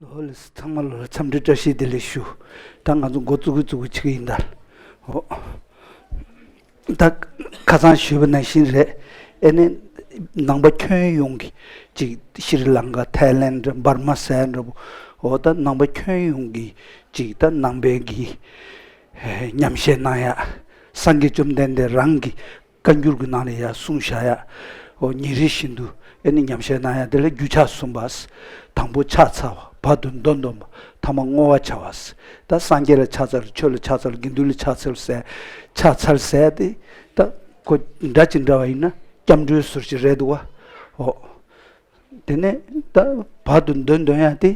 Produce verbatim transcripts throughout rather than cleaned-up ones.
ཨོ་ལེ། ཚང་མ་ལ་འཚམས་འདྲི་བཀྲ་ཤིས་བདེ་ལེགས་ཞུ། ད་ང་ཚོ་འགོ་བཙུགས་ཀྱི་བཙུགས་ཀྱི་བྱེད་ཀྱི་ཡིན་ད། ཨོ། ད་ཁ་སང་ཞུས་པ་ནང་བཞིན་རེད། ཨེ་ནས་ནང་པ་ཁྱོན་ཡོངས་ཀྱི་ཅིག་ཤྲི་ལང་ཀ་ཐའི་ལེན་འབར་མ་ཟེར་འདྲ་པོ། ཨོ་ད་ནང་པ་ཁྱོན་ཡོངས་ཀྱི་ཅིག་ད་ནང་པའི་གི་ཉམས་བཞེས་གནང་ཡ། སངས་རྒྱས་བཅོམ་ལྡན་འདས་རང་གི་བཀའ་འགྱུར་གྱི་ནང་ལ་ཡ་གསུངས་བཞག་ཡ། ཨོ་ཉིན་རེ་བཞིན་དུ་ཨེ་ནི་ཉམས་བཞེས་གནང་ཡ་དེ་ལ་རྒྱུ་ཆ་གསུམ་པ། དང་པོ་ཕྱག་འཚལ་བ། བར་དུ་མདོ་འདོན་པ། ཐ་མ་བསྔོ་བ་བྱ་བ། ད་སངས་རྒྱས་ལ་ཕྱག་འཚལ། ཆོས་ལ་ཕྱག་འཚལ། དགེ་འདུན་ལ་ཕྱག་འཚལ་ཟེར། ཕྱག་འཚལ་ཟེར་ཏེ་ད་ཁོ་འདྲ་ཅིག་འདྲ་བ་ཡིན་ན་སྐྱབས་འགྲོའི་ཟུར་ཅིག་རེད་འདུག་བ། ཨོ། དེ་ནས་ད་བར་དུ་མདོ་འདོན་ཡ་དེ།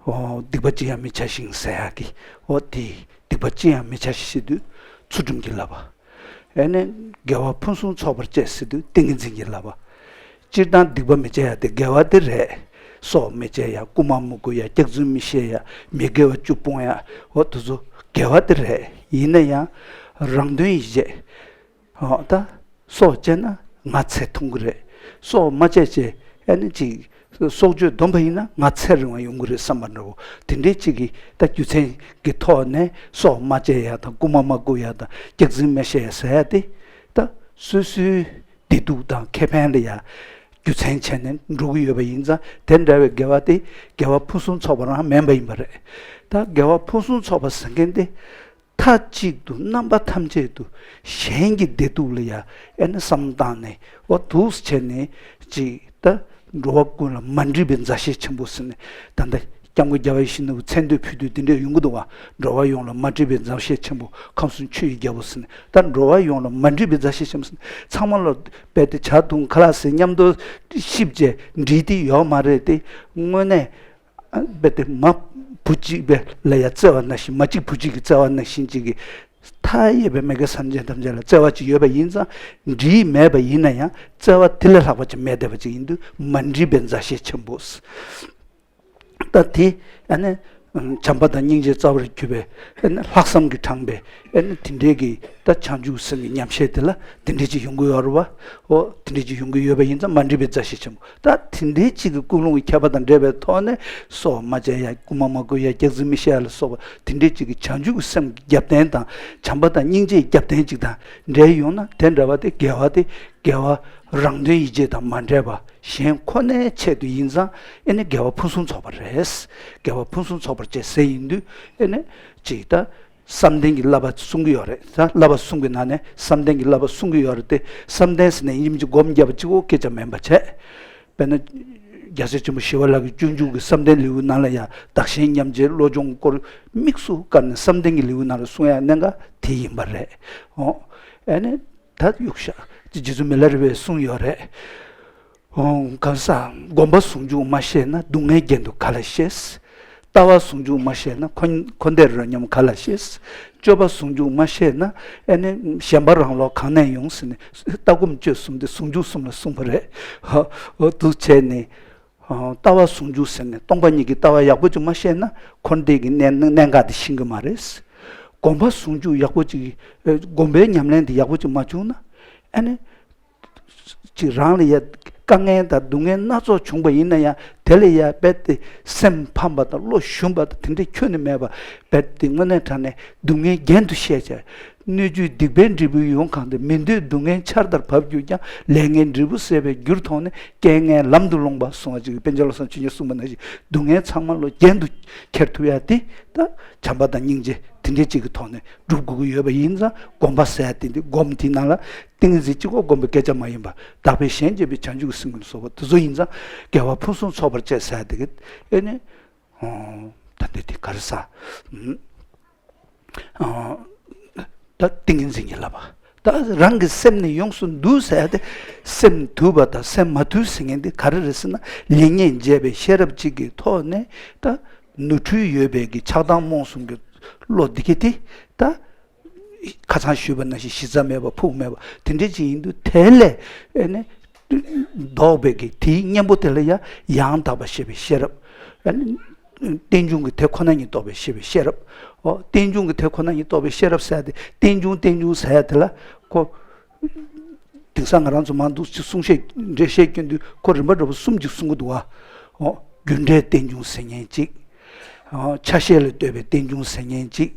ཨོ། སྡིག་པ་ཅི་ཡང་མི་བྱ་ཞིང་ཟེར་ཡག་གི། ཨོ་དེ་སྡིག་པ་ཅི་ཡང་མི་བྱ་ཞིང་ཟེར་དུས་ཚུལ་ཁྲིམས་ཀྱི་བསླབ་པ། ཨེ་ནས་དགེ་བ་ཕུན་སུམ་ཚོགས་པར་སྤྱད་ཟེར་དུས་ཏིང་ངེ་འཛིན་གྱི་བསླབ་པ། སྤྱིར་བཏང་སྡིག་པ་མི་བྱ་ཡག་དེ་དགེ་བ་དེ་རེད། སྲོག་མི་གཅད་ཡག་རྐུན་མ་མི་རྐུ་ཡག་སྐྱག་རྫུན་མི་བཤད་ཡག་མི་དགེ་བ་བཅུ་སྤོང་ཡག་ཨོ་དེ་ཚོ་དགེ་བ་དེ་རེད། ཡིན་ན་ཡང་རང་དོན་ཡིད་བྱེད། ཨོ་ད་སྲོག་བཅད་ན་ང་ཚེ་ཐུང་གི་རེད། སྲོག་མ་བཅད་བྱས་ཨ་ནི་ཅིག་སྲོག་གཅོད་སྡོམ་པ་ཡིན་ན་ང་ཚེ་རིང་བ་ཡོང་གི་རེད་བསམ་པ་འདྲ་བོ་དེ་འདྲའི་ཅིག་གི་ད་རྒྱུ་མཚན་གྱི་ཐོག་ནས་སྲོག་མ་བཅད་ཡག་དང་རྐུན་མ་མ་རྐུ་ཡག་དང་སྐྱག་རྫུན་མ་བཤད་ཟེར་ཡག་དེ་ད་སོ་སོའི་བདེ་སྡུག་དང་ཁེ་ཕན་ལ་ཡ་རྒྱུ་མཚན་བྱས་ནས་འགྲོ་གི་ཡོད་པ་ཡིན་ཙང་དེ་འདྲ་བའི་དགེ་བ་དེ་དགེ་བ་ཕུན་སུམ་ཚོགས་པ་རང་མིན་པ་ཡིན་པ་རེད། ད་དགེ་བ་ཕུན་སུམ་ཚོགས་པ་ཟེར་མཁན་དེ། མཐའ་གཅིག་ཏུ་རྣམ་པ་ཐམས་ཅད་དུ་གཞན་གྱི་བདེ་སྡུག་ལ་ཡ་ཨེ་ནི་བསམ་བཏང་ནས་འོ་འདུག་སེ་བྱས་ནས་ཅིག་ད་འགྲོ་བ་ཀུན་ལ་མ་འདྲིས་པའི་མཛའ་བཤེས་ཆེན་པོ་ཟེར་ནས་ད་ལྟ་སྐྱབས་མགོན་རྒྱལ་བ་ཡིད་བཞིན་ནོར་བུས་མཚན་བསྟོད་ཕུལ་དུས་འདི་འདྲས་ཡོང་གི་འདུག་བ། འགྲོ་བ་ཡོངས་ལ་མ་འདྲིས་པའི་མཛའ་བཤེས་ཆེན་པོ། ཁམས་གསུམ་ཆུ་ཡི་རྒྱལ་པོ་ཟེར་ནས་ད་འགྲོ་བ་ཡོངས་ལ་མ་འདྲིས་པའི་མཛའ་བཤེས་ཆེན་པོ་ཟེར་ནས་ཚང་མ་ལ་རྦད་དེ་ཇ་འཐུང་ཁ་ལག་ཟས་མཉམ་དུ་གཤིབ་བྱས་འདྲིས་ཏེ་ཡོད་མ་རེད་དེ། དངོས་གནས། རྦད་དེ་མ་བུ་གཅིག་པའི་ལ་ཡ་བརྩེ་བ་ནང་བཞིན་མ་གཅིག་བུ་གཅིག་གི་བརྩེ་བ་ནང་བཞིན་གཅིག་གི་མཐའ་ཡས་པའི་མི་དགེ་སེམས་ཅན་ཐམས་ཅད་ལ་བརྩེ་བ་ཅིག་ཡོད་པ་ཡིན་ཙང་འདྲིས་མེད་པ་ཡིན་ན་ཡང་བརྩེ་བ་དེ་ལས་ལྷག་པ་ཅིག་མེད་བསྡད་པ་ཅིག་ཡིན་དུས་མ་འདྲིས་པའི་མཛའ་བཤེས་ཆེན་པོ། ད་དེ་ཨ་ནི་བྱམས་པ་དང་སྙིང་རྗེ་རྩ་བར་གྱུར་པའི་ཨ་ནི་ལྷག་བསམ་གྱིས་དྲངས་པའི་ཨེ་ནི་དེ་འདྲའི་གི་ད་བྱང་ཆུབ་སེམས་ཀྱི་ཉམས་བཞེས་དེ་ལ་དེ་འདྲའི་ཅིག་ཡོང་གི་ཡོད་རེད་བ། ཨོ་དེ་འདྲའི་ཅིག་ཡོང་གི་ཡོད་པ་ཡིན་ཙང་མ་འདྲིས་པའི་མཛའ་བཤེས་ཆེན་པོ་ད་དེ་འདྲའི་ཅིག་གི་ཀུན་སློང་གི་ཁྱད་པར་དང་འབྲེལ་བའི་ཐོག་ནས་སྲོག་མ་བཅད་ཡ་རྐུན་མ་མ་རྐུ་ཡ་སྐྱག་རྫུན་མི་བཤད་ཡ་ལ་སོགས་པ་དེ་འདྲའི་ཅིག་གི་བྱང་ཆུབ་ཀྱི་སེམས་ཀྱི་རྒྱབ་རྟེན་དང་བྱམས་པ་དང་སྙིང་རྗེའི་རྒྱབ་རྟེན་ཅིག་དང་འབྲེལ་ཡོང་ན་དེ་འདྲ་བ་དེ་དགེ་བ་དེ་དགེ་བ་རང་དོན་ཡིད་བྱེད་དང་མ་འབྲེལ་བ་གཞན་ཁོ་ནའི་ཆེད་དུ་ཡིན་ཙང་ཨེ་ནི་དགེ་བ་ཕུན་སུམ་ཚོགས་པ་རེད། དགེ་བ་ཕུན་སུམ་ཚོགས་པར་བྱེད་ཟེར་ཡིན་དུས་ཨེ་ནི་ཅིག་ད། བསམ་གཏན་གྱི་བསླབ་པ་གསུང་གི་ཡོད་རེད། ད་བསླབ་པ་གསུམ་གྱི་ནང་ནས་བསམ་གཏན་གྱི་བསླབ་པ་གསུང་གི་ཡོད་རེད་དེ་བསམ་གཏན་ཟེར་ནས་ཡིན་གཅིག་སྒོམ་བརྒྱབ་པ་གཅིག་པོ་སྐད་ཆ་མིན་པ་བྱས། དཔེར་ན། རྒྱལ་སྲས་ཆེན་པོ་ཞི་བ་ལྷ་གི་སྤྱོད་འཇུག་གི་བསམ་གཏན་ལེའུའི་ནང་ལ་ཡང་བདག་གཞན་མཉམ་བརྗེའི་བློ་སྦྱོང་སྐོར་དམིགས་སུ་བཀར་ནས་བསམ་གཏན་གྱི་ལེའུའི་ནང་ལ་གསུང་ཡ་གནད་འགག་དེ་ཡིན་པ་རེད། འོ། ཨེ་ནས། ད་དབྱུག་ཤ། རྗེ་བཙུན་མི་ལ་རས་པས་གསུངས་ཡོད་རེད། ཨོ། གང་ཟག་སྒོམ་པ་ཟུང་འཇུག་མ་ཤེས་ན་སྡུག་བསྔལ་རྒྱན་དུ་ག་ལ་ཤེས། ལྟ་བ་ཟུང་འཇུག་མ་ཤེས་ན་འཁོར་འཁོར་འདས་རོ་སྙོམས་ག་ལ་ཤེས། སྤྱོད་པ་ཟུང་འཇུག་མ་ཤེས་ན་ཨེ་ནི་ཞེན་པ་རང་ལོག་གང་ནས་ཡོང་ཟེར་ནས་ལྟ་སྒོམ་སྤྱོད་གསུམ་དེ་ཟུང་འཇུག་གསུམ་ལ་གསུངས་པ་རེད། ཧ། འོ་འདུག་བྱས་ནས། ལྟ་བ་ཟུང་འཇུག་ཟེར་ནས་སྟོང་པ་ཉིད་ཀྱི་ལྟ་བ་ཡག་པོ་ཅིག་མ་ཤེས་ན་འཁོར་འདས་ཀྱི་གནད་གནད་འགག་དེ་ཤེས་ཀྱི་མ་རེད། སྒོམ་པ་ཟུང་འཇུག་ཡག་པོ་ཅིག་སྒོམ་པའི་ཉམས་ལེན་དེ་ཡག་པོ་ཅིག་མ་བྱུང་ན་ཨ་ནི། ཅིག་རང་ལ་ཡ་དཀའ་ངལ་དང་སྡུག་བསྔལ་སྣ་ཚོགས་བྱུང་པ་ཡིན་ན་ཡང་དེ་ལ་ཡ་རྦད་དེ་སེམས་ཕམ་པ་དང་བློ་ཞུམ་པ་དང་དེ་འདྲའི་ཁྱོན་ནས་མེད་པ་རྦད་དེ་དངོས་གནས་དྲང་གནས་སྡུག་བསྔལ་རྒྱན་དུ་བཤད་བྱས། སྣོད་བཅུད་སྡིག་པའི་འབྲས་བུ་ཡོངས་གང་སྟེ། མི་འདོད་སྡུག་བསྔལ་ཆར་ལྟར་བབས་གྱུར་ཀྱང་། ལས་ངན་འབྲས་བུ་ཟད་པའི་རྒྱུར་མཐོང་ནས། རྐྱེན་ངན་ལམ་དུ་ལྷུང་བ་གསུང་བ་ཅིག་པཎ་ཆེན་བློ་བཟང་ཆོས་རྒྱན་གསུངས་པ་ནང་བཞིན་སྡུག་བསྔལ་ཚང་མ་བློ་རྒྱན་དུ་འཁྱེར་ཐུབ་ཡ་དེ་ད་བྱམས་པ་དང་སྙིང་རྗེ་དེ་འདྲའི་ཅིག་གི་ཐོག་ནས་སྒྲུབ་དགོས་ཀྱི་ཡོད་པ་ཡིན་ཙང་སྒོམ་པ་ཟེར་ཡ་དེ་འདི་སྒོམ་དེའི་ནང་ལ། ཏིང་ངེ་འཛིན་གཅིག་པོ་སྒོམ་པའི་སྐད་ཆ་མ་ཡིན་པར་དག་པའི་གཞན་གཅེས་པའི་བྱང་ཆུབ་ཀྱི་སེམས་ཀུན་སོགས་པ་དེ་ཚོ་ཡིན་ཙང་དགེ་བ་ཕུན་སུམ་ཚོགས་པར་བྱེད་ཟེར་དེ་གི་ཨེ་ནི། ད་འདི་དེ་ག་རེ་ཟ། ད་ཏིང་ངེ་འཛིན་གྱི་བསླབ་པ། ད་རང་གི་སེམས་ནི་ཡོངས་སུ་འདུལ་ཟེར་ཏེ་སེམས་འདུལ་བ་དང་སེམས་མ་འདུལ་ཟེར་མཁན་འདི་ག་རེ་རེད་ཟེར་ན་ལེགས་ཉེས་འབྱེད་པའི་ཤེས་རབ་ཅིག་གི་ཐོག་ནས་ད་ནོར་འཁྲུལ་ཡོད་པའི་གི་ཆགས་སྡང་རྨོངས་གསུམ་གྱི་བློ་འདི་གི་དེ་ད། ཁ་སང་ཞུས་པ་ནང་བཞིན་གཞི་རྩ་མེད་པ་ཕུགས་མེད་པ་དེ་འདྲ་ཅིག་ཡིན་དུས་དེ་ལས་ཨེ་ནི་ལྡོག་པའི་གི་དེའི་གཉེན་པོ་དེ་ལ་ཡང་ཡང་དག་པ་ཤེས་པའི་ཤེས་རབ། ཨེ་ནི་རྟེན་འབྱུང་གི་དེ་ཁོ་ན་ཉིད་རྟོགས་པའི་ཤེས་པའི་ཤེས་རབ། ཨོ་རྟེན་འབྱུང་གི་དེ་ཁོ་ན་ཉིད་རྟོགས་པའི་ཤེས་རབ་ཟེར་ཏེ་རྟེན་འབྱུང་རྟེན་འབྱུང་ཟེར་ཡ་དེ་ལ་ཁོ། དེང་སང་ང་རང་ཚོ་མང་འདུག་ཅིག་གསུང་བཤད་འགྲེལ་བཤད་སྐྱོན་དུས་ཁོ་རིམ་པ་འདྲ་པོ་གསུམ་ཅིག་གསུང་གི་འདུག་བ། ཨོ་རྒྱུ་འབྲས་རྟེན་འབྱུང་ཟེར་མཁན་གཅིག་ཆ་ཤས་ལ་ལྟོས་པའི་རྟེན་འབྱུང་ཟེར་མཁན་གཅིག་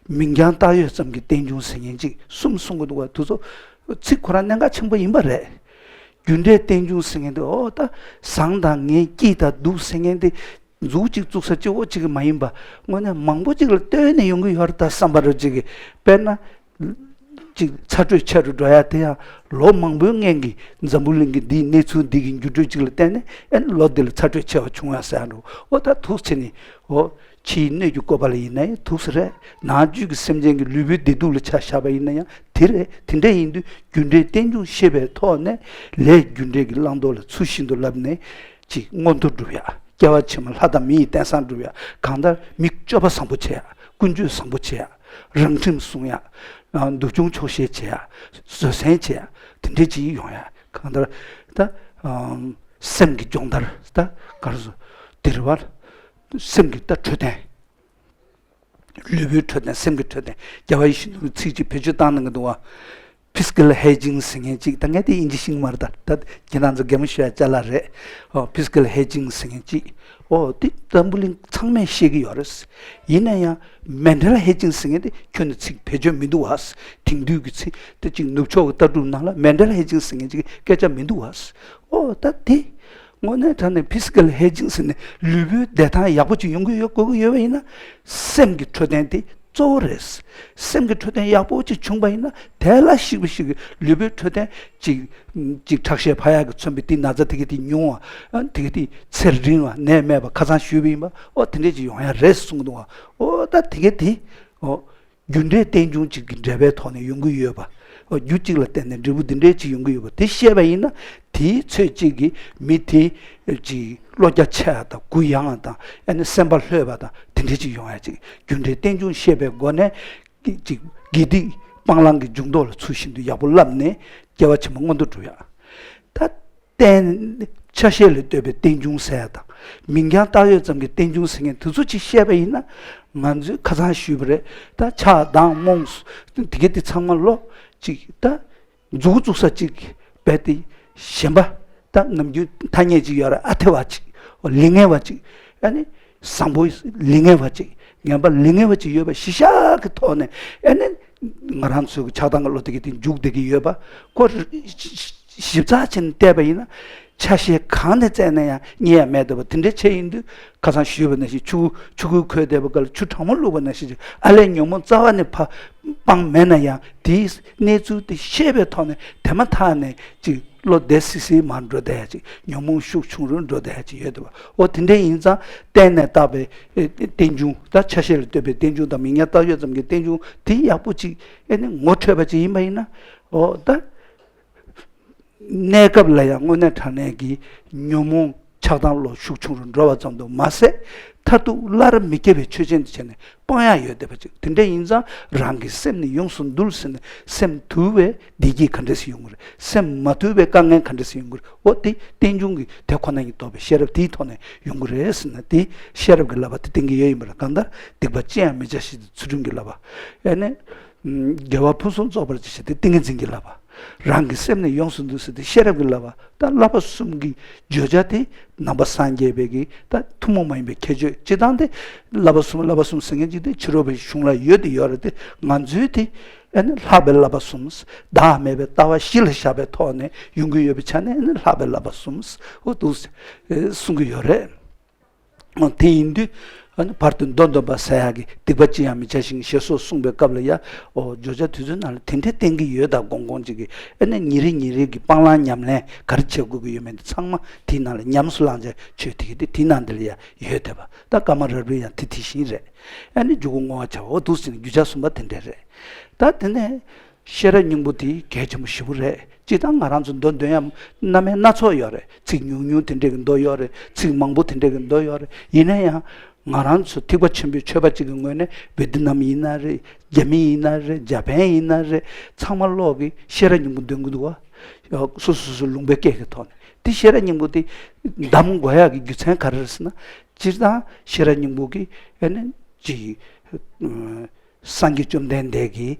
མིང་རྐྱང་བཏགས་ཡོད་ཙམ་གྱི་རྟེན་འབྱུང་ཟེར་མཁན་གཅིག་གསུམ་གསུང་གི་འདུག་བ། དེ་ཚོ་ཚིག་ཁོ་རང་གནད་འགག་ཆེན་པོ་ཡིན་པ་རེད། རྒྱུ་འབྲས་རྟེན་འབྱུང་ཟེར་མཁན་དེ་ཨོ་ད་བཟང་དང་ངན་སྐྱིད་དང་སྡུག་ཟེར་མཁན་དེ་མཛུབ་གཅིག་བཙུགས་ས་གཅིག་པོ་གཅིག་མ་ཡིན་པ། དངོས་གནས་མང་པོ་གཅིག་ལ་ལྟོས་ནས་ཡོང་གི་ཡོད་རེད་ད་བསམ་པ་རེད་གཅིག་གི། དཔེར་ན། ཅིག་ཚ་དྲོད་ཆེ་རུ་འགྲོ་ཡ་དེ་ཡང་ལོ་མང་པོའི་སྔོན་གྱི་འཛམ་བུ་གླིང་གི་འདིའི་གནས་ཚུལ་འདི་གི་འགྱུར་འགྲོས་ཅིག་ལ་བརྟེན་ནས་ཨེ་ལོ་འདི་ལ་ཚ་དྲོད་ཆེ་བ་བྱུང་ཡ་ཟེར་ཡ་འགྲོ། ཨོ་ད་ཐུགས་ཆེ་ནི་ཨོ་ཕྱིའི་སྣོད་ཀྱི་བཀོད་པ་ལ་ཡིན་ན་ཡང་ཐུགས་སུ་རེད། ནང་བཅུད་ཀྱི་སེམས་ཅན་གྱི་ལུས་པོའི་བདེ་སྡུག་ལ་ཆ་བཞག་པ་ཡིན་ན་ཡང་དེ་རེད། དེ་འདྲ་ཡིན་དུས་རྒྱུ་འབྲས་རྟེན་འབྱུང་ཤེས་པའི་ཐོག་ནས་ལས་རྒྱུ་འབྲས་ཀྱི་བླང་དོར་ལ་ཚུལ་བཞིན་དུ་བསླབས་ནས། ཅིག་མངོན་མཐོ་སྒྲུབ་ཡ། སྐྱེ་བ་ཕྱི་མ་ལྷ་དང་མི་ཡི་རྟེན་བཟང་སྒྲུབ་ཡ། གང་ལྟར་མི་སྤྱོད་པ་བཟང་པོ་བྱེད་ཡ། ཀུན་སྤྱོད་བཟང་པོ་བྱེད་ཡ། རང་ཁྲིམས་སྲུང་ཡ། ཨ་སྡུག་སྦྱོང་ཆོག་ཤེས་བྱེད་ཡ། བཟོད་བསྲན་བྱེད་ཡ། དེ་འདྲས་ཅིག་ཡོང་ཡ། གང་ལྟར་ད་ཨམ་སེམས་ཀྱི་སྦྱོང་བརྡར་ད་ག་རེ་ཟེར། དེ་རེད་བ། སེམས་ཀྱི་ད་འཕྲོད་བསྟེན། ལུས་པོའི་འཕྲོད་བསྟེན། སེམས་ཀྱི་འཕྲོད་བསྟེན། རྒྱལ་བ་ཡིད་བཞིན་ནོར་བུས་ཚིག་གཅིག་བེད་སྤྱོད་བཏང་གནང་གི་འདུག་བ། ཕི་སི་ཀལ་ཧའི་ཇིང་ཟེར་མཁན་གཅིག་ད་ངས་དེ་དབྱིན་ཇི་ཤེས་ཀྱི་མ་རེད། ད་ད་ཁྱེད་རང་ཚོ་གད་མོ་ཤོར་ཡ་ཅ་ལག་རེད། ཨོ་ཕི་སི་ཀལ་ཧའི་ཇིང་ཟེར་མཁན་གཅིག་ཨོ་དེ་འཛམ་བུ་གླིང་ཚང་མས་ཤེས་ཀྱི་ཡོད་རེད། ཡིན་ན་ཡང་མེན་ཊལ་ཧའི་ཇིང་ཟེར་མཁན་དེ་ཁྱོན་ནས་ཚིག་བེད་སྤྱོད་མི་འདུག་བ། དེང་དུས་ཀྱི་ཚིག་དེ་གཅིག་ནུབ་ཕྱོགས་ཀྱི་ལྟ་གྲུབ་ནང་ལ་མེན་ཊལ་ཧའི་ཇིང་ཟེར་མཁན་གཅིག་སྐད་ཆ་མི་འདུག་བ། ཨོ་ད་དེ། དངོས་གནས་དྲང་གནས་ཕི་སི་ཀལ་ཧའི་ཇིང་ཟེར་ནས་ལུས་པོའི་བདེ་ཐང་ཡག་པོ་ཅིག་ཡོང་གི་ཡོད་དགོས་ཀྱི་ཡོད་པ་ཡིན་ན། སེམས་ཀྱི་འཕྲོད་བསྟེན་དེ་གཙོ་བོ་རེད། སེམས་ཀྱི་འཕྲོད་བསྟེན་ཡག་པོ་ཅིག་བྱུང་པ་ཡིན་ན་དེ་ལ་གཞིགས་པ་ཞིག་གི་ལུས་པོའི་འཕྲོད་བསྟེན་ཅིག་ཅིག་ཁྲག་ཤེད་འཕར་ཡག་གི་མཚོན་པའི་དེ་ན་ཚ་དེ་ག་དེ་ཉུང་བ། དེ་ག་དེ་ཚེ་རིང་བ། ནད་མེད་པ། ཁ་སང་ཞུས་པ་ཡིན་པ། ཨོ་དེ་འདྲས་ཅིག་ཡོང་ཡ་རེད་གསུངས་འདུག་བ། ཨོ་ད་དེ་ག་དེ་ཨོ། རྒྱུ་འབྲས་རྟེན་འབྱུང་གཅིག་གི་འབྲེལ་བའི་ཐོག་ནས་ཡོང་གི་ཡོད་པ། རྒྱུ་གཅིག་ལ་བརྟེན་ནས་འབྲས་བུ་འདི་འདྲའི་ཅིག་ཡོང་གི་ཡོད་པ་དེ་ཤེས་པ་ཡིན་ན། དེའི་ཚོད་ཅིག་གིས་མི་དེ་ཅིག་བློ་རྒྱ་ཆེ་བ་དང་གུ་ཡངས་པ་དང་ཨ་ནི་སེམས་པ་ལྷོད་པ་དང་དེ་འདྲའི་ཅིག་ཡོང་ཡ་ཅིག་རྒྱུ་འབྲས་རྟེན་འབྱུང་ཤེས་པའི་སྒོ་ནས་ཅིག་དགེ་སྡིག་སྤང་བླང་གི་འཇུག་ལྡོག་ལ་ཚུལ་བཞིན་དུ་ཡག་པོ་བསླབས་ནས་སྐྱེ་བ་ཕྱི་མ་མངོན་མཐོ་འགྲུབ་ཡ། ད། རྟེན། ཆ་ཤས་ལ་ལྟོས་པའི་རྟེན་འབྱུང་ཟེར་ཡ་དང་། མིང་རྐྱང་བཏགས་ཡོད་ཙམ་གྱི་རྟེན་འབྱུང་ཟེར་མཁན་དེ་ཚོ་ཅིག་བཤད་པ་ཡིན་ན། ང་ཚོས་ཁ་སང་ཞུས་པ་རེད། ད་ཆགས་སྡང་རྨོངས་དེ་ག་དེ་ཚང་མ་ལོ་ཅིག་ད་མཛུབ་བཙུགས་ས་ཅིག་རྦད་དེ་གཞན་པ་ད་ནམ་རྒྱུན་ཐ་སྙད་ཅིག་ཡོད་རེད། ཨ་ཐེ་བ་ཅིག་ལིང་ངེ་བ་ཅིག་ཨ་ནི་བཟང་པོ་ལིང་ངེ་བ་ཅིག་ངན་པ་ལིང་ངེ་བ་ཅིག་ཡོད་པ་གཞི་བཞག་གི་ཐོག་ནས་ཨ་ནི། ང་རང་ཚོའི་ཆགས་སྡང་གི་བློ་དེ་གི་དེ་འཇུག་བསྡད་ཀྱི་ཡོད་པ་ཁོ་ཞིབ་ཚགས་བྱས་ནས་བལྟས་པ་ཡིན་ན་ཆ་ཤས་གང་ནས་བཙལ་ན་ཡང་རྙེད་ཡ་མེད་འདུག་པ། དེ་འདྲའི་ཆ་ཡིན་དུས་ཁ་སང་ཞུས་པ་ནང་བཞིན་ཆུ་ཆུ་ཁོལ་ཁོལ་བསྡད་པ་ག་ལ་ཆུ་གྲང་མོ་བླུགས་པ་ནང་བཞིན་ཨ་ལས་ཉོན་མོངས་རྩ་བ་ནས་ཕ་སྤང་མེད་ན་ཡང་དེའི་གནས་ཚུལ་དེ་ཤེས་པའི་ཐོག་ནས་དེ་མ་ཐག་ནས་ཅིག་བློ་བདེ་སིག་སིག་མར་འགྲོ་བསྡད་ཡ་ཅིག་ཉོན་མོངས་ཤུགས་ཆུང་རུ་འགྲོ་བསྡད་ཡ་ཅིག་ཡོད་འདུག་པ། འོ་དེ་འདྲ་ཡིན་ཙང་བརྟེན་ནས་བཏགས་པའི་རྟེན་འབྱུང་ད་ཆ་ཤས་ལ་ལྟོས་པའི་རྟེན་འབྱུང་དང་མིང་རྐྱང་བཏགས་ཡོད་ཙམ་གྱི་རྟེན་འབྱུང་དེ་ཡག་པོ་ཅིག་ཨེ་ནི་ངོ་འཕྲོད་པ་ཅིག་ཡིན་པ་ཡིན་ན། འོ་ད་གནས་སྐབས་ལ་ཡང་དངོས་གནས་དྲང་གནས་ཀྱི་ཉོན་མོངས་ཆགས་སྡང་བློ་ཤུགས་ཆུང་རུ་འགྲོ་བ་ཙམ་དུ་མ་ཟད། མཐར་ཐུག་སླར་མི་སྐྱེ་བའི་ཆོས་ཅན་དུ་བྱས་ནས་སྤང་ཡག་ཡོད་བསྡད་པ་ཅིག་དེ་འདྲ་ཡིན་ཙང་རང་གི་སེམས་ནི་ཡོངས་སུ་འདུལ་ཟེར་ནས་སེམས་དུལ་བའི་བདེ་སྐྱིད་ག་འདྲ་ཞིག་ཡོང་གི་རེད། སེམས་མ་དུལ་བའི་དཀའ་ངལ་ག་འདྲ་ཞིག་ཡོང་གི་རེད། འོ་དེ་རྟེན་འབྱུང་གི་དེ་ཁོ་ན་ཉིད་རྟོགས་པའི་ཤེས་རབ་དེའི་ཐོག་ནས་ཡོང་གི་རེད་ཟེར་ན་དེ་ཤེས་རབ་ཀྱི་བསླབ་པ་དེ་བསྟན་གྱི་ཡོད་ཡིན་པ་ལ། གང་ལྟར་སྡིག་པ་ཅི་ཡང་མི་བྱ་ཞེས་དེ་ཚུལ་ཁྲིམས་ཀྱི་བསླབ་པ། ཨེ་ནས། དགེ་བ་ཕུན་སུམ་ཚོགས་པར་བྱ་ཞེས་དེ་ཏིང་ངེ་འཛིན་གྱི་བསླབ་པ། རང་གི་སེམས་ནི་ཡོངས་སུ་འདུལ་ཟེར་དེ་ཤེས་རབ་ཀྱི་བསླབ་པ། ད་བསླབ་པ་གསུམ་གྱི་བརྗོད་བྱ་དེ་ནང་པ་སངས་རྒྱས་པའི་གི་ད་ཐུན་མོང་མ་ཡིན་པའི་ཁྱད་ཆོས་སྤྱི་དང་དེ་བསླབ་པ་གསུམ་བསླབ་པ་གསུམ་ཟེར་མཁན་ཅིག་དེ་ཕྱི་རོལ་པའི་གཞུང་ལ་ཡོད་དེ་ཡོད་རེད་དེ། ང་ཚོའི་དེ་ཨ་ནི་ལྷག་པའི་བསླབ་པ་གསུམ། བདག་མེད་པའི་ལྟ་བ་གཞི་ལ་བཞག་པའི་ཐོག་ནས་ཡོང་གི་ཡོད་པའི་ཆ་ནས་ཨ་ནི་ལྷག་པའི་བསླབ་པ་གསུམ་འོ་འདུག་གསུང་གི་ཡོད་རེད། དེ་ཡིན་དུས་ཨ་ནི་བར་དུ་མདོ་འདོན་པ་ཟེར་ཡག་གི་སྡིག་པ་ཅི་ཡང་མི་བྱ་ཞིང་ཞེས་སོགས་གསུངས་པའི་སྐབས་ལ་ཡ། ཨོ་བརྗོད་བྱ་དུས་ཚོད་ནང་ལ་དེ་འདྲའི་བསྟན་གྱི་ཡོད། ད་དགོང་དགོང་ཅིག་གི་ཨ་ནི་ཉིན་རེ་ཉིན་རེ་གི་སྤང་བླང་ཉམས་ལེན་ག་རེ་བྱེད་དགོས་ཀྱི་ཡོད་མེད་འདི་ཚང་མ་དེའི་ནང་ལ་ཉམས་སུ་བླང་བྱ་ཆོས་དེ་གི་དེ་དེའི་ནང་འདི་ལ་ཡ་ཡོད་བསྡད་པ། ད་ཀ་མ་ར་རུ་ཡང་དེ་དེ་བཞིན་རེད། ཨ་ནི་འཇུག་སྒོ་བསྔོ་བ་བྱ་བ་འོ་འདུག་ཟེར་ནས་རྒྱུ་ཆ་གསུམ་པ་དེ་འདྲ་རེད། ད་དེ་ནས། ཤེས་རབ་སྙིང་པོ་དེ་གལ་ཆེན་པོ་ཞེ་པོ་རེད། སྤྱིར་བཏང་ང་རང་ཚོ་མདོ་འདོན་ཡ་སྣ་མིན་སྣ་ཚོགས་ཡོད་རེད། ཚིག་ཉུང་ཉུང་དེ་འདྲས་ཀྱི་མདོ་ཡོད་རེད། ཚིག་མང་པོ་དེ་འདྲས་ཀྱི་མདོ་ཡོད་རེད། ཡིན་ན་ཡང་ང་རང་ཚོ་ཐེག་པ་ཆེན་པོའི་ཆོས་པ་གཅིག་གི་ངོས་ནས་བི་ཏི་ནམ་ཡིན་ན་རེད། རྒྱ་མི་ཡིན་ན་རེད། འཇར་པན་ཡིན་ན་རེད། ཚང་མ་ལོག་གིས་ཤེས་རབ་སྙིང་པོ་འདོན་གྱི་འདུག་བ། སོ་སོ་སོ་སོའི་ལུང་པའི་སྐད་ཀྱི་ཐོག་ནས་དེ་ཤེས་རབ་སྙིང་པོ་དེ་གདམ་དགོས་ཡག་གི་རྒྱུ་མཚན་ག་རེ་རེད་ཟེར་ན། སྤྱིར་བཏང་ཤེས་རབ་སྙིང་པོ་གི་ཨ་ནི་ཅིག་སངས་རྒྱས་བཅོམ་ལྡན་འདས་ཀྱིས།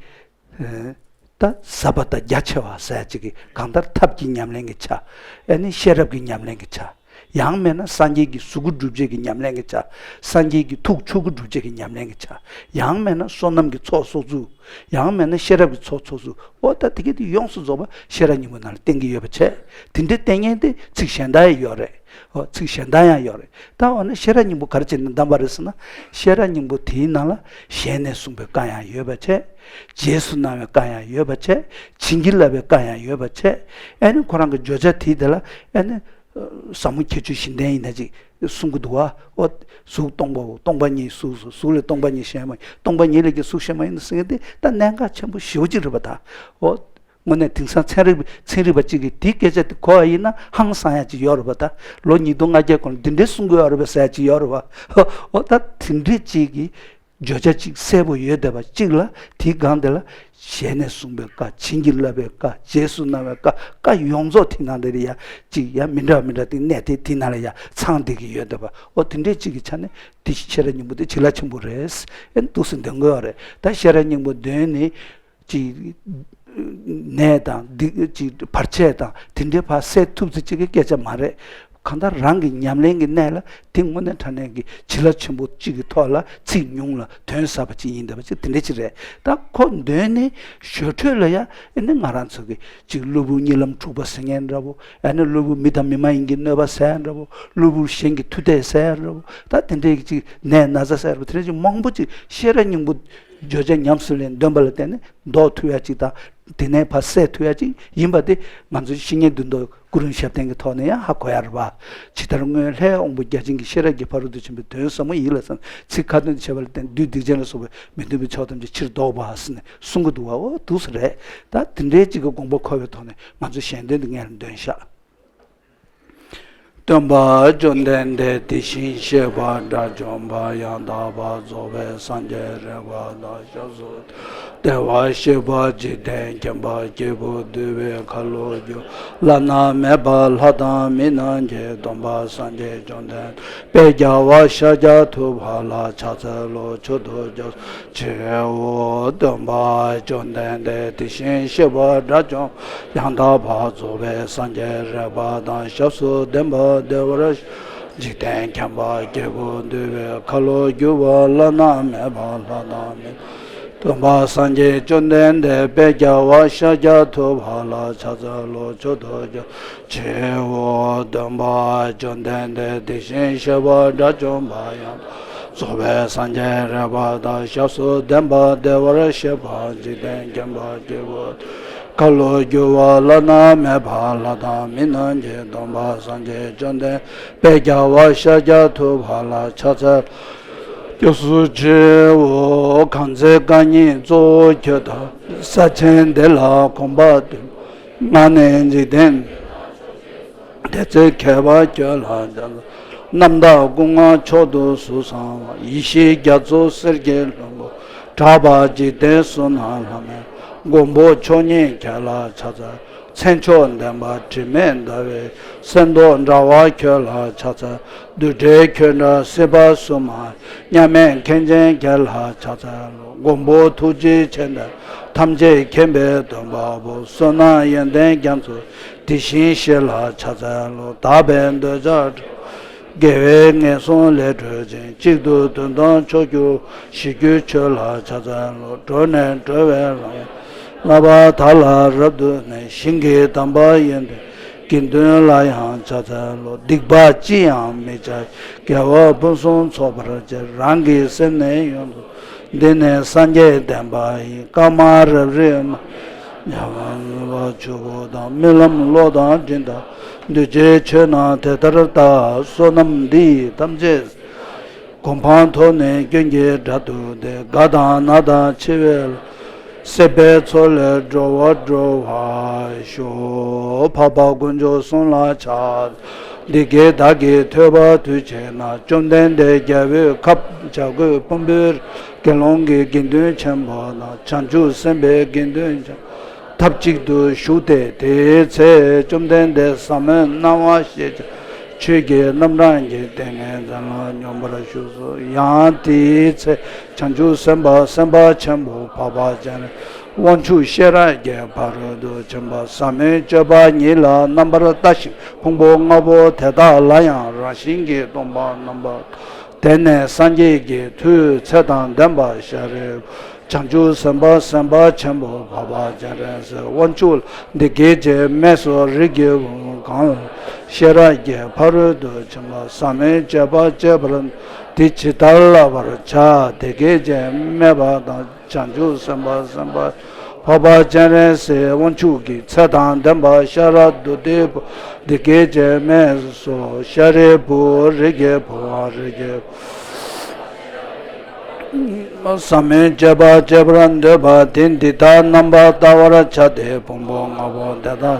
ད་ཟབ་པ་དང་རྒྱ་ཆེ་བ་ཟེར་ཡ་གཅིག་གི་གང་ལྟར་ཐབས་ཀྱི་ཉམས་ལེན་གྱི་ཆ། ཨ་ནི་ཤེས་རབ་ཀྱི་ཉམས་ལེན་གྱི་ཆ། ཡང་མེད་ན་སངས་རྒྱས་ཀྱི་གཟུགས་སྐུ་སྒྲུབ་བྱེད་ཀྱི་ཉམས་ལེན་གྱི་ཆ། སངས་རྒྱས་ཀྱི་ཐུགས་ཆོས་སྐུ་སྒྲུབ་བྱེད་ཀྱི་ཉམས་ལེན་གྱི་ཆ། ཡང་མེད་ན་བསོད་ནམས་ཀྱི་ཚོགས་གསོག་ཚུལ། ཡང་མེད་ན་ཤེས་རབ་ཀྱི་ཚོགས་གསོག་ཚུལ། འོ་ད་དེ་གས་དེ་ཡོངས་སུ་རྫོགས་པ་ཤེས་རབ་སྙིང་པོ་ནང་ལ་བསྟན་གྱི་ཡོད་པ་བྱས། དེ་འདྲའི་བསྟན་མཁན་དེ་ཚིག་གཞན་དག་ཡང་ཡོད་རེད། འོ་ཚིག་གཞན་དག་ཡང་ཡོད་རེད། ད་འོ་ན་ཤེས་རབ་སྙིང་པོ་ག་རེ་བྱས་ནས་བསྡམས་པ་རེད་ཟེར་ན། ཤེས་རབ་སྙིང་པོ་དེའི་ནང་ལ་ཞལ་ནས་གསུངས་པའི་བཀའ་ཡང་ཡོད་པ་བྱས། རྗེས་སུ་གནང་བའི་བཀའ་ཡང་ཡོད་པ་བྱས། བྱིན་གྱིས་བརླབས་པའི་བཀའ་ཡང་ཡོད་པ་བྱས། ཨ་ནི་ཁོ་རང་གི་བརྗོད་བྱ་དེའི་དེ་ལ་ཨ་ནི། ཟབ་མོ་ཁྱད་ཆོས་བཞི་ལྡན་ཡིན་ན་ཅིག་གསུང་གི་འདུག་བ། ཨོ། གཟུགས་སྟོང་པའོ། སྟོང་པ་ཉིད་གཟུགས་སོ། གཟུགས་ལས་སྟོང་པ་ཉིད་གཞན་མ་ཡིན། སྟོང་པ་ཉིད་ལས་ཀྱང་གཟུགས་གཞན་མ་ཡིན་ཟེར་མཁན་དེ་ད་གནད་འགག་ཆེན་པོ་ཞེ་པོ་ཅིག་རེད་པ་ད། ཨོ། དངོས་གནས་དེང་སང་ཚན་རིག་ཚན་རིག་པ་གཅིག་གིས་དེའི་སྐད་ཆ་དེ་གོ་བ་ཡིན་ན་ཧང་སང་ཡ་ཅིག་ཡོད་རེད་པ་ད། ལོ་ཉིས་སྟོང་ལྔ་བརྒྱའི་གོང་ལ་འདི་འདྲའི་གསུང་གི་ཡོད་རེད་པ་ཟེར་ཡ་ཅིག་ཡོད་རེད་པ། ཨོ་ད་དེ་འདྲའི་ཅིག་གིས། བརྗོད་བྱ་གཅིག་གསལ་པོ་ཡོད་བསྡད་པ་གཅིག་ལ་དེའི་སྒང་དེ་ལ་ཞལ་ནས་གསུངས་པའི་བཀའ། བྱིན་གྱིས་བརླབས་པའི་བཀའ། རྗེས་སུ་གནང་བའི་བཀའ། བཀའ་ཡོངས་རྫོགས་དེ་ནང་དེ་ལ་ཡ་གཅིག་ཡ་མི་འདྲ་བ་མི་འདྲ་དེ་གནས་དེ་དེ་ནང་ལ་ཡ་ཚང་བསྡད་ཀྱི་ཡོད་བསྡད་པ། ཨོ་དེ་འདྲའི་གཅིག་གི་ཆ་ནས་དེ་ཤེས་རབ་སྙིང་པོ་དེ་བྱིན་རླབས་ཆེན་པོ་རེད། ཨེ་འདུག་སེ་འདོན་དགོས་པ་རེད། ད་ཤེས་རབ་སྙིང་པོ་འདོན་ནི་གཅིག་ནད་དང་སྡིག་ཅིག་བར་ཆད་དང་དེ་འདྲའི་བར་སེལ་ཐུབ་ཚེ་གཅིག་གི་སྐད་ཆ་མ་རེད། གང་ལྟར་རང་གི་ཉམས་ལེན་གྱི་གནས་ལ་དེ་དངོས་གནས་དྲང་གནས་ཀྱི་བྱིན་རླབས་ཆེན་པོ་གཅིག་གི་ཐོག་ལ་ཚིག་ཉུང་ལ་དོན་ཟབ་པ་གཅིག་ཡིན་བསྡད་པ་ཅིག་དེ་འདྲ་ཅིག་རེད། ད་ཁོ་འདོན་ནས་ཞོར་འཕྲོས་ལ་ཡ་ཨེ་ནི་ང་རང་ཚོ་གི་ཅིག་གློ་བུར་གཉིད་ལམ་འཁྲུགས་པ་ཟེར་མཁན་འདྲ་བོ། ཨེ་ནི་གློ་བུར་མི་དང་མི་མ་ཡིན་གྱི་གནོད་པ་ཟེར་ཡ་འདྲ་བོ། གློ་བུར་གཞན་གྱི་མཐུ་གཏད་ཟེར་ཡ་འདྲ་བོ། ད་དེ་འདྲའི་ཅིག་ནད་ན་ཚ་ཟེར་ཡ་འདྲ་བོ། དེ་འདྲ་ཅིག་མང་པོ་ཅིག་ཤེས་རབ་སྙིང་པོ་བརྗོད་བྱ་ཉམས་སུ་ལེན་འདོན་པ་ལ་བརྟེན་ནས་ཟློག་ཐུབ་ཡ་ཅིག་དང་། དེ་ནས་ཕར་སེལ་ཐུབ་ཡ་ཅིག་ཡིན་པ་དེ་ང་ཚོའི་བཤེས་གཉེན་མདུན་དུ་སྐུ་རིམ་ཞབས་བརྟན་གྱི་ཐོག་ནས་ཡང་ཧ་གོ་ཡ་རེད་པ། ཇི་ལྟར་སྔོན་ལྷའི་དབང་པོ་བརྒྱ་བྱིན་གྱིས། ཤེས་རབ་ཀྱི་ཕ་རོལ་ཏུ་ཕྱིན་པའི་དོན་ཟབ་མོ་ཡིད་ལ་བསམ། ཚིག་ཁ་ཏོན་དུ་བྱས་པ་ལ་བརྟེན་བདུད་སྡིག་ཅན་ལ་སོགས་པའི་མི་མཐུན་པའི་ཕྱོགས་ཐམས་ཅད་ཕྱིར་ཟློག་པ་ཟེར་ནས་གསུང་གི་འདུག་བ། འོ་འདུག་སེ་རེད། ད་དེ་འདྲའི་ཅིག་གི་དགོངས་པ་འཁོར་བའི་ཐོག་ནས་ང་ཚོས་ཞལ་འདོན་འདི་སྔོན་ལ་འདོན་བཞག་སྟོན་པ་བཅོམ་ལྡན་འདས་དེ་བཞིན་གཤེགས་པ་དགྲ་བཅོམ་པ་ཡང་དག་པར་རྫོགས་པའི་སངས་རྒྱས་རིག་པ་དང་ཞབས་སུ་བདེ་བར་གཤེགས་པ་འཇིག་རྟེན་མཁྱེན་པ་སྐྱེས་བུ་འདུལ་བའི་ཁ་ལོ་སྒྱུར་བ་བླ་ན་མེད་པ་ལྷ་དང་མི་རྣམས་ཀྱི་སྟོན་པ་སངས་རྒྱས་བཅོམ་ལྡན་འདས་དཔལ་རྒྱལ་བ་ཤཱཀྱ་ཐུབ་པ་ལ་ཕྱག་འཚལ་ལོ། མཆོག་ཏུ་སྐྱབས་སུ་མཆིའོ། སྟོན་པ་བཅོམ་ལྡན་འདས་དེ་བཞིན་གཤེགས་པ་དགྲ་བཅོམ་ཡང་དག་པར་རྫོགས་པའི་སངས་རྒྱས་རིག་པ་དང་ཞབས་སུ་ལྡན་པ་བདེ་བར་འཇིག་རྟེན་མཁྱེན་པ་སྐྱེས་བུ་འདུལ་བའི་ཁ་ལོ་སྒྱུར་བ་བླ་ན་མེད་པ་ལྷ་དང་མི་སྟོན་པ་སངས་རྒྱས་བཅོམ་ལྡན་འདས་དཔལ་རྒྱལ་བ་ཤཱཀྱ་ཐུབ་པ་ལ་ཕྱག་འཚལ་ལོ། མཆོག་ཏུ་སྐྱབས་སུ་མཆིའོ། སྟོན་པ་བཅོམ་ལྡན་འདས་དེ་བཞིན་གཤེགས་པ་དགྲ་བཅོམ་པ་ཡང་དག་རྫོགས་པའི་སངས་རྒྱས་རིག་པ་དང་ཞབས་སུ་ལྡན་པ་བདེ་བར་གཤེགས་པ་འཇིག་རྟེན་མཁྱེན་པ་སྐྱེས་བུ་ཁ་ལོ་སྒྱུར་བ་བླ་ན་མེད་པ་ལྷ་དང་མི་རྣམས་ཀྱི་སྟོན་པ་སངས་རྒྱས་བཅོམ་ལྡན་དཔལ་རྒྱལ་བ་ཤཱཀྱ་ཐུབ་པ་ལ་ཕྱག་འཚལ་སྐྱབས་སུ་མཆིའོ། གང་ཚེ་རྐང་གཉིས་གཙོ་བོ་ཁྱོད་དང་། ས་ཆེན་འདི་ལ་གོམ་པ་བདུན། ང་ནི་འཇིག་རྟེན། དེ་ཚེ་མཁས་པ་ཁྱོད་ལ་ཕྱག་འཚལ། རྣམ་དག་སྐུ་མངའ་མཆོག་ཏུ་གཟུགས་བཟང་བ། ཡེ་ཤེས་རྒྱ་མཚོ་གསེར་གྱི་ལྷུན་པོ། གྲགས་པ་འཇིག་རྟེན་གསུམ་ན་ལྷམ་མེ། མགོན་པོ་མཆོག་བརྙེས་ཁྱོད་ལ་ཕྱག་འཚལ། མཚན་མཆོག་ལྡན་པ་དྲི་མེད་ཟླ་བའི། གསེར་མདོག་འདྲ་བ་ཁྱོད་ལ་ཕྱག་འཚལ། རྡུལ་བྲལ་ཁྱོད་འདྲ་སྲིད་པ་གསུམ་མ། མཉམ་མེད་མཁན་ཆེན་ཁྱོད་ལ་ཕྱག་འཚལ་ལོ། མགོན་པོ་ཐུགས་རྗེ་ཆེ་འདི། ཐམས་ཅད་མཁྱེན་པའི་སྟོན་པ་པོ། བསོད་ནམས་ཡོན་ཏན་རྒྱ་མཚོ། དེ་བཞིན་གཤེགས་ལ་ཕྱག་འཚལ་ལོ། དག་པའི་འདོད་ཆགས། དགེ་བའི་ངན་སོང་ལས་གྲོལ་ཅིང་། གཅིག་ཏུ་དོན་དམ་མཆོག་གྱུར། ཞི་རྒྱས་ཁྱོད་ལ་ཕྱག་འཚལ་ལོ། འགྲོ་ནས་སྒྲོལ་བའི་ལམ། བསླབ་པ་དག་ལ་རབ་ཏུ་གནས། ཞིང་གི་དམ་པ་ཡོན་ཏན། དགེ་འདུན་ལ་ཡང་ཕྱག་འཚལ་ལོ། སྡིག་པ་ཅི་ཡང་མི་བྱ། དགེ་བ་ཕུན་སུམ་ཚོགས་པར་བྱེད། རང་གི་སེམས་ནི་ཡོངས་སུ། འདི་ནི་སངས་རྒྱས་བསྟན་པ་ཡིན། བཀའ་མ་རབ་རིབ་མ། ཉམས་པ་ཆུ་བོ་དང་། རྨི་ལམ་གློག་དང་སྤྲིན་ལྟར། འདུ་བྱེད་ཆོས་རྣམས་དེ་ལྟར་བལྟ། བསོད་ནམས་འདི་ཡིས་ཐམས་ཅད། གོ་འཕང་ཐོབ་ནས་སྐྱོན་གྱི་དགྲ་བཏུལ་ཏེ། རྒ་དང་ན་དང་འཆི་བའི། སྲིད་པའི་མཚོ་ལས་འགྲོ་བ་སྒྲོལ་བར་ཤོག། འཕགས་པ་དཀོན་མཆོག་གསུམ་ལ་ཕྱག། འདི་སྐད་བདག་གིས་ཐོས་པ་དུས་གཅིག་ན། བཅོམ་ལྡན་འདས་རྒྱལ་པོའི་ཁབ་བྱ་རྒོད་ཕུང་པོའི། དགེ་སློང་གི་དགེ་འདུན་ཆེན་པོ་དང་། བྱང་ཆུབ་སེམས་དཔའི་དགེ་འདུན་ཆེན། ཐབས་གཅིག་ཏུ་བཞུགས་ཏེ། དེའི་ཚེ་བཅོམ་ལྡན་འདས་ཟབ་མོའི་སྣང་བ་ཤེས་བྱ་ཆོས་ཀྱི་རྣམ་གྲངས་ཀྱི་ཏིང་ངེ་འཛིན་ལ་སྙོམས་པར་ཞུགས་སོ། ཡང་དེའི་ཚེ་བྱང་ཆུབ་སེམས་དཔའ་སེམས་དཔའ་ཆེན་པོ་འཕགས་པ་སྤྱན་རས་ དབང་ཕྱུག་ཤེས་རབ་ཀྱི་ཕ་རོལ་ཏུ་ཕྱིན་པ་ཟབ་མོའི་སྤྱོད་པ་ཉིད་ལ་རྣམ་པར་ལྟ་ཞིང་ཕུང་པོ་ལྔ་པོ་དེ་དག་ལ་ཡང་རང་བཞིན་གྱིས་སྟོང་པ་རྣམ་པར། དེ་ནས་སངས་རྒྱས་ཀྱི་མཐུས་ཚེ་དང་ལྡན་པ་ཤཱ་རིའི་བུ། བྱང་ཆུབ་སེམས་དཔའ་སེམས་དཔའ་ཆེན་པོ་འཕགས་པ་སྤྱན་རས་གཟིགས་དབང་ཕྱུག་ལ་འདི་སྐད་ཅེས་སྨྲས་སོ། རིགས་ཀྱི་བུ་གང་ལ་ཤེས་རབ་ཀྱི་ཕ་རོལ་ཏུ་ཕྱིན་པ་ཟབ་མོའི་སྤྱོད་པ་སྤྱད་པར་དེ་ཇི་ལྟར་བསླབ་པར་བྱ། དེ་སྐད་ཅེས་སྨྲས་པ་དང་། བྱང་ཆུབ་སེམས་དཔའ་སེམས་དཔའ་འཕགས་པ་སྤྱན་རས་གཟིགས་དབང་ཕྱུག་གིས་ཚེ་དང་ལྡན་པ་ཤཱ་ར་དྭ་ཏིའི་བུ་འདི་སྐད་ཅེས་སྨྲས་སོ། ཤཱ་རིའི་བུ། རིགས་ཀྱི་བུའམ་རིགས་ཀྱི་བུ་ཟབ་མོའི་སྤྱོད་པ་སྤྱད་པར་འདོད་པ་དེས་འདི་ལྟར་རྣམ་པར་བལྟ་བར་བྱ་སྟེ། ཕུང་པོ་ལྔ་པོ་དེ་དག་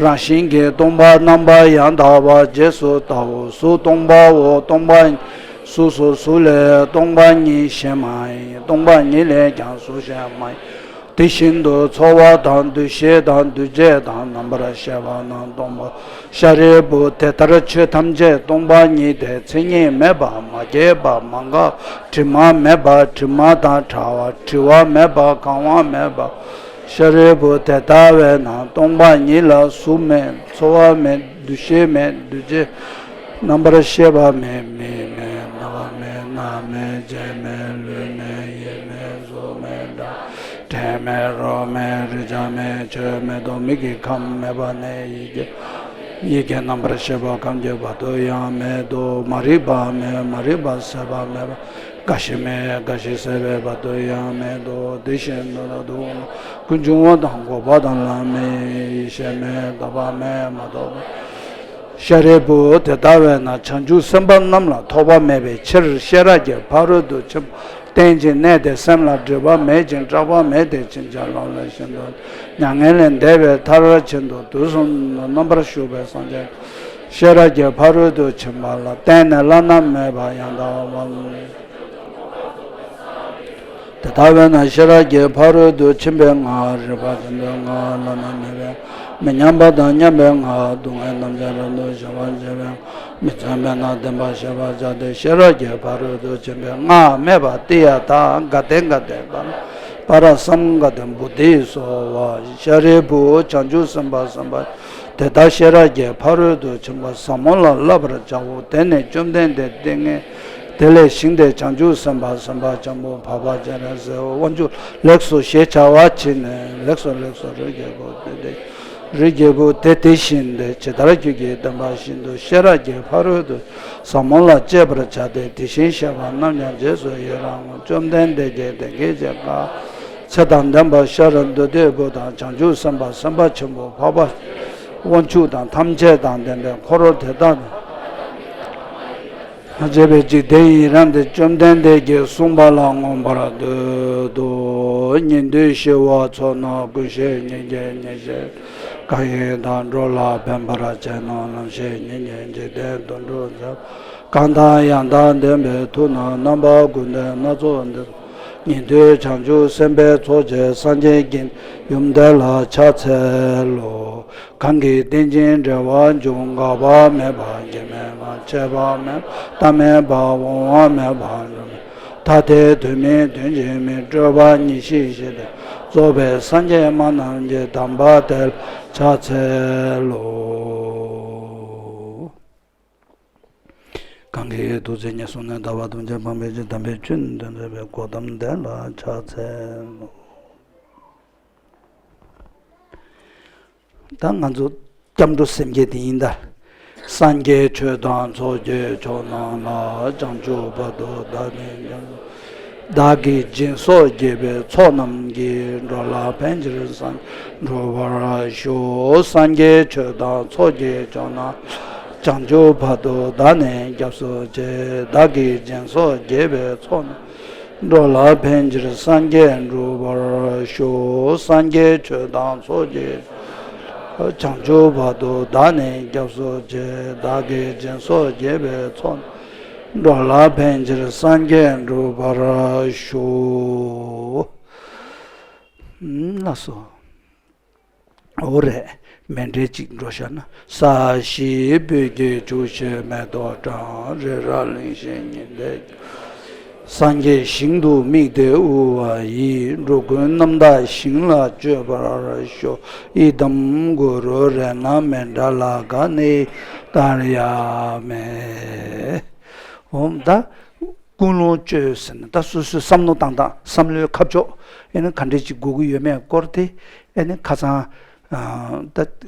རང་བཞིན་གྱིས་སྟོང་པ་རྣམ་པར་ཡང་དག་པར་རྗེས་སུ་བལྟའོ། གཟུགས་སྟོང་པའོ། སྟོང་པ་ཉིད་གཟུགས་སོ། གཟུགས་ལས་སྟོང་པ་ཉིད་གཞན་མ་ཡིན། སྟོང་པ་ཉིད་ལས་ཀྱང་གཟུགས་གཞན་མ་ཡིན། དེ་བཞིན་དུ་ཚོར་བ་དང་། འདུ་ཤེས་དང་། འདུ་བྱེད་དང་། རྣམ་པར་ཤེས་པ་རྣམས་སྟོང་པ། ཤཱ་རིའི་བུ། དེ་ལྟར་ཆོས་ཐམས་ཅད་སྟོང་པ་ཉིད་དེ། མཚན་ཉིད་མེད་པ། མ་སྐྱེས་པ། མ་འགགས། དྲི་མ་མེད་པ། དྲི་མ་དང་བྲལ་བ། བྲི་བ་མེད་པ། གང་བ་མེད་པ། ཤཱ་རིའི་བུ། དེ་ལྟ་བས་ན་སྟོང་པ་ཉིད་ལ་གཟུགས་མེད། ཚོར་བ་མེད། འདུ་ཤེས་མེད། འདུ་བྱེད། རྣམ་པར་ཤེས་པ་མེད། མིག་མེད། རྣ་བ་མེད། སྣ་མེད། ལྕེ་མེད། ལུས་མེད། ཡིད་མེད། གཟུགས་མེད། སྒྲ། དྲི་མེད། རོ་མེད། རེག་བྱ་མེད། ཆོས་མེད་དོ། མིག་གི་ཁམས་མེད་པ་ནས་ཡིད་ཀྱི། ཡིད་ཀྱི་རྣམ་པར་ཤེས་པ་ཁམས་ཀྱི་བར་དུ་ཡང་མེད་དོ། མ་རིག་པ་མེད། མ་རིག་པ་ཟད་པ་མེད་པ། རྒ་ཤི་མེད། རྒ་ཤི་ཟད་པའི་བར་དུ་ཡང་མེད་དོ། དེ་བཞིན་དུ་ལ་དུ་ཀུན་འབྱུང་བ་དང་འགོག་པ་དང་ལམ་མེད། ཡེ་ཤེས་མེད། རྟོག་པ་མེད། མ་རྟོགས་པ། ཤཱ་རིའི་བུ། དེ་ལྟ་བས་ན་བྱང་ཆུབ་སེམས་དཔའ་རྣམས་ལ་ཐོགས་པ་མེད་པའི་ཕྱིར་ཤེས་རབ་ཀྱི་ཕ་རོལ་ཏུ་ཕྱིན་པ་བསྟན་ཅིང་གནས་ཏེ། སེམས་ལ་སྒྲིབ་པ་མེད་ཅིང་སྐྲག་པ་མེད་དེ། ཕྱིན་ཅི་ལོག་ལས་ཤིན་ཏུ་མྱ་ངན་ལས་འདས་པའི་མཐར་ཕྱིན་ཏོ། དུས་གསུམ་དུ་རྣམ་པར་བཞུགས་པའི་སངས་རྒྱས་ཤེས་རབ་ཀྱི་ཕ་རོལ་ཏུ་ཕྱིན་པ་ལ་བརྟེན་ནས་བླ་ན་མེད་པ་ཡང་དག་པ། དེ་ལྟ་བས་ན་ཤེས་རབ་ཀྱི་ཕ་རོལ་ཏུ་ཕྱིན་པའི་སྔགས། རིག་པ་ཆེན་པོའི་སྔགས། བླ་ན་མེད་པའི། མི་མཉམ་པ་དང་མཉམ་པའི་སྔགས། སྡུག་བསྔལ་ཐམས་ཅད་རབ་ཏུ་ཞི་བར་བྱེད་པའི། མི་བརྩོན་པས་ན་བདེན་པར་ཤེས་པར་བྱ་སྟེ། ཤེས་རབ་ཀྱི་ཕ་རོལ་ཏུ་ཕྱིན་པའི་སྔགས་སྨྲས་པ། ཏདྱ་ཐཱ། ག་ཏེ་ག་ཏེ་པཱ་ར། པཱ་ར་སཾ་ག་ཏེ་བོ་དྷི་སྭཱ་ཧཱ། ཤཱ་རིའི་བུ། བྱང་ཆུབ་སེམས་དཔའ་སེམས་དཔའ། དེ་ལྟར་ཤེས་རབ་ཀྱི་ཕ་རོལ་ཏུ་ཕྱིན་པ་ཟབ་མོ་ལ་བསླབ་པར་བྱའོ། དེ་ནས་བཅོམ་ལྡན་འདས་ཏིང་ངེ་དེ་ལས་བཞེངས་ཏེ་བྱང་ཆུབ་སེམས་དཔའ་སེམས་དཔའ་ཆེན་པོ་འཕགས་པ་སྤྱན་རས་གཟིགས་དབང་ཕྱུག་ལེགས་སོ་ཞེས་བྱ་བ་བྱིན་ནས། ལེགས་སོ་ལེགས་སོ། རིགས་ཀྱི་བུ་དེ་དེ། རིགས་ཀྱི་བུ་དེ་དེ་བཞིན་ཏེ། ཇི་ལྟར་ཁྱོད་ཀྱིས་བསྟན་པ་བཞིན་དུ་ཤེས་རབ་ཀྱི་ཕ་རོལ་ཏུ་ཟབ་མོ་ལ་སྤྱད་པར་བྱ་སྟེ། དེ་བཞིན་གཤེགས་པ་རྣམས་ཀྱང་རྗེས་སུ་ཡི་རང་ངོ་། བཅོམ་ལྡན་འདས་ཀྱིས་དེ་སྐད་ཅེས་བཀའ། ཚེ་དང་ལྡན་པ་ཤཱ་ར་དྭ་ཏིའི་བུ་དང་། བྱང་ཆུབ་སེམས་དཔའ་སེམས་དཔའ་ཆེན་པོ་འཕགས་པ་དབང་ཕྱུག་དང་། ཐམས་ཅད་དང་ལྡན་པའི་འཁོར་དེ་དག་དང་བཅས་པའི་འཇིག་རྟེན་ཡི་རངས་ཏེ། བཅོམ་ལྡན་འདས་ཀྱིས་གསུངས་པ་ལ་མངོན་པར་བསྟོད་དོ། ཉན་ཐོས་ཞི་བ་ཚོགས་རྣམས་ཀུན་ཤེས་ཉིད་ཀྱིས་ཉེར་ཞི། གང་ཡིན་བདག་འགྲོ་ལ་ཕན་པར་བྱེད་རྣམས། ལམ་ཤེས་ཉིད་ཀྱིས་འཇིག་རྟེན་དོན་སྒྲུབ་མཛད། གང་དང་ཡང་དག་ལྡན་པའི་མཐུ་རྣམས། རྣམ་པ་ཀུན་ལྡན་སྣ་ཚོགས་འདི་དག་ཉན་ཐོས་བྱང་ཆུབ་སེམས་དཔའི་ཚོགས་ཀྱིས། སངས་རྒྱས་ཀྱི་ཡུམ་དེ་ལ་ཕྱག་འཚལ་ལོ། གང་གིས་རྟེན་ཅིང་འབྲེལ་བར་འབྱུང་། འགག་པ་མེད་པ་སྐྱེ་མེད་པ། ཆད་པ་མེད་པ་མཐའ་མེད་པ། འོང་བ་མེད་པ་འགྲོ་མེད། ཐ་དད་དོན་མིན་དོན་གཅིག་མིན། སྤྲོས་པ་ཉེར་ཞི་ཞི་སྟེ། རྫོགས་པའི་སངས་རྒྱས་སྨྲ་རྣམས་ཀྱི། དམ་པ་དེ་ལ་ཕྱག་འཚལ་ལོ། གང་གིས་ཐུགས་བརྩེ་ཉེར་བཟུང་ནས། ལྟ་བ་ཐམས་ཅད་སྤང་བའི་ཕྱིར། དམ་པའི་ཆོས་ནི་སྟོན་མཛད་པའི། གོའུ་ཏམ་དེ་ལ་ཕྱག་འཚལ་ལོ། ད་ང་ཚོ་སྐྱབས་འགྲོ་སེམས་བསྐྱེད་དེ་ཡིན་ད། སངས་རྒྱས་ཆོས་དང་ཚོགས་ཀྱི་མཆོག་རྣམས་ལ། བྱང་ཆུབ་བར་དུ་བདག་ནི་སྐྱབས། བདག་གིས་སྦྱིན་སོགས་བགྱིས་པའི་ཚོགས་རྣམས་ཀྱིས། འགྲོ་ལ་ཕན་ཕྱིར་སངས་རྒྱས་འགྲུབ་པར་ཤོག། སངས་རྒྱས་ཆོས་དང་ཚོགས་ཀྱི་མཆོག་རྣམས་ལ། བྱང་ཆུབ་བར་དུ་བདག་ནི་སྐྱབས་སུ་མཆི། བདག་གིས་སྦྱིན་སོགས་བགྱིས་པའི་ཚོགས་རྣམས། འགྲོ་ལ་ཕན་ཕྱིར་སངས་རྒྱས་འགྲུབ་པར་ཤོག། སངས་རྒྱས་ཆོས་དང་ཚོགས་ཀྱི། བྱང་ཆུབ་བར་དུ་བདག་ནི་སྐྱབས་སུ་མཆི། བདག་གིས་སྦྱིན་སོགས་བགྱིས་པའི་ཚོགས། འགྲོ་ལ་ཕན་ཕྱིར་སངས་རྒྱས་འགྲུབ་པར་ཤོག། ལགས་སོ། འོ་རེད། མཎྜལ་གཅིག་འགྲོ་བཞག་ན། ས་གཞི་སྤོས་ཀྱིས་བྱུགས་ཤིང་མེ་ཏོག་དང་། རི་རབ་གླིང་བཞི་ཉི་ཟླས་བརྒྱན། སངས་རྒྱས་ཞིང་དུ་དམིགས་ཏེ་དབུལ་བ་ཡི། འགྲོ་ཀུན་རྣམ་དག་ཞིང་ལ་སྤྱོད་པར་ཤོག་ཨི་དམ་གུ་རུ་རཏྣ་མཎྜ་ལ་ཀ་ནི་ཏཱ་ར་ཡ་མེ། འོ་ད་ཀུན་སློང་བཅོས་ཟེར་ན་ད་སོ་སོའི་བསམ་བློ་བཏང་སྟངས་བསམ་བློའི་ཁ་ཕྱོགས་ཨེ་ནི་ག་འདྲས་ཅིག་དགོས་ཀྱི་ཡོད་མེད་སྐོར་དེ་ཨེ་ནི་ཁ་སང་ད་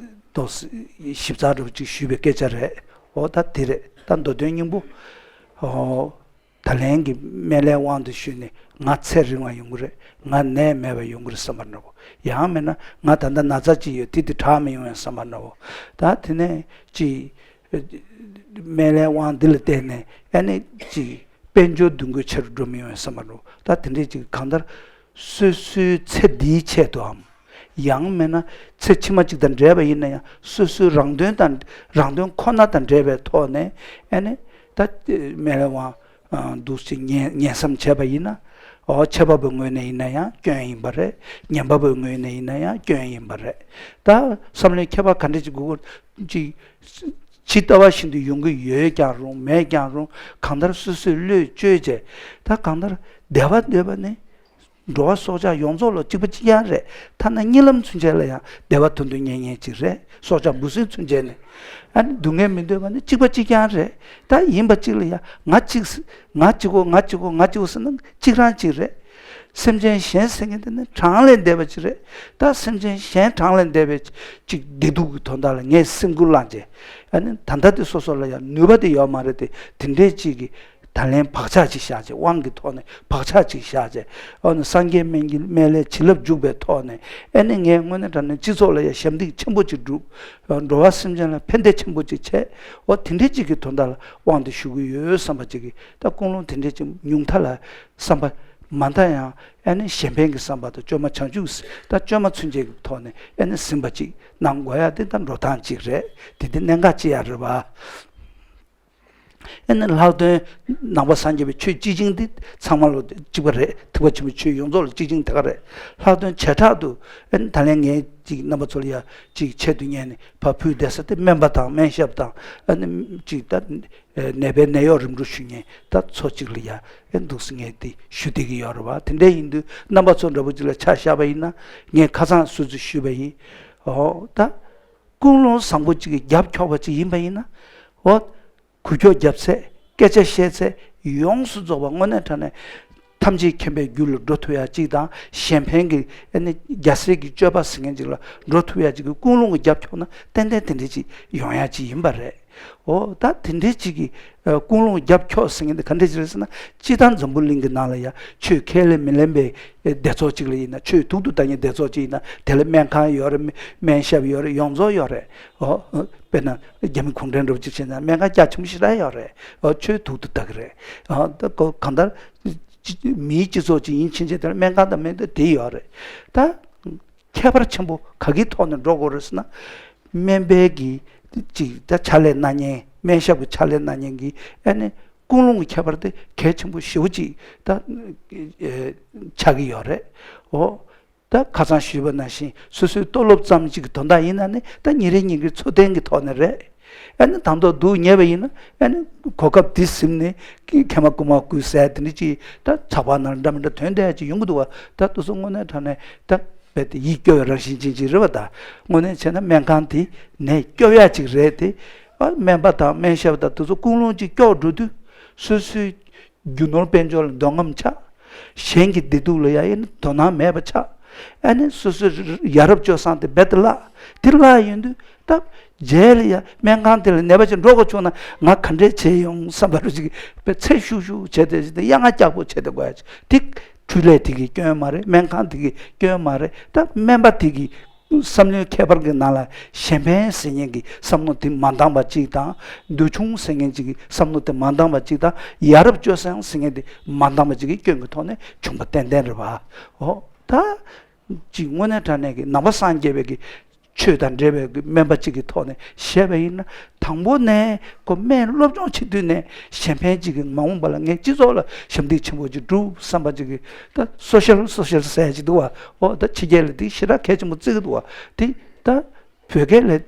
ཏོག་ཞིབ་ཚགས་འདྲ་པོ་ཅིག་ཞུས་པའི་སྐད་ཆ་རེད། འོ་ད་དེ་རེད། ད་མདོ་དོན་སྙིང་པོ་འོ། ད་ལན་གྱི་སྨན་བླའི་དབང་དུ་ཞུས་ནས་ང་ཚེ་རིང་བ་ཡོང་གི་རེད། ང་ནད་མེད་པ་ཡོང་གི་རེད་བསམ་པ་འདྲ་བོ། ཡང་མིན་ན་ང་ད་ལྟ་ན་ཚ་ཅིག་ཡོད་དེ་དེ་དྲག་མི་ཡོང་བས་བསམ་པ་འདྲ་བོ། ད་དེ་ནས་ཅིག་སྨན་བླའི་དབང་འདི་ལ་བརྟེན་ནས་ཨ་ནི་ཅིག་དཔལ་འབྱོར་འདུ་འགོད་ཆེ་རུ་འགྲོ་མི་ཡོང་བས་བསམ་པ་འདྲ་བོ། ད་དེ་འདྲས་ཅིག་གང་ལྟར་སོ་སོའི་ཚེ་འདིའི་ཆེད་དུའམ། ཡང་མིན་ན་ཚེ་ཕྱི་མ་ཅིག་དང་འབྲེལ་བ་ཡིན་ན་ཡང་སོ་སོའི་རང་དོན་དང་རང་དོན་ཁོ་ན་དང་འབྲེལ་བའི་ཐོག་ནས་ཨ་ནི་ད་སྨན་བླའི་དབང་འདུག་ཅིག་ཉན་ཉན་བསམ་བྱས་པ་ཡིན་ན། འོ་ཆེ་བ་པོའི་ངོས་ནས་ཡིན་ན་ཡང་སྐྱོན་ཡིན་པ་རེད། ཉམས་པ་པོའི་ངོས་ནས་ཡིན་ན་ཡང་སྐྱོན་ཡིན་པ་རེད། ད་བསམ་བློའི་ཁྱད་པར་ག་འདྲ་ཅིག་དགོས་ཀྱི་ཅིག་ཇི་ལྟ་བ་བཞིན་དུ་ཡོང་གི་ཡོད་ཀྱང་རུང་མེད་ཀྱང་རུང་གང་ལྟར་སོ་སོས་བློས་བཅོས་བྱས། ད་གང་ལྟར་བདེ་བ་འདོད་པ་ནི་འགྲོ་བ་སྲོག་ཆགས་ཡོངས་རྫོགས་ལ་གཅིག་པ་གཅིག་རྐྱང་རེད། ཐ་ན་གཉིད་ལམ་ཚུན་ཆད་ལ་ཡང་བདེ་བ་དོན་དུ་གཉེར་མཁན་ཅིག་རེད། སྲོག་ཆགས་འབུ་སྲིན་ཚུན་ཆད་ནས་ཨ་ནི་སྡུག་བསྔལ་མི་འདོད་པ་ནི་གཅིག་པ་གཅིག་རྐྱང་རེད། ད་ཡིན་པ་གཅིག་ལ་ཡང་ང་གཅིག་ང་གཅིག་གོ་ང་གཅིག་གོ་ང་གཅིག་གོ་ཟེར་ན་གཅིག་རང་གཅིག་རེད། སེམས་ཅན་གཞན་ཟེར་མཁན་དེ་ནི་གྲངས་ལས་འདས་པ་ཅིག་རེད། ད་སེམས་ཅན་གཞན་གྲངས་ལས་འདས་པའི་ཅིག་བདེ་སྡུག་གི་དོན་དག་ལ་ངས་སེམས་ཁུར་བླངས་རྗེས་ཨ་ནི་ད་ལྟ་དེ་སོ་སོ་ལ་ཡང་ནུས་པ་དེ་ཡོད་མ་རེད་དེ། དེ་འདྲའི་ཅིག་གི་ད་ལན་བག་ཆགས་ཅིག་བཞག་རྗེས་དབང་གི་ཐོག་ནས་བག་ཆགས་ཅིག་བཞག་རྗེས་ཨ་ནི་སངས་རྒྱས་སྨན་གྱི་སྨན་བླའི་བྱིན་རླབས་འཇུག་པའི་ཐོག་ནས་ཨ་ནི་ངས་དངོས་གནས་དྲང་གནས་སྤྱི་ཚོགས་ལ་ཡང་ཞབས་འདེགས་ཆེན་པོ་ཅིག་བསྒྲུབས། འགྲོ་བ་སེམས་ཅན་ལ་ཕན་བདེ་ཆེན་པོ་ཅིག་བྱས། འོ་དེ་འདྲའི་ཅིག་གི་དོན་དག་ལ་དབང་དུ་ཞུ་གི་ཡོད་བསམ་པ་ཅིག་གི་ད་ཀུན་སློང་དེ་འདྲའི་ཅིག་ཉུང་མཐའ་ལ་བསམ་པ་མ་མཐའ་ཡང་ཨ་ནི་གཞན་ཕན་གྱི་བསམ་པ་དང་བཅོས་མ་བྱང་ཆུབ་ཀྱི་ད་བཅོས་མ་ཚུན་ཆད་ཀྱི་ཐོག་ནས་ཨ་ནི་ཟིན་པ་ཅིག་གནང་དགོས་ཡ་དེ་ད་འགྲོ་སྟངས་ཅིག་རེད། དེ་དེ་གནད་འགག་ཅིག་ཡ་རེད་བ། ཨ་ནི་ལྷག་དོན་ནང་པ་སངས་རྒྱས་པའི་ཆོས་སྤྱི་ཆིངས་འདི་ཚང་མ་ལོ་གཅིག་པ་རེད། ཐེག་པ་ཆེན་པོའི་ཆོས་ཡོངས་རྫོགས་ལ་སྤྱི་ཆིངས་དེ་ག་རེད། ལྷག་དོན་བྱེ་བྲག་ཏུ་ཨ་ནི་ད་ལན་ངས་ཅིག་རྣམ་པ་ཚོ་ལ་ཡ་ཅིག་ཆེད་དུ་གཉེར་ནས་ཕར་ཕུལ་བསྡད་ས་དེ་སྨན་པ་དང་སྨན་ཞབས་དང་ཨ་ནི་ཅིག་ད་ནད་པའི་ནད་གཡོག་རིམ་གྲོ་ཞུ་མཁན་ད་ཚོ་གཅིག་ལ་ཡ་ཨ་འདུག་སེ་ངས་དེ་ཞུ་བསྡད་ཀྱི་ཡོད་རེད་བ། དེ་འདྲ་ཡིན་དུས་རྣམ་པ་ཚོ་འདྲ་པོ་ཅིག་ལ་ཆ་བཞག་པ་ཡིན་ན་ངས་ཁ་སང་སུད་སི་ཞུས་པ་ཡིན། འོ་ད་ཀུན་སློང་བཟང་པོ་ཅིག་གི་རྒྱབ་འཁྱོག་པ་ཅིག་ཡིན་པ་ཡིན་ན། འོ། འགུལ་སྐྱོད་བརྒྱབ་ཚད། སྐད་ཆ་བཤད་ཚད། ཡོངས་སུ་རྫོགས་པ་དངོས་གནས་དྲང་གནས་ཐམས་ཅད་མཁྱེན་པའི་རྒྱུ་ལ་འགྲོ་ཐུབ་ཡ་གཅིག་དང་གཞན་ཕན་གྱི་ཨ་ནི་རྒྱལ་སྲས་ཀྱི་སྤྱོད་པ་ཟེར་མཁན་ཅིག་ལ་འགྲོ་ཐུབ་ཡ་གཅིག་གི་ཀུན་སློང་གི་རྒྱབ་འཁྱོག་ན་ཏན་ཏན་དེ་འདྲ་ཅིག་ཡོང་ཡ་གཅིག་ཡིན་པ་རེད། འོ་ད་དེ་འདྲ་ཅིག་གི་ཨ་ཀུན་སློང་གི་རྒྱབ་འཁྱོག་ཟེར་མཁན་དེ་ག་འདྲ་ཅིག་རེད་ཟེར་ན་སྤྱིར་བཏང་འཛམ་བུ་གླིང་གི་ནང་ལ་ཡ་ཆོས་ཁས་ལེན་མི་ལེན་པའི་སྡེ་ཚོགས་ཅིག་ལ་ཡིན་ན་ཆོས་དུག་ཏུ་གཏོང་མཁན་སྡེ་ཚོགས་ཅིག་ཡིན་ན་དེ་ལ་སྨན་ཁང་ཡོད་རེད། སྨན་ཞབས་ཡོད་རེད། ཡོངས་རྫོགས་ཡོད་རེད། འོ། དཔེར་ན་རྒྱ་མི་གུང་ཁྲན་འདྲ་པོ་ཅིག་བྱས་ན་སྨན་ཁང་རྒྱ་ཆེན་པོ་ཞེ་དྲག་ཡོད་རེད། འོ་ཆོས་དུག་ཏུ་གཏོང་གི་རེད། ཨ་ད་གོ་གང་ལྟར་ཅི་མིའི་སྤྱི་ཚོགས་ཅིག་ཡིན་ཕྱིན་ཆད་དེར་སྨན་ཁང་དང་སྨན་དེ་དེ་ཡོད་རེད། ད་ཁྱད་པར་ཆེན་པོ་ག་གི་ཐོག་ནས་འགྲོ་དགོས་རེད་ཟེར་ན། སྨན་པའི་གི་ཅིག་ད་ཕྱག་ལས་གནང་མཁན་སྨན་ཞབས་ཀྱི་ཕྱག་ལས་གནང་མཁན་གྱི་ཨ་ནི་ཀུན་སློང་གི་ཁྱད་པར་དེ་གལ་ཆེན་པོ་ཞེ་པོ་ཅིག་ད་ཆགས་ཀྱི་ཡོད་རེད། འོ། ད་ཁ་སང་ཞུས་པ་ནང་བཞིན་སོ་སོའི་ལྟོ་སློབ་ཙམ་ཅིག་གི་དོན་དག་ཡིན་ན་ནི་ད་ཉིན་རེ་ཉིན་གྱི་འཚོ་རྟེན་གྱི་ཐོག་ནས་རེད། ཨ་ནི་དང་ཐོག་སྡུག་བསྔལ་བ་ཡིན་ན་ཨ་ནི་གོ་སྐབས་དེ་ཟིན་ནས་ཀྱི་མཁལ་མ་རྐུན་མ་རྐུས་ཟེར་དེ་འདྲ་ཅིག་ད་ཚགས་པར་ནང་འདྲ་མི་འདྲ་ཐོན་བསྡད་ཅིག་ཡོང་གི་འདུག་བ། ད་དེ་ཚོ་དངོས་གནས་དྲང་གནས་ད་རྦད་དེ་ཡིད་སྐྱོ་བའི་རང་བཞིན་ཅན་ཅིག་རེད་བ། ད་དངོས་གནས་བྱས་ན་སྨན་ཁང་དེ་ནས་སྐྱོབ་ཡ་ཅིག་རེད་དེ། ཨ་སྨན་པ་དང་སྨན་ཞབས་དང་དེ་ཚོ་ཀུན་སློང་ཅིག་སྐྱོ་འགྲོ་དུས་སོ་སོའི་རྒྱུ་ནོར་དཔལ་འབྱོར་ལ་འདོད་རྔམ་ཆགས། གཞན་གྱི་བདེ་སྡུག་ལ་ཡ་ཡིན་དོ་སྣང་མེད་པ་ཆགས། ཨ་ནི་སོ་སོའི་ཡ་རབས་སྤྱོད་བཟང་དེ་རྦད་དེ་བརླག་དེ་བརླག་ཡོང་དུས་ད་རྗེས་ལ་ཡ་སྨན་ཁང་དེ་ལ་ནད་པ་ཅིག་འགྲོ་དགོས་བྱུང་ན་ང་ག་འདྲས་བྱས་ཡོང་བསམ་པ་རུ་ཅིག་པའི་ཚེ་ཤུགས་ཤུགས་བྱས་ཏེ་ཅིག་དེ་གཡང་ང་སྐྱག་པོ་བྱས་ཏེ་དགོས་ཡ་ཅིག་དེ་འཕྲུལ་ལས་དེ་གི་སྐྱོན་མ་རེད། སྨན་ཁང་དེ་གི་སྐྱོན་མ་རེད། ད་སྨན་པ་དེ་གི་བསམ་བློའི་ཁྱད་པར་གྱི་ནང་ལ་གཞན་ཕན་ཟེར་མཁན་གྱི་བསམ་བློ་དེ་མ་འདང་བ་གཅིག་དང་། འདོད་ཆུང་ཟེར་མཁན་གཅིག་གི་བསམ་བློ་དེ་མ་འདང་བ་གཅིག་དང་། ཡ་རབས་སྤྱོད་བཟང་ཟེར་མཁན་དེ་མ་འདང་བ་གཅིག་གི་སྐྱོན་གྱི་ཐོག་ནས་བྱུང་བ་ཏན་ཏན་རེད་བ། འོ་ད་ཅིག་དངོས་གནས་དྲང་གནས་ཀྱི་ནང་པ་སངས་རྒྱས་པའི་གི་ཆོས་དང་འབྲེལ་བའི་གི་སྨན་པ་གཅིག་གི་ཐོག་ནས་བཤད་པ་ཡིན་ན། དང་པོ་ནས་ཁོ་སྨན་སློབ་སྦྱོང་བྱེད་དུས་ནས་གཞན་ཕན་གཅིག་གི་མ་འོངས་པ་ལ་ངས་སྤྱི་ཚོགས་ལ་ཞབས་འདེགས་ཆེན་པོ་གཅིག་སྒྲུབ་བསམ་པ་གཅིག་གི་ད་སོ་ཤལ་སོ་ཤལ་ཟེར་གཅིག་འདུག་བ། འོ་ད་ཕྱི་རྒྱལ་ལ་དེ་ཞེ་དྲག་གལ་ཆེན་པོ་བརྩི་གི་འདུག་བ། དེ་ད་ བོད་སྐད་ལ་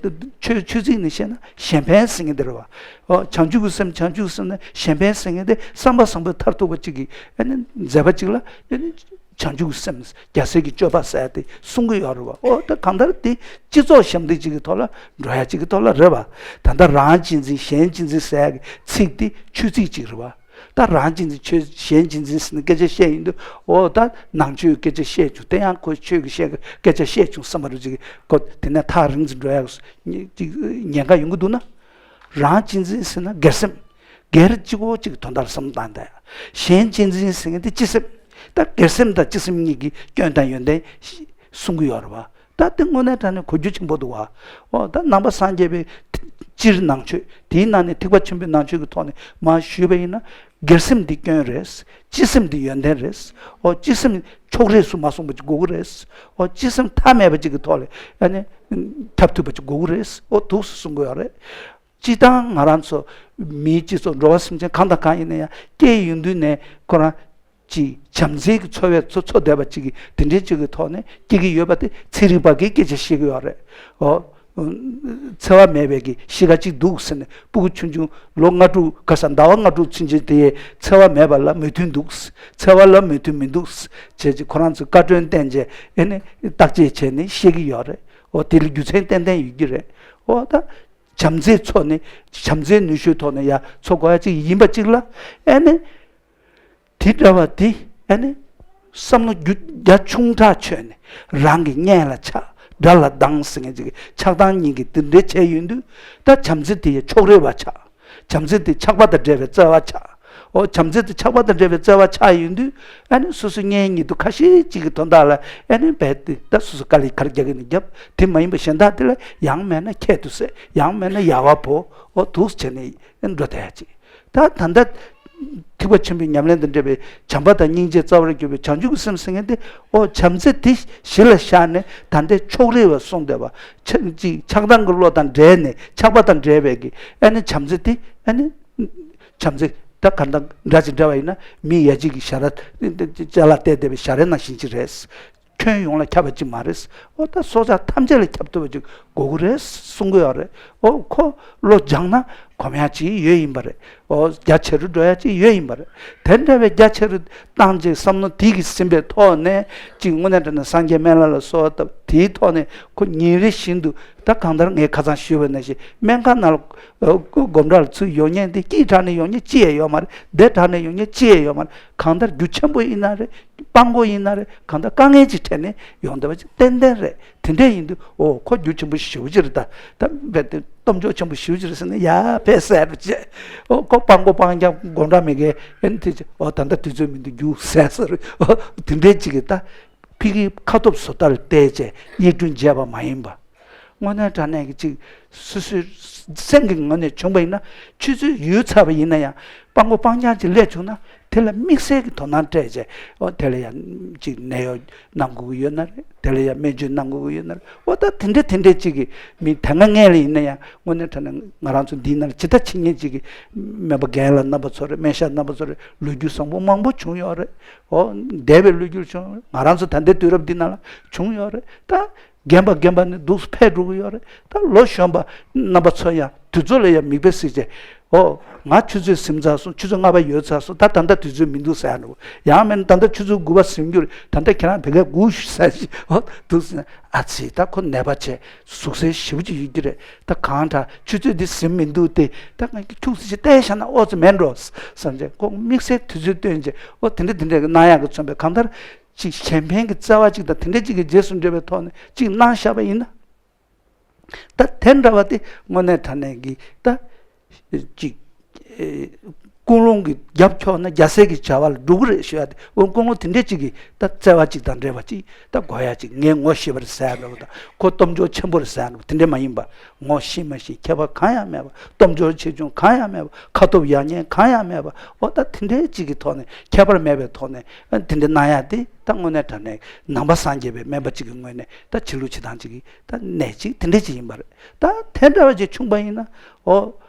ཆོས་ཆོས་ཚིག་ནས་བཤད་ན་གཞན་ཕན་ཟེར་མཁན་དེ་རེད་བ། ཨོ་བྱང་ཆུབ་ཀྱི་སེམས་བྱང་ཆུབ་ཀྱི་སེམས་ནི་གཞན་ཕན་ཟེར་མཁན་དེ་བསམ་པ་བཟང་པོའི་མཐར་ཐུག་པ་གཅིག་གི་ཨ་ནི་མཛད་པ་གཅིག་ལ་ཨ་ནི་བྱང་ཆུབ་ཀྱི་སེམས་རྒྱལ་སྲས་ཀྱི་སྤྱོད་པ་ཟེར་ཏེ་གསུང་གི་ཡོད་རེད་བ། ཨོ་ད་གང་ལྟར་དེ་སྤྱི་ཚོགས་ཞབས་འདེགས་གཅིག་གི་ཐོག་ལ་འགྲོ་ཡ་གཅིག་གི་ཐོག་ལ་རེད་བ། ད་ལྟ་རང་གཅེས་འཛིན་གཞན་གཅེས་འཛིན་ཟེར་ཡ་གི་ཚིག་དེ་ཆོས་ཚིག་གཅིག་རེད་བ། ད་རང་གཅེས་འཛིན་ཆོས་གཞན་གཅེས་འཛིན་ཟེར་ནས་སྐད་ཆ་བཤད་ཡིན་དུས་ཨོ་ད་ནང་ཆོས་ཀྱི་སྐད་ཆ་བཤད་བྱུང་དེ་ཡང་ཁོ་ཆོས་ཀྱི་བཤད་སྐད་ཆ་བཤད་བྱུང་བསམ་པ་རུ་ཅིག་ཁོ་དེ་ནས་ཐག་རིང་ཙམ་འགྲོ་ཡག་ཅིག་ཉེན་ཁ་ཡོང་གི་འདུག་ན། རང་གཅེས་འཛིན་ཟེར་ན་སྒེར་སེམས། སྒེར་གཅིག་པོ་གཅིག་དོན་དག་བསམ་བཏང་དེ། གཞན་གཅེས་འཛིན་ཟེར་མཁན་དེ་སྤྱི་སེམས། ད་སྒེར་སེམས་དང་སྤྱི་སེམས་གཉིས་ཀྱི་སྐྱོན་དང་ཡོན་ཏན་གསུང་གི་ཡོད་རེད་བ། ད་དེ་དངོས་གནས་དྲང་གནས་གོ་རྒྱུ་ཆེན་པོ་འདུག་བ། ཨོ་ད་ནང་པ་སངས་རྒྱས་པའི་སྤྱིར་ནང་ཆོས་དེའི་ནང་ནས་ཐེག་པ་ཆེན་པོའི་ནང་ཆོས་ཀྱི་ཐོག་ནས་མར་ཞུས་པ་ཡིན་ན་སྒེར་སེམས་འདི་སྐྱོན་རེད། སྤྱི་སེམས་འདི་ཡོན་ཏན་རེད། ཨོ་སྤྱི་སེམས་ཕྱོགས་རིས་སུ་མ་སོང་བ་ཅིག་དགོས་ཀྱི་རེད། ཨོ་སྤྱི་སེམས་མཐའ་མེད་པ་ཅིག་གི་ཐོག་ལ་ཨ་ནི་ཁྱབ་ཐུབ་པ་ཅིག་དགོས་ཀྱི་རེད། ཨོ་འདུག་སེ་གསུང་གི་ཡོད་རེད། སྤྱིར་བཏང་ང་རང་ཚོ་མིའི་སྤྱི་ཚོགས་འགྲོ་བ་སེམས་ཅན་གང་དང་གང་ཡིན་ན་ཡང་སྐྱེས་ཡོང་དུས་ནས་ཁོ་རང་ཅིག་བྱམས་བརྩེ་གི་འཚོ་བའི་འཚོ་འཚོ་བསྡད་པ་ཅིག་གི་དེ་འདྲའི་ཅིག་གི་ཐོག་ནས་སྐྱེ་གི་ཡོད་པ་དེ་ཚན་རིག་པ་གིས་སྐད་ཆ་བཤད་ཀྱི་ཡོད་རེད། འོ། འཚེ་བ་མེད་པའི་གི་གཤིས་ཀ་ཅིག་འདུག་ཟེར་ནས་སྤུ་གུ་ཆུང་ཆུང་ལོ་ལྔ་དྲུག་ག་ས་ཟླ་བ་ལྔ་དྲུག་ཚུན་ཆད་དེ་འཚེ་བ་མེད་པ་ལ་མོས་མཐུན་འདུག་འཚེ་བ་ལ་མོས་མཐུན་མི་འདུག་བྱས་ཅིག་ཁོ་རང་ཚོས་བཀའ་དྲུང་བསྟན་བྱས་ཨེ་ནི་བརྟག་དཔྱད་བྱས་ནས་བཤད་ཀྱི་ཡོད་རེད། འོ་དེ་ལ་རྒྱུ་མཚན་ཏན་ཏན་ཡོད་ཀྱི་རེད། འོ་ད། བྱམས་བརྩེའི་ཚོགས་ནི་བྱམས་བརྩེའི་ནུས་ཤུགས་ཐོག་ནས་ཡ་འཚོ་དགོས་ཡ་གཅིག་ཡིན་པ་གཅིག་ལ་ཨེ་ནི། དེ་འདྲ་བ་དེ་ཨེ་ནི། བསམ་བློ་རྒྱུ་རྒྱ་ཆུང་དྲགས་ཆོད་ནས་རང་གི་གཉེན་ལ་ཆགས་དགྲ་ལ་སྡང་ཟེར་མཁན་ཅིག་གི་ཆགས་སྡང་གཉིས་ཀྱི་དེ་འདྲའི་བྱས་ཡོང་དུས་ད་བྱམས་བརྩེ་དེ་ཡ་ཕྱོགས་རིས་པ་ཆགས། བྱམས་བརྩེ་དེ་ཆགས་པ་དང་འབྲེལ་བའི་བརྩེ་བ་ཆགས། འོ་བྱམས་བརྩེ་དེ་ཆགས་པ་དང་འབྲེལ་བའི་བརྩེ་བ་ཆགས་ཡོང་དུས་ཨ་ནི་སོ་སོའི་གཉེན་ཉེ་དུ་ཁ་ཤས་ཅིག་གི་དོན་དག་ལ་ཨ་ནི་རྦད་དེ་ད་སོ་སོ་དཀའ་ལས་ག་རེ་རྒྱག་གི་ན་རྒྱབ། དེ་མ་ཡིན་པ་གཞན་དག་དེ་ལ་ཡང་མེད་ན་ཁྱད་དུ་བསད། ཡང་མེད་ན་ཡལ་བ་བོར། འོ་འདུག་སེ་བྱས་ནས་འགྲོ་བསྡད་ཡ་ཅིག་ད་ད་ལྟ་ཐེག་པ་ཆེན་པོའི་ཉམས་ལེན་དང་འབྲེལ་བའི་བྱམས་པ་དང་སྙིང་རྗེ་རྩ་བར་གྱུར་པའི་བྱང་ཆུབ་ཀྱི་སེམས་ཟེར་མཁན་དེ་འོ་བྱམས་བརྩེ་དེ་གཞི་ལ་བཞག་ནས་ད་ལྟའི་ཕྱོགས་རིས་པ་གསུངས་བསྡད་པ། ཆ་ཅིག་ཆགས་སྡང་གི་བློ་དང་འབྲེལ་ནས་ཆགས་པ་དང་འབྲེལ་བའི་གི་ཨ་ནི་བྱམས་བརྩེ་དེ་ཨ་ནི། བྱམས་བརྩེ་ད་ག་འདྲ་འདྲ་ཅིག་འདྲ་བ་ཡིན་ན་མི་ཡ་གཅིག་གི་ཞལ་རས་ཅ་ལག་བལྟས་བསྡད་པའི་ཞལ་རས་ནང་བཞིན་ཅིག་རེད། ཁྱོན་ཡོངས་ལ་ཁྱབ་པ་ཅིག་མ་རེད། འོ་ད་སྲོག་ཆགས་ཐམས་ཅད་ལ་ཁྱབ་ཐུབ་པ་ཅིག་དགོས་ཀྱི་རེད་གསུང་གི་ཡོད་རེད། འོ་ཁོ་བློ་སྦྱངས་ན་གོམས་ཡ་ཅིག་ཡོད་ཡིན་པ་རེད། འོ་རྒྱ་ཆེ་རུ་འགྲོ་ཡ་ཅིག་ཡོད་ཡིན་པ་རེད། དེ་འདྲ་བའི་རྒྱ་ཆེ་རུ་བཏང་ཅིག་བསམ་བློ་དེ་གིས་ཟིན་པའི་ཐོག་ནས་ཅིག་དངོས་གནས་དྲང་གནས་སངས་རྒྱས་སྨན་བླ་ལ་གསོལ་བ་བཏབ་དེའི་ཐོག་ནས་ཁོ་ཉིན་རེ་བཞིན་དུ་ད་གང་ལྟར་ངས་ཁ་སང་ཞུས་པ་ནང་བཞིན་སྨན་ཁང་ནང་ལ་སྒོམ་གྲྭ་ལ་ཚུར་ཡོང་མཁན་དེ་སྐྱིད་དྲགས་ནས་ཡོང་མཁན་ཅི་ཡང་ཡོད་མ་རེད། བདེ་དྲགས་ནས་ཡོང་མཁན་ཅི་ཡང་ཡོད་མ་རེད། གང་ལྟར་རྒྱུ་ཆེན་པོ་ཡིན་ན་རེད། སྤྲང་པོ་ཡིན་ན་རེད། གང་ལྟར་དཀའ་ངལ་ཅིག་འཕྲད་ནས་ཡོང་བསྡད་པ་ཅིག་ཏན་ཏན་རེད། དེ་འདྲ་ཡིན་དུས་འོ་ཁོ་རྒྱུ་ཆེན་པོ་ཞེ་པོ་ཅིག་རེད། ད་ད་རྦད་དེ་སྟོབས་འབྱོར་ཆེན་པོ་ཞེ་པོ་ཅིག་རེད་ཟེར་ནས་ཡར་ཕེབས་ཟེར་རུ་བྱས། འོ་ཁོ་སྤྲང་པོ་སྤྲང་རྐྱང་སྒོམ་གྲྭ་མེད་མཁན་ཨེ་ནི་དེ་ཅིག་འོ་ད་ལྟ་དུས་ཚོད་མི་འདུག་རྒྱུགས་ཟེར་ཟེར་རུ་འོ་དེ་འདྲའི་ཅིག་གི་ད་ཕ་གིའི་ཁ་ཐོབ་བཟོ་ལྟར་བལྟས་བྱས་རྙེད་དྲུང་བྱས་པ་མ་ཡིན་པ། དངོས་གནས་དྲང་གནས་ཀྱི་ཅིག་སོ་སོའི་སེམས་ཀྱི་ངོས་ནས་བྱུང་བ་ཡིན་ན་ཆུ་ཚོད་ཡོལ་ཚར་བ་ཡིན་ན་ཡང་སྤྲང་པོ་སྤྲང་རྐྱང་ཅིག་སླེབས་བྱུང་ན་དེ་ལ་དམིགས་བསལ་གྱི་དོ་སྣང་སྤྲད་བྱས་འོ་དེ་ལ་ཡང་ཅིག་ནད་གཡོག་གནང་དགོས་ཀྱི་ཡོད་ན་རེད། དེ་ལ་ཡང་སྨན་བཅོས་གནང་དགོས་ཀྱི་ཡོད་ན་རེད། འོ་ད་དེ་འདྲ་དེ་འདྲ་ཅིག་གི་མི་དེ་སྔ་སྔས་ལ་ཡིན་ན་ཡང་དངོས་གནས་དྲང་གནས་ང་རང་ཚོ་འདིའི་ནང་ལ་ཇི་ལྟ་ཇི་སྙེད་ཅིག་གི་སྨན་པ་རྒན་ལགས་རྣམ་པ་ཚོ་རེད། སྨན་ཞབས་རྣམ་པ་ཚོ་རེད། ལོ་རྒྱུས་བཟང་པོ་མང་པོ་བྱུང་ཡོད་རེད། འོ་འདས་པའི་ལོ་རྒྱུས་བྱུང་ང་རང་ཚོ་ད་ལྟའི་དུས་རབས་འདི་ནང་ལ་བྱུང་ཡོད་རེད། ད་རྒན་པ་རྒན་པ་ནི་འདུག་སེ་ཕེབས་འགྲོ་གི་ཡོད་རེད། ད་ལོ་གཞོན་པ་རྣམ་པ་ཚོ་ཡང་དུས་ཚོད་ལ་ཡང་མིག་དཔེ་གཟིགས་བྱས། ཨོ། ང་ཆུ་ཚོད་ཟིན་ཚར་སོང་། ཆུ་ཚོད་ལྔ་པ་ཡོལ་ཚར་སོང་། ད་ད་ལྟ་དུས་ཚོད་མི་འདུག་ཟེར་ཡ་འགྲོ། ཡང་མིན་ད་ལྟ་ཆུ་ཚོད་དགུ་པ་ཟིན་རྒྱུ་རེད། ད་ལྟ་ཁྱེད་རང་བོད་སྐད་སྒུག་ཤོག་ཟེར་ཞིག་ཨོ་འདུག་ཟེར། ཨ་ཙི་ད་ཁོ་ནད་པ་བྱས་ཟུག་གཟེར་ཞེ་པོ་ཅིག་ཡོད་ཀྱི་རེད། ད་གང་དྲག་ཆུ་ཚོད་འདི་ཟིན་མི་འདུག་སྟེ། ད་ང་གི་ཁྱུག་ཙམ་ཞིག་བལྟས་བཞག་ན་ཨོ་ཙི་མེད་འགྲོ་བསམ་བྱས་ཁོ་དམིགས་བསལ་དུས་ཚོད་བཏོན་བྱས་ཨོ་དེ་འདྲ་དེ་འདྲ་གི་གནང་ཡག་གི་མཚོན་པའི་གང་ལྟར། ཅིག་གཞན་ཕན་གྱི་བརྩེ་བ་ཅིག་དང་དེ་འདྲ་ཅིག་གི་རྗེས་སུ་འབྲེལ་བའི་ཐོག་ནས་ཅིག་གནང་བཞག་པ་ཡིན་ན། ད་དེ་འདྲ་བ་དེ་དངོས་གནས་དྲང་གནས་ཀྱི་ད་ཅིག་ཨེ་ཀུན་སློང་གི་རྒྱབ་ཕྱོགས་ན་རྒྱལ་སྲས་ཀྱི་བྱ་བ་ལ་འགྲོ་གི་རེད་ཞུ་ཡ་དེ་འོ་ཀུན་སློང་དེ་འདྲ་ཅིག་གི་ད་བརྩེ་བ་ཅིག་དང་འབྲེལ་བ་ཅིག་ད་དགོས་ཡ་ཅིག་ངས་ངོ་ཤེས་པ་རེད་ཟེར་ཡ་འདྲ་བོ་དང་ཁོ་སྟོབས་འབྱོར་ཆེན་པོ་རེད་ཟེར་ཡ་འདྲ་བོ་དེ་འདྲ་མ་ཡིན་པ། ངོ་ཤེས་མ་ཤེས་ཁྱད་པར་གང་ཡང་མེད་པ། སྟོབས་འབྱོར་ཆེ་ཆུང་གང་ཡང་མེད་པ། ཁ་ཐོབ་ཡག་ཉེས་གང་ཡང་མེད་པ། འོ་ད་དེ་འདྲའི་གཅིག་གི་ཐོག་ནས་ཁྱད་པར་མེད་པའི་ཐོག་ནས་ཨ་དེ་འདྲ་གནང་ཡ་དེ་ད་དངོས་གནས་དྲང་གནས་ནང་པ་སངས་རྒྱས་པའི་སྨན་པ་གཅིག་གི་ངོས་ནས་ད་བྱེད་ལུགས་བྱེད་སྟངས་གཅིག་གི་ད་གནད་གཅིག་དེ་འདྲ་གཅིག་ཡིན་པ་རེད། ད་དེ་འདྲ་བ་ཅིག་བྱུང་པ་ཡིན་ན་འོ་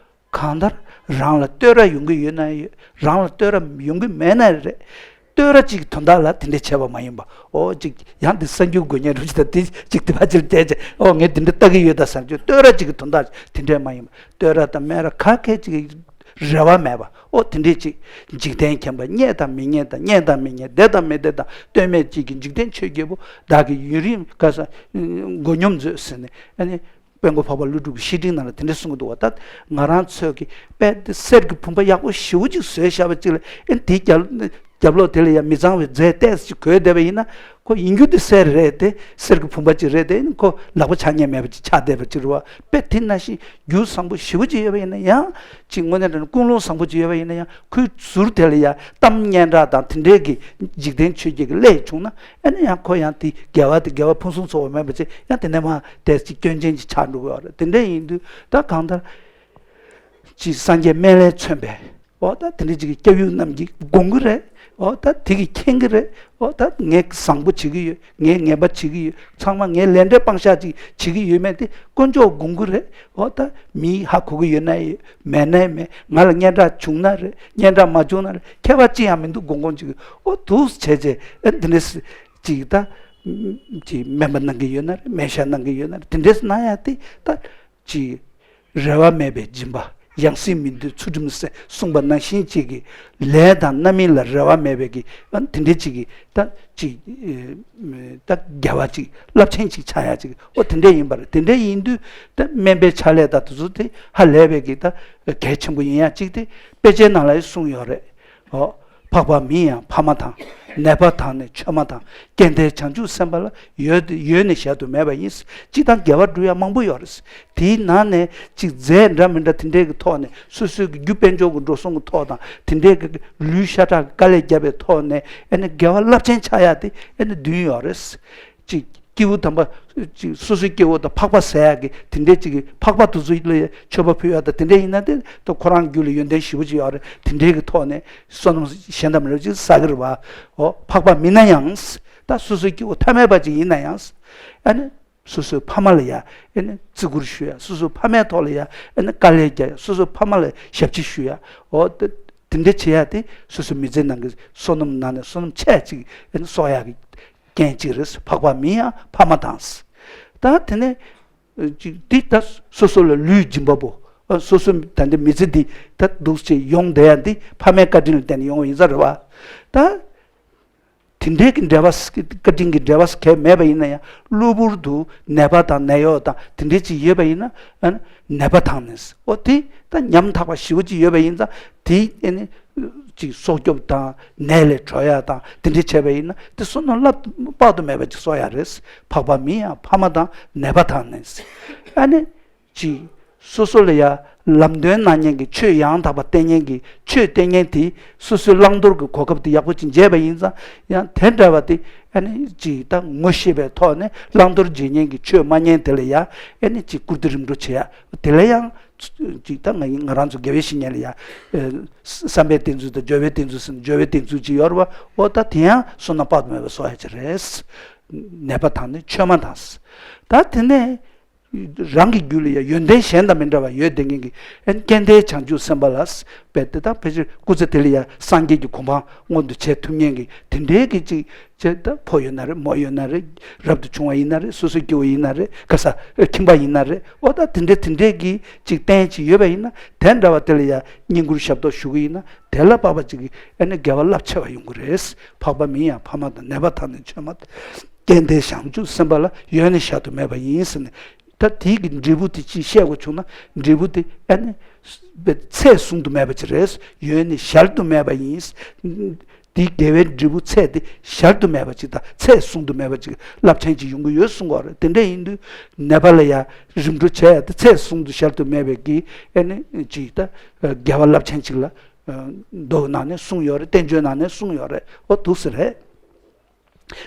གང་ལྟར་རང་ལ་བསྟོད་ར་ཡོང་གི་ཡོད་ན་ཡོད། རང་ལ་བསྟོད་ར་ཡོང་གི་མེད་ན་རེད། བསྟོད་ར་གཅིག་གི་དོན་དག་ལ་དེ་འདྲས་བྱས་པ་མ་ཡིན་པ། ཨོ་གཅིག་ཡང་དེ་གསར་འགྱུར་དགོས་ངེས་རུ་ཅིག་དང་དེ་གཅིག་དེ་བ་ཅིག་བལྟས་ཅེ་ཨོ་ངས་དེ་འདྲ་ལྟ་གི་ཡོད་ད་བསམ་རྒྱུ། བསྟོད་ར་གཅིག་གི་དོན་དག་དེ་འདྲས་མ་ཡིན་པ། བསྟོད་ར་དང་སྨད་ར་ག་གེ་གཅིག་གི་རེ་བ་མེད་པ། ཨོ་དེ་འདྲས་ཅིག་འཇིག་རྟེན་མཁྱེན་པ་རྙེད་དང་མི་རྙེད་དང་རྙེད་དང་མི་རྙེད་བདེ་དང་མི་བདེ་དང་ལྟོས་མེད་གཅིག་གི་འཇིག་རྟེན་ཆོས་བརྒྱད་པོ་བདག་གི་ཡུན་རིང་ག་ས་མགོ་སྙོམས་མཛོད་ཟེར་ནས་ཨ་ནི། དཔལ་མགོན་འཕགས་པ་ཀླུ་སྒྲུབ་ཀྱི་བཤེས་སྤྲིང་ནང་ལ་དེ་འདྲ་གསུང་གི་འདུག་བ། ད་ང་རང་ཚོས་ཀྱི་དཔེ་དེ་གསེར་གྱི་བུམ་པ་ཡག་པོ་ཞེ་པོ་ཅིག་བཟོས་བཞག་པ་ཅིག་ལ་ཨེ་དེའི་རྒྱབ་རྒྱབ་ལོགས་དེ་ལ་ཡང་མི་གཙང་བའི་རྫས་ཏོག་ཙམ་ཅིག་གོན་བསྡད་པ་ཡིན་ན་ཁོ་ཡིན་རྒྱུ་དེ་གསེར་རེད་དེ། གསེར་གྱི་བུམ་པ་ཅིག་རེད་དེ། ཁོ་ལག་པ་འཆང་ཉན་མེད་པ་ཅིག་ཆགས་བསྡད་པ་ཅིག་རེད་བ། དཔེ་དེ་ནང་བཞིན་རྒྱུ་བཟང་པོ་ཞེ་པོ་ཅིག་ཡོད་པ་ཡིན་ན་ཡང་ཅིག་དངོས་གནས་དྲང་གནས་ཀུན་སློང་བཟང་པོ་ཅིག་ཡོད་པ་ཡིན་ན་ཡང་ཁོའི་ཟུར་དེ་ལ་ཡང་གཏམ་སྙན་གྲགས་དང་དེ་འདྲའི་གི་འཇིག་རྟེན་ཆོས་བརྒྱད་ཀྱི་སླད་བྱུང་ན། ཨ་ནི་ཡང་ཁོ་ཡང་དེ་དགེ་བ་དེ་དགེ་བ་ཕུན་སུམ་ཚོགས་པ་མེད་པ་ཅིག་ཡང་དེ་ནས་མ་དེ་ཅིག་སྐྱོན་ཅན་ཅིག་ཆགས་འགྲོ་གི་ཡོད་རེད། དེ་འདྲ་ཡིན་དུས་ད་གང་ལྟར་ཅིག་སངས་རྒྱས་སྨན་བླས་མཚོན་པའི་འོ་ད་དེ་འདྲ་ཅིག་གི་སྐྱབས་ཡུལ་རྣམས་ཀྱིས་དགོངས་ཀྱི་རེད། འོ་ད་དེ་གིས་མཁྱེན་གྱི་རེད། འོ་ད་ངས་བཟང་པོ་བྱེད་ཀྱི་ཡོད། ངས་ངན་པ་བྱེད་ཀྱི་ཡོད། ཚང་མ་ངས་ལས་འབྲས་སྤང་བྱ་ཅིག་བྱེད་ཀྱི་ཡོད་མེད་དེ་དཀོན་མཆོག་དགོངས་ཀྱི་རེད། འོ་ད་མིས་ཧ་གོ་གི་ཡོད་ན་ཡོད། མེད་ན་མེད། ང་ལ་སྙན་གྲགས་བྱུང་ན་རེད། སྙན་གྲགས་མ་བྱུང་ན་རེད། ཁྱད་པར་ཅི་ཡང་མི་འདུག་དགོངས་དགོངས་ཅིག་ཨོ་འདུག་བྱས་རྗེས་ཨ་འདི་འདྲ་ཅིག་ད་ཅིག་སྨན་པ་གནང་གི་ཡོད་ན་རེད། སྨན་ཞབས་གནང་གི་ཡོད་ན་རེད། དེ་འདྲས་གནང་ཡ་དེ་ད་ཅིག་རེ་བ་མེད་པའི་སྦྱིན་པ། ཡང་སྲིད་མི་འདོད་ཚུལ་ཁྲིམས་སྲུང་བ་ནང་བཞིན་ཅིག་གི་ལས་དང་རྣམ་སྨིན་ལ་རེ་བ་མེད་པའི་གི་ཨ་དེ་འདྲས་ཅིག་གི་ད་ཅིག་ད་དགེ་བ་ཅིག་རླབས་ཆེན་ཅིག་ཆགས་ཡ་ཅིག་ཨོ་དེ་འདྲས་ཡིན་པ་རེད། དེ་འདྲས་ཡིན་དུས་ད་སྨན་པའི་ཕྱག་ལས་ད་དེ་ཚོ་དེ་ཧ་ལས་པའི་གི་ད་གལ་ཆེན་པོ་ཡིན་ཡ་ཅིག་དེ་དཔེ་ཆའི་ནང་ལ་ཡང་གསུངས་ཡོད་རེད། ཨོ། འཕགས་པ་མིན་ཡང་ཕ་མ་དང་། ནད་པ་དང་ནི་ཆོས་མ་དང་། སྐལ་ལྡན་བྱང་ཆུབ་སེམས་དཔའ་ལ། ཡོད་ཡོད་ནི་གཞལ་དུ་མེད་པ་ཡིན། སྤྱིར་བཏང་དགེ་བ་སྒྲུབ་ཡ་མང་པོ་ཡོད་རེད། དེའི་ནང་ནས་ཅིག་རྫས་འདྲ་མི་འདྲ་དེ་འདྲའི་གི་ཐོག་ནས་སོ་སོའི་གི་རྒྱུ་དཔལ་འབྱོར་གི་འགྲོ་སོང་གི་ཐོག་དང་དེ་འདྲའི་གི་ལུས་ཤ་ཁྲག་གི་དཀའ་ལས་བརྒྱབ་པའི་ཐོག་ནས་ཨེ་ནི་དགེ་བ་རླབས་ཆེན་ཆགས་ཡ་དེ་ཨེ་ནི་བདུན་ཡོད་རེད། ཅིག་སྐྱེས་བུ་དམ་པ་ཅིག་སོ་སོའི་སྐྱེ་བོ་དང་འཕགས་པ་ཟེར་ཡག་གི་དེ་འདྲའི་ཅིག་གི་འཕགས་པ་དེ་ཚོ་ལ་མཆོད་པ་ཕུལ་ཡག་དང་དེ་འདྲ་ཡིན་ན་དེ་ད་ཁོ་རང་རྒྱུད་ལ་ཡོན་ཏན་ཞེ་པོ་ཅིག་ཡོད་རེད། དེ་འདྲའི་གི་ཐོག་ནས་བསོད་ནམས་གཞན་དང་མི་འདྲ་བ་ཅིག་བསགས་ཀྱི་རེད་བ། འོ་འཕགས་པ་མིན་ན་ཡང་ད་སོ་སོའི་སྐྱེ་བོ་ཐ་མལ་པ་ཅིག་ཡིན་ན་ཡང་ཨ་ནི་སོ་སོའི་ཕ་མ་ལ་ཡ་ཨ་ནི་བརྩི་བཀུར་ཞུ་ཡ། སོ་སོའི་ཕ་མའི་ཐོག་ལ་ཡ་ཨ་ནི་དཀའ་ལས་རྒྱག་ཡ། སོ་སོའི་ཕ་མ་ལ་ཞབས་ཕྱི་ཞུ་ཡ། འོ་དེ་དེ་འདྲ་བྱེད་ཡ་དེ་སོ་སོའི་མི་ཚེ་ནང་གི་བསོད་ནམས་ནང་ནས་བསོད་ནམས་ཆེ་ཅིག་ཨ་ནི་གསོག་ཡ་གི་རྐྱེན་གཅིག་རེད། འཕགས་པ་མིན་ཡང་འཕགས་མ་དང་། ད་དེ་ནས་ཅིག་འདི་ད་སོ་སོ་ལ་ལུས་སྦྱིན་པ་པོ། ཨ་སོ་སོ་ད་འདི་མི་ཚེ་འདི་ད་འདུག་སེ་ཡོང་བསྡད་ཡ་འདི་ཕ་མའི་བཀའ་དྲིན་ལ་བརྟེན་ནས་ཡོང་བ་ཡིན་ས་རེད་བ། ད་དེ་འདྲའི་གི་འབྲེལ་བ་བཀའ་དྲིན་གྱི་འབྲེལ་བ་གལ་མེད་པ་ཡིན་ན་ཡང་གློ་བུར་དུ་ནད་པ་དང་ནད་གཡོག་དང་དེ་འདྲའི་ཅིག་ཡོད་པ་ཡིན་ན་ཨ་ནད་པ་དང་ནི། ཨོ་དེ་ད་ཉམ་ཐག་པ་ཞེ་པོ་ཅིག་ཡོད་པ་ཡིན་ཙང་དེ་ཨ་ནི། ཅིག་སྲོག་སྐྱོབ་དང་ནད་ལས་གྲོལ་ཡ་དང་དེ་འདྲ་བྱས་པ་ཡིན་ན་དེ་བསོད་ནམས་རླབས་དཔག་ཏུ་མེད་པ་ཅིག་གསོག་ཡ་རེད། འཕགས་པ་མིན་ཡང་ཕ་མ་དང་ནད་པ་དང་ནི། ཨ་ནི་ཅིག་སོ་སོ་ལ་ཡ་ལམ་སྟོན་གནང་མཁན་གྱི་ཆོས་ཡང་དག་པ་བསྟན་མཁན་གྱི་ཆོས་བསྟན་མཁན་དེ་སོ་སོའི་བླང་དོར་གྱི་གོ་སྐབས་དེ་ཡག་པོ་ཅིག་མཇལ་བ་ཡིན་ཙང་ཡང་དེ་འདྲ་བ་དེ་ཨ་ནི་ཅིག་ད་ངོ་ཤེས་པའི་ཐོག་ནས་བླང་དོར་བརྗེ་མཁན་གྱི་ཆོས་སྨྲ་མཁན་དེ་ལ་ཡ་ཨ་ནི་ཅིག་བཀུར་སྟི་རིམ་གྲོ་བྱེད་ཡ། དེ་ལ་ཡང་ཅིག་ད་ང་ང་རང་ཚོ་དགེ་བའི་བཤེས་གཉེན་ལ་ཡ། ཨེ། བསམ་པའི་གཏེར་མཛོད་དང་སྦྱོར་བའི་གཏེར་མཛོད་ཟེར་ནས་སྦྱོར་བའི་གཏེར་མཛོད་ཅིག་ཡོད་རེད་བ། འོ་ད་དེ་ཡང་བསོད་ནམས་དཔག་ཏུ་མེད་པ་གསོག་ཡ་ཅིག་རེད། ནད་པ་དང་ནི་ཆོས་མ་དང་། ད་དེ་ནས་རང་གི་རྒྱུད་ལ་ཡ་ཡོན་ཏན་གཞན་དང་མི་འདྲ་བ་ཡོད་བསྡད་མཁན་གྱི་ཨེ་སྐལ་ལྡན་བྱང་ཆུབ་སེམས་དཔའ་ལ་དཔེ་དེ་དང་ཕལ་ཆེར་སྐུ་ཚེ་དེ་ལ་ཡ་སངས་རྒྱས་ཀྱི་གོ་འཕང་མངོན་དུ་བྱེད་ཐུབ་མཁན་གྱི་དེ་འདྲའི་གི་ཅིག་ཅེས་ད་ཕོ་ཡོད་ན་རེད། མོ་ཡོད་ན་རེད། རབ་ཏུ་བྱུང་བ་ཡིན་ན་རེད། སོ་སོའི་སྐྱེ་བོ་ཡིན་ན་རེད། ག་ས་ཁྱིམ་པ་ཡིན་ན་རེད། འོ་ད་དེ་འདྲས་དེ་འདྲས་ཀྱི་ཅིག་རྟེན་ཅིག་ཡོད་པ་ཡིན་ན་དེ་འདྲ་བ་དེ་ལ་ཡ་བསྙེན་བཀུར་ཞབས་ཏོག་ཞུ་གི་ཡིན་ན་དེ་ལ་དཔག་པ་ཅིག་གིས་ཨ་ནི་དགེ་བ་རླབས་ཆེ་བ་ཡོང་གི་རེད། འཕགས་པ་མིན་ཡང་ཕ་མ་དང་། ནད་པ་དང་ནི་ཆོས་མ་དང་། སྐལ་ལྡན་བྱང་ཆུབ་སེམས་དཔའ་ལ། ཡོད་ནི་གཞལ་དུ་མེད་པ་ཡིན་ཟེར་ནས། ད་དེའི་གི་འབྲས་བུ་དེ་ཅིག་བཤད་དགོས་བྱུང་ན་འབྲས་བུ་དེ་ཨ་ནི་ཚད་བཟུང་དུ་མེད་པ་ཅིག་རེད། ཡོད་ནི་གཞལ་དུ་མེད་པ་ཡིན། དེའི་དགེ་བའི་འབྲས་བུ་ཚད་དེ་གཞལ་དུ་མེད་པ་ཅིག་དང་ཚད་བཟུང་དུ་མེད་པ་ཅིག་རླབས་ཆེན་ཅིག་ཡོང་གི་ཡོད་གསུང་གི་ཡོད་རེད། དེ་འདྲ་ཡིན་དུས་ནད་པ་ལ་ཡ་རིམ་གྲོ་བྱས་ཡ་དེ་ཚད་བཟུང་དུ་གཞལ་དུ་མེད་པའི་གི་ཨ་ནི་ཅིག་ད་དགེ་བ་རླབས་ཆེན་ཅིག་ལ་མདོ་ནང་ནས་གསུངས་ཡོད་རེད། བསྟན་བཅོས་ནང་ནས་གསུངས་ཡོད་རེད། འོ་འདུག་སེ་རེད།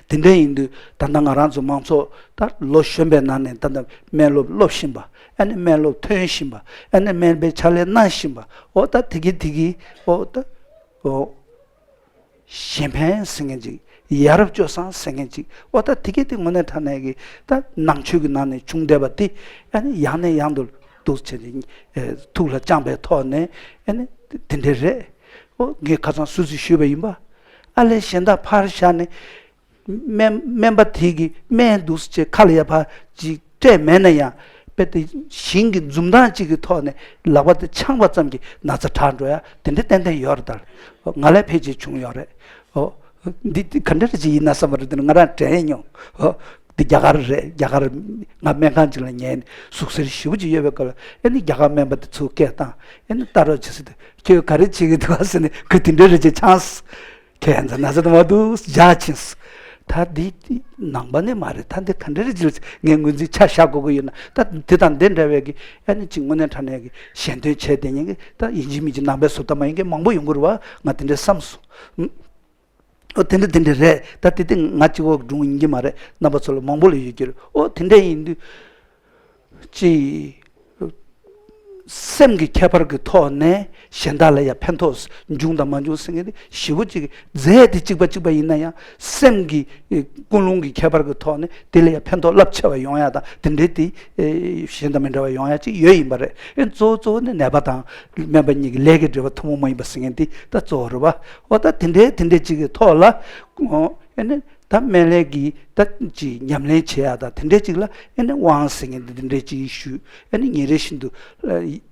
དེ་འདྲ་ཡིན་དུས་ད་ལྟ་ང་རང་ཚོ་མང་ཚོགས་ད་ལོ་གཞོན་པའི་ནང་ནས་ད་ལྟ་སྨན་སློབ་སློབ་བཞིན་པ། ཨ་ནི་སྨན་སློབ་ཐོན་བཞིན་པ། ཨ་ནི་སྨན་པའི་ཕྱག་ལས་གནང་བཞིན་པ། འོ་ད་དེ་གི་དེ་གི་འོ་ད་འོ་གཞན་ཕན་ཟེར་མཁན་ཅིག་ཡ་རབས་སྤྱོད་བཟང་ཟེར་མཁན་ཅིག་འོ་ད་དེ་གི་དེ་དངོས་གནས་དྲང་གནས་ཀྱི་ད་ནང་ཆོས་ཀྱི་ནང་ནས་བྱུང་བསྡད་པ་དེ་ཨ་ནི་ཡང་ནས་ཡང་དུ་འདུག་བྱས་ནས་ཐུགས་ལ་བཅངས་པའི་ཐོག་ནས་ཨ་ནི་དེ་འདྲ་རེད། ཨོ་ངས་ཁ་སང་སུད་སི་ཞུས་པ་ཡིན་པ། ཨ་ལས་གཞན་དག་ཕར་བཞག་ནས། སྨན་སྨན་པ་དེ་གིས་སྨན་འདུག་སེ་བྱས་ཁ་ལ་ཡ་ཕར་ཅིག་སྤྲད་མེད་ན་ཡང་། དཔེ་དེ་ཞིང་གི་འཛུམ་མདངས་གཅིག་གི་ཐོག་ནས་ལག་པ་དེ་འཆང་བ་ཙམ་གྱིས་ན་ཚ་དྲག་འགྲོ་ཡ་དེ་འདྲ་ཏན་ཏན་ཡོད་རེད་ད། ང་ལ་ཕལ་ཆེར་བྱུང་ཡོད་རེད། ཨོ། འདི་འདི་ག་འདྲ་ཅིག་ཡིན་ན་བསམ་པ་རེད། དེ་ནི་ང་རང་དྲན་མྱོང་། ཨོ། འདི་རྒྱ་གར་རེད། རྒྱ་གར་ང་སྨན་ཁང་ཅིག་ལ་ཉལ་ནས་ཟུག་གཟེར་ཞེ་པོ་ཅིག་ཡོད་པའི་སྐབས་ལ། ཨེ་ནི་རྒྱ་གར་སྨན་པ་དེ་ཚུར་སྐད་བཏང་། ཨེ་ནི་ལྟ་རོགས་བྱེད་ཟེར་དུས། ཁྱོད་ག་རེ་བྱེད་ཀྱི་འདུག་ཟེར་ནས། ཁོས་དེ་འདྲའི་རེ་ཅིག་འཆང་། ཁྱེད་ཚོ་ན་ཚ་དུ་མ་འདུག་འཇགས་ཕྱིན། ད་འདི་ནང་པ་ནས་མ་རེད། ད་འདི་ག་འདྲ་རེ་ཅིག་ངས་ངོས་འཛིན་ཆ་བཞག་དགོས་ཀྱི་ཡོད་ན། ད་དེ་དང་དེ་འདྲ་བའི་གི་ཨ་ནི་ཅིག་དངོས་གནས་དྲང་གནས་ཀྱི་ཞལ་འདོན་བྱས་བསྡད་མཁན་གྱི། ད་ཡིན་གཅིག་མིན་གཅིག་ནང་པའི་བཟོ་ལྟ་མ་ཡིན་མཁན་མང་པོ་ཡོང་གི་རེད་བ། ང་དེ་འདྲ་བསམ་སོང་། ཨོ། དེ་འདྲ་དེ་འདྲ་རེད། ད་དེ་དེ་ང་གཅིག་པོ་སྒྲུང་ཡིན་གྱི་མ་རེད། རྣམ་པ་ཚོ་ལ་མང་པོ་ལ་ཡོད་ཀྱི་རེད། ཨོ། དེ་འདྲ་ཡིན་དུས། ཅིག་སེམས་ཀྱི་ཁྱད་པར་གྱི་ཐོག་ནས་གཞན་དག་ལ་ཡང་ཕན་ཐོགས་འབྱུང་དང་མ་འབྱུང་ཟེར་མཁན་དེ་ཞེ་པོ་ཅིག་རྫས་དེ་གཅིག་པ་གཅིག་པ་ཡིན་ན་ཡང་། སེམས་ཀྱི་ཀུན་སློང་གི་ཁྱད་པར་གྱི་ཐོག་ནས་དེ་ལ་ཡང་ཕན་ཐོགས་རླབས་ཆེ་བ་ཡོང་ཡ་དང་། དེ་འདྲའི་དེ་གཞན་དང་མི་འདྲ་བ་ཡོང་ཡ་ཅིག་ཡོད་ཡིན་པ་རེད། ཨེ། གཙོ་བོ་གཙོ་བོ་ནི་ནད་པ་དང་སྨན་པ་གཉིས་ཀྱི་ལས་ཀྱི་འབྲེལ་བ་ཐུན་མོང་མ་ཡིན་པ་ཟེར་མཁན་དེ་ད་གཙོ་བོ་རེད་བ། འོ། ད་དེ་འདྲའི་དེ་འདྲའི་ཅིག་གི་ཐོག་ལ། ཨེ་ནི། ད་སྨན་བླའི་གི་ད་ཅིག་ཉམས་ལེན་བྱེད་ཡ་དང་དེ་འདྲའི་ཅིག་ལ། ཨེ་ནི་དབང་ཟེར་མཁན་དེ་དེ་འདྲའི་ཅིག་ཞུས། ཨེ་ནི་ཉིན་རེ་བཞིན་དུ་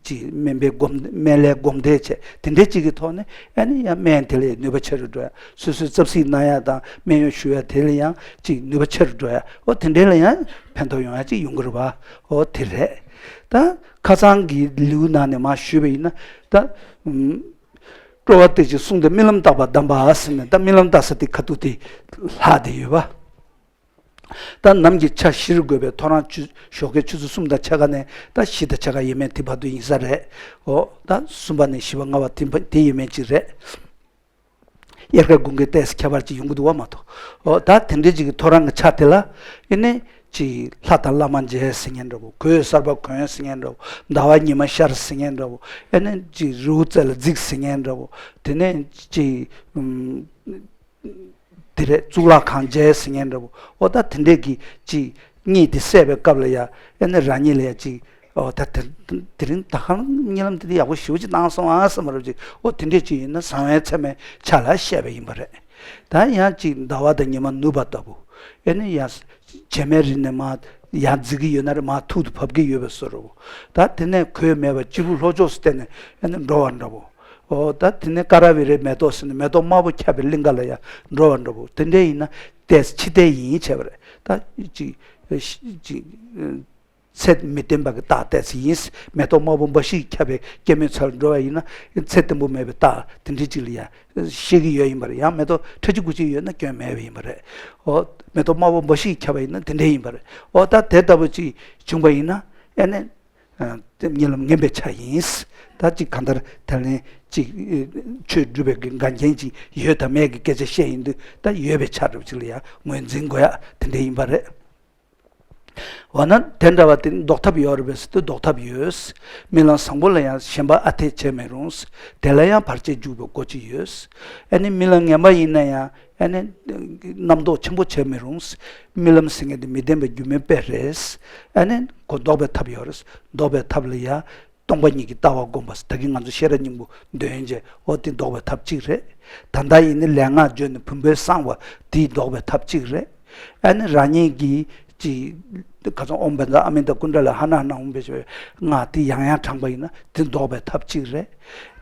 ཅིག་སྨན་པའི་སྒོམ། སྨན་བླའི་སྒོམ་བཟླས་བྱས། དེ་འདྲའི་ཅིག་གི་ཐོག་ནས། ཨེ་ནི་ཡང་སྨན་དེ་ལ་ནུས་པ་ཆེ་རུ་འགྲོ་ཡ། སོ་སོའི་རྩབ་གཟིགས་གནང་ཡ་དང་སྨན་གཡོག་ཞུ་ཡ་དེ་ལ་ཡང་ཅིག་ནུས་པ་ཆེ་རུ་འགྲོ་ཡ། འོ། དེ་འདྲའི་ལ་ཡང་ཕན་ཐོགས་ཡོང་ཡ་ཅིག་ཡོང་གི་རེད་བ། འོ། དེ་རེད། ད་ཁ་སང་གི་ལེའུ་ནང་ནས་མར་ཞུས་པ་ཡིན་ན། ད་ཨུམ། སྤྲོ་བ་སྟེར་ཅིང་གསུངས་ཏེ། རྨི་ལམ་བརྟག་པ་གདམས་པ་ཟེར་ནས། ད་རྨི་ལམ་བརྟག་ས་དེ་ཁ་ཐུག་དེ་ལྷག་བསྡད་ཡོད་པ། ད་ནམ་གྱི་ཆ་བཞིར་བགོས་པའི་ཐོ་རངས་ཆུ། ཞོགས་ཀའི་ཆུ་ཚོད་གསུམ་དང་ཕྱེད་ཀ་ནས་ད་བཞི་དང་ཕྱེད་ཀ་ཡས་མས་དེ་བར་དུ་ཡིན་ས་རེད། འོ། ད་གསུམ་པ་ནས་བཞི་པ་ལྔ་པ་དེ་བར་དེ་ཡས་མས་ཅིག་རེད། དབྱར་ཁ་དགུན་ཁའི་ཏོག་ཙམ་ཁྱད་པར་ཅིག་ཡོང་གི་འདུག་བ་མ་གཏོགས། འོ། ད་དེ་འདྲའི་ཅིག་གི་ཐོ་རངས་ཀྱི་ཆ་དེ་ལ། ཨེ་ནི་ཅིག་ལྷ་དང་བླ་མ་མཇལ་ཟེར་མཁན་འདྲ་བོ། གོས་གསར་པ་གོན་ཟེར་མཁན་འདྲ་བོ། ཟླ་བ་ཉི་མ་ཤར་ཟེར་མཁན་འདྲ་བོ། ཨེ་ནི་ཅིག་རི་བོ་རྩེ་ལ་འཛེགས་ཟེར་མཁན་འདྲ་བོ། དེ་ནས་ཅིག་ཨུམ། དེ་རེད། གཙུག་ལག་ཁང་མཇལ་ཟེར་མཁན་འདྲ་བོ། འོ། ད་དེ་འདྲས་ཀྱི་ཅིག་གཉིད་དེ་སད་པའི་སྐབས་ལ་ཡ། ཨེ་ནི་རང་ཉིད་ལ་ཡ་ཅིག་འོ། ད་དེ་དེ་རིང་ད་ག་རང་གཉིད་ལམ་དེ་དེ་ཡག་པོ་ཞེ་པོ་ཅིག་བཏང་སོང་ཨ་བསམ་པ་རེད་ཅིག་འོ། དེ་འདྲས་ཅིག་ཡིན་ན་གསང་བའི་ཚད་མའི་ཆ་ལ་བཤད་པ་ཡིན་པ་རེད། ད་ཡང་ཅིག་ཟླ་བ་དང་ཉི་མ་ནུབ་པ་ལྟ་བུ། ཨེ་ནི་ཡང་བྱེ་མའི་རི་ནས་མར་ཡར་འཛེག་གི་ཡོད་ན་རེད། མར་ཐུག་ཏུ་བབས་ཀྱི་ཡོད་པའི་བཟོ་འདྲ་བོ། ད་དེ་ནས་གོས་མེད་པར་སྐྱེས་བུ་ལྷོ་ཕྱོགས་སུ་བལྟས་ནས་ཨེ་ནི་འགྲོ་བ་འདྲ་བོ། འོ། ད་དེ་ནས་ཀ་ར་བི་རའི་མེ་ཏོག་ཟེར་ནས་མེ་ཏོག་དམར་པོ་ཁྱབ་པའི་གླིང་ག་ལ་ཡ་འགྲོ་བ་འདྲ་བོ། དེ་འདྲ་ཡིན་ན་ཏོག་ཙམ་ཕྱི་བལྟས་ཡིན་བྱས་པ་རེད། ད་ཅིག་ཅིག་ཚེ་མི་བརྟན་པ་གི་རྟགས་ཏོག་ཙམ་ཡིན། མེ་ཏོག་དམར་པོ་འབའ་ཞིག་ཁྱབ་པའི་སྐྱེད་མོས་ཚལ་འགྲོ་བ་ཡིན་ན། ཚེ་བརྟན་པོ་མེད་པའི་རྟགས་དེ་འདྲ་ཅིག་ལ་ཡ་བཤད་ཀྱི་ཡོད་ཡིན་པ་རེད། ཡང་མེ་ཏོག་ཁྲ་ཆིལ་གུ་ཆིལ་ཡོད་ན་སྐྱོན་མེད་པ་ཡིན་པ་རེད། འོ། མེ་ཏོག་དམར་པོ་འབའ་ཞིག་ཁྱབ་པ་ཡིན་ན་དེ་འདྲ་ཡིན་པ་རེད། འོ། ད་དེ་ལྟ་བུ་ཅིག་བྱུང་པ་ཡིན་ན། ཨེ་ནི། ཨ། གཉིད་ལམ་ངན་པའི་ཆ་ཡིན། ད་ཅིག་གང་ལྟར་དེ་ནས་ཅིག་ཆོས་སྒྲུབ་པའི་གི་འགལ་རྐྱེན་ཅིག་ཡོད་དང་མེད་ཀྱི་སྐད་ཆ་བཤད་ཡིན་དུས། ད་ཡོད་པའི་ཆ་འདྲ་བོ་ཅིག་ལ་ཡང་ངོས་འཛིན་དགོས་ཡ་དེ་འདྲ་ཡིན་པ་རེད། འོ་ན་དེ་འདྲ་བ་དེ་ཟློག་ཐབས་ཡོད་རེད་པས་ཟེར་དུས་ཟློག་ཐབས་ཡོད། རྨི་ལམ་བཟང་པོ་ལ་ཡང་ཞེན་པ་ཨ་འཐས་བྱེད་མི་རུང་། དེ་ལ་ཡང་བར་ཆད་འཇུག་པའི་སྒོ་ཅིག་ཡོད། ཨ་ནི་རྨི་ལམ་ངན་པ་ཡིན་ན་ཡང་། ཨ་ནི་རྣམ་རྟོག་ཆེན་པོ་བྱེད་མི་རུང་། རྨི་ལམ་ཟེར་མཁན་དེ་མི་བདེན་པའི་སྒྱུ་མའི་དཔེ་རེད། ཨ་ནི་ཁོ་ཟློག་པའི་ཐབས་ཡོད་རེད། ཟློག་པའི་ཐབས་ལ་ཡ། སྟོང་པ་ཉིད་ཀྱི་ལྟ་བ་བསྒོམ་པ། ད་གིན་ང་ཚོ་ཤེས་རབ་སྙིང་པོ་འདོན་བྱས། འོ། དེ་ཟློག་པའི་ཐབས་གཅིག་རེད། ད་ལྟ་ཡིན་ནི་ལས་སྔགས་བརྗོད་ནས་བུམ་པའི་གསང་བ། དེ་ཟློག་པའི་ཐབས་གཅིག་རེད། ཨ་ནི་རང་ཉིད་ཀྱིས་ཅིག་ཁ་སང་ཨོཾ་བཛྲ་ཨ་མི་ཏ་ཀུན་ཌ་ལ་ཧ་ན་ཧ་ན་ཧཱུྃ་ཕཊ་ཞེས་པའི་སྔགས་དེ་ཡང་ཡང་བགྲངས་པ་ཡིན་ན་དེ་ཟློག་པའི་ཐབས་གཅིག་རེད།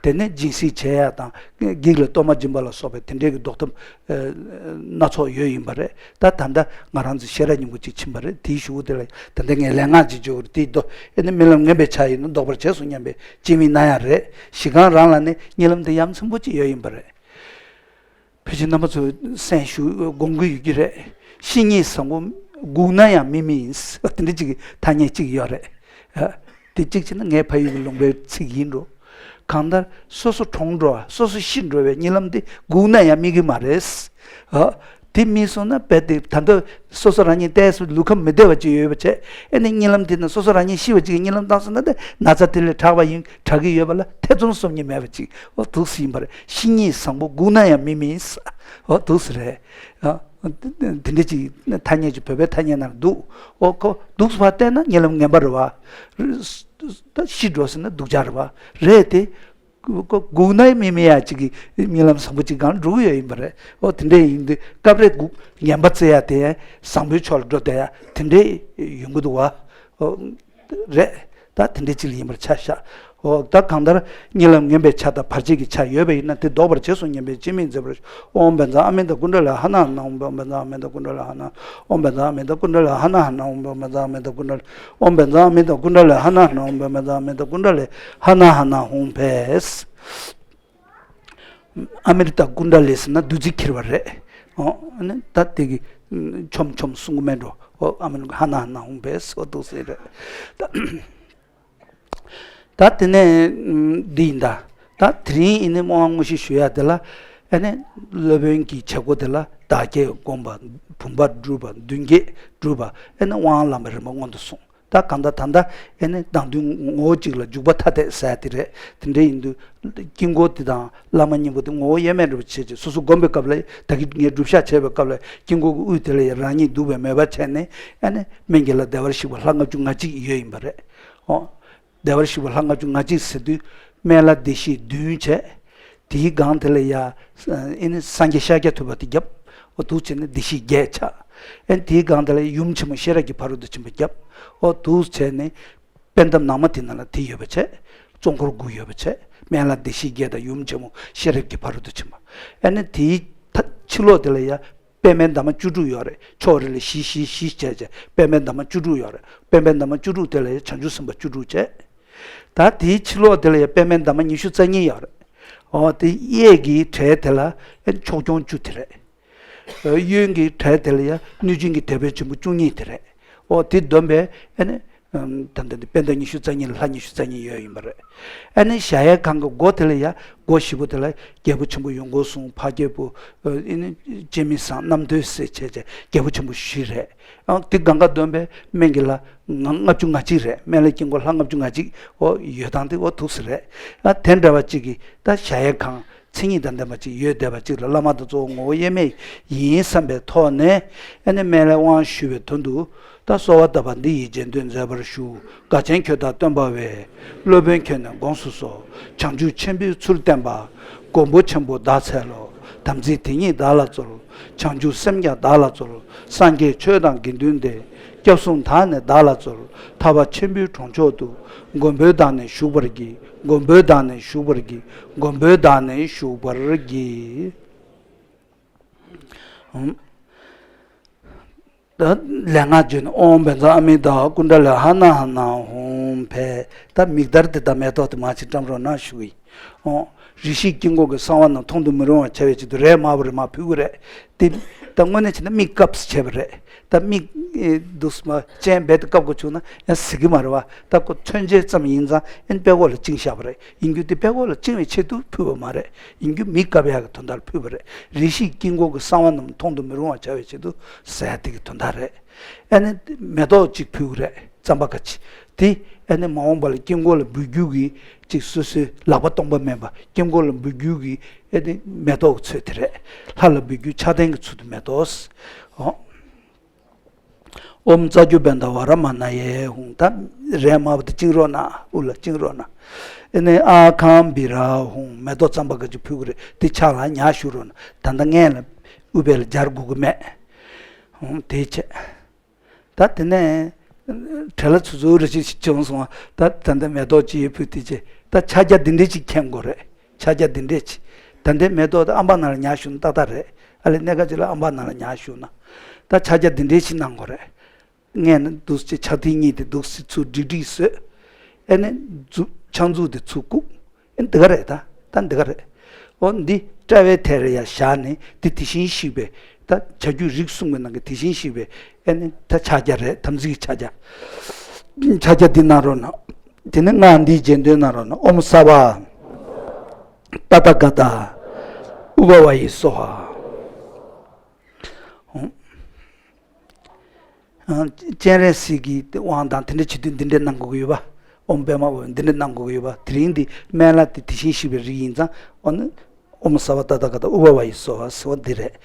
དེ་ནས་སྦྱིན་སྲེག་བྱེད་ཡ་དང་། བགེགས་ལ་གཏོར་མ་སྦྱིན་པ་ལ་སོགས་པའི་དེ་འདྲའི་གི་ཟློག་ཐབས་སྣ་ཚོགས་ཡོད་ཡིན་པ་རེད། ད་ད་ལྟ་ང་རང་ཚོ་ཤེས་རབ་སྙིང་པོ་གཅིག་ཕྱིན་པ་རེད། དེའི་གཞུག་གུ་དེ་ལ་ད་ལྟ་ངས་ལས་སྔགས་གཅིག་བརྗོད་ཀྱི་རེད། དེའི་ཟློག་ཨེ་ནི་རྨི་ལམ་ངན་པའི་ཆ་ཡིན་ན་ཟློག་པར་བྱས་སོ་སྙམ་པའི་སྤྱན་མིག་ན་ཡ་རེད། གཞི་རྐང་རང་ལ་ནི་གཉིད་ལམ་དེ་ཡ་མཚན་པོ་གཅིག་ཡོད་ཡིན་པ་རེད། ཕལ་ཆེར་རྣམ་པ་ཚོས་གསན་ཞུ་དགོངས་ཀྱི་ཡོད་ཀྱི་རེད། བཤེས་གཉེན་བཟང་པོ་སྒུག་ན་ཡང་མི་རྨིས་ཡིན། དེ་འདྲ་ཅིག་གི་ཐ་སྙད་ཅིག་ཡོད་རེད། ཨ། དེ་གཅིག་བྱས་ན་ངའི་ཕ་ཡུལ་གྱི་ལུང་པའི་ཚིག་ཡིན་འགྲོ། གང་ལྟར་སོ་སོ་གྲོངས་འགྲོ་བ། སོ་སོ་ཤི་འགྲོ་བའི་གཉིད་ལམ་དེ་སྒུག་ན་ཡང་རྨིས་ཀྱི་མ་རེད། ཨ། དེ་རྨིས་སོང་ན་རྦད་དེ་ད་ལྟ་སོ་སོ་རང་ཉིད་ཏོག་ཙམ་ལུས་ཁམས་མི་བདེ་བ་ཅིག་ཡོད་པ་བྱས། ཨེ་ནི་གཉིད་ལམ་དེ་ན་སོ་སོ་རང་ཉིད་ཤི་བ་ཅིག་གི་གཉིད་ལམ་བཏང་སོང་ན། དེ་ན་ཚ་དེ་ལས་དྲག་པ་ཡིན། དྲག་གི་ཡོད་པ་ལ་ཐེ་ཚོམ་སོམ་ཉི་མེད་པ་ཅིག་འོ། འདུག་སེ་ཡིན་པ་རེད། བཤེས་གཉེན་བཟང་པོ་སྒུག་ན་ཡང་མི་རྨིས། འོ། འདུག་སེ་རེད། ཨ། དེ་འདྲ་ཅིག་ཐ་སྙད་ཅིག་བོད་པའི་ཐ་སྙད་ནང་འདུག་འོ། ཁོ་འདུག་སེ་ཕར་བལྟས་ན་གཉིད་ལམ་ངན་པ་རེད་བ། ད་ཤི་འགྲོ་ཟེར་ན་སྡུག་ཅག་རེད་བ། རེད་དེ། སྒུག་ན་མི་མི་ཡ་གཅིག་གི་རྨི་ལམ་བཟང་པོ་གཅིག་སྒང་འགྲོ་གི་ཡོད་ཡིན་པ་རེད། ཨོ་དེ་འདྲས་ཡིན་དུས་སྐབས་རེ་སྒུག་ངན་པ་བཙལ་ཡ་དེ་བཟང་པོའི་ཕྱོགས་ལ་འགྲོ་བསྡད་ཡ་དེ་འདྲས་ཡོང་གི་འདུག་བ། ཨོ་རེད། ད་དེ་འདྲས་གཅིག་ལ་ཡིན་པར་ཆ་བཞག་ཨོ་ད་གང་ལྟར་རྨི་ལམ་ངན་པའི་ཆ་དང་བར་ཆད་ཀྱི་ཆ་ཡོད་པ་ཡིན་ན་དེ་ཟློག་པར་བྱས་སོ་སྙམ་པའི་སྤྱན་མིག་མཛེས་པར་ཞུ། ཨོཾ་བཛྲ་ཨ་མི་ཏ་ཀུན་ཌ་ལི་ཧ་ན་ཧ་ན། ཨོཾ་བཛྲ་ཨ་མི་ཏ་ཀུན་ཌ་ལི་ཧ་ན། ཨོཾ་བཛྲ་ཨ་མི་ཏ་ཀུན་ཌ་ལི་ཧ་ན་ཧ་ན། ཨོཾ་བཛྲ་ཨ་མི་ཏ་ཀུན་ཌ་ལི། ཨོཾ་བཛྲ་ཨ་མི་ཏ་ཀུན་ཌ་ལི་ཧ་ན་ཧ་ན། ཨོཾ་བཛྲ་ཨ་མི་ཏ་ཀུན་ཌ་ལི་ཧ་ན་ཧ་ན་ཧཱུྃ་ཕཊ། ཨ་མི་རི་ཏ་ཀུན་ཌ་ལི་ཟེར་ན་བདུད་རྩི་འཁྱེར་བ་རེད། ཨོ་ཨ་ནི་ད་དེ་གི་ཆོམ་ཆོམ་གསུང་གི་མེད་འགྲོ། ཨོ་ཨ་མི་རི་ཧ་ན་ཧ་ན་ཧཱུྃ་ཕཊ་ཨོ་འདུག་ཟེར་རེད། ད་དེ་ནས་འདི་ཡིན་ད། ད་དེ་རིང་ཡིན་ནི་དབང་དངོས་གཞི་ཞུ་ཡ་དེ་ལ་ཨ་ནི་སློབ་དཔོན་གྱི་བྱེད་སྒོ་དེ་ལ་བདག་བསྐྱེད་བསྒོམ་པ། བུམ་པ་སྒྲུབ་པ། མདུན་བསྐྱེད་སྒྲུབ་པ། ཨ་ནི་དབང་ལམ་པའི་རིམ་པ་སྔོན་དུ་སོང་། ད་གང་ལྟར་ད་ལྟ་ཨེ་ནི་སྡང་དོན་ངོ་བོ་གཅིག་ལ་འཇུག་པ་ཐ་དད་ཟེར་ཡ་དེ་རེད། དེ་འདྲ་ཡིན་དུས་དཀྱིལ་འཁོར་དེ་དང་བླ་མ་སྙིང་པོ་དེ་ངོ་བོ་དབྱེར་མེད་འདྲ་པོ་བྱས་བྱས་སོ་སོ་བསྒོམ་པའི་སྐབས་ལ་ད་གིན་ངས་སྒྲུབ་ཞག་བྱས་པའི་སྐབས་ལ་དཀྱིལ་འཁོར་གྱི་དབུས་དེ་ལ་ཡང་རང་ཉིད་འདུག་པའི་མོས་པ་བྱས་ནས་ཨེ་ནི་སྨན་གྱི་བླ་བདེ་བར་གཤེགས་པ་ལྷ་ལྔ་བཅུ་ང་གཅིག་ཡོད་ཡིན་པ་རེད། ཨོ། བདེ་བར་གཤེགས་པ་ལྷ་ལྔ་བཅུ་ང་གཅིག་ཟེར་དུས་སྨན་བླ་བདེ་གཤེགས་བདུན་བྱས། དེའི་སྒང་དེ་ལ་ཡ། ཨེ་ནི་སངས་རྒྱས་ཤཱཀྱ་ཐུབ་པ་དེ་བརྒྱབ། ཨོ་འདུག་བྱས་ནས་བདེ་གཤེགས་བརྒྱད་ཆགས། ཨེ་ནི་དེའི་སྒང་དེ་ལ་ཡུམ་ཆེན་མོ་ཤེས་རབ་ཀྱི་ཕ་རོལ་ཏུ་ཕྱིན་པ་བརྒྱབ། ཨོ་འདུག་བྱས་ནས། པད་འདབ་ནང་མ་དེ་ནང་ལ་དེ་ཡོད་པ་བྱས། གཙོ་འཁོར་དགུ་ཡོད་པ་བྱས། སྨན་བླ་བདེ་གཤེགས་བརྒྱད་དང་ཡུམ་ཆེན་མོ་ཤེས་རབ་ཀྱི་ཕ་རོལ་ཏུ་ཕྱིན་པ། ཨེ་ནི་དེའི་ཐ་ཕྱི་ལོགས་དེ་ལ་ཡ། པདྨའི་འདབ་མ་བཅུ་དྲུག་ཡོད་རེད། ཕྱོགས་རེ་ལ་བཞི་བཞི་བཞི་བྱས་བྱས་པདྨའི་འདབ་མ་བཅུ་དྲུག་ཡོད་རེད། པདྨའི་འདབ་མ་བཅུ་དྲུག་དེ་ལ་ཡ་བྱང་ཆུབ་སེམས་དཔའ་བཅུ་དྲུག་བྱས། ད་དེའི་ཕྱི་ལོགས་དེ་ལ་ཡ་པདྨའི་འདབ་མ་ཉི་ཤུ་རྩ་གཉིས་ཡོད་རེད། ཨོ་དེ་གཡས་ཀྱི་གྲས་དེ་ལ་ཨེ་ཕྱོགས་སྐྱོང་བཅུ་དེ་རེད། གཡོན་གྱི་གྲས་དེ་ལ་ཡ་གནོད་སྦྱིན་གྱི་དེད་དཔོན་ཆེན་པོ་བཅུ་གཉིས་དེ་རེད། ཨོ་དེ་བསྡོམས་པས་ཨེ་ནི། ད་ལྟ་འདི་པད་འདབ་ཉི་ཤུ་རྩ་གཉིས་ལ་ལྷ་ཉི་ཤུ་རྩ་གཉིས་ཡོད་ཡིན་པ་རེད། ཨེ་ནི་གཞལ་ཡས་ཁང་གི་སྒོ་དེ་ལ་ཡ་སྒོ་བཞི་པོ་དེ་ལ་རྒྱལ་པོ་ཆེན་པོ་ཡོངས་སྐོར་གསུམ་འཕགས་སྐྱེས་པོ། ཨེ་ནི་སྤྱན་མི་བཟང་རྣམ་ཐོས་སྲས་བྱས་བྱས་རྒྱལ་པོ་ཆེན་པོ་བཞི་རེད། ཨང་དེ་གང་ག་བསྡོམས་པས་སྨན་གྱི་བླ་ལྔ་ལྔ་བཅུ་ང་གཅིག་རེད། སྨན་བླ་དཀྱིལ་འཁོར་ལྷ་ལྔ་བཅུ་ང་གཅིག་ཨོ་ཡོད་སྟངས་དེ་ཨོ་ཐུགས་སུ་རེད། ཨ་དེ་འདྲ་བ་གཅིག་གིས་ད་གཞལ་ཡས་ཁང་། མཚན་ཉིད་དང་ལྡན་པ་ཅིག་ཡོད་བསྡད་པ་ཅིག་ལ་བླ་མ་དང་གཙོ་བོ་ངོ་བོ་དབྱེར་མེད་ཡིན་བསམ་པའི་ཐོག་ནས་ཨ་ནི་སྨན་བླའི་དབང་ཞུ་བའི་དོན་དུ་ད་གསོལ་བ་བཏབ་པ་འདི་ཡིས་རྗེས་ཟློས་མཛད་པར་ཞུ། དགའ་ཆེན་ཁྱོད་དང་སྟོན་པ་བས། སློབ་དཔོན་ཁྱོད་ནས་དགོངས་སུ་གསོལ། བྱང་ཆུབ་ཆེན་པོའི་ཚུལ་བསྟན་པ། མགོན་པོ་ཆེན་པོ་བདག་འཚལ་ལོ། དམ་ཚིག་དེ་ཉིད་བདག་ལ་སྩོལ། བྱང་ཆུབ་སེམས་ཀྱང་བདག་ལ་སྩོལ། སངས་རྒྱས་ཆོས་དང་དགེ་འདུན་ཏེ། སྐྱབས་གསུམ་དག་ནི་བདག་ལ་སྩོལ། ཐར་པ་ཆེན་པོའི་གྲོང་མཆོག་ཏུ། མགོན་པོའི་བདག་ནི་བཞུགས་པར་བགྱི། མགོན་པོའི་བདག་ནི་བཞུགས་པར་བགྱི། མགོན་པོའི་བདག་ནི་བཞུགས་པར་བགྱི། ཨུམ། ད་ལས་སྔགས་བརྗོད་ནས་ཨོཾ་བཛྲ་ཨ་མི་ཏ་ཀུན་ཌ་ལི་ཧ་ན་ཧ་ན་ཧཱུྃ་ཕཊ། ད་མིག་དར་དེ་དང་མེ་ཏོག་དེ་མར་ཅིག་བཀྲམ་རོགས་གནང་ཞུ་གི་ཡིན། ཨོ། རེ་ཞིག་དཀྱིལ་འཁོར་གྱི་གསང་བ་རྣམས་མཐོང་དུ་མི་རུང་བར་བྱ་བའི་ཆེད་དུ་རས་དམར་པོ་རེ་མར་ཕུལ་གི་རེད། དེ་ད་དངོས་གནས་བྱས་ན་མིག་བཀབ་སུ་བྱས་པ་རེད། ད་མིག་ཨེ་འདུག་སེ་མར་སྤྱན་རྦད་དེ་བཀབ་དགོས་བྱུང་ན་ཡང་གཟིགས་ཀྱི་མ་རེད་བ། ད་ཁོ་མཚོན་བྱེད་ཙམ་ཡིན་ཙང་ཨེ་ནི་དཔྲལ་ཀོ་ལ་བཅིངས་བཞག་པ་རེད། ཡིན་རྒྱུ་དེ་དཔྲལ་ཀོ་ལ་བཅིངས་པའི་ཆེད་དུ་ཕུལ་བ་མ་རེད། ཡིན་རྒྱུ་མིག་བཀབ་ཡག་གི་དོན་དག་ལ་ཕུལ་བ་རེད། རེ་ཞིག་དཀྱིལ་འཁོར་གྱི་གསང་བ་རྣམས་མཐོང་དུ་མི་རུང་བར་བྱ་བའི་ཆེད་དུ་ཟེར་ཡ་དེ་གི་དོན་དག་རེད། ཨེ་ནི་མེ་ཏོག་གཅིག་ཕུལ་གི་རེད། རྩམ་པ་ཁ་ཅིག་དེ་ཨེ་ནི་མ་འོངས་པ་ལ་དཀྱིལ་འཁོར་ལ་འབུལ་རྒྱུ་གི་ཅིག་སོ་སོའི་ལག་པ་སྟོང་པ་མིན་པ་དཀྱིལ་འཁོར་ལ་འབུལ་རྒྱུ་གི་ཨེ་ནི་མེ་ཏོག་གི་ཚོད་དེ་རེད། ལྷ་ལ་འབུལ་རྒྱུ་ཕྱག་རྟེན་གྱི་ཚུལ་དུ་མེ་ཏོག་ཨོ། ཨོཾ་རྩ་རྒྱུ་བཻ་ཌཱ་ཝ་ར་མ་ཎ་ཡེ་ཧཱུྃ། ད་རས་དམར་པོ་དེ་བཅིངས་རོགས་གནང་། དབུ་ལ་བཅིངས་རོགས་གནང་། ཨེ་ནས་ཨཱ་ཁཾ་བི་ར་ཧཱུྃ། མེ་ཏོག་རྩམ་པ་ག་ཅིག་ཕུལ་གི་རེད། དེ་ཕྱག་ལ་ཉར་བཞུགས་རོགས་གནང་། ད་ལྟ་སྔས་ལ་དབུ་བས་ལ་སྦྱར་དགོས་ཀྱི་མེད། ཧཱུྃ་དེ་བྱས། ད་དེ་ནས་བྲེལ་ལ་ཚུར་ཚུར་རེ་ཅིག་བྱུང་སོང་བ། ད་ད་ལྟ་མེ་ཏོག་ཅིག་ཕུལ་དེ་བྱས། ད་ཕྱག་རྒྱ་འདི་འདྲས་ཅིག་མཁྱེན་དགོས་རེད། ཕྱག་རྒྱ་འདི་འདྲས་ཅིག་ད་ལྟའི་མེ་ཏོག་དེ་ཨམ་བག་ནང་ལ་ཉར་བཞུགས་ན་ཏག་ཏག་རེད། ཨ་ལས་གནས་ཁ་ཅིག་ལ་ཨམ་བག་ནང་ལ་ཉར་བཞུགས་ན། ད་ཕྱག་རྒྱ་འདི་འདྲས་ཅིག་གནང་དགོས་རེད། སྔས་ན་འདུག་སེ་ཕྱག་མཐིལ་གཉིས་དེ་འདུག་སེ་ཚུར་བསྒྲིགས་བསྒྲིགས་བཟོས། ཨེ་ནས་མཛུབ་ཕྱག་མཛུབ་དེ་ཚུར་བཀུག་ཨེ་འདི་ག་རེད་ད། ད་འདི་ག་རེད། འོ་འདི་དཔྲལ་བའི་ཐད་རེ་ཡར་བཞག་ནས་འདི་དེ་བཞིན་གཤེགས་པའི་ད་བྱ་རྒྱུད་རིགས་གསུམ་གྱི་ནང་གི་དེ་བཞིན་གཤེགས་པའི་ཨེ་ནས་ད་ཕྱག་རྒྱ་རེད། དམ་ཚིག་གི་ཕྱག་རྒྱ། ཕྱག་རྒྱ་འདི་གནང་རོགས་གནང་། དེ་ནས་སྔགས་འདིའི་རྗེས་ཟློས་གནང་རོགས་གནང་། ཨོཾ་སརྦ་ཏ་ཐཱ་ག་ཏ་ཨུ་པ་བ་ཡེ་སྭཱ་ཧཱ། སྤྱན་རས་གཟིགས་ཀྱི་དབང་དང་དེ་འདྲ་བྱེད་དུས་འདི་འདྲ་གནང་དགོས་ཀྱི་ཡོད་པ། ཨོཾ་པདྨ་འོད་འདི་འདྲ་གནང་དགོས་ཀྱི་ཡོད་པ། དེ་རིང་འདི་སྨན་བླ་དེ་དེ་བཞིན་གཤེགས་པའི་རིགས་ཡིན་ཙང་། འོ་ན་ཨོཾ་སརྦ་ཏ་ཐཱ་ག་ཏ་ཨུ་པ་བ་ཡེ་སྭཱ་ཧཱ་ཟེར་བ་འདི་རེད།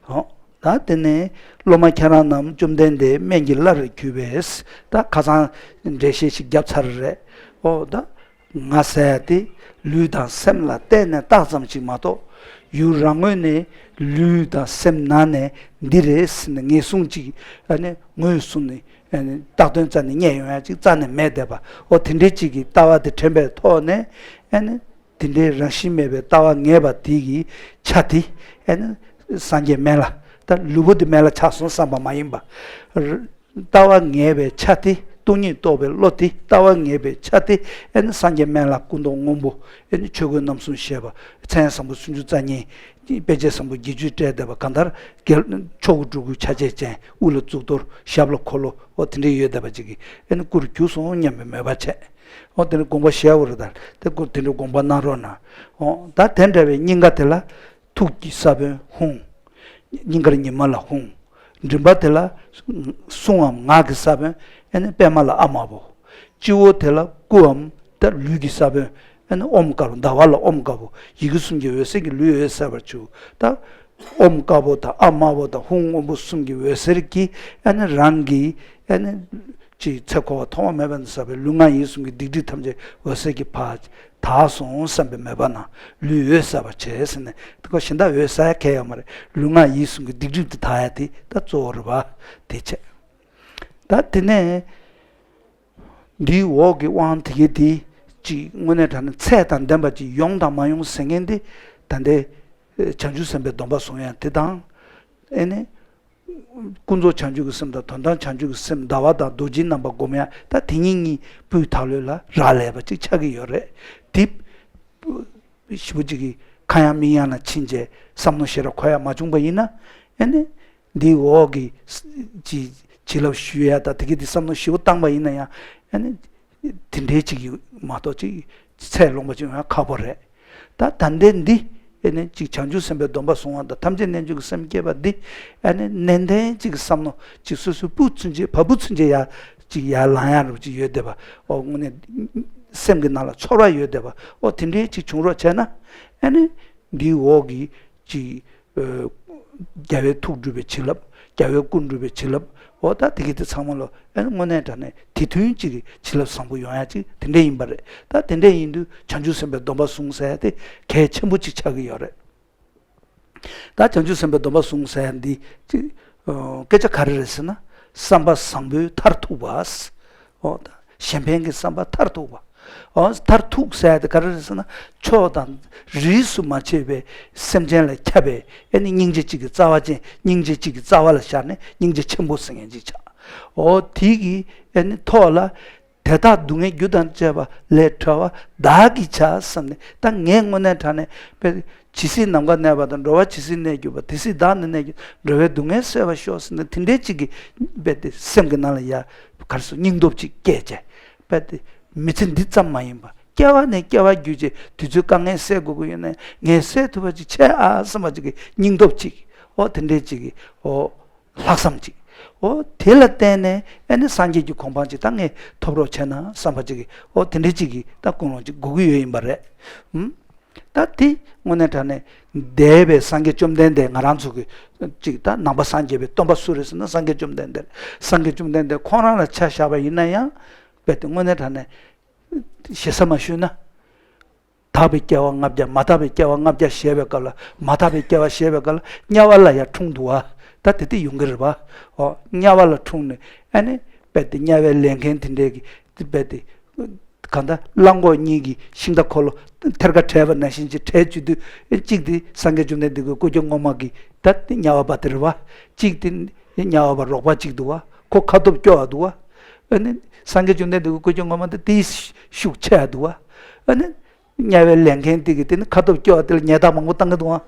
ཨོ། ད་དེ་ནས་སློབ་མ་ཁྱེད་རང་རྣམས་བཅོམ་ལྡན་འདས་སྨན་གྱི་བླ་རུ་གྱུར་པས། ད་ཁ་སང་འགྲེལ་བཤད་ཞིག་བརྒྱབ་ཚར་རེད། ཨོ་ད། ང་ཟེར་ཡ་དེ་ལུས་དང་སེམས་ལ་བརྟེན་ནས་བཏགས་ཙམ་ཞིག་མ་གཏོགས། ཡུལ་རང་ངོས་ནས་ལུས་དང་སེམས་ནང་ནས་འདི་རེད་ཟེར་ནས་ངེས་བཟུང་ཅིག་ཨ་ནི་ངོས་བཟུང་ནས་ཨ་ནི་བཏགས་དོན་རྩ་ནས་རྙེད་ཡོང་ཡ་ཅིག་རྩ་ནས་མེད་བསྡད་པ། འོ་དེ་འདྲའི་ཅིག་གི་ལྟ་བ་དེ་དྲན་པའི་ཐོག་ནས་ཨ་ནི་དེ་འདྲའི་རང་བཞིན་མེད་པའི་ལྟ་བ་ངེས་པ་དེ་གི་ཆ་དེ་ཨ་ནི་སངས་རྒྱས་སྨན་བླ། ད་ལུས་པོ་དེ་སྨན་བླ་ཆགས་སོང་བསམ་པ་མ་ཡིན་པ། ལྟ་བ་ངེས་པའི་ཆ་དེ། སྟོང་ཉིད་རྟོགས་པའི་བློ་དེ། ལྟ་བ་ངེས་པའི་ཆ་དེ་ཨེ་ནི་སངས་རྒྱས་སྨན་བླ་སྐུ་མདོག་སྔོན་པོ། ཨེ་ནི་ཆོས་གོས་རྣམ་གསུམ་བཞེས་པ། མཚན་བཟང་པོ་སུམ་ཅུ་རྩ་གཉིས། དཔེ་བྱད་བཟང་པོ་བརྒྱད་ཅུས་སྤྲས་བསྡད་པ། གང་ལྟར་རྒྱལ་མཆོག་གི་སྤྲུལ་སྐུའི་ཆ་བྱད་ཅན། དབུ་ལ་གཙུག་ཏོར། ཞབས་ལ་འཁོར་ལོ། འོ་དེ་འདྲའི་ཡོད་བསྡད་པ་ཅིག་གིས་ཨེ་ནི་སྐུ་རུ་གྱུར་སོང་སྙམ་པའི་མོས་པ་བྱས། འོ་དེ་འདྲའི་དགོངས་པ་བཞེས་དགོས་རེད། ད་དེ་སྐུ་དེ་འདྲའི་དགོངས་པ་གནང་རོགས་གནང་། འོ་ད་དེ་འདྲ་བའི་སྙིང་ག་དེ་ལ། ཐུགས་ཀྱི་ས་བོན་ཧཱུྃ། སྙིང་གར་ཉི་མ་ལ་ཧཱུྃ། མགྲིན་པ་དེ་ལ་གསུང་ངམ་ངག་གི་ས་བོན་ཨེ་ནི་པདྨ་ལ་ཨ་མ་བོ། སྤྱི་བོ་དེ་ལ་སྐུའམ་ད་ལུས་ཀྱི་ས་བོན་ཨེ་ནི་ཨོཾ་དཀར་པོ། ཟླ་བ་ལ་ཨོཾ་དཀར་པོ། ཡི་གེ་གསུམ་གྱི་འོད་ཟེར་གྱིས་ལུས་འོད་གསལ་བར་གྱུར། ད་ཨོཾ་དཀར་པོ་དང་ཨ་མ་བོ་དང་ཧཱུྃ་སྔོན་པོ་གསུམ་གྱི་འོད་ཟེར་གྱིས་ཨེ་ནི་རང་གི་ཨེ་ནི་ཅིག་ཚེ་འཁོར་བ་ཐོག་མ་མེད་པ་ནས་བསགས་པའི་ལུས་ངག་ཡིད་གསུམ་གྱི་སྡིག་སྒྲིབ་ཐམས་ཅད་འོད་ཟེར་གྱིས་ཕར་དག་སོང་བསམ་པའི་མོས་པ་ནང་ལུས་འོད་གསལ་བར་བྱས་ཟེར་ནས། དེ་ཁོ་གཞན་དག་འོད་གསལ་གང་ཡང་ཡོད་མ་རེད། ལུས་ངག་ཡིད་གསུམ་གྱི་སྡིག་སྒྲིབ་དེ་དག་ཡ་དེ་ད་གཙོ་བོ་རེད་པ། དེ་བྱས། ད་དེ་ནས་འདིའི་འོག་གི་དབང་དེ་གའི་དེ་ཅིག་དངོས་གནས་དྲང་གནས་ཚད་དང་ལྡན་པ་ཅིག་ཡོང་དང་མ་ཡོང་ཟེར་མཁན་དེ། ད་ལྟའི་བྱང་ཆུབ་སེམས་དཔའི་སྡོམ་པ་བཟུང་ཡ་དེ་དང་། ཨེ་ནི། ཀུན་རྫོབ་བྱང་ཆུབ་ཀྱི་སེམས་དང་དོན་དམ་བྱང་ཆུབ་ཀྱི་སེམས་ཟླ་བ་དང་རྡོ་རྗེའི་རྣམ་པ་སྒོམ་ཡ། ད་དེ་གཉིས་གཉིས་སྤུས་དག་ལོས་ལ་རག་ལས་པ་ཅིག་ཆགས་ཀྱི་ཡོད་རེད། དེ་ཞེ་པོ་ཅིག་གི་ཁ་ཡང་མིག་ཡང་ལ་ཕྱིན་བྱས་བསམ་མནོ་ཞེ་དྲག་འཁོར་ཡ་མ་བྱུང་པ་ཡིན་ན། ཨེ་ནི། འདིའི་འོག་གི་ཅི་བྱིན་རླབས་ཞུ་ཡ་ད་དེ་གི་དེ་བསམ་མནོ་ཞེ་པོ་བཏང་པ་ཡིན་ན་ཡང་། ཨེ་ནི། དེ་འདྲའི་ཅིག་ཡོད་མ་གཏོགས་ཅིག་ཚད་ལོངས་པ་ཅིག་ཡོང་ཡ་ཁག་པོ་རེད། ད་ད་ལྟའི་འདི་ཨེ་ནི་ཅིག་བྱང་ཆུབ་སེམས་དཔའི་སྡོམ་པ་བཟུང་བ་དང་ཐམས་ཅད་རྣལ་འབྱོར་གྱི་སེམས་བསྐྱེད་པ་འདི། ཨེ་ནི་ནན་ཏན་ཅིག་བསམ་མནོ་ཅིག་སོ་སོའི་སྤུ་ཚུན་ཆད་བ་སྤུ་ཚུན་ཆད་ཡར་ཅིག་ཡར་ལངས་ཡ་རུ་ཅིག་ཡོད་བསྡད་པ། ཨོ་དངོས་གནས་སེམས་ཀྱི་ནང་ལ་ཚོར་བ་ཡོད་བསྡད་པ། ཨོ་དེ་འདྲའི་ཅིག་བྱུང་རོགས་བྱས་ན། ཨེ་ནི་འདིའི་འོག་གི་ཅིག་རྒྱལ་བའི་ཐུགས་སྒྲུབ་པའི་བྱིན་རླབས། རྒྱལ་བའི་སྐུ་སྒྲུབ་པའི་བྱིན་རླབས། འོ་ད་དེ་གི་དེ་ཚང་མ་ལོ་ཨེ་དངོས་གནས་དྲང་གནས་དེ་མཐུན་གཅིག་གི་བྱིན་རླབས་བཟང་པོ་ཡོང་ཡ་གཅིག་དེ་འདྲ་ཡིན་པ་རེད། ད་དེ་འདྲ་ཡིན་དུས་བྱང་ཆུབ་སེམས་དཔའི་སྡོམ་པ་བཟུང་ཟེར་ཡ་དེ་གལ་ཆེན་པོ་གཅིག་ཆགས་ཀྱི་ཡོད་རེད། ད་བྱང་ཆུབ་སེམས་དཔའི་སྡོམ་པ་བཟུང་ཟེར་ཡ་འདི་གཅིག་སྐད་ཆ་ག་རེ་རེད་ཟེར་ན། བསམ་པ་བཟང་པོའི་མཐར་ཐུག་པ། འོ་ད་གཞན་ཕན་གྱི་བསམ་པ་མཐར་ཐུག་པ། འོ་མཐར་ཐུག་ཟེར་ཡ་དེ་ག་རེ་རེད་ཟེར་ན། ཕྱོགས་དང་རིས་སུ་མ་ཆད་པའི་སེམས་ཅན་ལ་ཁྱབ་པའི་ཨེ་ནི་སྙིང་རྗེ་གཅིག་གི་རྩ་བ་ཅན། སྙིང་རྗེ་གཅིག་གི་རྩ་བ་ལ་བཞག་ནས་སྙིང་རྗེ་ཆེན་པོ་ཟེར་མཁན་ཅིག་ཆགས། འོ་དེ་གི་ཨེ་ནི་ཐོག་ལ། དེ་དག་སྡུག་བསྔལ་རྒྱུ་དང་བཅས་པ་ལས་གྲོལ་བ་བདག་གིས་བྱ་བསམ་ནས། ད་ངས་དངོས་གནས་དྲང་གནས་དཔེ་ཇི་སྲིད་ནམ་མཁའ་གནས་པ་དང་། འགྲོ་བ་ཇི་སྲིད་གནས་གྱུར་པ། དེ་སྲིད་བདག་ནི་གནས་གྱུར། འགྲོ་བའི་སྡུག་བསྔལ་སེལ་བར་ཤོག་ཟེར་ནས་དེ་འདྲའི་གཅིག་གི་དཔེ་དེ་སེམས་ཀྱི་ནང་ལ་ཡ་གར་སོ་སྙིང་སྟོབས་ཅིག་སྐྱེས་བྱས། དཔེ་དེ་མི་ཚེ་འདི་ཙམ་མ་ཡིན་པ་སྐྱེ་བ་ནས་སྐྱེ་བ་བརྒྱུད་བྱས་དུས་ཚོད་དཀའ་ངལ་སེལ་དགོས་ཀྱི་ཡོད་ན་ངས་སེལ་ཐུབ་པ་ཅིག་བྱས་ཨ་བསམ་པ་ཅིག་གི་སྙིང་སྟོབས་ཅིག་འོ་དེ་འདྲའི་ཅིག་གི་འོ། ལྷག་བསམ་ཅིག་འོ་དེ་ལ་བརྟེན་ནས་ཨེ་ནི་སངས་རྒྱས་ཀྱི་གོ་འཕང་ཅིག་ད་ངས་ཐོབ་རོགས་བྱས་ན་བསམ་པ་ཅིག་གི་འོ་དེ་འདྲའི་ཅིག་གི་ད་ཀུན་སློང་ཅིག་དགོས་ཀྱི་ཡོད་ཡིན་པ་རེད། ཨུམ། ད་དེ་དངོས་གནས་དྲང་གནས་འདས་པའི་སངས་རྒྱས་བཅོམ་ལྡན་འདས། ང་རང་ཚོ་གི་ཅིག་ད་ནང་པ་སངས་རྒྱས་པའི་སྟོན་པ་སུ་རེད་ཟེར་ན་སངས་རྒྱས་བཅོམ་ལྡན་འདས་རེད། སངས་རྒྱས་བཅོམ་ལྡན་འདས་ཁོང་རང་ལ་ཆ་བཞག་པ་ཡིན་ན་ཡང་། དཔེ་དེ་དངོས་གནས་དྲང་གནས་ཞེ་ས་མ་ཞུས་ན། དག་པའི་སྐྱེ་བ་ལྔ་བརྒྱ། མ་དག་པའི་སྐྱེ་བ་ལྔ་བརྒྱ་བཞེས་པའི་སྐབས་ལ། མ་དག་པའི་སྐྱེ་བ་བཞེས་པའི་སྐབས་ལ་དམྱལ་བ་ལ་ཡང་འཁྲུངས་འདུག་བ། ད་དེ་དེ་ཡོང་གི་རེད་བ། འོ་དམྱལ་བ་ལ་འཁྲུངས་ནས་ཨ་ནི་དཔེ་དེ་དམྱལ་བའི་ལས་མཁན་དེ་འདྲས་ཀྱི་དེ་དཔེ་དེ་གང་ལྟར་གླང་གོག་གཉིས་ཀྱིས་ཤིང་རྟ་འཁོར་ལོ་ཐེར་ཀ་བྲེགས་པ་ནང་བཞིན་ཅིག་བྲེགས་བཅུག་དུས། གཅིག་དེ་སངས་རྒྱས་བཅོམ་ལྡན་འདས་ཀྱི་སྐུ་སྐྱེ་སྔོན་མ་གི་ད་དེ་དམྱལ་བ་པ་དེ་རེད་བ། གཅིག་དེ་དམྱལ་བ་པ་རོགས་པ་གཅིག་འདུག་བ། ཁོ་ཁ་ཐོབ་སྐྱོ་བ་འདུག་བ། ཨ་ནི་སངས་རྒྱས་བཅོམ་ལྡན་འདས་ཀྱི་སྐུ་སྐྱེ་སྔོན་མ་དེ་དེའི་ཤུགས་ཆེ་བ་འདུག་བ། ཨ་ནི། དམྱལ་བའི་ལས་མཁན་དེ་གིས་དེ་ནི་ཁ་ཐོབ་སྐྱོ་བ་དེ་ལ་ཉེས་རྡུང་མང་པོ་བཏང་གི་འདུག་ཨང་།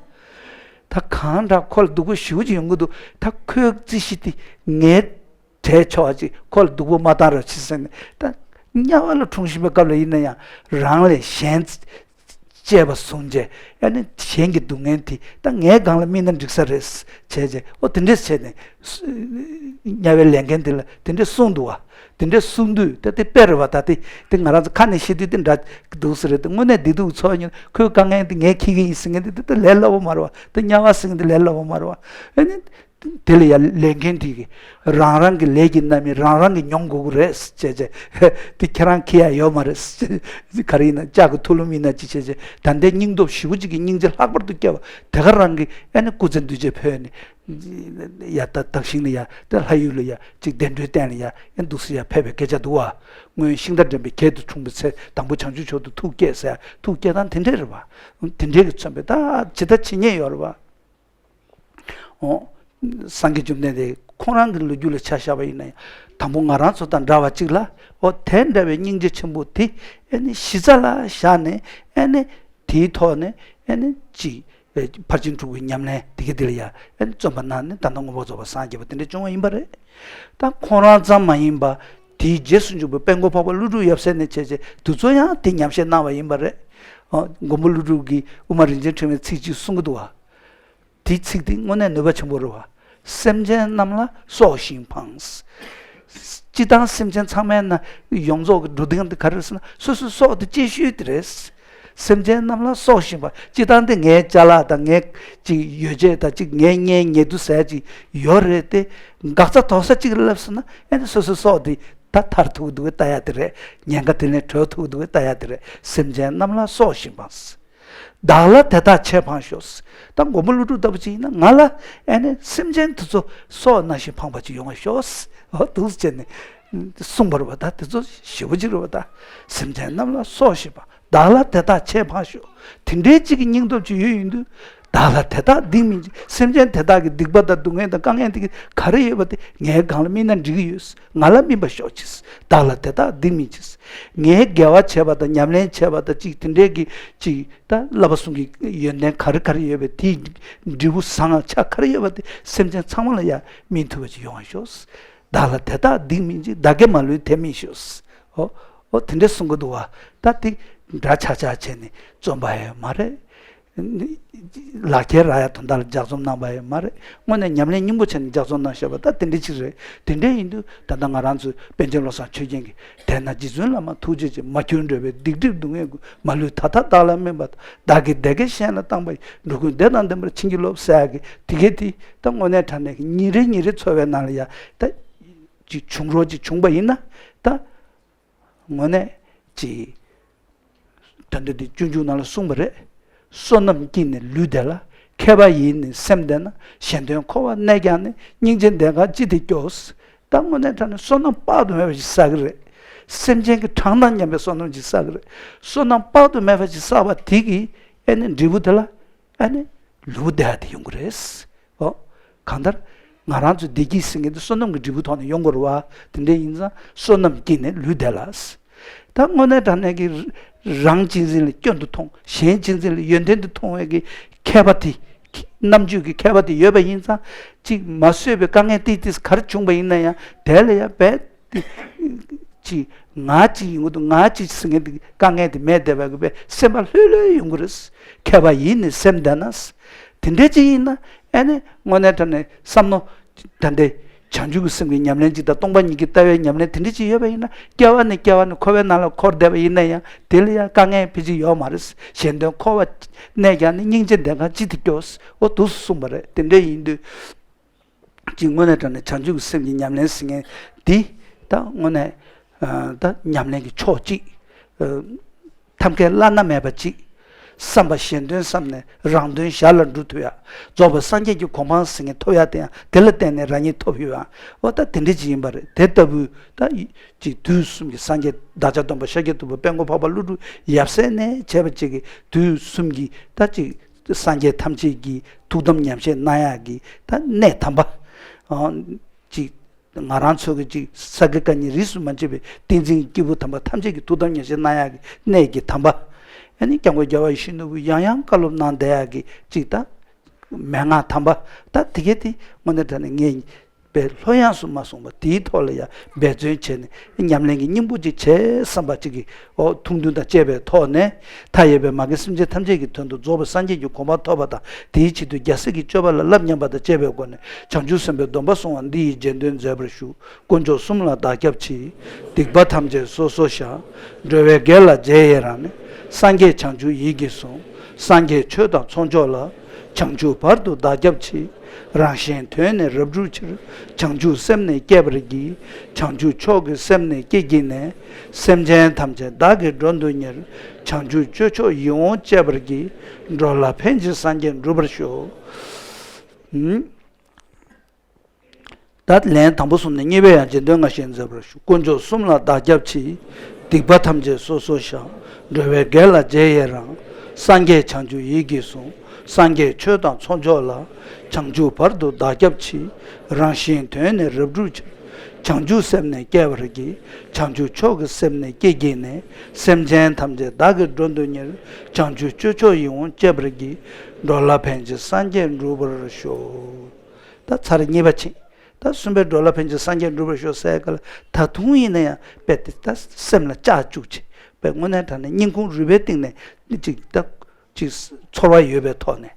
ད་གང་འདྲ་ཁོ་ལ་སྡུག་པོ་ཞེ་པོ་ཅིག་ཡོང་གི་འདུག། ད་ཁོའི་རྩིས་གཞི་དེ་ངས་བྲལ་ཆོག་པ་ཅིག་ཁོ་ལ་སྡུག་པོ་མ་བཏང་རོགས་བྱེད་ཟེར་ནས། ད་དམྱལ་བ་ལ་འཁྲུངས་བཞིན་པའི་སྐབས་ལ་ཡིན་ན་ཡང་རང་ལས་གཞན་གཅེས་པ་བཟུང་བྱས། ཨ་ནི་གཞན་གྱི་སྡུག་བསྔལ་དེ་ད་ངའི་སྒང་ལ་སྨིན་ན་འགྲིག་ས་རེད་བྱས་བྱས། ཨོ་དེ་འདྲས་བྱས་ནས། དམྱལ་བའི་ལས་མཁན་དེ་ལ་དེ་འདྲས་གསུངས་འདུག་བ། དེ་འདྲས་གསུངས་དུས་ད་དེ་དཔེ་རེད་བ། ད་དེ་དེ་ང་རང་ཚོ་ཁ་ནས་བཤད་དུས་དེ་འདྲ་འདུག་ས་རེད། དེ་དངོས་གནས་བདེ་སྡུག་འཚོ་བ་ཉོན། ཁོའི་དཀའ་ངལ་དེ་ངས་འཁྱེར་གྱི་ཡིན་ཟེར་མཁན་དེ་དེ་ད་ལས་སླ་པོ་མ་རེད་བ། དེ་དམྱལ་བ་ཟེར་མཁན་དེ་ལས་སླ་པོ་མ་རེད་བ། ཨ་ནི་ དེ་ལ་ཡ་ལས་མཁན་དེ་གིས་རང་རང་གི་ལས་ཀྱི་རྣམ་སྨིན་རང་རང་གིས་མྱོང་དགོས་ཀྱི་རེད་ཟེར་བྱས་བྱས། དེ་ཁྱེད་རང་ཁྱེར་ཡ་ཡོད་མ་རེད་ཟེར། ག་རེ་ཡིན་ན་ལྕགས་ཀྱི་ཐུ་ལུམ་ཡིན་ན་ཅི་བྱས་བྱས། ད་ལྟའི་སྙིང་སྟོབས་ཞེ་པོ་ཅིག་གི་སྙིང་རྗེ་ལྷག་པར་དུ་སྐྱེ་བ་དེ་ག་རང་གིས་ཨ་ནི་སྐུ་ཚེ་འདུ་བྱེད་ཕོད་ནས། ཡ་ད་དག་ཞིང་ལ་ཡ་དེ་ལྷ་ཡུལ་ལ་ཡ་ཅིག་གདན་འདྲེན་བསྟན་ལ་ཡ་ཨ་འདུག་སེ་ཡ་ཕེབས་པའི་སྐད་ཆ་འདུག་བ། སྔོན་ཤིང་རྟ་འདྲེན་པའི་གྱད་དུ་འཁྲུངས་པའི་ཚེ། དང་པོ་བྱང་ཆུབ་མཆོག་ཏུ་ཐུགས་བསྐྱེད་ཟེར་ཡ་ཐུགས་བསྐྱེད་སྟངས་དེ་འདྲས་རེད་བ། དེ་འདྲས་ཀྱིས་མཚོན་པའི་ད་ཇི་ལྟ་ཇི་སྙེད་ཡོད་རེད་བ། འོ། སངས་རྒྱས་བཅོམ་ལྡན་འདས་ཁོང་རང་གི་ལོ་རྒྱུས་ལ་ཆ་བཞག་པ་ཡིན་ན་ཡང་དང་པོ་ང་རང་ཚོ་དང་འདྲ་བ་གཅིག་ལ། འོ་དེ་འདྲ་བའི་སྙིང་རྗེ་ཆེན་པོ་དེ་ཨེ་ནི་གཞི་རྩ་ལ་བཞག་ནས་ཨེ་ནི་དེའི་ཐོག་ནས་ཨེ་ནི་ཅིག་ཕར་ཕྱིན་དྲུག་པའི་ཉམས་ལེན་དེ་ག་དེ་ལ་ཡ་ཨེ་ནི་བརྩོན་པ་གནང་ནས་ད་ལྟ་མངོན་པར་རྫོགས་པར་སངས་རྒྱས་པ་དེ་འདྲ་བྱུང་བ་ཡིན་པ་རེད། ད་ཁོང་རང་ཙམ་མ་ཡིན་པ་དེའི་རྗེས་སུ་འཇུག་པའི་དཔལ་མགོན་འཕགས་པ་ཀླུ་སྒྲུབ་ཡབ་སྲས་ནས་བྱས་བྱས་དེ་ཚོ་ཡང་དེ་ཉམས་བཞེས་གནང་བ་ཡིན་པ་རེད། འོ་མགོན་པོ་ཀླུ་སྒྲུབ་ཀྱིས་དབུ་མ་རིན་ཆེན་ཕྲེང་བའི་ཚིག་གཅིག་གསུང་གི་འདུག་བ། དེའི་ཚིག་དེ་དངོས་གནས་ནུས་པ་ཆེན་པོ་རེད་བ། སེམས་ཅན་རྣམས་ལ་སྲོག་བཞིན་ཕངས། སྤྱིར་བཏང་སེམས་ཅན་ཚང་མའི་ནང་ཡོངས་རྫོགས་ཀྱི་འགྲོ་སྟངས་དེ་ག་རེ་རེད་ཟེར་ན་སོ་སོའི་སྲོག་དེ་གཅེས་ཤོས་དེ་རེད། སེམས་ཅན་རྣམས་ལ་སྲོག་བཞིན་ཕངས། སྤྱིར་བཏང་དེ་ངའི་ཅ་ལག་དང་ངའི་ཅིག་ཡོ་བྱད་དང་ཅིག་ངའི་གཉེན་ཉེ་དུ་ཟེར་ཅིག་ཡོད་རེད་དེ། འགག་རྩ་དོག་ས་གཅིག་སླེབས་སོང་ན་ཨེ་ནི་སོ་སོའི་སྲོག་དེ་ད་ཐར་ཐུབ་འདུག་གི་ལྟ་ཡ་དེ་རེད། ཉེན་ཁ་དེ་ནས་གྲོལ་ཐུབ་འདུག་གི་ལྟ་ཡ་དེ་རེད། སེམས་ཅན་རྣམས་ལ་སྲོག་བཞིན་ཕངས། བདག་ལ་དེ་དག་ཆེས་ཕངས་ཤོག། ད་མགོན་པོ་ཀླུ་སྒྲུབ་ལྟ་བུ་ཅིག་ཡིན་ན་ང་ལ་ཨེ་ནི་སེམས་ཅན་དེ་ཚོ་སྲོག་ནང་བཞིན་ཕངས་པ་ཅིག་ཡོང་བ་ཤོག། འོ་འདུག་སེ་བྱས་ནས་གསུངས་པ་རེད་བ། ད་དེ་ཚོ་ཞེ་པོ་ཅིག་རེད་བ། ད་སེམས་ཅན་རྣམས་ལ་སྲོག་བཞིན་ཕངས། བདག་ལ་དེ་དག་ཆེས་ཕངས་ཤོག། དེ་འདྲའི་ཅིག་གི་སྙིང་སྟོབས་ཅིག་ཡོད་ཡོང་དུས། བདག་ལ་དེ་དག་སྡིག་སྨིན་ཅིང་། སེམས་ཅན་དེ་དག་གི་སྡིག་པ་དང་སྡུག་བསྔལ་དང་དཀའ་ངལ་དེ་ག་རེ་ཡོད་པ་དེ་ངའི་སྒང་ལ་སྨིན་ན་འགྲིག་གི་ཡོད། ང་ལ་སྨིན་པར་ཤོག་ཅིག། བདག་ལ་དེ་དག་སྡིག་སྨིན་ཅིང་། ངའི་དགེ་བ་བྱས་པ་དང་ཉམས་ལེན་བྱས་པ་དང་ཅིག་དེ་འདྲའི་གི་ཅིག་ད་བསླབ་པ་གསུམ་གྱི་ཡོན་ཏན་ག་རེ་ག་རེ་ཡོད་པའི་དེའི་འབྲས་བུ་བཟང་ང་ཆ་ག་རེ་ཡོད་པ་དེ་སེམས་ཅན་ཚང་མ་ལ་ཡང་སྨིན་ཐུབ་པ་ཅིག་ཡོང་བར་ཤོག། བདག་ལ་དེ་དག་སྡིག་སྨིན་ཅིང་། བདག་གིས་མ་ལུས་དེ་སྨིན་ཤོག། འོ། འོ་དེ་འདྲ་གསུང་གི་འདུག་བ། ད་དེ་འདྲ་ཆགས་ཆགས་བྱས་ནས་རྩོམ་པ་ཡོད་མ་རེད། ལག་ཁྱེར་རག་ཡ་དོན་དག་ལ་ལྗགས་རྩོམ་གནང་པ་ཡོད་མ་རེད། དངོས་གནས་ཉམས་ལེན་སྙིང་པོ་བྱས་ནས་ལྗགས་རྩོམ་གནང་བཞག་པ་ད་དེ་འདྲ་ཅིག་རེད། དེ་འདྲ་ཡིན་དུས་ད་ལྟ་ང་རང་ཚོའི་པཎ་ཆེན་བློ་བཟང་ཆོས་རྒྱན་གྱིས། དེས་ན་རྗེ་བཙུན་བླ་མ་ཐུགས་རྗེ་ཆེ། མ་གྱུར་འགྲོ་བའི་སྡིག་སྒྲིབ་སྡུག་བསྔལ་ཀུན། མ་ལུས་ད་ལྟ་བདག་ལ་སྨིན་པ་དང་། བདག་གིས་བདེ་དགེ་གཞན་ལ་བཏང་བ་ཡི། འགྲོ་ཀུན་བདེ་དང་ལྡན་པར་བྱིན་གྱིས་རློབས། ཟེར་ཡ་གི་དེ་གས་དེ་ད་དངོས་གནས་དྲང་གནས་ཀྱི་ཉིན་རེ་ཉིན་རེ་འཚོ་བའི་ནང་ལ་ཡ་ད་ཅིག་བྱུང་རོགས་ཅིག་བྱུང་པ་ཡིན་ན་ད། དངོས་གནས་ཀྱི། དོན་དུ་འདི་སྤྱོད་འཇུག་ནང་ལ་གསུངས་པ་རེད། བསོད་ནམས་ཀྱིས་ནི་ལུས་བདེ་ལ། མཁས་པ་ཡིས་ནི་སེམས་བདེ་ན། གཞན་དོན་འཁོར་བར་གནས་ཀྱང་ནི། སྙིང་རྗེ་ལྡན་གང་ཅི་སྟེ་སྐྱོ། ད་དངོས་གནས་དྲང་གནས་བསོད་ནམས་དཔག་ཏུ་མེད་པ་ཞིག་བསགས་ཀྱི་རེད། སེམས་ཅན་གྱི་གྲངས་དང་མཉམ་པའི་བསོད་ནམས་ཅིག་བསགས་ཀྱི་རེད། བསོད་ནམས་དཔག་ཏུ་མེད་པ་ཞིག་བསགས་པ་དེ་གི་ཨེ་ནི་འབྲས་བུ་དེ་ལ། ཨ་ནི། ལུས་པོ་བདེ་བ་དེ་ཡོང་གི་རེད། ཨོ། གང་ལྟར། ང་རང་ཚོ་བདེ་སྐྱིད་ཟེར་མཁན་དེ་བསོད་ནམས་ཀྱི་འབྲས་བུ་ཐོག་ནས་ཡོང་དགོས་རེད་བ། དེ་འདྲ་ཡིན་ཙང་བསོད་ནམས་ཀྱིས་ནི་ལུས་བདེ་ལ། ད་དངོས་གནས་དྲང་གནས་ཀྱི། རང་གཅེས་འཛིན་ལ་སྐྱོན་དུ་མཐོང་། གཞན་གཅེས་འཛིན་ལ་ཡོན་ཏན་དུ་མཐོང་བའི་གི་མཁས་པ་དེ། རྣམ་དཔྱོད་ཀྱི་མཁས་པ་དེ་ཡོད་པ་ཡིན་ཙང་། གཅིག་མ་བཟོད་པའི་དཀའ་ངལ་ཏིག་ཏིག་ག་རེ་བྱུང་པ་ཡིན་ན་ཡང་དེ་ལ་ཡང་རྦད། དེ། ཅིག་ང་གཅིག་ཡིན་གྱི་འདུག་ང་གཅིག་ཟེར་མཁན་དེ་དཀའ་ངལ་དེ་མེད་བསྡད་པ་གི་བས་སེམས་པ་ལྷོད་ལྷོད་ཡོང་གི་རེད། མཁས་པ་ཡིས་ནི་སེམས་བདེ་ན། དེ་འདྲ་ཅིག་ཡིན་ན་ཨེ་ནི་དངོས་གནས་དྲང་གནས་བསམ་མནོ། ད་ལྟའི་བྱང་ཆུབ་ཀྱི་སེམས་ཀྱི་ཉམས་ལེན་ཅིག་དང་སྟོང་པ་ཉིད་ཀྱི་ལྟ་བའི་ཉམས་ལེན་དེ་འདྲ་ཅིག་ཡོད་པ་ཡིན་ན་སྐྱེ་བ་ནས་སྐྱེ་བ་ནས་འཁོར་བའི་ནང་ལ་འཁོར་བསྡད་པ་ཡིན་ན་ཡང་དེ་ལ་ཡང་དཀའ་ངལ་ཕལ་ཆེར་ཡོད་མ་རེད། གཞན་དོན་འཁོར་བར་གནས་ཀྱང་ནི། སྙིང་རྗེ་ལྡན་གང་ཅི་སྟེ་སྐྱོ། འོ་འདུག་སེ་གསུངས་པ་རེད། དེ་འདྲ་ཡིན་དུས། ཅིག་དངོས་གནས་དྲང་གནས་བྱང་ཆུབ་ཀྱི་སེམས་ཀྱི་ཉམས་ལེན་ཟེར་མཁན་འདི་ད་དངོས་གནས་ཨ་ད་ཉམས་ལེན་གྱི་ཕྱོགས་གཅིག་ཨ་ཐབས་མཁས་བླ་ན་མེད་པ་གཅིག་བསམ་པ་གཞན་དོན་བསམ་ནས་རང་དོན་གཞན་ལ་འགྲུབ་ཐུབ་ཡ། རྫོགས་པའི་སངས་རྒྱས་ཀྱི་གོ་འཕང་ཟེར་མཁན་ཐོབ་ཡ་དེ་ཡང་དེ་ལ་བརྟེན་ནས་རང་ཉིད་ཐོབ་ཡོད་ཡ། འོ་ད་དེ་འདྲ་ཅིག་ཡིན་པ་རེད། དེ་ལྟ་བུའི་ད་ཅིག་དུས་གསུམ་གྱི་སངས་རྒྱས་བདག་ཅག་སྟོན་པ་ཤཱཀྱ་ཐུབ་པ་དཔལ་མགོན་འཕགས་པ་ཀླུ་སྒྲུབ་ཡབ་སྲས་ནས་བྱས་པ་ཅིག་གིས་དུས་གསུམ་གྱི་ད་ཅིག་སངས་རྒྱས་ཐམས་ཅད་ཀྱི་ཐུགས་དམ་ཉམས་བཞེས་གནང་ཡག་གི་ད་གནས་དམ་པ། ཨ་ཅིག་ང་རང་ཚོ་གི་ཅིག་ས་དགེ་བཀའ་རྙིང་རིས་སུ་མ་ཆད་པའི་བསྟན་འཛིན་གྱི་སྐྱེས་བུ་དམ་པ་ཐམས་ཅད་ཀྱི་ཐུགས་དམ་ཉམས་བཞེས་གནང་ཡག་གི་གནས་ཀྱི་དམ་པ། ཨ་ནི་སྐྱབས་མགོན་རྒྱལ་བ་ཡིད་བཞིན་ནོར་བུས་ཡང་ཡང་བཀའ་སློབ་གནང་བསྡད་ཡག་གི་ཅིག་ད་མན་ངག་དམ་པ། ད་དེ་གས་དེ་དངོས་གནས་དྲང་གནས་ངས། པའི་ལྷོད་ཡངས་སུ་མ་སོང་བར་དེའི་ཐོག་ལ་ཡང་འབད་བརྩོན་བྱས་ནས་ཉམས་ལེན་གྱི་སྙིང་པོ་ཅིག་བྱེད་བསམ་པ་ཅིག་གི་འོ་ཐུགས་འདུན་དང་བཅས་པའི་ཐོག་ནས་མཐའ་ཡས་པའི་མ་རྒན་སེམས་ཅན་ཐམས་ཅད་ཀྱི་དོན་དུ་རྫོགས་པའི་སངས་རྒྱས་ཀྱི་གོ་འཕང་ཐོབ་པ་དང་དེའི་ཆེད་དུ་རྒྱལ་སྲས་ཀྱི་སྤྱོད་པ་ལ་བསླབ་སྙམ་པ་དང་བཅས་པའི་སྒོ་ནས་བྱང་ཆུབ་སེམས་དཔའི་སྡོམ་པ་སྲུང་བ་འདི་ཡི་རྗེས་ཟློས་མཛད་པར་ཞུ། དཀོན་མཆོག་གསུམ་ལ་བདག་སྐྱབས་མཆི། སྡིག་པ་ཐམས་ཅད་སོ་སོར་བཤགས། འགྲོ་བའི་དགེ་ལ་རྗེས་ཡི་རང་ནས། སངས་རྒྱས་བྱང་ཆུབ་ཡིད་ཀྱིས་བཟུང་། སངས་རྒྱས་ཆོས་དང་ཚོགས་མཆོག་ལ། བྱང་ཆུབ་བར་དུ་བདག་སྐྱབས་མཆི། རང་གཞན་དོན་ནི་རབ་བསྒྲུབ་ཕྱིར། བྱང་ཆུབ་སེམས་ནི་བསྐྱེད་པར་བགྱི། བྱང་ཆུབ་མཆོག་གི་སེམས་ནི་བསྐྱེད་བགྱིས་ནས། སེམས་ཅན་ཐམས་ཅད་བདག་གིས་མགྲོན་དུ་གཉེར། བྱང་ཆུབ་སྤྱོད་མཆོག་ཡིད་འོང་སྤྱད་པར་བགྱི། འགྲོ་ལ་ཕན་ཕྱིར་སངས་རྒྱས་འགྲུབ་པར་ཤོག་ད་ལན་དང་པོ་གསུམ་ནས། གཉིས་པའི་ཡང་རྗེས་ཟློས་སྔ་ཕྱི་མཛད་པར་ཞུ། དཀོན་མཆོག་གསུམ་ལ་བདག་སྐྱབས་མཆི། སྡིག་པ་ཐམས་ཅད་སོ་སོར་བཤགས། འགྲོ་བའི་དགེ་ལ་རྗེས་ཡི་རང་། སངས་རྒྱས་བྱང་ཆུབ་ཡིད་ཀྱིས་བཟུང་། སངས་རྒྱས་ཆོས་དང་ཚོགས་མཆོག་ལ། བྱང་ཆུབ་བར་དུ་བདག་སྐྱབས་མཆི། རང་གཞན་དོན་ནི་རབ་བསྒྲུབ་ཕྱིར། བྱང་ཆུབ་སེམས་ནི་བསྐྱེད་པར་བགྱི། བྱང་ཆུབ་མཆོག་གི་སེམས་ནི་བསྐྱེད་བགྱིས་ནས། སེམས་ཅན་ཐམས་ཅད་བདག་གིས་མགྲོན་དུ་གཉེར། བྱང་ཆུབ་སྤྱོད་མཆོག་ཡིད་འོང་སྤྱད་པར་བགྱི། འགྲོ་ལ་ཕན་ཕྱིར་སངས་རྒྱས་འགྲུབ་པར་ཤོག་ད་ཚར་གཉིས་པ་ཕྱིན། ད་གསུམ་པའི་འགྲོ་ལ་ཕན་ཕྱིར་སངས་རྒྱས་འགྲུབ་པར་ཤོག་ཟེར་ག་ལ། ད་དུང་ཡིན་ན་ཡང་རྦད་དེ་ད་སེམས་ལ་ལྕག་བཅུག་བྱས། རྦད་དངོས་གནས་དྲང་གནས་སྙིང་ཁུང་རུས་པའི་གཏིང་ནས་ཅིག་ད་ཅིག་ཚོར་བ་ཡོད་པའི་ཐོག་ནས།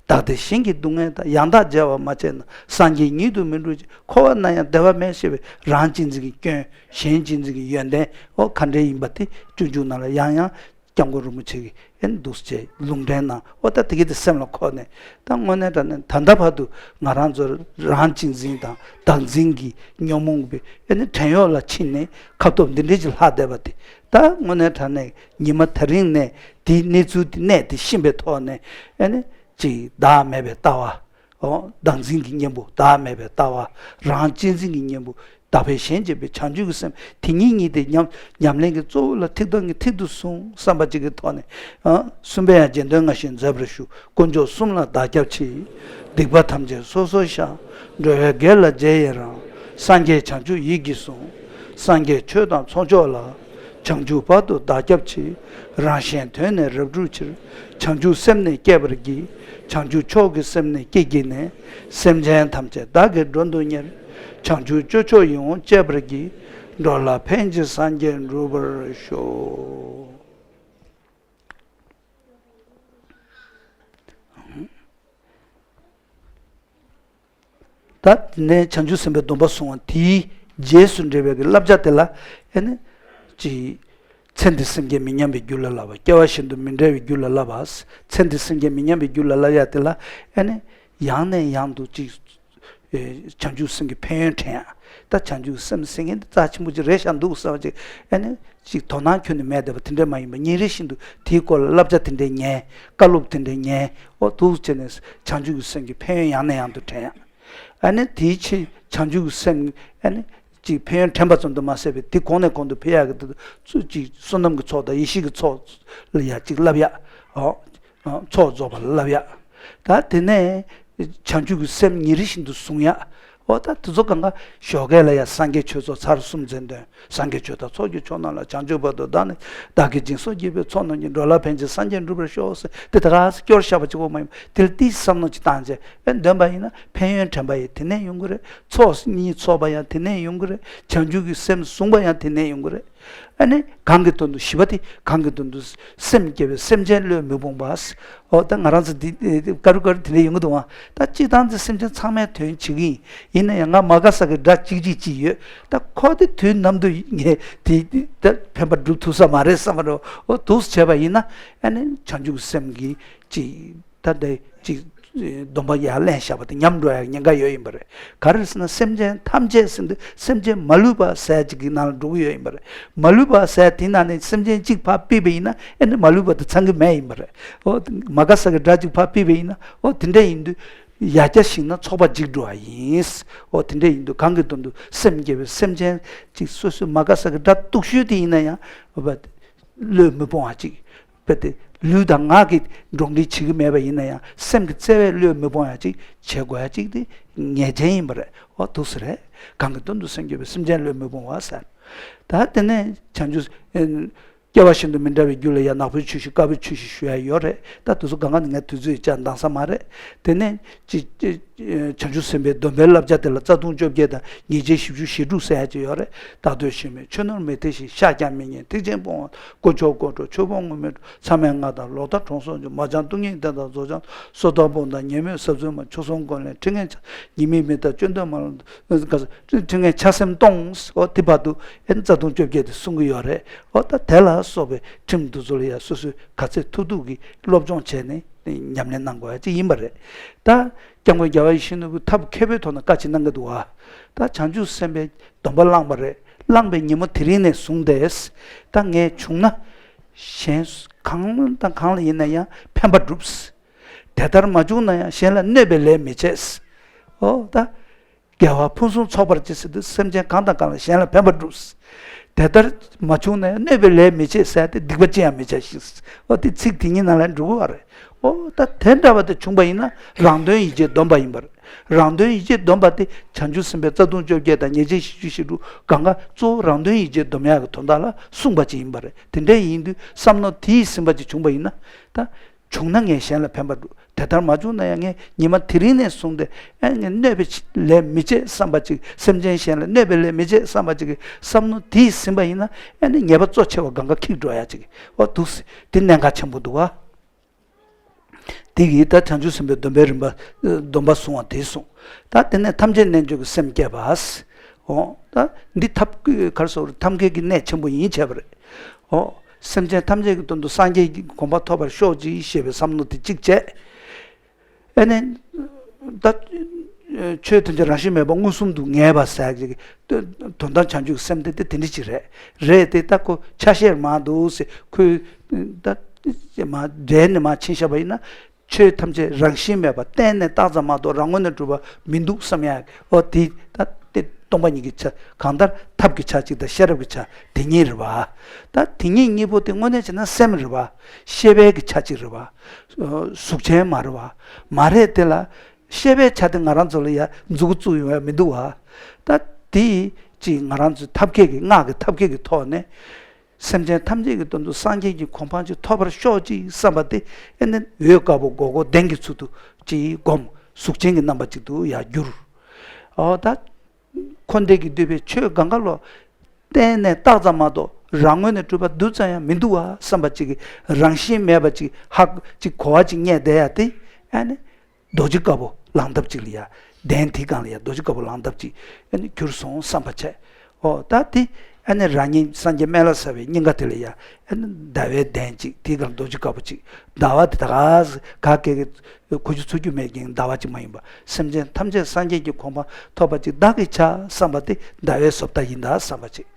བདག་བདེ་གཞན་གྱི་སྡུག་བསྔལ་དང་། ཡང་དག་བརྗེ་བ་མ་བྱས་ན། སངས་རྒྱས་ཉིད་དུ་མི་འགྲུབ་ཅིང་། འཁོར་བ་ན་ཡང་བདེ་བ་མེད་ཞེས་པའི་རང་གཅེས་འཛིན་གྱི་སྐྱོན། གཞན་གཅེས་འཛིན་གྱི་ཡོན་ཏན། འོ་ག་འདྲ་ཡིན་པ་དེ་སྤྱོད་འཇུག་ནང་ལ་ཡང་ཡང་སྐྱབས་མགོན་རིན་པོ་ཆེ་གིས་ཨེ་འདུག་སེ་ལུང་འདྲེན་གནང་། འོ་ད་དེ་གི་དེ་སེམས་ལ་འཁོར་ནས། ད་དངོས་གནས་དྲང་གནས་ད་ལྟ་བར་དུ་ང་རང་ཚོ་རང་གཅེས་འཛིན་དང་བདག་འཛིན་གྱི་ཉོན་མོངས་པའི་ཨེ་ནི་བྲན་གཡོག་ལ་ཕྱིན་ནས་ཁ་ཐོབ་འདི་འདྲའི་ཅིག་ལྷག་བསྡད་པ་དེ། ད་དངོས་གནས་དྲང་གནས་ཉི་མ་དེ་རིང་ནས་དེའི་གནས་ཚུལ་དེ་གནས་དེ་ཤེས་པའི་ཐོག་ནས་ཨེ་ནི་ཅིག་བདག་མེད་པའི་ལྟ་བ། འོ། བདག་འཛིན་གྱི་གཉེན་པོ་བདག་མེད་པའི་ལྟ་བ། རང་གཅེས་འཛིན་གྱི་གཉེན་པོ་བདག་ཕན་གཞན་གཅེས་པའི་བྱང་ཆུབ་ཀྱི་སེམས། དེ་ཉིད་ཉིད་དེ་ཉམས་ཉམས་ལེན་གྱི་གཙོ་བོ་ལ་ཐིག་དང་གི་ཐིག་ཏུ་བཟུང་བསམ་པ་གཅིག་གི་ཐོག་ནས། ཨ། གསུམ་པའི་ཡང་རྗེས་ཟློས་སྔ་ཕྱི་མཛད་པར་ཞུ། དཀོན་མཆོག་གསུམ་ལ་བདག་སྐྱབས་མཆི། སྡིག་པ་ཐམས་ཅད་སོ་སོར་བཤགས། འགྲོ་བའི་དགེ་ལ་རྗེས་ཡི་རང་། སངས་རྒྱས་བྱང་ཆུབ་ཡིད་ཀྱིས་བཟུང་། སངས་རྒྱས་ཆོས་དང་ཚོགས་མཆོག་ལ། བྱང་ཆུབ་བར་དུ་བདག་སྐྱབས་མཆི། རང་གཞན་དོན་ནི་རབ་བསྒྲུབ་ཕྱིར། བྱང་ཆུབ་སེམས་ནི་བསྐྱེད་པར་བགྱི། བྱང་ཆུབ་མཆོག་གི་སེམས་ནི་བསྐྱེད་བགྱིས་ནས། སེམས་ཅན་ཐམས་ཅད་བདག་གིས་མགྲོན་དུ་གཉེར། བྱང་ཆུབ་སྤྱོད་མཆོག་ཡིད་འོང་སྤྱད་པར་བགྱི། འགྲོ་ལ་ཕན་ཕྱིར་སངས་རྒྱས་འགྲུབ་པར་ཤོག་ད་དེ་ནས་བྱང་ཆུབ་སེམས་དཔའི་སྡོམ་པ་བཟུང་བ་དེའི་རྗེས་སུ་འབྲེལ་བའི་གི་བསླབ་བྱ་དེ་ལ་ཨེ་ནི་ཅིག་ཚེ་འདིར་སེམས་བསྐྱེད་མི་ཉམས་པའི་རྒྱུ་ལ་བསླབ་པ། སྐྱེ་བ་གཞན་དུ་མི་འབྲལ་བའི་རྒྱུ་ལ་བསླབ་པ། ཚེ་འདིར་སེམས་བསྐྱེད་མི་ཉམས་པའི་རྒྱུ་ལ་བསླབ་ཡ་དེ་ལ་ཨེ་ནི་ཡང་ནས་ཡང་དུ་ཅིག་ཨེ། བྱང་ཆུབ་སེམས་ཀྱི་ཕན་ཡོན་དྲན་ཡ། ད་བྱང་ཆུབ་སེམས་ཟེར་མཁན་དེ་རྩ་ཆེན་པོ་ཅིག་རེད་ཤག་འདུག་བསམ་པ་ཅིག་ཨེ་ནི་ཅིག་དོ་སྣང་ཁྱོན་ནས་མེད་བསྡད་པ་དེ་འདྲ་མ་ཡིན་པ། ཉིན་རེ་བཞིན་དུ་དེའི་སྐོར་ལ་བསླབ་བྱ་དེ་འདྲ་ཉན། བཀའ་སློབ་དེ་འདྲ་ཉན། འོ་འདུག་བྱས་ནས་བྱང་ཆུབ་ཀྱི་སེམས་ཀྱི་ཕན་ཡོན་ཡང་ནས་ཡང་དུ་དྲན་ཡ། ཨ་ནི་དེའི་ཕྱིར་བྱང་ཆུབ་ཀྱི་སེམས་ཨ་ནི་ཅིག་ཕན་ཡོན་དྲན་པ་ཙམ་དུ་མ་ཟད་པའི་དེ་གོང་ནས་གོང་དུ་འཕེལ་ཡག་གི་དུས་ཚོད་ཅིག་བསོད་ནམས་ཀྱི་ཚོགས་དང་ཡེ་ཤེས་ཀྱི་ཚོགས་ལ་ཡ་ཅིག་བསླབ་ཡག་ཨོ། ཨོ། ཚོགས་རྫོགས་པ་ལ་བསླབ་ཡག་ད་དེ་ནས་བྱང་ཆུབ་ཀྱི་སེམས་ཉིན་རེ་བཞིན་དུ་བཟུང་ཡག་ཨོ། ད་དེ་ཚོ་གང་ག་ཞོགས་ཀས་ལ་ཡ་སངས་རྒྱས་ཆོས་ཚོགས་ཚར་གསུམ་མཚན་འདོན། སངས་རྒྱས་ཆོས་དང་ཚོགས་ཀྱི་མཆོག་རྣམས་ལ། བྱང་ཆུབ་བར་དུ་བདག་ནི་བདག་གིས་སྦྱིན་སོགས་བགྱིས་པའི་ཚོགས་རྣམས་ཀྱིས། འགྲོ་ལ་ཕན་ཕྱིར་སངས་རྒྱས་འགྲུབ་པར་ཤོག་ཟེར་དེ་ད་ག་སེ་སྐྱོར་བཞག་པ་གཅིག་པོ་མ་ཡིན་པ་དེ་ལ་ཏིས་བསམ་མནོ་ཅིག་བཏང་བྱས་ཨེ་འདོན་པ་ཡིན་ན་ཕན་ཡོན་དྲན་པ་ཡང་དེ་ནས་ཡོང་གི་རེད། ཚོགས་གཉིས་ཚོགས་པ་ཡང་དེ་ནས་ཡོང་གི་རེད། བྱང་ཆུབ་ཀྱི་སེམས་བཟུང་པ་ཡང་དེ་ནས་ཡོང་གི་རེད། ཨ་ནི་གང་གི་དོན་དུ། བཞི་པ་དེ་གང་གི་དོན་དུ། སེམས་བསྐྱེད་པའི་སེམས་ཅན་བློས་མི་སྤོང་བ། ཨོ་ད་ང་རང་ཚོ་འདི་དཀར་དཀར་དེ་འདྲ་ཡོང་གི་འདུག་ཨ། ད་སྤྱིར་བཏང་ཚེ་སེམས་ཅན་ཚང་མའི་དོན་བྱེད་ཀྱི་ཡིན། ཡིན་ན་ཡང་ང་མ་དགའ་ས་གི་དགྲ་གཅིག་གཅིག་གཅིག་ཡོད། ད་ཁོ་དེ་དུས་ནམ་དུ་ངས་དེ་ད་ཕན་པ་སྒྲུབ་ཐུབ་ས་མ་རེད་བསམ་པ་རེད། ཨོ་འདུག་སེ་བྱས་པ་ཡིན་ན་ཨ་ནི་བྱང་ཆུབ་སེམས་ཀྱི་ཅིག་ད་ལྟའི་ཅིག་སྡོམ་པ་ཡར་ལེན་བཞག་པ་དེ་ཉམས་འགྲོ་ཡག་ཉེན་ཁ་ཡོད་ཡིན་པ་རེད། ག་རེ་ཟེར་ན་སེམས་ཅན་ཐམས་ཅད་ཟེར་དུས་སེམས་ཅན་མ་ལུས་པ་ཟེར་ཅིག་གི་ནང་ལ་འགྲོ་གི་ཡོད་ཡིན་པ་རེད། མ་ལུས་པ་ཟེར་དེའི་ནང་ནས་སེམས་ཅན་གཅིག་ཕར་ཕུད་པ་ཡིན་ན་ཨེ་ནི་མ་ལུས་པ་དེ་ཚང་གི་མེད་ཡིན་པ་རེད། ཨོ་མ་དགའ་ས་གི་དགྲ་གཅིག་ཕར་ཕུད་པ་ཡིན་ན་ཨོ་དེ་འདྲ་ཡིན་དུས་ཡར་རྒྱས་ཤིག་ན་ཚོགས་པ་འཇིག་འགྲོ་བ་ཡིན། ཨོ་དེ་འདྲ་ཡིན་དུས་གང་གི་དོན་དུ་སེམས་བསྐྱེད་པའི་སེམས་ཅན་གཅིག་སོ་སོའི་མ་དགའ་ས་གི་དགྲ་སྡུག་ཤོས་དེ་ཡིན་ན་ཡང་ཨོ་བློས་མི་སྤོང་བ་ཅིག་རྦད་དེ་ལུས་དང་ངག་གིས་འགྲོགས་འདྲིས་བྱེད་ཀྱི་མེད་པ་ཡིན་ན་ཡང་སེམས་ཀྱི་བརྩེ་བས་བློས་མི་སྤོང་ཡ་ཅིག་བྱེད་དགོས་ཡ་ཅིག་དེ་ངེས་ཅན་ཡིན་པ་རེད། འོ་འདུག་སེ་རེད། གང་གི་དོན་དུ་སེམས་བསྐྱེད་པའི་སེམས་ཅན་བློས་མི་སྤོང་བ་ཟེར། ད་དེ་ནས་བྱང་ཆུབ་ཨེ་སྐྱེ་བ་གཞན་དུ་མི་འབྲལ་བའི་རྒྱུ་ལ་ཡ་ནག་པོའི་ཆོས་བཞི་དཀར་པོའི་ཆོས་བཞི་ཞུ་ཡ་ཡོད་རེད། ད་དེ་ཚོ་གང་ག་ནས་ངས་དུས་ཚོད་ཅང་འདང་ས་མ་རེད། དེ་ནས་ཅི་ཅི་བྱང་ཆུབ་སེམས་དཔའི་སྡོམ་པའི་བསླབ་བྱ་དེ་ལ་རྩ་ལྟུང་བཅོ་བརྒྱད་དང་ཉེས་བྱས་བཞི་བཅུ་ཞེ་དྲུག་ཟེར་ཡ་ཅིག་ཡོད་རེད། བདག་བསྟོད་ཞུས་མིན་ཆོས་ནོར་མི་ཐེག་ཞིང་། བཤགས་ཀྱང་མི་ཉན་ཐེག་ཆེན་སྤོང་བ། དཀོན་མཆོག་དཀོན་མཆོག་ཆོས་སྤོང་ངུར་སྨྲིག་དྲུག་མཚམས་མེད་ལྔ་དང་ལོག་ལྟ་གྲོང་སོགས་འཇོམས། མ་བྱམས་སྡུག་བསྔལ་བདེ་དང་རྫོགས་བྱང་། སོ་ཐར་སྤོང་དང་ཉེས་མེད་ཟབ་གསལ་མ། ཆོས་སྲུང་སྒོམ་ལས་ཕྲེང་ངེ་བྱ། ཉེས་དམིགས་མི་ལྟ་སྐྱོན་དོན་མ་ལོག་ཕྲེང་ངེ་བྱ་སེམས་གཏོང་། འོ་དེ་བར་དུ་ཨེ་རྩ་ལྟུང་བཅོ་བརྒྱད་དེ་གསུང་གི་ཡོད་རེད། འོ་ད་དེ་ལ་སོགས་པའི་ཁྲིམས་འདི་ཚོ་ལ་ཡང་སོ་སོས་ག་ཚད་ཐུབ་ཐུབ་ཀྱིས་སློབ་སྦྱོང་བྱས་ནས་ ཉམས་ལེན་གནང་དགོས་ཡ་གཅིག་ཡིན་པ་རེད། ད་སྐྱབས་མགོན་རྒྱལ་བ་ཡིད་བཞིན་ནོར་བུས་ཐབས་མཁས་པོའི་ཐོག་ནས་བཀའ་ཅིག་གནང་གི་འདུག་བ། ད་བྱང་ཆུབ་སེམས་དཔའི་སྡོམ་པ་བླངས་པ་རེད། བླངས་པའི་ཉིན་མོ་དེ་རིང་ནས་བཟུང་སྟེ། ད་ངས་བྱུང་ན་གཞན་གང་དང་གང་ལ་ཡིན་ན་ཡང་ཕན་པ་སྒྲུབ། དེ་ལྟར་མ་བྱུང་ན་ཡང་གཞན་ལ་གནོད་པའི་ལས་མི་བྱེད། ཨོ་ད། དགེ་བ་ཕུན་སུམ་ཚོགས་པར་བྱེད་ཟེར་དུས་སེམས་ཅན་གང་དང་གང་ལ་གཞན་ལ་ཕན་པ་སྒྲུབ། དེ་ལྟར་མ་བྱུང་ན་ཡང་གནོད་པའི་ལས་མི་བྱེད་ཟེར་ཏེ་སྡིག་པ་ཅི་ཡང་མི་བྱ་ཞིང་། ཨོ་དེ་ཚིག་དེ་གཉིས་ནང་ལ་འགྲོ་གི་བ་རེད། ཨོ་ད་དེ་འདྲ་བ་དེ་བྱུང་པ་ཡིན་ན་རང་དོན་ཡིད་བྱེད་སྡོམ་པ་ཡིན་པ་རེད། རང་དོན་ཡིད་བྱེད་སྡོམ་པ་དེ་བྱང་ཆུབ་སེམས་དཔའི་རྩ་ལྟུང་བཅོ་བརྒྱད་དང་ཉེས་བྱས་བཞི་བཅུ་ཞེ་དྲུག་གང་ག་གཙོ་བོ་རང་དོན་ཡིད་བྱེད་སྡོམ་ཡག་གི་དོན་དག་ལ་གསུངས་པ་ཅིག་ཡིན་པ་རེད། དེ་འདྲ་ཡིན་དུས་བསམ་མནོ་དེས་ཟིན་པ་ཅིག་བྱུང་པ་ཡིན་ན་ད། བྱུང་ན་ངས་གཞན་ལ་ཕན་པ་སྒྲུབ། དེ་ལྟར་མ་བྱུང་ན་ཡང་ངས་ཉི་མ་དེ་རིང་ནས་བཟུང་སྟེ་ཨེ་ངས་གནོད་པའི་ལས་མི་བྱེད་བསམ་པ་ཅིག་སེམས་ཅན་གཞན་ལ་གནོད་པའི་ལས་མི་བྱེད་བསམ་པ་ཅིག་གི་བསམ་མནོ་དེས་ཟིན་པ་ཡིན་ན་ཨེ་ནི་ཉེས་པ་གཙོ་ཆེ་བ་གང་ག་ཁེགས་འགྲོ་ཡ་ཅིག་འོ་འདུག་སེ་དེ་གནད་འགག་ཆེན་པོ་འདུག་བ། དེ་གིས་ད་བྱང་ཆུབ་སེམས་དཔའི་སྡོམ་པའི་རིམ་པ་སྡོམ་པ་བཟུང་བ་དེ་གསུངས། ད་དེ་ནས་ཐམས་ཅད་རྣལ་འབྱོར་གྱི་སེམས་བསྐྱེད་པ། འོ་ད་འདི་ཐབས་ག་རེ་ཟེར་ཐབས་མཁས་ཀྱི་གནད་ཆེན་པོ་ཡིན་བྱས་པ་རེད། འོ། སེམས་ཅན་ཐམས་ཅད་ཀྱི་དོན་དུ་སངས་རྒྱས་ཀྱི་གོ་འཕང་ཐོབ་པར་ཤོག་ཅིག་ཞེས་པའི་བསམ་བློ་དེ་གཅིག་བྱས། ཨེ་ནས། ད། ཆོས་ཐམས་ཅད་རང་བཞིན་མེད་པ་མངོན་སུམ་དུ་ངེས་པ་ཟེར་གྱི་དོན་དམ་བྱང་ཆུབ་སེམས་དེ་དེ་དེ་འདྲ་ཅིག་རེད། རེད་དེ་ད་ཁོ་ཆ་ཤས་མང་འདུག་ཟེར་ཁོས། ད། མ་འདྲེས་ནས་མ་ཕྱིན་བཞག་པ་ཡིན་ན། ཆོས་ཐམས་ཅད་རང་བཞིན་མེད་པ་གཏན་ནས་བཏགས་ཙམ་མ་གཏོགས་རང་ངོས་ནས་གྲུབ་པ་མི་འདུག་བསམ་ཡ། ཨོ་དེ་ད་དེ་སྟོང་པ་ཉིད་ཀྱི་ཆ་གང་ལྟར་ཐབས་ཀྱི་ཆ་གཅིག་དང་ཤེས་རབ་ཀྱི་ཆ་དེ་གཉིས་རེད་བ། ད་དེ་གཉིས་གཉིས་པོ་དེ་དངོས་གནས་བྱས་ན་སེམས་རེད་བ། ཤེས་པའི་གི་ཆ་གཅིག་རེད་བ། གཟུགས་ཅན་མ་རེད་བ། མ་རེད་དེ་ལ་ཤེས་པའི་ཆ་དེ་ང་རང་ཚོ་ལ་ཡ་མཛུབ་གུ་བཙུགས་ཡོང་ཡ་མི་འདུག་བ། ད་དེ་ཅིག་ང་རང་ཚོའི་ཐབས་མཁས་ཀྱི་སྔགས་ཀྱི་ཐབས་མཁས་ཀྱི་ཐོག་ནས། སེམས་ཅན་ཐམས་ཅད་ཀྱི་དོན་དུ་སངས་རྒྱས་ཀྱི་གོ་འཕང་ཅིག་ཐོབ་པར་ཤོག་ཅིག་བསམ་པ་དེ་ཨེ་ནི་འོད་དཀར་པོ་སྒོར་སྒོར་གདན་གྱི་ཚུལ་དུ་ཅིག་བསྒོམ། གཟུགས་ཅན་གྱི་རྣམ་པ་ཅིག་ཏུ་ཡར་བསྒྱུར། འོ་ད། འཁོར་འདས་ཀྱིས་བསྡུས་པའི་ཆོས་གང་ག་ལོ། གཏན་ནས་བཏགས་ཙམ་མ་གཏོགས་རང་ངོས་ནས་གྲུབ་པ་རྡུལ་ཙམ་ཡང་མི་འདུག་བ་བསམ་པ་ཅིག་གི་རང་བཞིན་མེད་པ་ཅིག་ཧ་ཅིག་གོ་བ་ཅིག་རྙེད་བསྡད་ཡ་དེ་ཨེ་ནི། རྡོ་རྗེ་དཀར་པོ་ལང་ཐབས་ཅིག་ལ་ཡ། གདན་དེའི་སྒང་ལ་ཡ་རྡོ་རྗེ་དཀར་པོ་ལང་ཐབས་ཅིག་ཨ་ནི་གྱུར་སོང་བསམ་པ་བྱས། ཨོ་ད་དེ་ཨ་ནི་རང་ཉིད་སངས་རྒྱས་སྨན་བླ་གསལ་བའི་སྙིང་ག་དེ་ལ་ཡ་ཨ་ནི་ཟླ་བའི་གདན་ཅིག་དེའི་སྒང་རྡོ་རྗེ་དཀར་པོ་ཅིག་ཟླ་བ་དེ་ད་ག་ག་གེ་གེ་གོ་རྒྱུ་ཚོར་རྒྱུ་མེད་ཀྱིན་ཟླ་བ་ཅིག་མ་ཡིན་པ་སེམས་ཅན་ཐམས་ཅད་སངས་རྒྱས་ཀྱི་གོ་འཕང་ཐོབ་པ་ཅིག་བདག་གིས་བྱ་བསམ་པ་དེ་ཟླ་བའི་བཟོ་ལྟ་ཡིན་ད་བསམ་པ་ཅིག་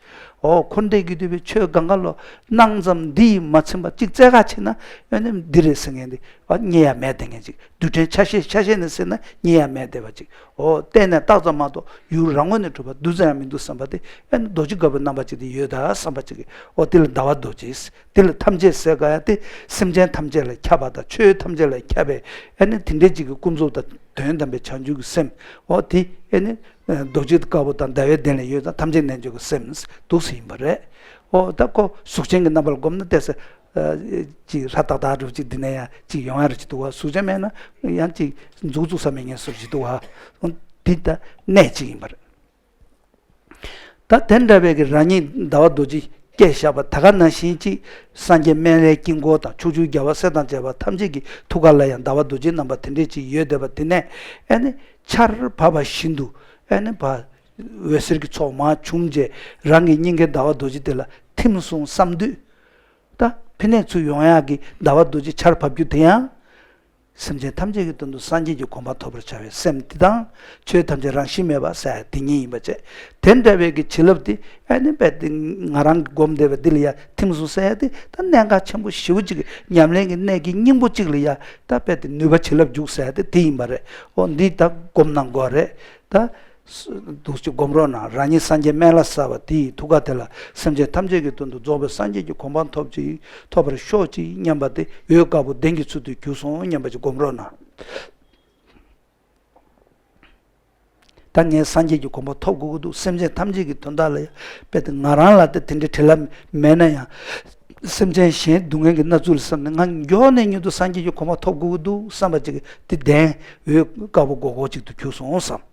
ཨོ་འཁོར་འདས་ཀྱིས་བསྡུས་པའི་ཆོས་གང་ག་ལོ། སྣང་ཙམ་འདི་ཡིས་མ་ཚིམ་པ་གཅིག་བཙལ་ག་ཕྱིན་ན་ཨ་ནི་འདི་རེད་ཟེར་མཁན་འདི་ཨ་རྙེད་ཡ་མེད་བསྡད་མཁན་ཅིག་རྡུལ་ཕྲན་ཆ་ཤས་ཆ་ཤས་ནས་ཟེར་ན་རྙེད་ཡ་མེད་བསྡད་པ་ཅིག་ཨོ་གཏན་ནས་བཏགས་ཙམ་མ་གཏོགས་ཡུལ་རང་ངོས་ནས་གྲུབ་པ་རྡུལ་ཙམ་ཡང་མི་འདུག་བསམ་པ་དེ་ཨ་ནི་རྡོ་རྗེ་དཀར་པོའི་རྣམ་པ་ཅིག་དེ་ཡོད་ད་བསམ་པ་ཅིག་ཨོ་དེ་ལ་ཟླ་བ་རྡོ་རྗེ། དེ་ལ་ཐམས་ཅད་ཟེར་ག་ཡ་དེ་སེམས་ཅན་ཐམས་ཅད་ལ་ཁྱབ་པ་དང་ཆོས་ཐམས་ཅད་ལ་ཁྱབ་པའི་ཨ་ནི་དེ་འདྲའི་ཅིག་གི་ཀུན་རྫོབ་དང་དོན་དམ་པའི་བྱང་ཆུབ་ཀྱི་སེམས་ཨོ་དེ་ཨ་ནི། རྡོ་རྗེ་དཀར་པོ་དང་ཟླ་བའི་གདན་ལ་ཡོད་ཙང་ཐམས་ཅད་རྣལ་འབྱོར་གྱི་སེམས་འདུག་སེ་ཡིན་པ་རེད། ཨོ་ད་ཁོ་གཟུགས་ཅན་གྱི་རྣམ་པར་བསྒོམས་ན་ཏོག་ཙམ་ཅིག་ཧྲ་ཏག་ཏག་འདྲ་པོ་ཅིག་འདི་ནས་ཡང་ཅིག་ཡོང་ཡ་རེ་ཅིག་འདུག་བ། གཟུགས་ཅན་མེད་ན་ཡང་ཅིག་མཛུབ་བཙུགས་ས་མེད་མཁན་བཟོ་ཅིག་འདུག་བ། འདི་ད་གནད་ཅིག་ཡིན་པ་རེད། ད་དེ་འདྲ་བའི་གི་རང་ཉིད་ཟླ་བ་རྡོ་རྗེ་བསྐྱེད་བཞག་པ་ད་ག་ནང་བཞིན་ཅིག་སངས་རྒྱས་སྨན་བླའི་དཀྱིལ་འཁོར་དང་ཕྱོགས་བཅུའི་རྒྱལ་བ་སྲས་དང་བཅས་པ་ཐམས་ཅད་ཀྱི་ཐུགས་ཀ་ལ་ཡང་ཟླ་བ་རྡོ་རྗེའི་རྣམ་པ་དེ་འདྲས་ཅིག་ཡོད་བསྡད་པ་དེ་ནས་ཨེ་ནི་ཆར་བབས་པ་བཞིན་དུ་ཨེ་ནི་བ་འོད་ཟེར་གྱི་ཚོགས་མར་བྱུང་རྗེས་རང་གི་སྙིང་གའི་ཟླ་བ་རྡོ་རྗེ་དེ་ལ་ཐིམ་སོང་བསམ་དུས། ད་ཕི་ནས་ཚུར་ཡོང་ཡག་གི་ཟླ་བ་རྡོ་རྗེ་ཆར་བབས་རྒྱུ་དེ་ཡང་། སེམས་ཅན་ཐམས་ཅད་ཀྱི་དོན་དུ་སངས་རྒྱས་ཀྱི་གོ་འཕང་ཐོབ་པར་བྱ་བའི་སེམས་འདི་དང་། ཆོས་ཐམས་ཅད་རང་བཞིན་མེད་པ་ཟེར་ཡ་དེ་ཉིད་ཡིན་པ་བྱས། དེ་འདྲ་བའི་གི་བྱིན་རླབས་དེ་ཨ་ནི་རྦད་དེ་ང་རང་གི་སྒོམ་བསྡད་པ་འདི་ལ་ཡ་ཐིམ་སོང་ཟེར་ཡ་དེ་ད་གནད་འགག་ཆེན་པོ་ཞེ་པོ་ཅིག་གི་ཉམས་ལེན་གྱི་གནད་ཀྱི་སྙིང་པོ་གཅིག་ལ་ཡ་ད་རྦད་དེ་ནུས་པ་བྱིན་རླབས་འཇུག་ཟེར་ཡ་དེ་དེ་ཡིན་པ་རེད། ཨོ་འདི་ད་སྒོམ་གནང་དགོས་རེད་ད། འདུག་སེ་སྒོམ་རོགས་གནང་། རང་ཉིད་སངས་རྒྱས་སྨན་བླ་གསལ་བ་དེ་ཡི་ཐུགས་ཀ་དེ་ལ་སེམས་ཅན་ཐམས་ཅད་ཀྱི་དོན་དུ་རྫོགས་པའི་སངས་རྒྱས་ཀྱི་གོ་འཕང་ཐོབ་ཅིག་ཐོབ་པར་ཤོག་ཅིག་སྙམ་པ་དེ་འོད་དཀར་པོ་གདན་གྱི་ཚུལ་དུ་གྱུར་སོང་སྙམ་པ་ཅིག་སྒོམ་རོགས་གནང་། ད་ངས་སངས་རྒྱས་ཀྱི་གོ་འཕང་ཐོབ་དགོས་ཀྱི་འདུག་སེམས་ཅན་ཐམས་ཅད་ཀྱི་དོན་དག་ལ་ཡང་རྦད་དེ་ང་རང་ལ་དེ་དེ་འདྲའི་བྲེལ་བ་མེད་ན་ཡང་། སེམས་ཅན་གཞན་སྡུག་བསྔལ་གྱི་མནར་ཚུལ་ལ་བསམ་ནས་ང་མགྱོགས་ནས་མྱུར་དུ་སངས་རྒྱས་ཀྱི་གོ་འཕང་ཐོབ་དགོས་ཀྱི་འདུག་བསམ་པ་ཅིག་གིས་དེ་གདན་འོད་དཀར་པོ་སྒོར་སྒོར་ཅིག་ཏུ་གྱུར་སོང་བསམ།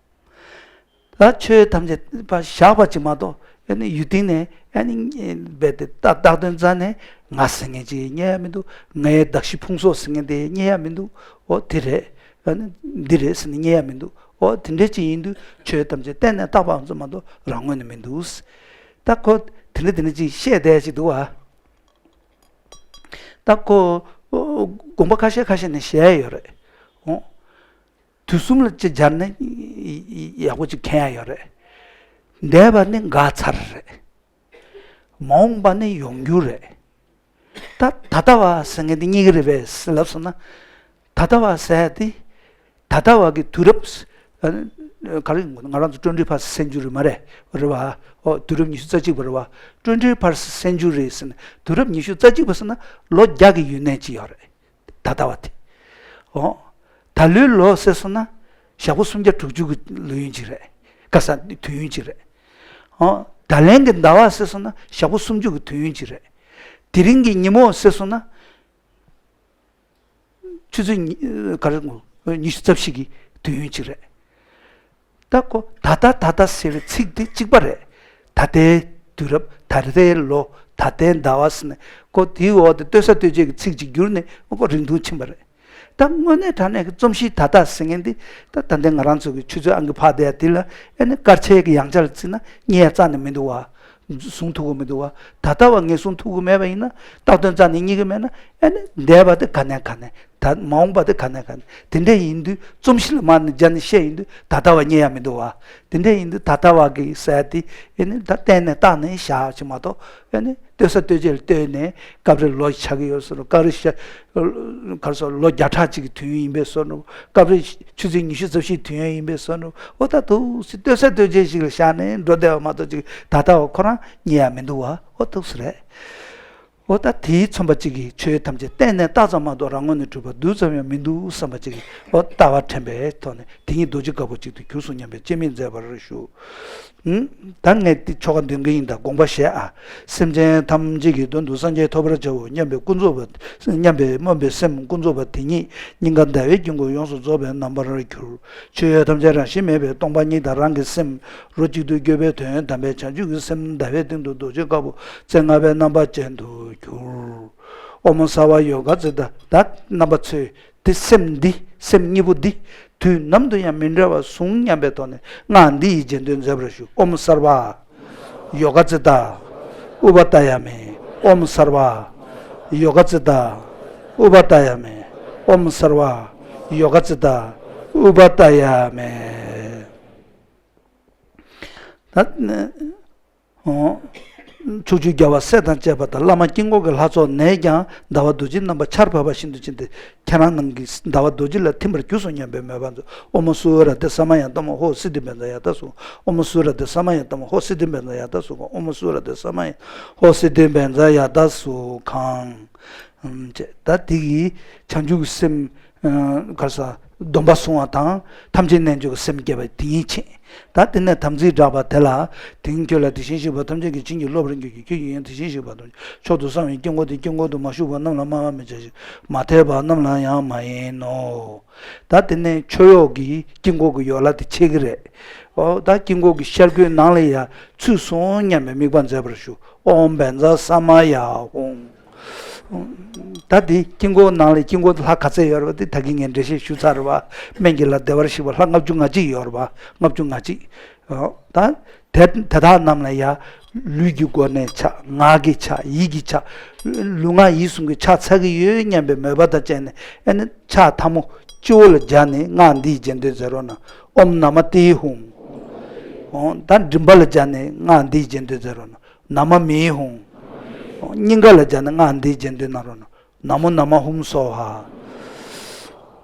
ད་ཆོས་ཐམས་ཅད་ཕར་བཞག་པ་ཅིག་མ་གཏོགས་ཨ་ནི་ཡུལ་སྟེང་ནས་ཨ་ནི་རྦད་དེ་ད་བཏགས་དོན་རྩ་ནས་ང་ཟེར་མཁན་ཅིག་རྙེད་ཡ་མི་འདུག་ངའི་གདགས་གཞི་ཕུང་སོགས་ཟེར་མཁན་དེ་རྙེད་ཡ་མི་འདུག་ཨོ་དེ་རེད། ཨ་ནི་འདི་རེད་ཟེར་ནས་རྙེད་ཡ་མི་འདུག་ཨོ་དེ་འདྲ་ཅིག་ཡིན་དུས་ཆོས་ཐམས་ཅད་གཏན་ནས་བཏགས་པའམ་ཙམ་མ་གཏོགས་རང་ངོས་ནས་མི་འདུག་ད་ཁོ་དེ་འདྲ་དེ་འདྲ་ཅིག་བཤད་བསྡད་ཅིག་འདུག་ཨ། ད་ཁོ། དགོངས་པ་ཁ་ཤས་ཁ་ཤས་ནས་བཞེས་ཡོད་རེད། འོ། དུས་གསུམ་ལ་ཅིག་སྦྱར་ནས་ཡག་པོ་ཅིག་མཁྱེན་ཡ་ཡོད་རེད། འདས་པ་ནི་འགག་ཚར་རེད། མ་འོངས་པ་ནི་ཡོང་རྒྱུ་རེད། ད་ད་ལྟ་བ་ཟེར་མཁན་དེ་གཉིས་ཀ་རེད་པས་ལབ་སོང་ན། ད་ལྟ་བ་ཟེར་ཡ་དེ། ད་ལྟ་བ་གི་དུས་རབས། ཨ་ནི། ག་རེ་ང་རང་ཚོ་ཊུ་ཝེན་ཊི་ཕར་སེན་ཅུ་རི་མ་རེད། རེད་བ། ཨོ་དུས་རབས་ཉི་ཤུ་རྩ་གཅིག་པ་རེད་བ། ཊུ་ཝེན་ཊི་ཕར་སེན་ཅུ་རི་ཟེར་ན་དུས་རབས་ཉི་ཤུ་རྩ་གཅིག་པ་ཟེར་ན་ལོ་བརྒྱ་གི་ཡུན་གནས་ཅིག་ཡོད་རེད། ད་ལྟ་བ་དེ། ཨོ། ད་ལོའི་ལོ་ཟེར་སོང་ན་ཞག་པོ་སུམ་བརྒྱ་དྲུག་ཅུ་གི་ལོ་ཡུན་ཅིག་རེད། ག་ས་དུས་ཡུན་ཅིག་རེད། ཨོ། ད་ལན་གྱི་ཟླ་བ་ཟེར་སོང་ན་ཞག་པོ་སུམ་ཅུ་གི་དུས་ཡུན་ཅིག་རེད། དེ་རིང་གི་ཉིན་མོ་ཟེར་སོང་ན། ཆུ་ཚོད་ཉི་ག་རེ་ངོ་ཉི་ཤུ་རྩ་བཞི་གི་དུས་ཡུན་ཅིག་རེད། ད་ཁོ་ད་ལྟ་ད་ལྟ་ཟེར་བའི་ཚིག་དེ་གཅིག་པ་རེད། ད་ལྟའི་དུས་རབས། ད་ལྟའི་ལོ། ད་ལྟའི་ཟླ་བ་ཟེར་ནས་ཁོ་དེའི་འོག་ཏུ་ལྟོས་ས་ལྟོས་བཅས་ཀྱི་ཚིག་ཅིག་བསྒྱུར་ནས་ཁོ་རིང་ཐུང་ཕྱིན་པ་རེད། ད་དངོས་གནས་དྲང་གནས་ཀྱི་རྩོམ་གཤིས་ད་ལྟ་ཟེར་མཁན་འདི་ད་ད་ལྟའི་ང་རང་ཚོ་གི་ཆུ་ཚོད་ཨང་ཀི་ཕར་བསྡད་ཡ་འདི་ལ་ཨེ་ནི་སྐར་ཆའི་གི་ཡང་ཆ་ལ་བརྩིས་ན་རྙེད་ཡ་རྩ་ནས་མི་འདུག་བ། བཟུང་ཐུབ་ཀྱི་མི་འདུག་བ། ད་ལྟ་བ་ངས་བཟུང་ཐུབ་ཀྱི་མེད་པ་ཡིན་ན་བཏགས་དོན་རྩ་ནས་རྙེད་ཀྱི་མེད་ན་ཨེ་ནི་འདས་པ་དེ་ག་ནས་ག་ནས། ད་མ་འོངས་པ་དེ་ག་ནས་ག་ནས། དེ་འདྲ་ཡིན་དུས་རྩོམ་གཤིས་ལ་མར་ནས་སྦྱར་ནས་བཤད་ཡིན་དུས་ད་ལྟ་བ་རྙེད་ཡ་མི་འདུག་བ། དེ་འདྲ་ཡིན་དུས་ད་ལྟ་བ་གི་ཟེར་ཡ་དེ་ཨེ་ནི་ད་གཏན་ནས་བཏགས་ནས་བཞག་ཅིག་མ་གཏོགས་ཨེ་ནི་ལྟོས་ས་ལྟོས་བཅས་ལ་ལྟོས་ནས་སྐབས་རེ་ལོ་ཆགས་ཀྱི་ཡོད་ཟེར་རོ། སྐབས་རེ་ཤ་གར་སོ་ལོ་བརྒྱ་ཕྲག་གཅིག་གི་དུས་ཡུན་ཡིན་པས་སོ་ནོ། སྐབས་རེ་ཆུ་ཚོད་ཉི་ཤུ་རྩ་བཞིའི་དུས་ཡུན་ཡིན་པས་སོ་ནོ། འོ་ད་འདུག་སེ་ལྟོས་ས་ལྟོས་བཅས་ཤིག་ལ་བཞག་ནས་འགྲོ་བསྡད་པ་མ་གཏོགས་ཅིག་ད་ལྟ་བ་ཁོ་རང་རྙེད་ཡ་མི་འདུག་བ། འོ་འདུག་སེ་རེད། འོ་ད་དེས་མཚོན་པ་གཅིག་གིས་ཆོས་ཐམས་ཅད་གཏན་ནས་བཏགས་ཙམ་མ་གཏོགས་རང་ངོས་ནས་གྲུབ་པ་རྡུལ་ཙམ་ཡང་མི་འདུག་བསམ་པ་གཅིག་གིས་འོ་ལྟ་བ་དྲན་པའི་ཐོག་ནས་དེ་ཉིད་རྡོ་རྗེ་དཀར་པོ་གཅིག་ཏུ་གྱུར་སོང་སྙམ་པའི་སྤྱན་མིག་མཛད་པར་ཞུ། ད་ངས་འདི་ཆོ་ག་འདོན་གྱི་ཡིན། ད་དགོངས་པ་བཞེས་ཨ། སེམས་ཅན་ཐམས་ཅད་ཀྱི་དོན་དུ་སངས་རྒྱས་ཐོབ་པར་བྱའོ་སྙམ་པའི་ཀུན་རྫོབ་པ། སྙམ་པའི་སྨོན་པའི་སེམས་ཀུན་རྫོབ་པ་དེ་ཉིད་སྙིང་ག་ཟླ་བའི་དཀྱིལ་འཁོར་ཡོངས་སུ་རྫོགས་པའི་རྣམ་པར་གྱུར། ཆོས་ཐམས་ཅད་རང་བཞིན་མེད་པའི་སྟོང་པ་ཉིད་དང་རང་གི་སེམས་རོ་གཅིག་ཏུ་གྱུར་པའི་དོན་དམ་པའི་བྱང་ཆུབ་ཀྱི་སེམས་ཟླ་བའི་སྟེང་དུ་རྡོ་རྗེ་དཀར་པོ་རྩེ་ལྔ་པའི་རྣམ་པ་ཅན་དུ་གྱུར། ཨོཾ་སརྦ་ཡོ་ག་ཙི་ཏ། ད་རྣམ་པ་ཚོས་དེ་སེམས་འདི་སེམས་གཉིས་པོ་འདི་དུས་ནམ་དུ་ཡང་མི་འབྲལ་བར་ཟུངས་སྙམ་པའི་ཐོག་ནས་ང་འདི་ཡི་རྗེས་ཟློས་མཛད་པར་ཞུ། ཨོཾ་སརྦ་ཡོ་ག་ཙི་ཏ་ཨུ་པ་ཏ་ཡ་མི། ཨོཾ་སརྦ་ཡོ་ག་ཙི་ཏ་ཨུ་པ་ཏ་ཡ་མི། ཨོཾ་སརྦ་ཡོ་ག་ཙི་ཏ་ཨུ་པ་ཏ་ཡ་མི། ད་ཨོ། ཕྱོགས་བཅུའི་རྒྱལ་བ་སྲས་དང་བཅས་པ་དང་བླ་མ་དཀྱིལ་འཁོར་གྱི་ལྷ་ཚོགས་ནས་ཀྱང་ཟླ་བ་རྡོ་རྗེ་རྣམ་པ་ཆར་བབས་པ་བཞིན་དུ་བྱིན་ཏེ་ཁྱེད་རང་རྣམས་ཀྱི་ཟླ་བ་རྡོ་རྗེ་ལ་ཐིམ་པར་གྱུར་སོང་སྙམ་པའི་མོས་པ་མཛོད། ཨོཾ་སུ་ཝེ་ར་ཏེ་ས་མ་ཡ་ཏ་མ་ཧོ་སིདྡྷི་བཛྲ་ཡ་ཏ་སུ། ཨོཾ་སུ་ཝེ་ར་ཏེ་ས་མ་ཡ་ཏ་མ་ཧོ་སིདྡྷི་བཛྲ་ཡ་ཏ་སུ་ཁང་། ཨོཾ་སུ་ཝེ་ར་ཏེ་ས་མ་ཡ་ཧོ་སིདྡྷི་བཛྲ་ཡ་ཏ་སུ་ཁང་། ཨམ་ཅེ། ད་དེ་གིས་བྱང་ཆུབ་ཀྱི་སེམས། ཨ་ག་རེ་ཟ། སྡོམ་པ་བཟུང་བ་དང་ཐམས་ཅད་རྣལ་འབྱོར་གྱི་སེམས་བསྐྱེད་པ་དེ་ཉིད་ཕྱིན། ད་དེ་ནས་དམ་ཚིག་བསྒྲགས་པ་དེ་ལ། དེང་ཁྱོད་ལ་དེ་བཞིན་གཤེགས་པ་ཐམས་ཅད་ཀྱིས་བྱིན་གྱིས་རློབ་པར་འགྱུར་གྱི། ཁྱོད་ཀྱིས་ཡང་དེ་བཞིན་གཤེགས་པ་ཐམས་ཅད་མཆོག་ཏུ་གསང་བའི་དཀྱིལ་འཁོར་དེའི་དཀྱིལ་འཁོར་དུ་མ་ཞུགས་པ་རྣམས་ལ་སྨྲ་བར་མི་བྱ་ཞིང་། མ་དད་པ་རྣམས་ལ་ཡང་མ་ཡེངས་ནོ། ད་དེ་ནས་མཆོད་གཡོག་གི་དཀྱིལ་འཁོར་གྱི་ཡོ་ལ་དེ་ཕྱེ་གི་རེད། ཨོ་ད་དཀྱིལ་འཁོར་གྱི་ཤར་སྒོའི་ནང་ལ་ཡ་ཚུད་སོང་སྙམ་པའི་དམིགས་པ་མཛད་པར་ཞུ། ཨོཾ་བཛྲ་ས་མ་ཡ་ཧཱུྃ། ད་དེ་དཀྱིལ་འཁོར་ནང་ལ་དཀྱིལ་འཁོར་ལྷ་ག་ཚད་ཡོད་རེད་པ། དེ་ད་གིན་ངས་འགྲེལ་བཤད་ཞུས་ཚར་རེད་པ། སྨན་གྱི་ལྷ་བདེ་བར་གཤེགས་པ་ལྷ་ལྔ་བཅུ་ང་གཅིག་ཡོད་རེད་པ། ལྔ་བཅུ་ང་གཅིག། ད་དེ་དེ་དག་རྣམས་ལ་ཡང་ལུས་ཀྱི་སྒོ་ནས་ཕྱག་ངག་གི་ཕྱག་ཡིད་ཀྱི་ཕྱག་ལུས་ངག་ཡིད་གསུམ་གྱི་ཕྱག་འཚལ་གྱི་ཡོད་སྙམ་པའི་མོས་པ་དང་བཅས་ནས་ཨ་ནི་ཕྱག་ཐལ་མོ་སྤྱི་བོ་ལ་སྦྱར་ནས་ང་འདིའི་རྗེས་ཟློས་མཛད་རོགས་གནང་། ཨོཾ་ན་མ་ཏི་ཧཱུྃ། ད་མགྲིན་པ་ལ་སྦྱར་ནས་ང་འདིའི་རྗེས་ཟློས་མཛད་རོགས་གནང་། ན་མ་མི་ཧཱུྃ། སྙིང་ག་ལ་སྦྱར་ནས་ང་འདིའི་རྗེས་ཟློས་གནང་རོགས་གནང་། ན་མོ་ན་མ་ཧཱུྃ་སྭཱ་ཧཱ།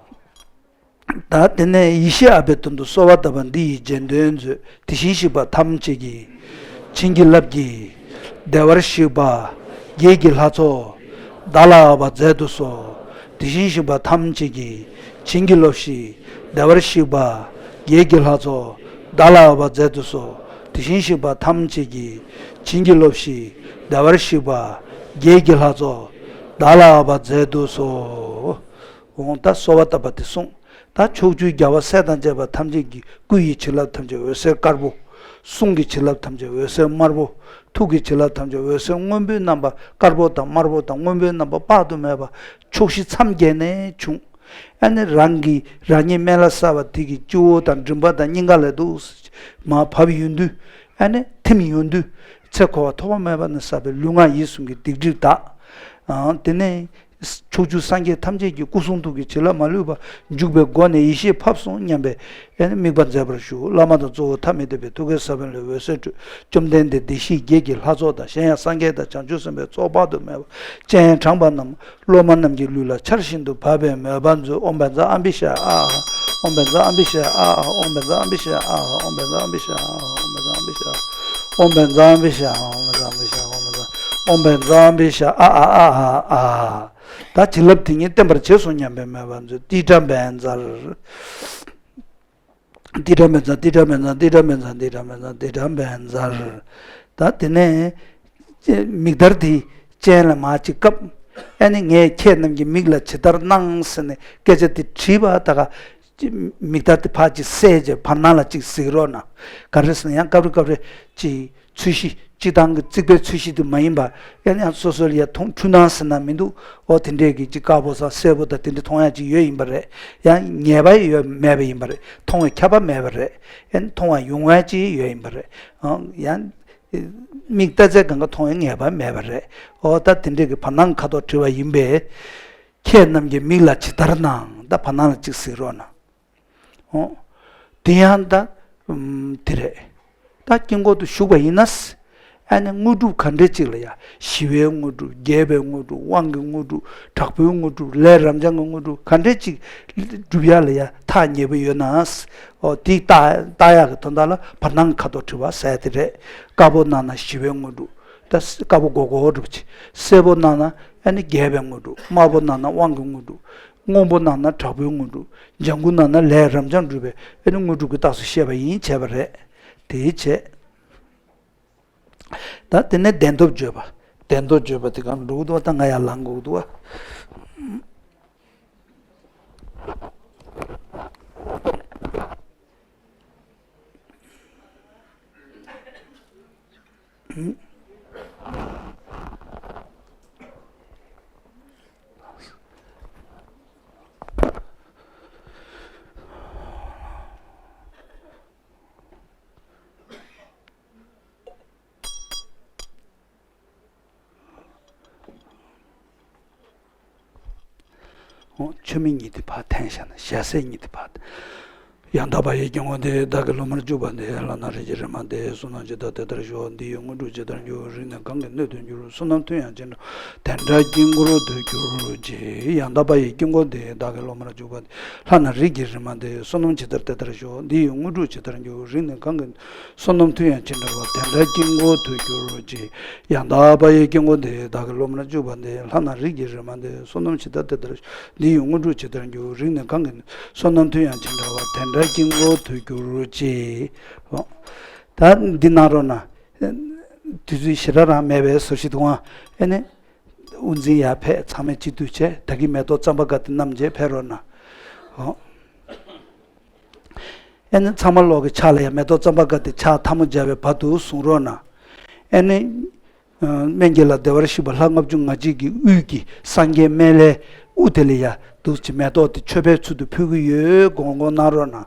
ད་དེ་ནས་ཡེ་ཤེས་ཨ་བྷྱ་དོན་དུ་གསོལ་བ་བཏབ་པ་འདི་ཡི་རྗེས་ཟློས་མཛོད། དེ་བཞིན་གཤེགས་པ་ཐམས་ཅད་ཀྱིས། བྱིན་གྱིས་བརླབས་ཀྱིས། བདེ་བར་གཤེགས་པ། བརྒྱད་ཀྱི་ལྷ་ཚོགས། བདག་ལ་དབབ་པར་མཛད་དུ་གསོལ། དེ་བཞིན་གཤེགས་པ་ཐམས་ཅད་ཀྱིས། བྱིན་གྱིས་རློབས་ཤིག། བདེ་བར་གཤེགས་པ། བརྒྱད་ཀྱི་ལྷ་ཚོགས། བདག་ལ་དབབ་པར་མཛད་དུ་གསོལ། དེ་བཞིན་གཤེགས་པ་ཐམས་ཅད་ཀྱིས། བྱིན་གྱིས་རློབས་ཤིག། བདེ་བར་གཤེགས་པ། བརྒྱད་ཀྱི་ལྷ་ཚོགས། བདག་ལ་དབབ་པར་མཛད་དུ་གསོལ། འོང་ད་གསོལ་བ་བཏབ་པ་དེ་གསུངས། ད་ཕྱོགས་བཅུའི་རྒྱལ་བ་སྲས་དང་བཅས་པ་ཐམས་ཅད་ཀྱི་སྐུ་ཡི་བྱིན་རླབས་ཐམས་ཅད་འོད་ཟེར་དཀར་པོ། གསུང་གི་བྱིན་རླབས་ཐམས་ཅད་འོད་ཟེར་དམར་པོ། ཐུགས་ཀྱི་བྱིན་རླབས་ཐམས་ཅད་འོད་ཟེར་སྔོན་པོའི་རྣམ་པ་དཀར་པོ་དང་དམར་པོ་དང་སྔོན་པོའི་རྣམ་པ་དཔག་ཏུ་མེད་པ་ཕྱོགས་བཞི་མཚམས་བརྒྱད་ནས་བྱུང་། ཨ་ནི་རང་གི་རང་ཉིད་སྨན་བླ་གསར་བ་དེ་གི་སྤྱི་བོ་དང་མགྲིན་པ་དང་སྙིང་ག་ལ་འདུག་མར་བབས་ཡོང་དུས། ཨ་ནི་ཐིམ་ཡོང་དུས། ཚེ་འཁོར་བ་ཐོག་མ་མེད་པ་ནས་བསགས་པའི་ལུས་ངག་ཡིད་གསུམ་གྱི་སྡིག་སྒྲིབ་དག་ཨང་། དེ་ནས། ཕྱོགས་བཅུའི་སངས་རྒྱས་ཐམས་ཅད་ཀྱི་སྐུ་གསུང་ཐུགས་ཀྱི་བྱིན་རླབས་མ་ལུས་པ་འཇུག་པའི་སྒོ་ནས་ཡེ་ཤེས་ཕབ་སོང་སྙམ་པའི་ཨེ་ནི་དམིགས་པ་མཛད་པར་ཞུ། བླ་མ་དང་གཙོ་བོ་ཐ་མི་དད་པའི་ཐུགས་ཀའི་ས་བོན་ལས་འོད་ཟེར་འཕྲོས། བཅོམ་ལྡན་འདས་བདེ་གཤེགས་བརྒྱད་ཀྱི་ལྷ་ཚོགས་དང་གཞན་ཡང་སངས་རྒྱས་དང་བྱང་ཆུབ་སེམས་དཔའི་ཚོགས་དཔག་ཏུ་མེད་པ་སྤྱན་དྲངས་པ་རྣམས་སློབ་མ་རྣམས་ཀྱི་ལུས་ལ་ཆར་བཞིན་དུ་བབས་པའི་མོས་པ་མཛོད། ཨོཾ་བཛྲ་ཨམ་བི་ཤ་ཨ་ཧ། ཨོཾ་བཛྲ་ཨམ་བི་ཤ་ཨ་ཧ། ཨོཾ་བཛྲ་ཨམ་བི་ཤ་ཨ་ཧ། ཨོཾ་བཛྲ་ཨམ་བི་ཤ་ཨ་ཧ། ཨོཾ་བཛྲ་ཨམ་བི་ཤ་ཨ་ཧ། ཨོཾ་བཛྲ་ཨམ་བི་ཤ་ཨ་ཧ། ཨོཾ་བཛྲ་ཨམ་བི་ཤ་ཨ་ཨ་ཨ་ཧ་ཨ་ཧ། ད་བྱིན་རླབས་དེ་ཉིད་བརྟན་པར་བྱས་སོ་སྙམ་པའི་མོས་པ་མཛོད། ཏི་ཏྲ་བཛྲ། ཏི་ཏྲ་བཛྲ། ཏི་ཏྲ་བཛྲ། ཏི་ཏྲ་བཛྲ། ཏི་ཏྲ་བཛྲ། ཏི་ཏྲ་བཛྲ། ད་དེ་ནས་མིག་དར་དེ་སྤྱན་ལ་མར་ཅིག་བཀབ། ཨ་ནི་ངས་ཁྱེད་རྣམས་ཀྱི་མིག་ལ་ཇི་ལྟར་སྣང་ཟེར་ནས་སྐད་ཆ་དེ་དྲིས་པ་ད་ག་མིག་དར་དེ་ཕར་ཅིག་བསལ་བྱས་བར་སྣང་ལ་ཅིག་གཟིགས་རོགས་གནང་། ག་རེ་ཟེར་ན་ཡང་སྐབས་རེ་སྐབས་རེ་ཅིག་ཚོས་གཞི་སྤྱིར་བཏང་གི་རྩིག་པའི་ཚོས་གཞི་དེ་མ་ཡིན་པ། ཡང་ཡང་སོ་སོ་ལ་ཡ་མཐོང་འཁྲུལ་སྣང་ཟེར་ན་མི་འདུག་ཨོ་དེ་འདྲས་ཀྱི་ཅིག་དཀར་པོ་དང་སེར་པོ་དང་དེ་འདྲ་མཐོང་ཡ་ཅིག་ཡོད་ཡིན་པ་རེད། ཡང་ངེས་པ་ཡོད་མེད་པ་ཡིན་པ་རེད། མཐོང་བའི་ཁྱབ་པ་མེད་པ་རེད། ཡང་མཐོང་བ་ཡོང་བ་ཅིག་ཡོད་ཡིན་པ་རེད། ཨང་ཡང་མིག་ལྟ་ཚད་གང་ག་མཐོང་བའི་ངེས་པ་མེད་པ་རེད། ཨོ་ད་དེ་འདྲས་ཀྱི་བར་སྣང་ཁ་དོག་བྲི་བ་ཡིན་པས། ཁྱེད་རྣམས་ཀྱི་མིག་ལ་ཇི་ལྟར་སྣང་། ད་བར་སྣང་ལ་ཅིག་གཟིགས་རོགས་གནང་། ཨོ། དེ་ཡང་ད། ཨམ། དེ་རེད། ད་དཀྱིལ་འཁོར་དུ་བཞུགས་པ་ཡིན་ན། ཨ་ནི་དངོས་གྲུབ་ག་འདྲས་ཅིག་ལ་ཡ། ཞི་བའི་དངོས་གྲུབ། རྒྱས་པའི་དངོས་གྲུབ། དབང་གི་དངོས་གྲུབ། དྲག་པོའི་དངོས་གྲུབ། ལས་རབ་འབྱམས་ཀྱི་དངོས་གྲུབ་ག་འདྲས་ཅིག་སྒྲུབ་ཡ་ལ་ཡ་ཐག་ཉེ་པོ་ཡོད་ན། ཨོ་དེ་ལྟ་ལྟ་ཡག་གི་དོན་དག་ལ་བར་སྣང་ཁ་དོག་བྲི་བ་ཟེར་དེ་རེད། དཀར་པོ་སྣང་ན་ཞི་བའི་དངོས་གྲུབ། ད་དཀར་པོ་སྒོར་སྒོར་སྒྲུབ་ཅིག་སེར་པོ་སྣང་ན་ཨ་ནི་རྒྱས་པའི་དངོས་གྲུབ། དམར་པོ་སྣང་ན་དབང་གི་དངོས་གྲུབ། སྔོན་པོ་སྣང་ན་དྲག་པོའི་དངོས་གྲུབ། ལྗང་གུ་སྣང་ན་ལས་རབ་འབྱམས་འགྲུབ་པའི་ཨ་ནི་དངོས་གྲུབ་ཀྱི་རྟགས་སུ་བཤད་པ་ཡིན་བྱས་པ་རེད། དེའི་བྱས། ད་དེ་ནས་བདེན་སྟོབས་བརྗོད་པ། བདེན་སྟོབས་བརྗོད་པ་དེ་གང་འགྲོ་གི་འདུག་བ། ད་ང་ཡར་ལངས་དགོས་ཀྱི་འདུག་བ། འོ། མཆོད་མེ་གཉིས་དེ་ཕར་འཐེན་བཞག་ན་ཞལ་ཟས་གཉིས་དེ་ཕར། ཡང་དག་པ་ཡི་དཀྱིལ་འཁོར་འདི་བདག་གི་སློབ་མར་གྱུར་པ་འདི། ལྷ་ན་རིགས་ཀྱི་རིག་མ་འདི་བསོད་ནམས་ཇི་ལྟར་དེ་ལྟར་ཤོག་འདི་ཡི་དངོས་གྲུབ་ཇི་ལྟར་འགྱུར། རིགས་ནི་གང་གི་སྣོད་དུ་གྱུར། བསོད་ནམས་མཐུ་ཡང་ཇི་འདྲ་བ། དེ་འདྲའི་དཀྱིལ་འཁོར་དུ་གྱུར་ཅིག་ཡང་དག་པ་ཡི་དཀྱིལ་འཁོར་འདི་བདག་གི་སློབ་མར་གྱུར་པ་འདི། ལྷ་ན་རིགས་ཀྱི་རིག་མ་འདི་བསོད་ནམས་ཇི་ལྟར་དེ་ལྟར་ཤོག་འདི་ཡི་དངོས་གྲུབ་ཇི་ལྟར་འགྱུར། རིགས་ནི་གང་གི་བསོད་ནམས་མཐུ་ཡང་ཇི་འདྲ་བ། དེ་འདྲའི་དཀྱིལ་འཁོར་དུ་གྱུར་ཅིག་ཡང་དག་པ་ཡི་དཀྱིལ་འཁོར་འདི་བདག་གི་སློབ་མར་གྱུར་པ་འདི། ལྷ་ན་རིགས་ཀྱི་རིག་མ་འདི་བསོད་ནམས་ཇི་ལྟར་དེ་ལྟར་ཤོག་འདི་ཡི་དངོས་གྲུབ་ཇི་ལྟར་འགྱུར། རིགས་ནི་གང་གི་བསོད་ནམས་མཐུ་ཡང་ཇི་འདྲ་བ། དེ་འདྲའི་དཀྱིལ་འཁོར་དུ་གྱུར་ཅིག་འོ། ད་འདི་གནང་རོགས་གནང་། དུས་ཚོད་ཞེ་དྲག་རང་མེད་པའི་བཟོ་ཞིག་འདུག་ཨང་། ཨེ་ནི། དབུ་འཛིན་ཡར་ཕེབས། ཚང་མས་སྤྱི་འཐུས་བྱས། ད་གིན་མེ་ཏོག་རྩམ་པ་འགའ་དེ་བསྣམས་བྱས་ཕེབས་རོགས་གནང་། འོ། ཨེ་ནི་ཚང་མ་ལོག་གི་ཕྱག་ལ་ཡ་མེ་ཏོག་རྩམ་པ་འགའ་དེ་ཕྱག་ཐལ་མོ་སྦྱར་བའི་བར་དུ་བཟུང་རོགས་གནང་། ཨེ་ནི། ཨ། སྨན་གྱི་བླ་བདེ་བར་གཤེགས་པ་ལྷ་ལྔ་བཅུ་ང་གཅིག་གི་དབུས་ཀྱི་སངས་རྒྱས་སྨན་བླའི་དབུ་དེ་ལ་ཡ་འདུག་ཅིག་མེ་ཏོག་དེ་མཆོད་པའི་ཚུལ་དུ་ཕུལ་གྱི་ཡོད། དགོངས་སྐོར་གནང་རོགས་གནང་།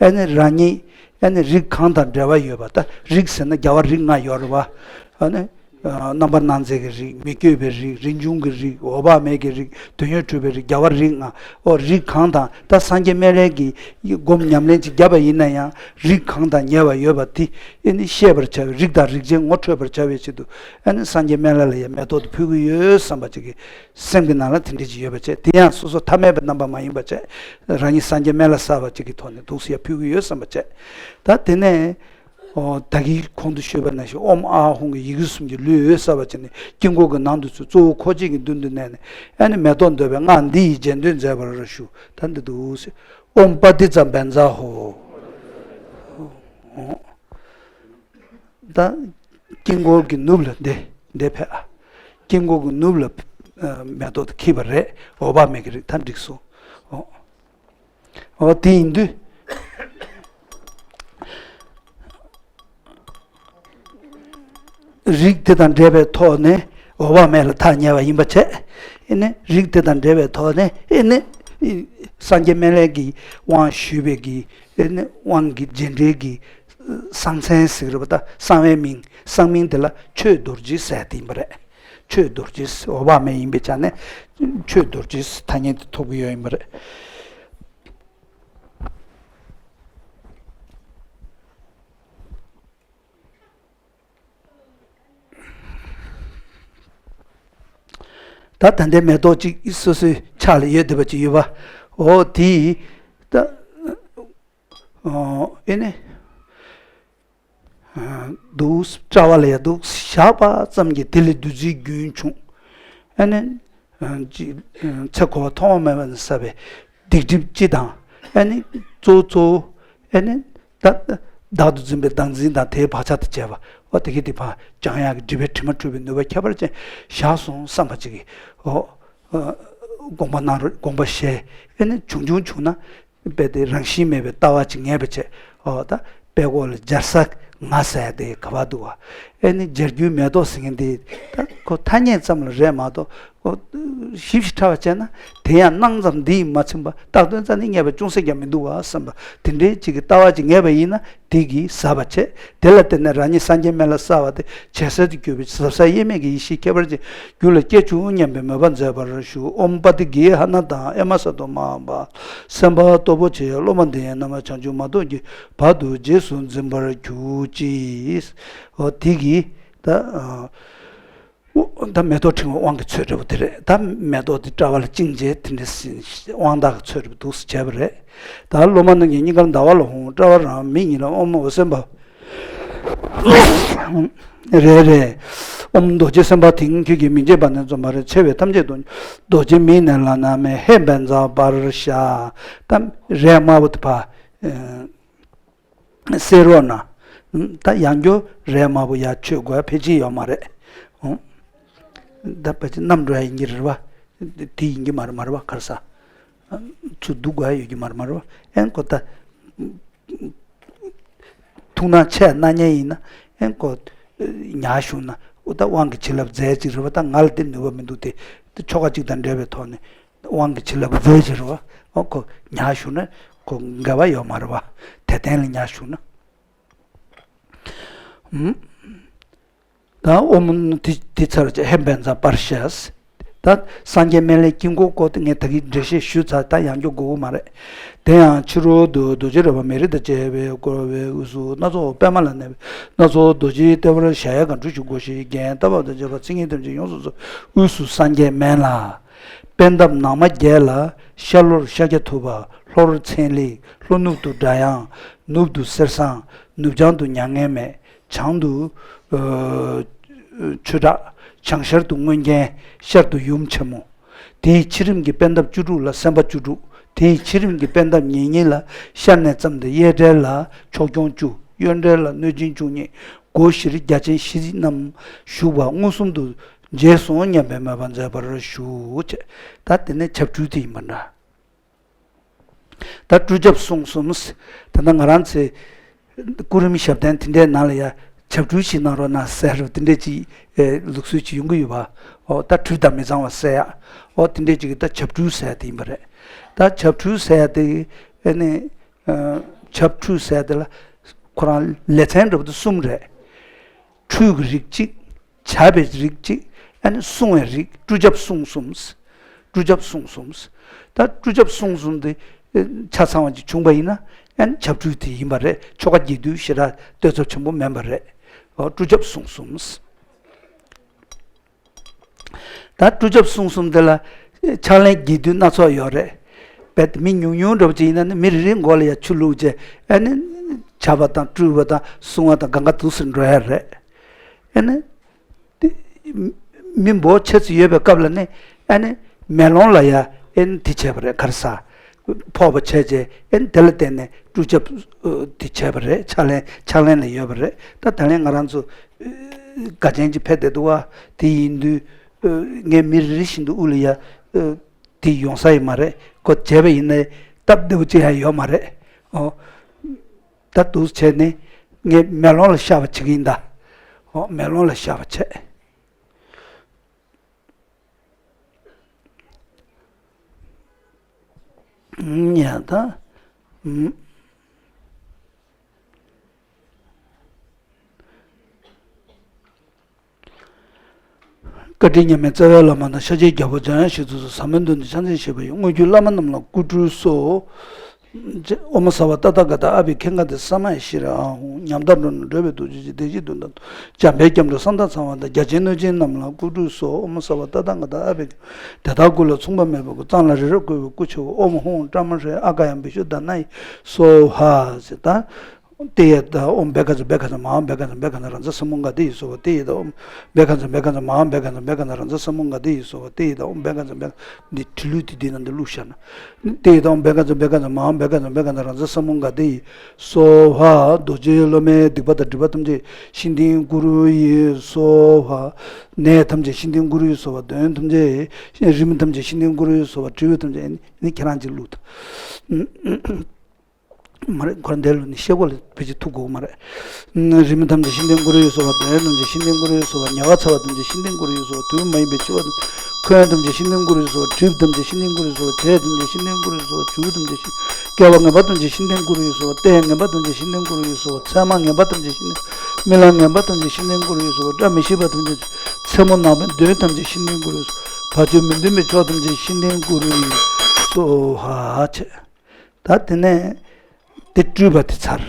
ཨེ་ནི་རང་ཉིད་ཨེ་ནི་རིགས་གང་དང་འབྲེལ་བ་ཡོད་པ། ད་རིགས་ཟེར་ན་རྒྱལ་བ་རིགས་ལྔ་ཡོད་རེད་བ། ཨ་ནི། ཨ། རྣམ་པར་སྣང་མཛད་ཀྱི་རིགས། མི་བསྐྱོད་པའི་རིགས། རིན་འབྱུང་གི་རིགས། འོད་དཔག་མེད་ཀྱི་རིགས། དོན་ཡོད་གྲུབ་པའི་རིགས། རྒྱལ་བ་རིགས་ལྔ། ཨོ་རིགས་གང་དང་། ད་སངས་རྒྱས་སྨན་བླའི་གི་སྒོམ་ཉམས་ལེན་ཅིག་བརྒྱབ་པ་ཡིན་ན་ཡང་རིགས་གང་དང་ཉེ་བ་ཡོད་པ་དེ་ཨེ་ནི་ཤེས་པར་བྱ་བའི། རིགས་དང་རིགས་ཅན་ངོ་འཕྲོད་པར་བྱ་བའི་ཆེད་དུ་ཨེ་ནི་སངས་རྒྱས་སྨན་བླ་ལ་ཡང་མེ་ཏོག་དེ་ཕུལ་གྱི་ཡོད་བསམ་པ་ཅིག་གི་སེམས་ཀྱི་ནང་ལ་དེ་འདྲ་ཅིག་ཡོད་པ་བྱས། དེ་ཡང་སོ་སོ་ཐ་མལ་པའི་རྣམ་པ་མ་ཡིན་པ་བྱས། རང་ཉིད་སངས་རྒྱས་སྨན་བླ་གསར་པ་ཅིག་གི་ཐོག་ནས་འདུག་སེ་ཡ་ཕུལ་གྱི་ཡོད་བསམ་པ་བྱས། ད་དེ་ནས། ཨོ། ད་གིན་གོང་དུ་ཞུས་པ་ནང་བཞིན་ཨོཾ་ཨཱཿཧཱུྃ་གི་ཡི་གེ་གསུམ་གྱི་ལུས་འོད་གསལ་བ་བྱས་ནས་དཀྱིལ་འཁོར་གྱི་ནང་དུ་ཚུད། གཙོ་བོ་འཁོར་བཅས་ཀྱི་མདུན་དུ་གནས་ནས་ཨ་ནི་མེ་ཏོག་འདོད་པའི་སྔགས་འདི་ཡིས་རྗེས་ཟློས་མཛད་པར་ཞུ། ད་འདི་འདུག་ཟེར། ཨོཾ་པ་ཏི་ཙ་བཛྲ་ཧོཿ་ད་དཀྱིལ་འཁོར་གྱི་ནུབ་ལ་འདི་འདི་ཕེབས་ཨ། དཀྱིལ་འཁོར་གྱི་ནུབ་ལ་ཨ་མེ་ཏོག་དེ་འཁྱིལ་བ་རེད། འོད་དཔག་མེད་ཀྱི་རིགས་ད་འགྲིག་སོང་། ཨོ། འོ་དེ་ཡིན་དུས། རིགས་དེ་དང་འབྲེལ་བའི་ཐོག་ནས་འོད་དཔག་མེད་ལ་ཐག་ཉེ་བ་ཡིན་པ་བྱས། ཨེ་ནི་རིགས་དེ་དང་འབྲེལ་བའི་ཐོག་ནས་ཨེ་ནི་སངས་རྒྱས་སྨན་བླའི་གི་དབང་ཞུས་པའི་གི་ཨེ་ནི་དབང་གི་རྗེས་འབྲེལ་གྱི་གསང་མཚན་ཟེར་གྱི་རེད་པ། ད་གསང་བའི་མིང་། གསང་མིང་དེ་ལ་ཆོས་རྡོ་རྗེ་ཟེར་དེ་ཡིན་པ་རེད། ཆོས་རྡོ་རྗེ་འོད་དཔག་མེད་ཡིན་པའི་ཆ་ནས་ཆོས་རྡོ་རྗེ་ཐ་སྙད་དེ་ཐོབ་ཀྱི་ཡོད་ཡིན་པ་རེད། ད་ད་ལྟའི་མེ་ཏོག་ཅིག་སོ་སོའི་ཕྱག་ལ་ཡོད་བསྡད་པ་ཅིག་ཡོད་པ། འོ་དེ་ད་ཨེ་ནི་འདུག་སྤྲ་བ་ལ་ཡ་འདུག་བཞག་པ་ཙམ་གྱིས་དེ་ལས་བདུད་རྩིའི་རྒྱུན་བྱུང་། ཨེ་ནི་ཅིག་ཚེ་འཁོར་བ་ཐོག་མ་མེད་པ་ནས་བསགས་པའི་སྡིག་སྒྲིབ་སྤྱི་དང་། ཨེ་ནི་གཙོ་གཙོ་ཨེ་ནི་ད་བདག་ཏུ་འཛིན་པའི་བདག་འཛིན་དང་དེའི་བག་ཆགས་དང་བཅས་པ། འོ་དེ་གི་དེ་ཕར་སྦྱང་ཡག་གི་སྒྲིབ་པའི་དྲི་མ་འཁྲུད་པའི་ནུས་པ་ཁྱད་པར་ཅན་བཞག་སོང་བསམ་པ་ཅིག་གིས། འོ་དགོངས་པ་གནང་རོགས། དགོངས་པ་བཞེས། ཨེ་ནི་བྱུང་བྱུང་བྱུང་ན་དཔེ་དེ་རང་བཞིན་མེད་པའི་ལྟ་བ་ཅིག་ངེས་པ་བྱས། འོ་ད་དཔེ་ཀོ་ལ་སྦྱར་ས་ང་ཟེར་དེ་ག་བ་འདུག་བ། ཨེ་ནི་སྦྱར་རྒྱུའི་མེ་ཏོག་ཟེར་མཁན་དེ་ད་ཁོ་ཐ་སྙད་ཙམ་ལ་རེད་མ་གཏོགས། ཁོ་ཞིབ་ཞིབ་ཕྲ་བ་བྱས་ན་དེ་ཡང་སྣང་ཙམ་འདི་ཡིས་མ་ཚིམ་པ། བཏགས་དོན་རྩ་ནས་ངེས་པ་ཅུང་ཟད་ཀྱང་མི་འདུག་བ་བསམ་པ་དེ་འདྲའི་ཅིག་གི་ལྟ་བ་ཅིག་ངེས་པ་ཡིན་ན། དེ་གིས་ཟབ་པ་བྱས། དེ་ལ་བརྟེན་ནས་རང་ཉིད་སངས་རྒྱས་སྨན་བླ་གསལ་བ་དེ་ཇེ་གསལ་དུ་གྱུར་པའི་ཟབ་གསལ་དབྱེར་མེད་ཀྱི་ཡེ་ཤེས་ཁྱད་པར་ཅན་རྒྱུད་ལ་སྐྱེ་བྱུང་སྙམ་པའི་མོས་པ་མཛད་པར་ཞུ། ཨོཾ་པ་ཏི་གི་ཧ་ན་དང་ཨེ་མ་ས་དོ་མ་པ། སེམས་དཔའ་སྟོབས་པོ་ཆེ་སློབ་མ་འདི་ཡི་རྣམ་པ་བྱང་ཆུབ་མ་ཐོབ་ཀྱི་བར་དུ་རྗེས་སུ་འཛིན་པར་གྱུར་ཅིག། འོ་དེ་གིས་ད། ཨོ། ད་མེ་ཏོག་ཕྲེང་བའི་དབང་གི་ཚུལ་འདྲ་པོ་དེ་རེད། ད་མེ་ཏོག་དེ་སྤྲ་བ་ལ་བཅིངས་བྱས་དེ་འདྲ་དབང་རྟགས་ཀྱི་ཚུལ་འདྲ་པོ་འདུག་སེ་བྱས་པ་རེད། ད་སློབ་མ་རྣམས་ཀྱི་སྙིང་གར་ཟླ་བ་ལ་ཧཱུྃ། སྤྲ་བ་རང་མི་ཉིད་ལ་ཨོཾ་འོད་སེར་པ། རེད་རེད། ཨོཾ་རྡོ་རྗེ་སེམས་དཔའ་དེང་ཁྱོད་ཀྱི་མི་འབྱེད་པ་ནས་འཛོམས་པ་རེད། ཆེ་བའི་ཐམས་ཅད་དུ། རྡོ་རྗེ་མིག་ནས་ལག་ན་མེ། ཧེ་བཛྲ་པྲ་ཤ། ད་རས་དམར་པོ་དེ་ཕར། སེར་རོ་ན། ད་ཡང་སྐྱོ་རས་དམར་པོ་ཡར་མཆོད་དགོས་ཕལ་ཆེར་ཡོད་མ་རེད། ཨོ། ད་ཕལ་ཆེར་བསྣམས་འགྲོ་ཡ་ཡིན་གྱི་རེད་བ། དེ་ཡིན་གྱི་མ་རེད་མ་རེད་བ་ག་རེ་ཟ། ཚུར་འདུག་དགོས་ཡ་ཡོད་ཀྱི་མ་རེད་མ་རེད་བ། ཨེ་ཁོ་ད། ཐུགས་སྣང་ཆེ་གནང་མཁན་ཡིན་ན་ཨེ་ཁོ། ཉར་བཞག་ན་ཨོ་ད་དབང་གི་བྱིན་རླབས་རྫས་ཅིག་རེད་བ། ད་ང་ལ་དེ་ནུས་པ་མི་འདུག་དེ། དེ་ཆོ་ག་ཅིག་དང་འབྲེལ་བའི་ཐོག་ནས། དབང་གི་བྱིན་རླབས་རྫས་ཅིག་རེད་བ། ཨོ་ཁོ་ཉར་བཞག་ན་ཁོ་འགལ་བ་ཡོད་མ་རེད་བ། དེ་སྟེང་ལ་ཉར་བཞག་ན། ཨུམ། ད་ཨོཾ་དེ་དེ་ཚར་རྗེས་ཧེ་བཛྲ་པྲ་ཤ། ད་སངས་རྒྱས་སྨན་བླའི་དཀྱིལ་འཁོར་སྐོར་དེ་ངས་ད་གིན་འགྲེལ་བཤད་ཞུས་ཚར། ད་ཡང་སྐྱོ་དགོས་ཀྱི་མ་རེད། དེ་ཡང་ཕྱི་རོལ་དུ་རྡོ་རྗེ་རས་པ་མེ་རི་དང་བཅས་པས་བསྐོར་བའི་དབུས་སུ་སྣ་ཚོགས་པདྨ་ལ་གནས་པའི་སྣ་ཚོགས་རྡོ་རྗེའི་ལྟེ་བར་གཞལ་ཡས་ཁང་གྲུ་བཞི་སྒོ་བཞི་རྒྱན་ལྟ་བ་དང་བཅས་པ་མཚན་ཉིད་ཐམས་ཅད་ཡོངས་སུ་རྫོགས་དབུས་སུ་སངས་རྒྱས་སྨན་བླ། པད་འདབ་ནགས་མ་བརྒྱད་ལ་ཤར་ལྷོར་ཤཱཀྱ་ཐུབ་པ། ལྷོར་ཚན་རིག་ལྷོ་ནུབ་ཏུ་སྒྲ་དབྱངས། ནུབ་ཏུ་གསེར་ཟངས། ནུབ་བྱང་དུ་མྱ་ངན་མེད། བྱང་དུ་ཨ་ཆོས་གྲགས། བྱང་ཤར་དུ་མངོན་རྒྱན། ཤར་དུ་ཡུམ་ཆེན་མོ། དེའི་ཕྱི་རིམ་གྱི་པད་འདབ་བཅུ་དྲུག་ལ་སེམས་དཔའ་བཅུ་དྲུག། དེའི་ཕྱི་རིམ་གྱི་པད་འདབ་ཉེ་ཉེ་ལ་ཤར་ནས་བརྩམས་ཏེ་གཡས་གྲལ་ལ་ཕྱོགས་སྐྱོང་བཅུ། གཡོན་གྲལ་ལ་གནོད་སྦྱིན་བཅུ་གཉིས། སྒོ་བཞིར་རྒྱ་ཆེན་བཞི་རྣམས་བཞུགས་པ་མངོན་སུམ་དུ་མཇལ་སོང་སྙམ་པའི་མོས་པ་མཛད་པར་ཞུ། ད་དེ་ནས་བྱབས་ཁྲུས་དེ་ཡིན་པ་འདྲ། ད་ཁྲུས་བྱབས་གསུང་གསུམ། ད་ལྟ་ང་རང་ཚོའི་སྐུ་རིམ་ཞབས་བརྟན་དེ་འདྲའི་ནང་ལ་ཡ་བྱབས་ཁྲུས་ཤིག་གནང་རོགས་གནང་ཟེར་རོ། དེ་འདྲའི་ཅིག་ཨེ་ལུགས་སྲོལ་ཅིག་ཡོང་གི་ཡོད་པ། ཨོ་ད་ཁྲུས་དང་མི་གཙང་བ་སེལ་ཡ། ཨོ་དེ་འདྲའི་ཅིག་གི་ད་བྱབས་ཁྲུས་ཟེར་ཡ་དེ་ཡིན་པ་རེད། ད་བྱབས་ཁྲུས་ཟེར་ཡ་དེ་ཨེ་ནི་ཨ་བྱབས་ཁྲུས་ཟེར་ཡ་དེ་ལ་ཁོ་རང་ལེ་ཚན་འདྲ་པོ་དེ་གསུམ་རེད། ཁྲུས་ཀྱི་རིགས་གཅིག། བྱ་བའི་རིགས་གཅིག། ཨ་ནི་བསྲུང་བའི་རིགས། ཁྲུས་བྱབས་བསྲུང་གསུམ། ཁྲུས་བྱབས་བསྲུང་གསུམ། ད་ཁྲུས་བྱབས་བསྲུང་གསུམ་དེ་ཆ་ཚང་བ་ཅིག་བྱུང་པ་ཡིན་ན་ཨ་ནི་བྱབས་ཁྲུས་དེ་ཡིན་པ་རེད། ཆོ་ག་རྒྱས་བསྡུས་ཞེ་དྲག་གཏོད་ཚབས་ཆེན་པོ་མིན་པ་རེད། ཨོ་ཁྲུས་བྱབས་བསྲུང་གསུམ། ད་ཁྲུས་བྱབས་བསྲུང་གསུམ་དེ་ལ་ཕྱག་ལེན་རྒྱས་བསྡུས་སྣ་ཚོགས་ཡོད་རེད། རྦད་དེ་མི་ཉུང་ཉུང་འདྲ་པོ་ཅིག་ཡིན་ན་ནི་མི་རེ་རེའི་མགོ་ལ་ཡ་ཆུ་བླུགས་བྱས་ཨ་ནི་བྱབས་པ་དང་ཁྲུས་པ་དང་བསྲུང་བ་དང་གང་ག་འདུག་སེ་འགྲོ་ཡ་རེད། ཨ་ནི། དེ། མི་འབོར་ཆེ་ཙམ་ཡོད་པའི་སྐབས་ལ་ནི་ཨ་ནི་མེ་ལོང་ལ་ཡ་ཨ་ནི་དེ་བྱས་པ་རེད། ག་རེ་ཟ། ཕོག་པ་བྱས་རྗེས་ཨ་ནི་དེ་ལ་བརྟེན་ནས་ཁྲུས་བྱབས་དེ་བྱས་པ་རེད། ཕྱག་ལེན་ཕྱག་ལེན་ལ་ཡོད་པ་རེད། ད་ད་ལན་ང་རང་ཚོ་དགའ་ཆེན་གྱི་ཕེབས་བསྡད་འདུག་བ། དེ་ཡིན་དུས་ངས་མི་རེ་རེ་བཞིན་དུ་དབུ་ལ་ཡ་དེ་ཡོང་ས་ཡོད་མ་རེད། ཁོ་བྱས་པ་ཡིན་ནའི་སྟབས་བདེ་པོ་ཅིག་ཡང་ཡོད་མ་རེད། ཨོ། ད་འདུག་བྱས་ནས་ངས་མེ་ལོང་ལ་ཤར་བ་བྱེད་ཀྱི་ཡིན་ད། ཨོ་མེ་ལོང་ལ་ཤར་བ་བྱས། ཡ་ད། ཨུམ། བཀའ་དྲིན་མཉམ་མེད་རྩ་བའི་བླ་མ་དང་། ཤཱཀྱའི་རྒྱལ་པོ་འཇམ་དབྱངས་ཞིག་ཏུ་སོགས། ཟབ་མོའི་དོན་དུ་ཕྱག་འཚལ་ཞེས་པ་ཡི། དངོས་བརྒྱུད་བླ་མ་རྣམས་ལ་སྐུ་སྤྲུལ་སོགས། ཨོཾ་སརྦ་ཏ་ཐཱ་ག་ཏ་ཨ་བྷི་ཥེ་གྷ་ཏེ་ས་མ་ཧེ་ཤྲཱི་ཨཱཿཧཱུྃ། ཉམས་དག་འགྲོ་རྣམས་སྒྲོལ་བའི་ཐུགས་རྗེ་ཆེ། བདེ་གཤེགས་མདུན་དང་། འཇམ་དཔལ་སྐྱབས་འགྲོ་གསང་བདག་ཚངས་པ་དང་། རྒྱ་ཆེན་གནོད་སྦྱིན་རྣམས་ལ་སྐུ་སྤྲུལ་སོགས། ཨོཾ་སརྦ་ཏ་ཐཱ་ག་ཏ་ཨ་བྷི་ཥེ་གྷ་ཏེ། དེ་དག་སྐུ་ལ་མཚུངས་པ་མེད་པའི་སྐུ། གཙང་ལ་རི་རབ་བརྐོས་པའི་སྐུ་ཆེ་བོ། ཨོཾ་ཧཱུྃ་པྲ་མ་ཧྲཱིཿ་ཨཱ་ཀ་ཡཾ་བི་ཤུདྡྷ་ནཱ་ཡེ་སྭཱ་ཧཱ་ཟེར་ད། ཏདྱ་ཐཱ། ཨོཾ་བྷཻ་ཥ་ཛྱ་བྷཻ་ཥ་ཛྱ་མ་ཧཱ་བྷཻ་ཥ་ཛྱ་བྷཻ་ཥ་ཛྱ་རཱ་ཛ་ས་མུདྒ་ཏེ་ཡེ་སྭཱ་ཧཱ། ཏདྱ་ཐཱ། ཨོཾ་བྷཻ་ཥ་ཛྱ་བྷཻ་ཥ་ཛྱ་མ་ཧཱ་བྷཻ་ཥ་ཛྱ་བྷཻ་ཥ་ཛྱ་རཱ་ཛ་ས་མུདྒ་ཏེ་ཡེ་སྭཱ་ཧཱ། ཏདྱ་ཐཱ། ཨོཾ་བྷཻ་ཥ་ཛྱ་བྷཻ་ཥ་ཛྱ། འདི་བྲིས་ལུགས་དེ་འདི་ནང་དུ་བླུགས་བཞག་ན། ཏདྱ་ཐཱ། ཨོཾ་བྷཻ་ཥ་ཛྱ་བྷཻ་ཥ་ཛྱ་མ་ཧཱ་བྷཻ་ཥ་ཛྱ་བྷཻ་ཥ་ཛྱ་རཱ་ཛ་ས་མུདྒ་ཏེ་ཡེ་སྭཱ་ཧཱ། རྡོ་རྗེ་སློབ་མའི་སྡིག་པ་དང་སྒྲིབ་པ་ཐམས་ཅད་ཤིན་ཏུ་ཀུ་རུ་ཡེ་སྭཱ་ཧཱ། ནད་ཐམས་ཅད་ཤིན་ཏུ་ཀུ་རུ་ཡེ་སྭཱ་ཧཱ། གདོན་ཐམས་ཅད། རིམས་ཐམས་ཅད་ཤིན་ཏུ་ཀུ་རུ་ཡེ་སྭཱ་ཧཱ། དྲིལ་བུ་ཐམས་ཅད་ནི་ཁྱེད་རང་ཅིག་བླུགས་དང་། མ་རེད། ཁོ་རང་འདས་ལོ་ནི་ཤེལ་སྒོ་ལ་ཕལ་ཆེར་ཐུག་དགོས་མ་རེད། རིམས་ཐམས་ཅད་ཤིན་ཏུ་ཀུ་རུ་ཡེ་སྭཱ་ཧཱ། གདོན་ཐམས་ཅད་ཤིན་ཏུ་ཀུ་རུ་ཡེ་སྭཱ་ཧཱ། ཉ་ག་ཚ་བ་ཐམས་ཅད་ཤིན་ཏུ་ཀུ་རུ་ཡེ་སྭཱ་ཧཱ། དུས་མ་ཡིན་པའི་འཆི་བ་ཐམས་ཅད། འཁོན་ཐམས་ཅད་ཤིན་ཏུ་ཀུ་རུ་ཡེ་སྭཱ་ཧཱ། གྲིབ་ཐམས་ཅད་ཤིན་ཏུ་ཀུ་རུ་ཡེ་སྭཱ་ཧཱ། བྱད་ཐམས་ཅད་ཤིན་ཏུ་ཀུ་རུ་ཡེ་སྭཱ་ཧཱ། བྱུར་ཐམས་ཅད་ཤིན། བསྐལ་པ་ངན་པ་ཐམས་ཅད་ཤིན་ཏུ་ཀུ་རུ་ཡེ་སྭཱ་ཧཱ། ལྟས་ངན་པ་ཐམས་ཅད་ཤིན་ཏུ་ཀུ་རུ་ཡེ་སྭཱ་ཧཱ། མཚན་མ་ངན་པ་ཐམས་ཅད་ཤིན་ཏུ། རྨི་ལམ་ངན་པ་ཐམས་ཅད་ཤིན་ཏུ་ཀུ་རུ་ཡེ་སྭཱ་ཧཱ། བཀྲ་མི་ཤིས་པ་ཐམས་ཅད། མཚན་མོ་ནག་པོའི་གདོན་ཐམས་ཅད་ཤིན་ཏུ་ཀུ་རུ་ཡེ་སྭཱ་ཧཱ། བར་ཆད་མི་མཐུན་པའི་ཕྱོགས་ཐམས་ཅད་ཤིན་ཏུ་ཀུ་རུ་ཡེ་སྭཱ་ཧཱ་བྱས། ད་དེ་ནས་དེ་སྤྲུལ་པ་དེ་ཚར།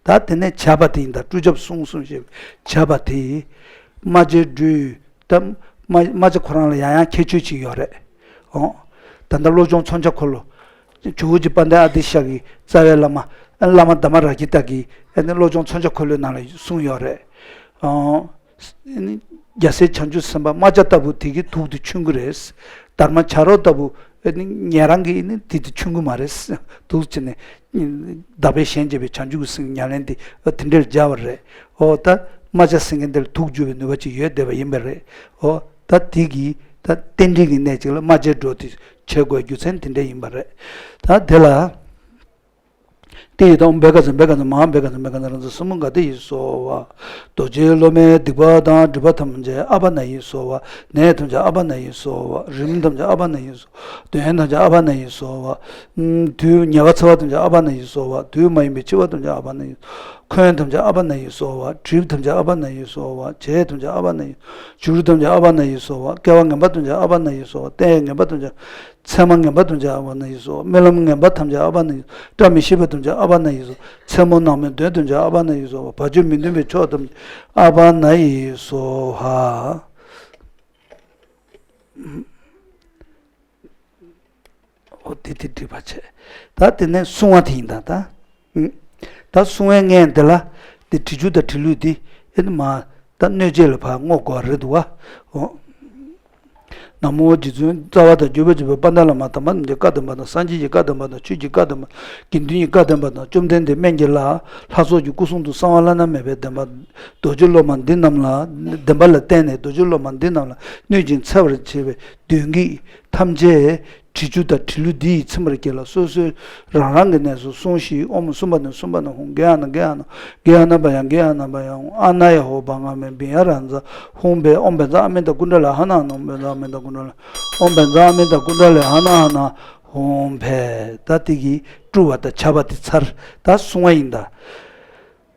ད་དེ་ནས་བྱ་བ་དེ་ཡིན་ད། སྤྲུལ་ཆབ་སྲུང་གསུམ་ཞེས་བྱ་བ་དེ། རྨ་བྱའི་སྦྲུལ། ད་རྨ་རྨ་བྱ་ཁོ་རང་ལ་ཡང་ཡང་ཁྱད་ཆོས་ཅིག་ཡོད་རེད། འོ། ད་ལྟ་བློ་སྦྱོང་མཚོན་ཆ་འཁོར་ལོ། ཇོ་བོ་རྗེ་དཔལ་ལྡན་ཨ་ཏི་ཤ་གི་རྩ་བའི་བླ་མ། བླ་མ་དྷརྨ་རཱ་ཇི་ཏ་གི་ཨ་ནི་བློ་སྦྱོང་མཚོན་ཆ་འཁོར་ལོའི་ནང་ལ་གསུངས་ཡོད་རེད། འོ། རྒྱལ་སྲས་བྱང་ཆུབ་སེམས་དཔའ་རྨ་བྱ་ལྟ་བུ་དེ་གི་དུག་དེ་མཆོད་ཀྱི་རེད། དྷརྨ་བྱ་རོག་ལྟ་བུ་ཨ་ནི་ཉན་རང་གི་ཨ་ནི་དེ་དེ་མཆོད་ཀྱི་མ་རེད། དུག་བྱས་ནས་བདག་པས་གཞན་གཅེས་པའི་བྱང་ཆུབ་ཀྱི་སེམས་ཉམས་ལེན་དེ་དེ་འདྲར་སྦྱར་བ་རེད། འོ་ད་རྨ་བྱ་ཟེར་མཁན་དེ་ལ་དུག་འཇུ་བའི་ནུས་པ་ཅིག་ཡོད་བསྡད་པ་ཡིན་པ་རེད། འོ་ད་དེ་གི་ད་རྟེན་འབྲེལ་གྱི་གནད་ཅིག་ལ་རྨ་བྱའི་སྒྲོ་དེ་བྱེད་དགོས་རྒྱུ་མཚན་དེ་འདྲ་ཡིན་པ་རེད། ད་དེ་ལ། ཏདྱ་ཐཱ། ཨོཾ་བྷཻ་ཥ་ཛྱ་བྷཻ་ཥ་ཛྱ་མ་ཧཱ་བྷཻ་ཥ་ཛྱ་བྷཻ་ཥ་ཛྱ་རཱ་ཛ་ས་མུདྒ་ཏེ་ཡེ་སྭཱ་ཧཱ། རྡོ་རྗེ་སློབ་མའི་སྡིག་པ་དང་སྒྲིབ་པ་ཐམས་ཅད་ཨ་པ་ཎ་ཡེ་སྭཱ་ཧཱ། ནད་ཐམས་ཅད་ཨ་པ་ཎ་ཡེ་སྭཱ་ཧཱ། རིམས་ཐམས་ཅད་ཨ་པ་ཎ་ཡེ་སྭཱ་ཧཱ། གདོན་ཐམས་ཅད་ཨ་པ་ཎ་ཡེ་སྭཱ་ཧཱ། དུས་ཉ་ག་ཚ་བ་ཐམས་ཅད་ཨ་པ་ཎ་ཡེ་སྭཱ་ཧཱ། དུས་མ་ཡིན་པའི་འཆི་བ་ཐམས་ཅད་ཨ་པ་ཎ་ཡེ། འཁོན་ཐམས་ཅད་ཨ་པ་ཎ་ཡེ་སྭཱ་ཧཱ། གྲིབ་ཐམས་ཅད་ཨ་པ་ཎ་ཡེ་སྭཱ་ཧཱ། བྱད་ཐམས་ཅད་ཨ་པ་ཎ་ཡེ། བྱུར་ཐམས་ཅད་ཨ་པ་ཎ་ཡེ་སྭཱ་ཧཱ། བསྐལ་པ་ངན་པ་ཐམས་ཅད་ཨ་པ་ཎ་ཡེ་སྭཱ་ཧཱ། ལྟས་ངན་པ་ཐམས་ཅད། མཚན་མ་ངན་པ་ཐམས་ཅད་ཨ་པ་ཎ་ཡེ་སྭཱ་ཧཱ། རྨི་ལམ་ངན་པ་ཐམས་ཅད་ཨ་པ་ཎ་ཡེ། བཀྲ་མི་ཤིས་པ་ཐམས་ཅད་ཨ་པ་ཎ་ཡེ་སྭཱ་ཧཱ། མཚན་མོ་ནག་མོའི་གདོན་ཐམས་ཅད་ཨ་པ་ཎ་ཡེ་སྭཱ་ཧཱ། བར་ཆད་མི་མཐུན་པའི་ཕྱོགས་ཐམས་ཅད་ཨ་པ་ཎ་ཡེ་སྭཱ་ཧཱ། འོ་དེ་དེ་འགྲིག་པ་བྱས། ད་དེ་ནས་སྲུང་བ་དེ་ཡིན་ད་ད། ད་སྲུང་བའི་མངལ་འདི་ལ་དེ་དྲི་ཆུ་དང་དྲི་ལུད་དེ་ཨེ་ནི་མ་ད་གནོད་བྱེད་ལ་ཕར་བསྔོ་དགོས་རེད་འདུག་བ། འོ། ན་མོ་རྗེ་བཙུན་རྩ་བ་དང་བརྒྱུད་པ་ཆེན་པོ་དཔལ་ལྡན་བླ་མ་དམ་པ་རྣམས་ཀྱི་བཀའ་གདམས་པ་དང་། སངས་རྒྱས་ཀྱི་བཀའ་གདམས་པ་དང་། ཆོས་ཀྱི་བཀའ་གདམས་པ། དགེ་འདུན་གྱི་བཀའ་གདམས་པ་དང་། བཅོམ་ལྡན་འདས་སྨན་གྱི་བླ། ལྷ་ཚོགས་ཀྱི་སྐུ་གསུང་ཐུགས་གསང་བ་བླ་ན་མེད་པའི་བདེན་པ། རྡོ་རྗེ་སློབ་མ་འདི་རྣམས་ལ། བདེན་པ་ལ་བརྟེན་ནས་རྡོ་རྗེ་སློབ་མ་འདི་རྣམས་ལ་གནོད་ཅིང་འཚེ་བར་བྱེད་པའི་གདོན་བགེགས་ཐམས་ཅད་དྲི་ཆུ་དང་དྲི་ལུད་འདི་ཡིས་ཚིམ་པར་གྱིས་ལ། སོ་སོའི་རང་རང་གི་གནས་སུ་སོང་ཞིག། ཨོཾ་སུམྦྷ་ནི་སུམྦྷ་ནི་ཧཱུྃ། གྷྱ་ཎ་གྷྱ་ཎ་གྷྱ་ཎ་བྷྱ་ཧཱུྃ། ཨཱ་ན་ཡ་ཧོ་བྷ་ག་མེ་བྷི་ཡ་རཱ་ཛ་ཧཱུྃ་ཕཊ། ཨོཾ་བཛྲ་ཨ་མི་ཏ་ཀུན་ཌ་ལི་ཧ་ན་ཧ་ན། ཨོཾ་བཛྲ་ཨ་མི་ཏ་ཀུན་ཌ་ལི། ཨོཾ་བཛྲ་ཨ་མི་ཏ་ཀུན་ཌ་ལི་ཧ་ན་ཧ་ན་ཧཱུྃ་ཕཊ། ད་དེ་གི་སྤྲུལ་བ་དང་བྱ་བ་དེ་ཚར། ད་སྲུང་བ་ཡིན་ད།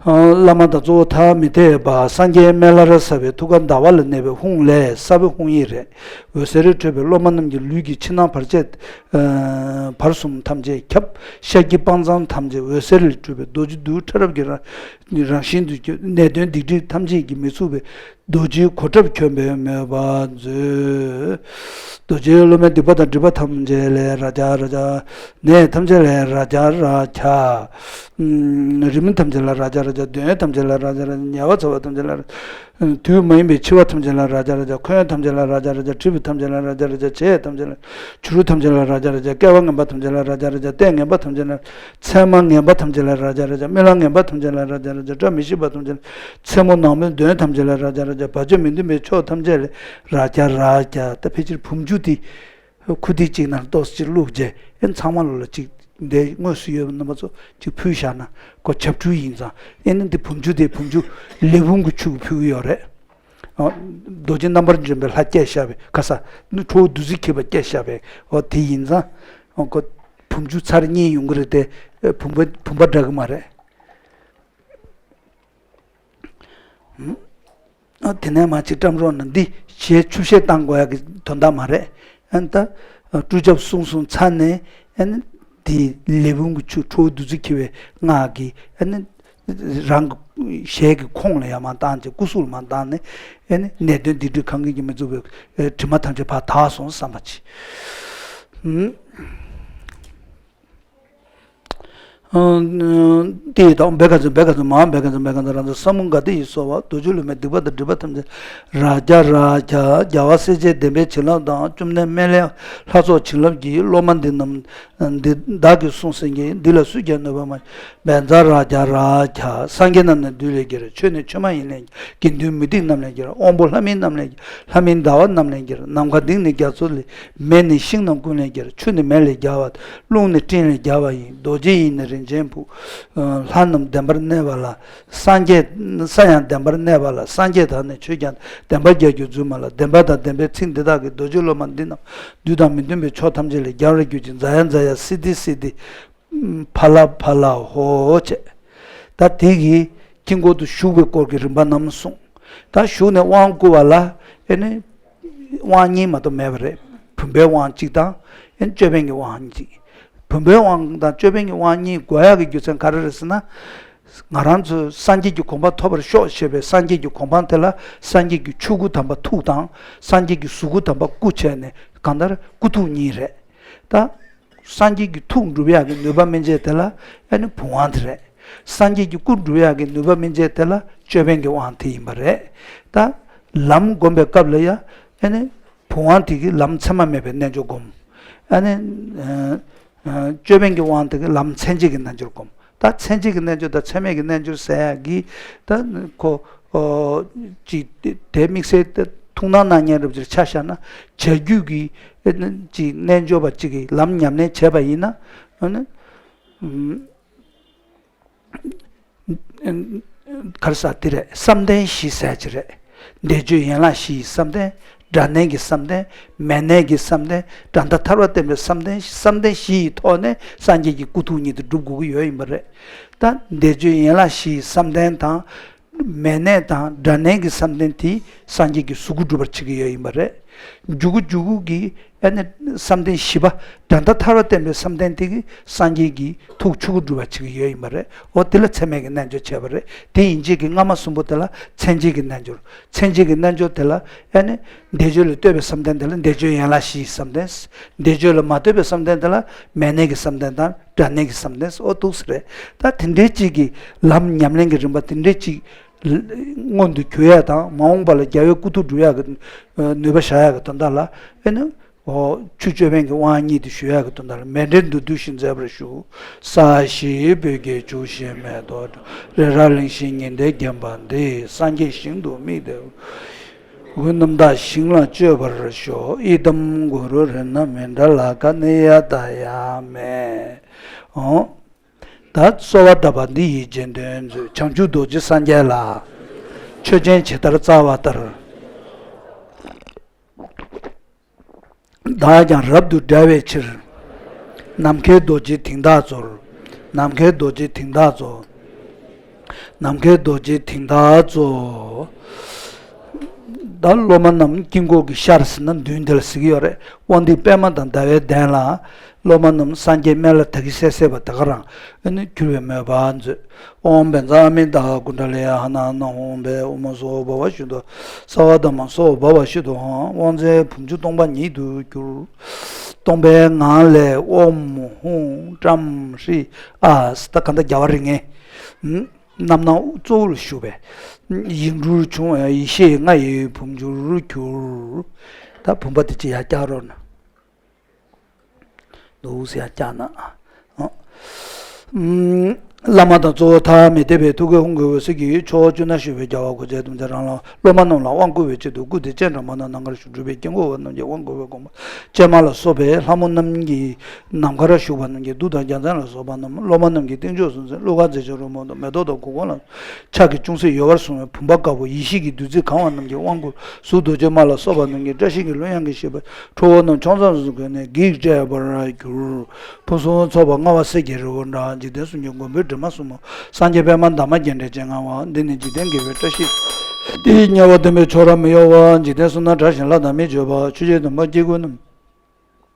བླ་མ་དང་གཙོ་བོ་ཐ་མི་དད་པ། སངས་རྒྱས་སྨན་བླར་ཟབ་པའི་ཐུགས་ཀར་ཟླ་བ་ལ་གནས་པའི་ཧཱུྃ་ལས་ས་བོན་ཧཱུྃ་ཡིག་རེད། འོད་ཟེར་འཕྲོས་པས་སློབ་མ་རྣམས་ཀྱི་ལུས་ཀྱི་ཕྱི་ནང་བར་ཆད། བར་གསུམ་ཐམས་ཅད་ཁྱབ། ཤཱཀྱའི་སྤང་གཙང་ཐམས་ཅད་འོད་ཟེར་ལས་འཕྲོས་པའི་རྡོ་རྗེ་རྡུལ་ཕྲ་རབ་ཀྱི་རང་རང་བཞིན་དུ་སྐྱོད། ནད་གདོན་སྡིག་སྒྲིབ་ཐམས་ཅད་ཀྱིས་མི་ཚུགས་པའི་རྡོ་རྗེའི་གོ་ཁྲབ་གྱོན་པའི་མོས་པ་མཛོད། རྡོ་རྗེ་སློབ་མའི་སྡིག་པ་དང་སྒྲིབ་པ་ཐམས་ཅད་ལས་ར་ཛ་ར་ཛ། ནད་ཐམས་ཅད་ལས་ར་ཛ་ར་ཛ། རིམས་ཐམས་ཅད་ལས་ར་ཛ་ར་ཛ། གདོན་ཐམས་ཅད་ལས་ར་ཛ་ར་ཛ། ཉ་ག་ཚ་བ་ཐམས་ཅད་ལས་ར། དུས་མ་ཡིན་པའི་འཆི་བ་ཐམས་ཅད་ལས་ར་ཛ་ར་ཛ། འཁོན་ཐམས་ཅད་ལས་ར་ཛ་ར་ཛ། གྲིབ་ཐམས་ཅད་ལས་ར་ཛ་ར་ཛ། བྱད་ཐམས་ཅད་ལས། བྱུ་རུ་ཐམས་ཅད་ལས་ར་ཛ་ར་ཛ། བསྐལ་པ་ངན་པ་ཐམས་ཅད་ལས་ར་ཛ་ར་ཛ། ལྟས་ངན་པ་ཐམས་ཅད་ལས། མཚན་མ་ངན་པ་ཐམས་ཅད་ལས་ར་ཛ་ར་ཛ། རྨི་ལམ་ངན་པ་ཐམས་ཅད་ལས་ར་ཛ་ར་ཛ། བཀྲ་མི་ཤིས་པ་ཐམས་ཅད་ལས། མཚན་མོ་ནག་མོའི་གདོན་ཐམས་ཅད་ལས་ར་ཛ་ར་ཛ། བར་ཆད་མི་མཐུན་པའི་ཕྱོགས་ཐམས་ཅད་ལས་ར་ཛ་ར་ཛ། ད་ཕལ་ཆེར་བུམ་ཆུ་དེ་ཁུ་ཐིག་ཅིག་ནང་ཏོག་ཙམ་ཅིག་བླུགས་རྗེས་ཨེ་ཚང་མ་ལོ་ལ་ཅིག་འདི་དངོས་སུ་ཡོད་པ་རྣམ་པ་ཚོ་ཅིག་ཕུལ་བཞག་ན་ཁོ་བྱབས་ཁྲུས་ཡིན་ཙང་། ཨེ་ནི་འདི་བུམ་ཆུ་དེ་བུམ་ཆུ་ལས་བུམ་གྱི་ཆུ་ཕུལ་གྱི་ཡོད་རེད། ཨོ། རྡོ་རྗེ་རྣམ་པར་འཇོམས་པའི་ལྷ་བསྐྱེད་བཞག་པའི་ཁ་ས་ནི་ཁྲོ་བོ་བདུད་རྩི་འཁྱིལ་པ་བསྐྱེད་བཞག་པའི་ཨོ་དེ་ཡིན་ཙང་། ཨོ་ཁོ་བུམ་ཆུ་ཚར་གཉིས་ཡོང་གི་རེད་དེ། ཨེ་བུམ་པ་བུམ་པ་འདྲ་གི་མ་རེད། ཨ་དེ་ནས་མ་ཅིག་བཀྲམ་རོགས་གནང་། འདི་ ཞལ་ཆུབ་ཤེས་བཏང་དགོས་ཡག་གི་དོན་དག་མ་རེད། ཨ་ནི་ད་སྤྲུལ་ཆབ་གསུངས་སོང་ཚར་ནས། ཨ་ནི་དེ་ལས་བུམ་གྱི་ཆུ་ཁྲོ་བོ་བདུད་རྩི་འཁྱིལ་བའི་སྔགས་ཀྱིས། ཨ་ནི་རང་གི་ཞལ་གྱི་ཁོང་ལ་ཡར་མར་བཏང་བྱས། སྐུ་གཟུགས་ལ་མར་བཏང་ནས། ཨ་ནི་ནད་གདོན་སྡིག་སྒྲིབ་གང་གིས་ཀྱང་མི་ཚུགས་པའི་དྲི་མ་ཐམས་ཅད་ཕར་དག་སོང་བསམ་པ་བྱེད། དེ་ཡི་དྭགས་བེ་ཀ་ཙི་བེ་ཀ་ཙི་མ་བེ་ཀ་ཙི་བེ་ཀ་ཙི་ར་ཙི་ས་མུ་ག་དྷ་ཡིས་གསོལ་བ། རྡོ་རྗེ་ལུ་མའི་སྡིག་པ་དང་སྒྲིབ་པ་ཐམས་ཅད། ར་ཛྱ་ར་ཛྱ། རྒྱལ་བ་སྲས་བཅས་བདེན་པའི་བྱིན་རླབས་དང་། བཅོམ་ལྡན་སྨན་བླའི་ལྷ་ཚོགས་བྱིན་རླབས་ཀྱིས། སློབ་མ་འདི་རྣམས་འདི་བདག་གིས་བསྲུང་ཟིན་མཁྱེན། འདི་ལ་སུས་ཀྱང་གནོད་པ་མ། བཛྲ་ར་ཛྱ་ར་ཛྱ། སངས་རྒྱས་རྣམས་ནི་བདུད་ལས་གྱུར། ཆོས་ནི་ཆོས་མ་ཡིན་ལས། དགེ་འདུན་མུ་སྟེགས་རྣམས་ལས་གྱུར། དབང་པོ་ལྷ་མིན་རྣམས་ལས་གྱུར། ལྷ་མིན་ཟླ་བ་རྣམས་ལས་གྱུར། ནམ་མཁའ་ལྡིང་ནས་རྒྱ་མཚོ་ལས། མེ་ནི་ཤིང་རྣམས་ཀུན་ལས་གྱུར། ཆུ་ནི་མེ་ལས་རྒྱལ་བ། རླུང་ནི་སྤྲིན་ལས་རྒྱལ་བ་ཡིན། རྡོ་རྗེ་ཡིས་ནི་རིན་ཆེན་ཕུང་། ལྷ་རྣམས་བདེན་པར་གནས་པ་ལ། སངས་རྒྱས་ས་ཡང་བདེན་པར་གནས་པ་ལ། སངས་རྒྱས་དག་ནི་ཆོས་ཀྱང་བདེན་པར་རྒྱལ་གྱུར་བརྫུན་མ་ལ། བདེན་པ་དང་བདེན་པའི་ཚིག་འདི་དག་གིས། རྡོ་རྗེ་སློབ་མ་འདི་རྣམས་བདུད་དང་མི་མཐུན་པའི་ཕྱོགས་ཐམས་ཅད་ལས་རྒྱལ་བར་གྱུར་ཅིག་ཛ་ཡ་ཛ་ཡ་སིདྡྷི་སིདྡྷི། ཕ་ལ་ཕ་ལ་ཧོ་བྱས། ད་དེ་གི་དཀྱིལ་འཁོར་དུ་བཞུགས་པའི་སྐོར་གྱི་རིམ་པ་རྣམས་གསུངས། ད་བཞུགས་ནས་དབང་བསྐུར་བ་ལ། ཨེ་ནི་དབང་གཉིས་མ་གཏོགས་མེད་པ་རེད། བུམ་པའི་དབང་གཅིག་དང་། ཨེ་ནི་ཅོད་པན་གྱི་དབང་གཅིག་བུམ་པའི་དབང་དང་ཅོད་པན་གྱི་དབང་གཉིས་དགོས་ཡག་གི་རྒྱུ་མཚན་ག་རེ་རེད་ཟེར་ན། ང་རང་ཚོས་སངས་རྒྱས་ཀྱི་གོ་འཕང་ཐོབ་པར་ཤོག་ཞེས་པའི་སངས་རྒྱས་ཀྱི་གོ་འཕང་དེ་ལ། སངས་རྒྱས་ཀྱི་ཆོས་སྐུ་དམ་པ་ཐུགས་དང་། སངས་རྒྱས་ཀྱི་གཟུགས་སྐུ་དམ་པ་སྐུ་བྱས་ནས། གང་ལྟར་སྐུ་ཐུགས་གཉིས་རེད། ད་སངས་རྒྱས་ཀྱི་ཐུགས་འགྲུབ་ཡག་གི་ནུས་པ་སྨིན་བྱེད་དེ་ལ། ཨེ་ནི་བུམ་དབང་དེ་རེད། སངས་རྒྱས་ཀྱི་སྐུ་འགྲུབ་ཡག་གི་ནུས་པ་སྨིན་བྱེད་དེ་ལ་ཅོད་པན་གྱི་དབང་དེ་ཡིན་པ་རེད། ད་ལམ་བསྒོམ་པའི་སྐབས་ལ་ཡང་། ཨེ་ནི་བུམ་དབང་དེ་གིས་ལམ་མཚན་མ་མེད་པའི་རྣལ་འབྱོར་བསྒོམ། ཨེ་ནི་ཨ་ཨ་ཅོད་པན་གྱི་དབང་དེ་གིས་ལམ་མཚན་བཅས་ཀྱི་རྣལ་འབྱོར་བསྒོམ། ད་མཚན་བཅས་ཀྱི་རྣལ་འབྱོར་དང་མཚན་མེད་ཀྱི་རྣལ་འབྱོར་ཟེར་ཡག་གི། ད་ཁོ་ཨོ་ཅིག་དེ་དམིགས་བསལ་དེ་ཐུགས་སྣང་གནང་མཁན་རབ་ཅིག་ཆ་བཞག་ན། བྱ་རྒྱུད་ཀྱི་ཨེ་ནི་ཅིག་རྣལ་འབྱོར་པ་ཅིག་གིས་ལམ་ཉམས་ལེན་བྱས་པ་ཡིན་ན། ཨ་ནི་ཨུམ། ག་རེ་ཟེར་དེ་རེད། བསམ་གཏན་བཞི་ཟེར་གྱི་རེད། བཟླས་བརྗོད་ཡན་ལག་བཞི་ཡི་བསམ་གཏན། སྒྲ་གནས་ཀྱི་བསམ་གཏན། མེ་གནས་ཀྱི་བསམ་གཏན། དགྲ་ཟླ་ཐར་པ་བསྟན་པའི་བསམ་གཏན། བསམ་གཏན་བཞི་ཡི་ཐོག་ནས་སངས་རྒྱས་ཀྱི་སྐུ་ཐུགས་གཉིས་དེ་སྒྲུབ་དགོས་ཀྱི་ཡོད་ཡིན་པ་རེད། ད་བཟླས་བརྗོད་ཡན་ལག་བཞི་ཡི་བསམ་གཏན་དང་། མེ་གནས་དང་སྒྲ་གནས་ཀྱི་བསམ་གཏན་དེས་སངས་རྒྱས་ཀྱི་གཟུགས་སྐུ་སྒྲུབ་པར་བྱེད་ཀྱི་ཡོད་ཡིན་པ་རེད། མཇུག་གུ་མཇུག་གུ་གི་ཨ་ནི་བསམ་གཏན་བཞི་པ། དགྲ་ཟླ་ཐར་པ་བསྟན་པའི་བསམ་གཏན་དེ་གིས་སངས་རྒྱས་ཀྱི་ཐུགས་ཆོས་སྐུ་སྒྲུབ་པར་བྱེད་ཀྱི་ཡོད་ཡིན་པ་རེད། འོ་དེ་ལ་མཚན་མེད་ཀྱི་རྣལ་འབྱོར་བྱས་པ་རེད། དེ་ཡིན་བྱེད་ཀྱི་སྔ་མ་གསུམ་པོ་དེ་ལ་མཚན་བྱེད་ཀྱི་རྣལ་འབྱོར། མཚན་བྱེད་ཀྱི་རྣལ་འབྱོར་དེ་ལ་ཨ་ནི་བཟླས་བརྗོད་ལ་ལྟོས་པའི་བསམ་གཏན་དེ་ལ་བཟླས་བརྗོད་ཡན་ལག་བཞིའི་བསམ་གཏན། བཟླས་བརྗོད་ལ་མ་ལྟོས་པའི་བསམ་གཏན་དེ་ལ་མེ་གནས་ཀྱི་བསམ་གཏན་དང་། སྒྲ་གནས་ཀྱི་བསམ་གཏན། འོ་འདུག་སེ་རེད། ད་དེ་འདྲའི་གཅིག་གི་ལམ་ཉམས་ལེན་གྱི་རིམ་པ་དེ་འདྲའི་གཅིག་མངོན་དུ་གྱུར་ཡ་དང་། མ་འོངས་པ་ལ་རྒྱལ་བའི་སྐུ་ཐུགས་སྒྲུབ་ཡ་གི་ནུས་པ་བཞག་ཡ་གི་དོན་དག་ལ། ཨེ་ནི་འོ་ཆུ་ཅོད་པན་གྱི་དབང་གཉིས་དེ་ཞུ་ཡ་གི་དོན་དག་ལ། མཎྜལ་འདི་བསྡུས་ཤིང་མཛེས་པར་བཞུགས། ས་གཞི་སྤོས་ཀྱིས་བྱུགས་ཤིང་མེ་ཏོག་བཀྲམ། རེ་རེ་ལིང་ཤིང་ཉི་ཟླས་བརྒྱན་པ་འདི། སངས་རྒྱས་ཞིང་དུ་དམིགས་ཏེ། འོད་རྣམ་དག་ཞིང་ལ་སྤྱོད་པར་ཤོག། ཨི་དམ་གུ་རུ་རཏྣ་མཎྜ་ལ་ཀ་ནི་ཡ་ད་ཡ་མེ། འོ། ད་གསོལ་བ་གདབ་པ་འདི་ཡི་རྗེས་ཟློས་མཛོད། བྱང་ཆུབ་རྡོ་རྗེ་སངས་རྒྱས་ལ། ཆོས་ཅན་ཇི་ལྟར་བསྩལ་བ་ལྟར། བདག་ཀྱང་རབ་ཏུ་བསྒྲལ་བའི་ཕྱིར། ནམ་མཁའི་རྡོ་རྗེ་དེང་བདག་སྩོལ། ནམ་མཁའི་རྡོ་རྗེ་དེང་བདག་སྩོལ། ནམ་མཁའི་རྡོ་རྗེ་དེང་བདག་སྩོལ། ད་སློབ་མ་རྣམས་དཀྱིལ་འཁོར་གྱི་ཤར་ཟེར་ན་མདུན་དེ་ལ་ཟེར་གྱི་ཡོད་རེད། དབང་ལྡན་པད་མ་དང་ཟླ་བའི་གདན་ལ། སློབ་མ་རྣམས་སངས་རྒྱས་སྨན་བླ་དག་གི་སད་སད་པ་དེ་ག་རང་ཨ་ནི་གྱུར་བའི་མོས་པ་མཛོད། ཨོཾ་བཛྲ་ཨ་མི་ཏ་ཀུན་ཌ་ལི་ཡ་ཧ་ན་ཨ་ན་ཧཱུྃ་བྷཻ་ཨུ་མ་སྭཱ་ཧཱ་བྷ་བ་ཤུདྡྷོ། སརྦ་དྷརྨ་སྭཱ་ཧཱ་བྷ་བ་ཤུདྡྷོ་ཧཾ། དབང་རྫས་བུམ་ཆུ་སྟོང་པ་ཉིད་དུ་གྱུར། སྟོང་པའི་ངང་ལས་ཨོཾ་ཧཱུྃ་ཏྲཾ་ཧྲཱིཿ་ཨཱཿ། ད་གང་ལྟར་རྒྱལ་བ་རིགས་ལྔའི་རྣམ་སྣང་གཙོ་བོར་བཞུགས་པའི་ཡིག་འབྲུར་བྱུང་བའི་ཡེ་ཤེས་ལྔ་ཡི་བུམ་ཆུར་གྱུར། ད་བུམ་པ་དེ་ཅིག་ཡར་བཀྱག་རོགས་གནང་། འདུག་སེ་ཡར་བཀྱག་ན། ཨ། ཨུམ། བླ་མ་དང་གཙོ་བོ་ཐ་མི་དད་པའི་ཐུགས་ཀའི་ཧཱུྃ་གི་འོད་ཟེར་གྱིས། ཕྱོགས་བཅུ་ན་བཞུགས་པའི་རྒྱལ་བ་སྐུ་ཕྲེང་ཐམས་ཅད་རང་ལ། སློབ་མ་རྣམས་ལ་དབང་བསྐུར་བའི་ཆེད་དུ། སྐུ་དེ་སྤྱན་དྲངས་པ་ན་ནམ་མཁར་བཞུགས། སྒྲུབ་པའི་དཀྱིལ་འཁོར་བ་རྣམས་ཀྱིས་དབང་བསྐུར་བའི་དགོངས་པ། ཀྱེ་མ་ལ་སོགས་པའི་ལྷ་མོ་རྣམས་ཀྱིས་ནམ་མཁར་བཞུགས་པ་རྣམས་ཀྱིས། གདུགས་དང་རྒྱལ་མཚན་ལ་སོགས་པ་རྣམས། སློབ་མ་རྣམས་ཀྱི་རྟེན་མཆོག་གསུམ་མཚོན། གླུ་གར་མཛེས་ཆོག་རོལ་མོ་དང་། མེ་ཏོག་དང་གུར་གུམ་ལ། ཕྱག་གི་ཅུང་ཟད་ཡོལ་བར་སོང་བའི་བུམ་པ་དཀར་པོ། ཡེ་ཤེས་ཀྱི་བདུད་རྩིས་གང་བ་རྣམས་ཀྱིས་དབང་བསྐུར། གཟུགས་རྡོ་རྗེ་མ་ལ་སོགས་པ་རྣམས་ཀྱིས། བཀྲ་ཤིས་ཀྱི་གླུ་དབྱངས་ཀྱིས་བཞད་པ། ཁྲོ་བོ་རྣམས་ཕྱོགས་མཚམས་སུ་བཀོད་ནས། བགེགས་བསྐྲད་པར་གྱུར། ཕུན་སུམ་ཚོགས་པ་མངའ་བ་གསེར་གྱི་རི་བོ་འདྲ། འཇིག་རྟེན་གསུམ་མགོན་པོའི་སྒྲོལ་མ་གསུམ་མོ། སངས་རྒྱས་པདྨ་འདབ་མ་རྒྱས་འབྲིང་ཅན་མངའ་བ། འདི་ནི་འཇིག་རྟེན་དགེ་བའི་བཀྲ་ཤིས། དེའི་དམྱལ་བ་སྟོན་པའི་ཆོས་རབ་མི་གཡོ་བ། འཇིག་རྟེན་གསུམ་ན་དགྲ་གཤེད་ལྷ་དང་མི་སྤྱོད་པ། ཆོས་བྱེད་སྡོམ་པ་སྐྱེ་དགུའི་རྣམས།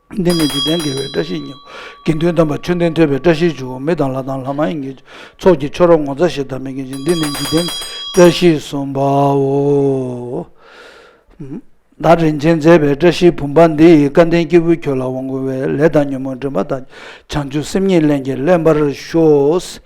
འདི་ནི་འཇིག་རྟེན་དགེ་བའི་བཀྲ་ཤིས་ཉེ་བ། དགེ་འདུན་དམ་པ་ཆོས་ལྡན་ཐོས་པའི་བཀྲ་ཤིས་ཆུ། མི་དང་ལྷ་དང་ལྷ་མ་ཡིན་གྱི་ཚོགས་ཀྱི་མཆོག་རབ་ངོ་མཚར་ཞེས་བདག་མེད་མཁྱེན་ཅིང་། འདི་ནི་འཇིག་རྟེན་བཀྲ་ཤིས་གསུམ་པའོ། བདག་རིན་ཆེན་མཛེས་པའི་བཀྲ་ཤིས་བུམ་པ་འདི་ཡིས། སྐལ་ལྡན་སྐྱེ་བོའི་ཁྱོན་ལ་དབང་བསྐུར་བའི། ལས་དང་ཉོན་མོངས་དྲན་པ་དག་བྱང་ཆུབ་སེམས་ཉིད་ལྷན་སྐྱེས་ལེན་པར་ཤོག།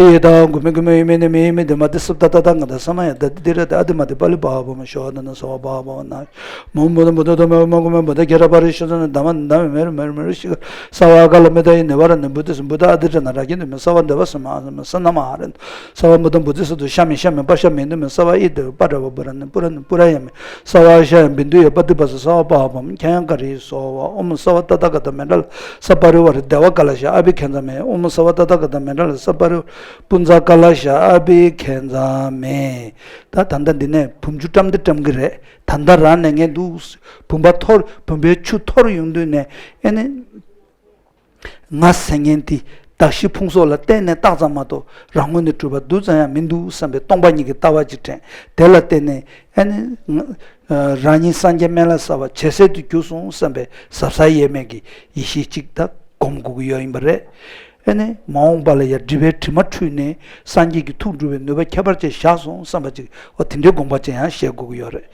ཏདྱ་ཐཱ། གུས་མོས་གུས་མོས་ཡུམ་མེ་ནི་མེ་ཡུམ་མེ་དེ་མ་ཏི་སུ་ཏ་ཏ་ཏ་ང་ཏ་ས་མ་ཡ་ད་ཏི་ཏི་ར་ཏ་ཨ་ཏི་མ་ཏི་པ་ལི་བྷ་བ་མ་ཤོ་ཨ་ཏ་ན་ས་བ་བྷ་བ་ན་མ་འོངས་བུ་དྷ་བུ་དྷ་དྷ་མ་ཨུ་མ་གུ་མ་བུ་དྷ་ཁྱེ་ར་པ་རི་ཤོ་ས་ན་དྷ་མ་ན་དྷ་མ་མེ་རུ་མེ་རུ་མེ་རུ་ཤི་ཁ་ས་བ་ཀ་ལ་མེ་ད་ཡི་ནེ་བ་ར་ནི་བུ་ཏི་སུ་བུ་དྷ་ཨ་ཏི་ཏྲ་ན་ར་ཀྱི་ནི་མེ་ས་བ་འདེ་བ་ས་མ་ཨ་ས་མ་ས་ན་མ་ཧ་ར་ནི་ས་བ་མུ་དྷ་བུ་ཏི་སུ་དུ་ཤ་མི་ཤ་མི་པ་ཤ་མི་ནི་མེ་ས་བ་ཨི་དེ་པ་ཏྲ་བ་བུ་ར་ནི་པུ་ར་ནི་པུ་ར་ཡ་མེ་ས་བ་ཤ་ཡ་བི་འདུ་ཡ་པ་ཏི་པ་ས་ས་བ་བྷ་བ་མ་ཁྱ་ཡ་ཀ་རི་སོ་བ་ཨོ་མ་ས་བ་ཏ་ཏ་ཀ་ཏ་མེ་ཏྲ་ལ་ས་པ་རི་བ་རི་དེ་བ་ཀ་ལ་ཤ་ཨ་བི་ཁེ་ཛ་མེ་ཨོ་མ་ས་བ་ཏ་ཏ་ཀ་ཏ་མེ་ཏྲ་ལ་ས་པ་རི་བ་རི་པུན་ཛ་ཀ་ལ་ཤ་ཨ་བི་ཁེ་ཛ་མེ། ད་ད་ལྟ་འདི་ནས་བུམ་ཆུ་བཀྲམ་འདི་བཀྲམ་གི་རེད། ད་ལྟ་རང་ནས་ངས་འདུག་བུམ་པ་འཐོར་བུམ་པའི་ཆུ་འཐོར་ཡོང་དུས་ནས་ཨེ་ནི་ང་ཟེར་མཁན་དེ་གདགས་གཞི་ཕུང་སོགས་ལ་བརྟེན་ནས་བཏགས་ཙམ་མ་གཏོགས་རང་ངོས་ནས་གྲུབ་པ་རྡུལ་ཙམ་ཡང་མི་འདུག་བསམ་པའི་སྟོང་པ་ཉིད་ཀྱི་ལྟ་བ་ཅིག་དྲན། དེ་ལ་བརྟེན་ནས་ཨེ་ནི་ང་རང་ཉིད་སངས་རྒྱས་སྨན་བླ་གསར་པ་ཇེ་གསལ་དུ་གྱུར་སོང་བསམ་པའི་གཟབ་གཟབ་ཡས་མས་ཀྱི་ཡེ་ཤེས་ཅིག་ད་སྒོམ་དགོས་ཀྱི་ཡོད་ཡིན་པ་རེད། ཨེ་ནི་མ་འོངས་པ་ལ་ཡང་སྒྲིབ་པའི་དྲི་མ་འཁྲུད་ནས་སངས་རྒྱས་ཀྱི་ཐུགས་འགྲུབ་པའི་ནུས་པ་ཁྱད་པར་ཅན་བཞག་སོང་བསམ་པ་ཅིག་འོ་དེ་འདྲའི་དགོངས་པ་ཅན་ཡང་བཞེས་དགོས་ཀྱི་ཡོད་རེད།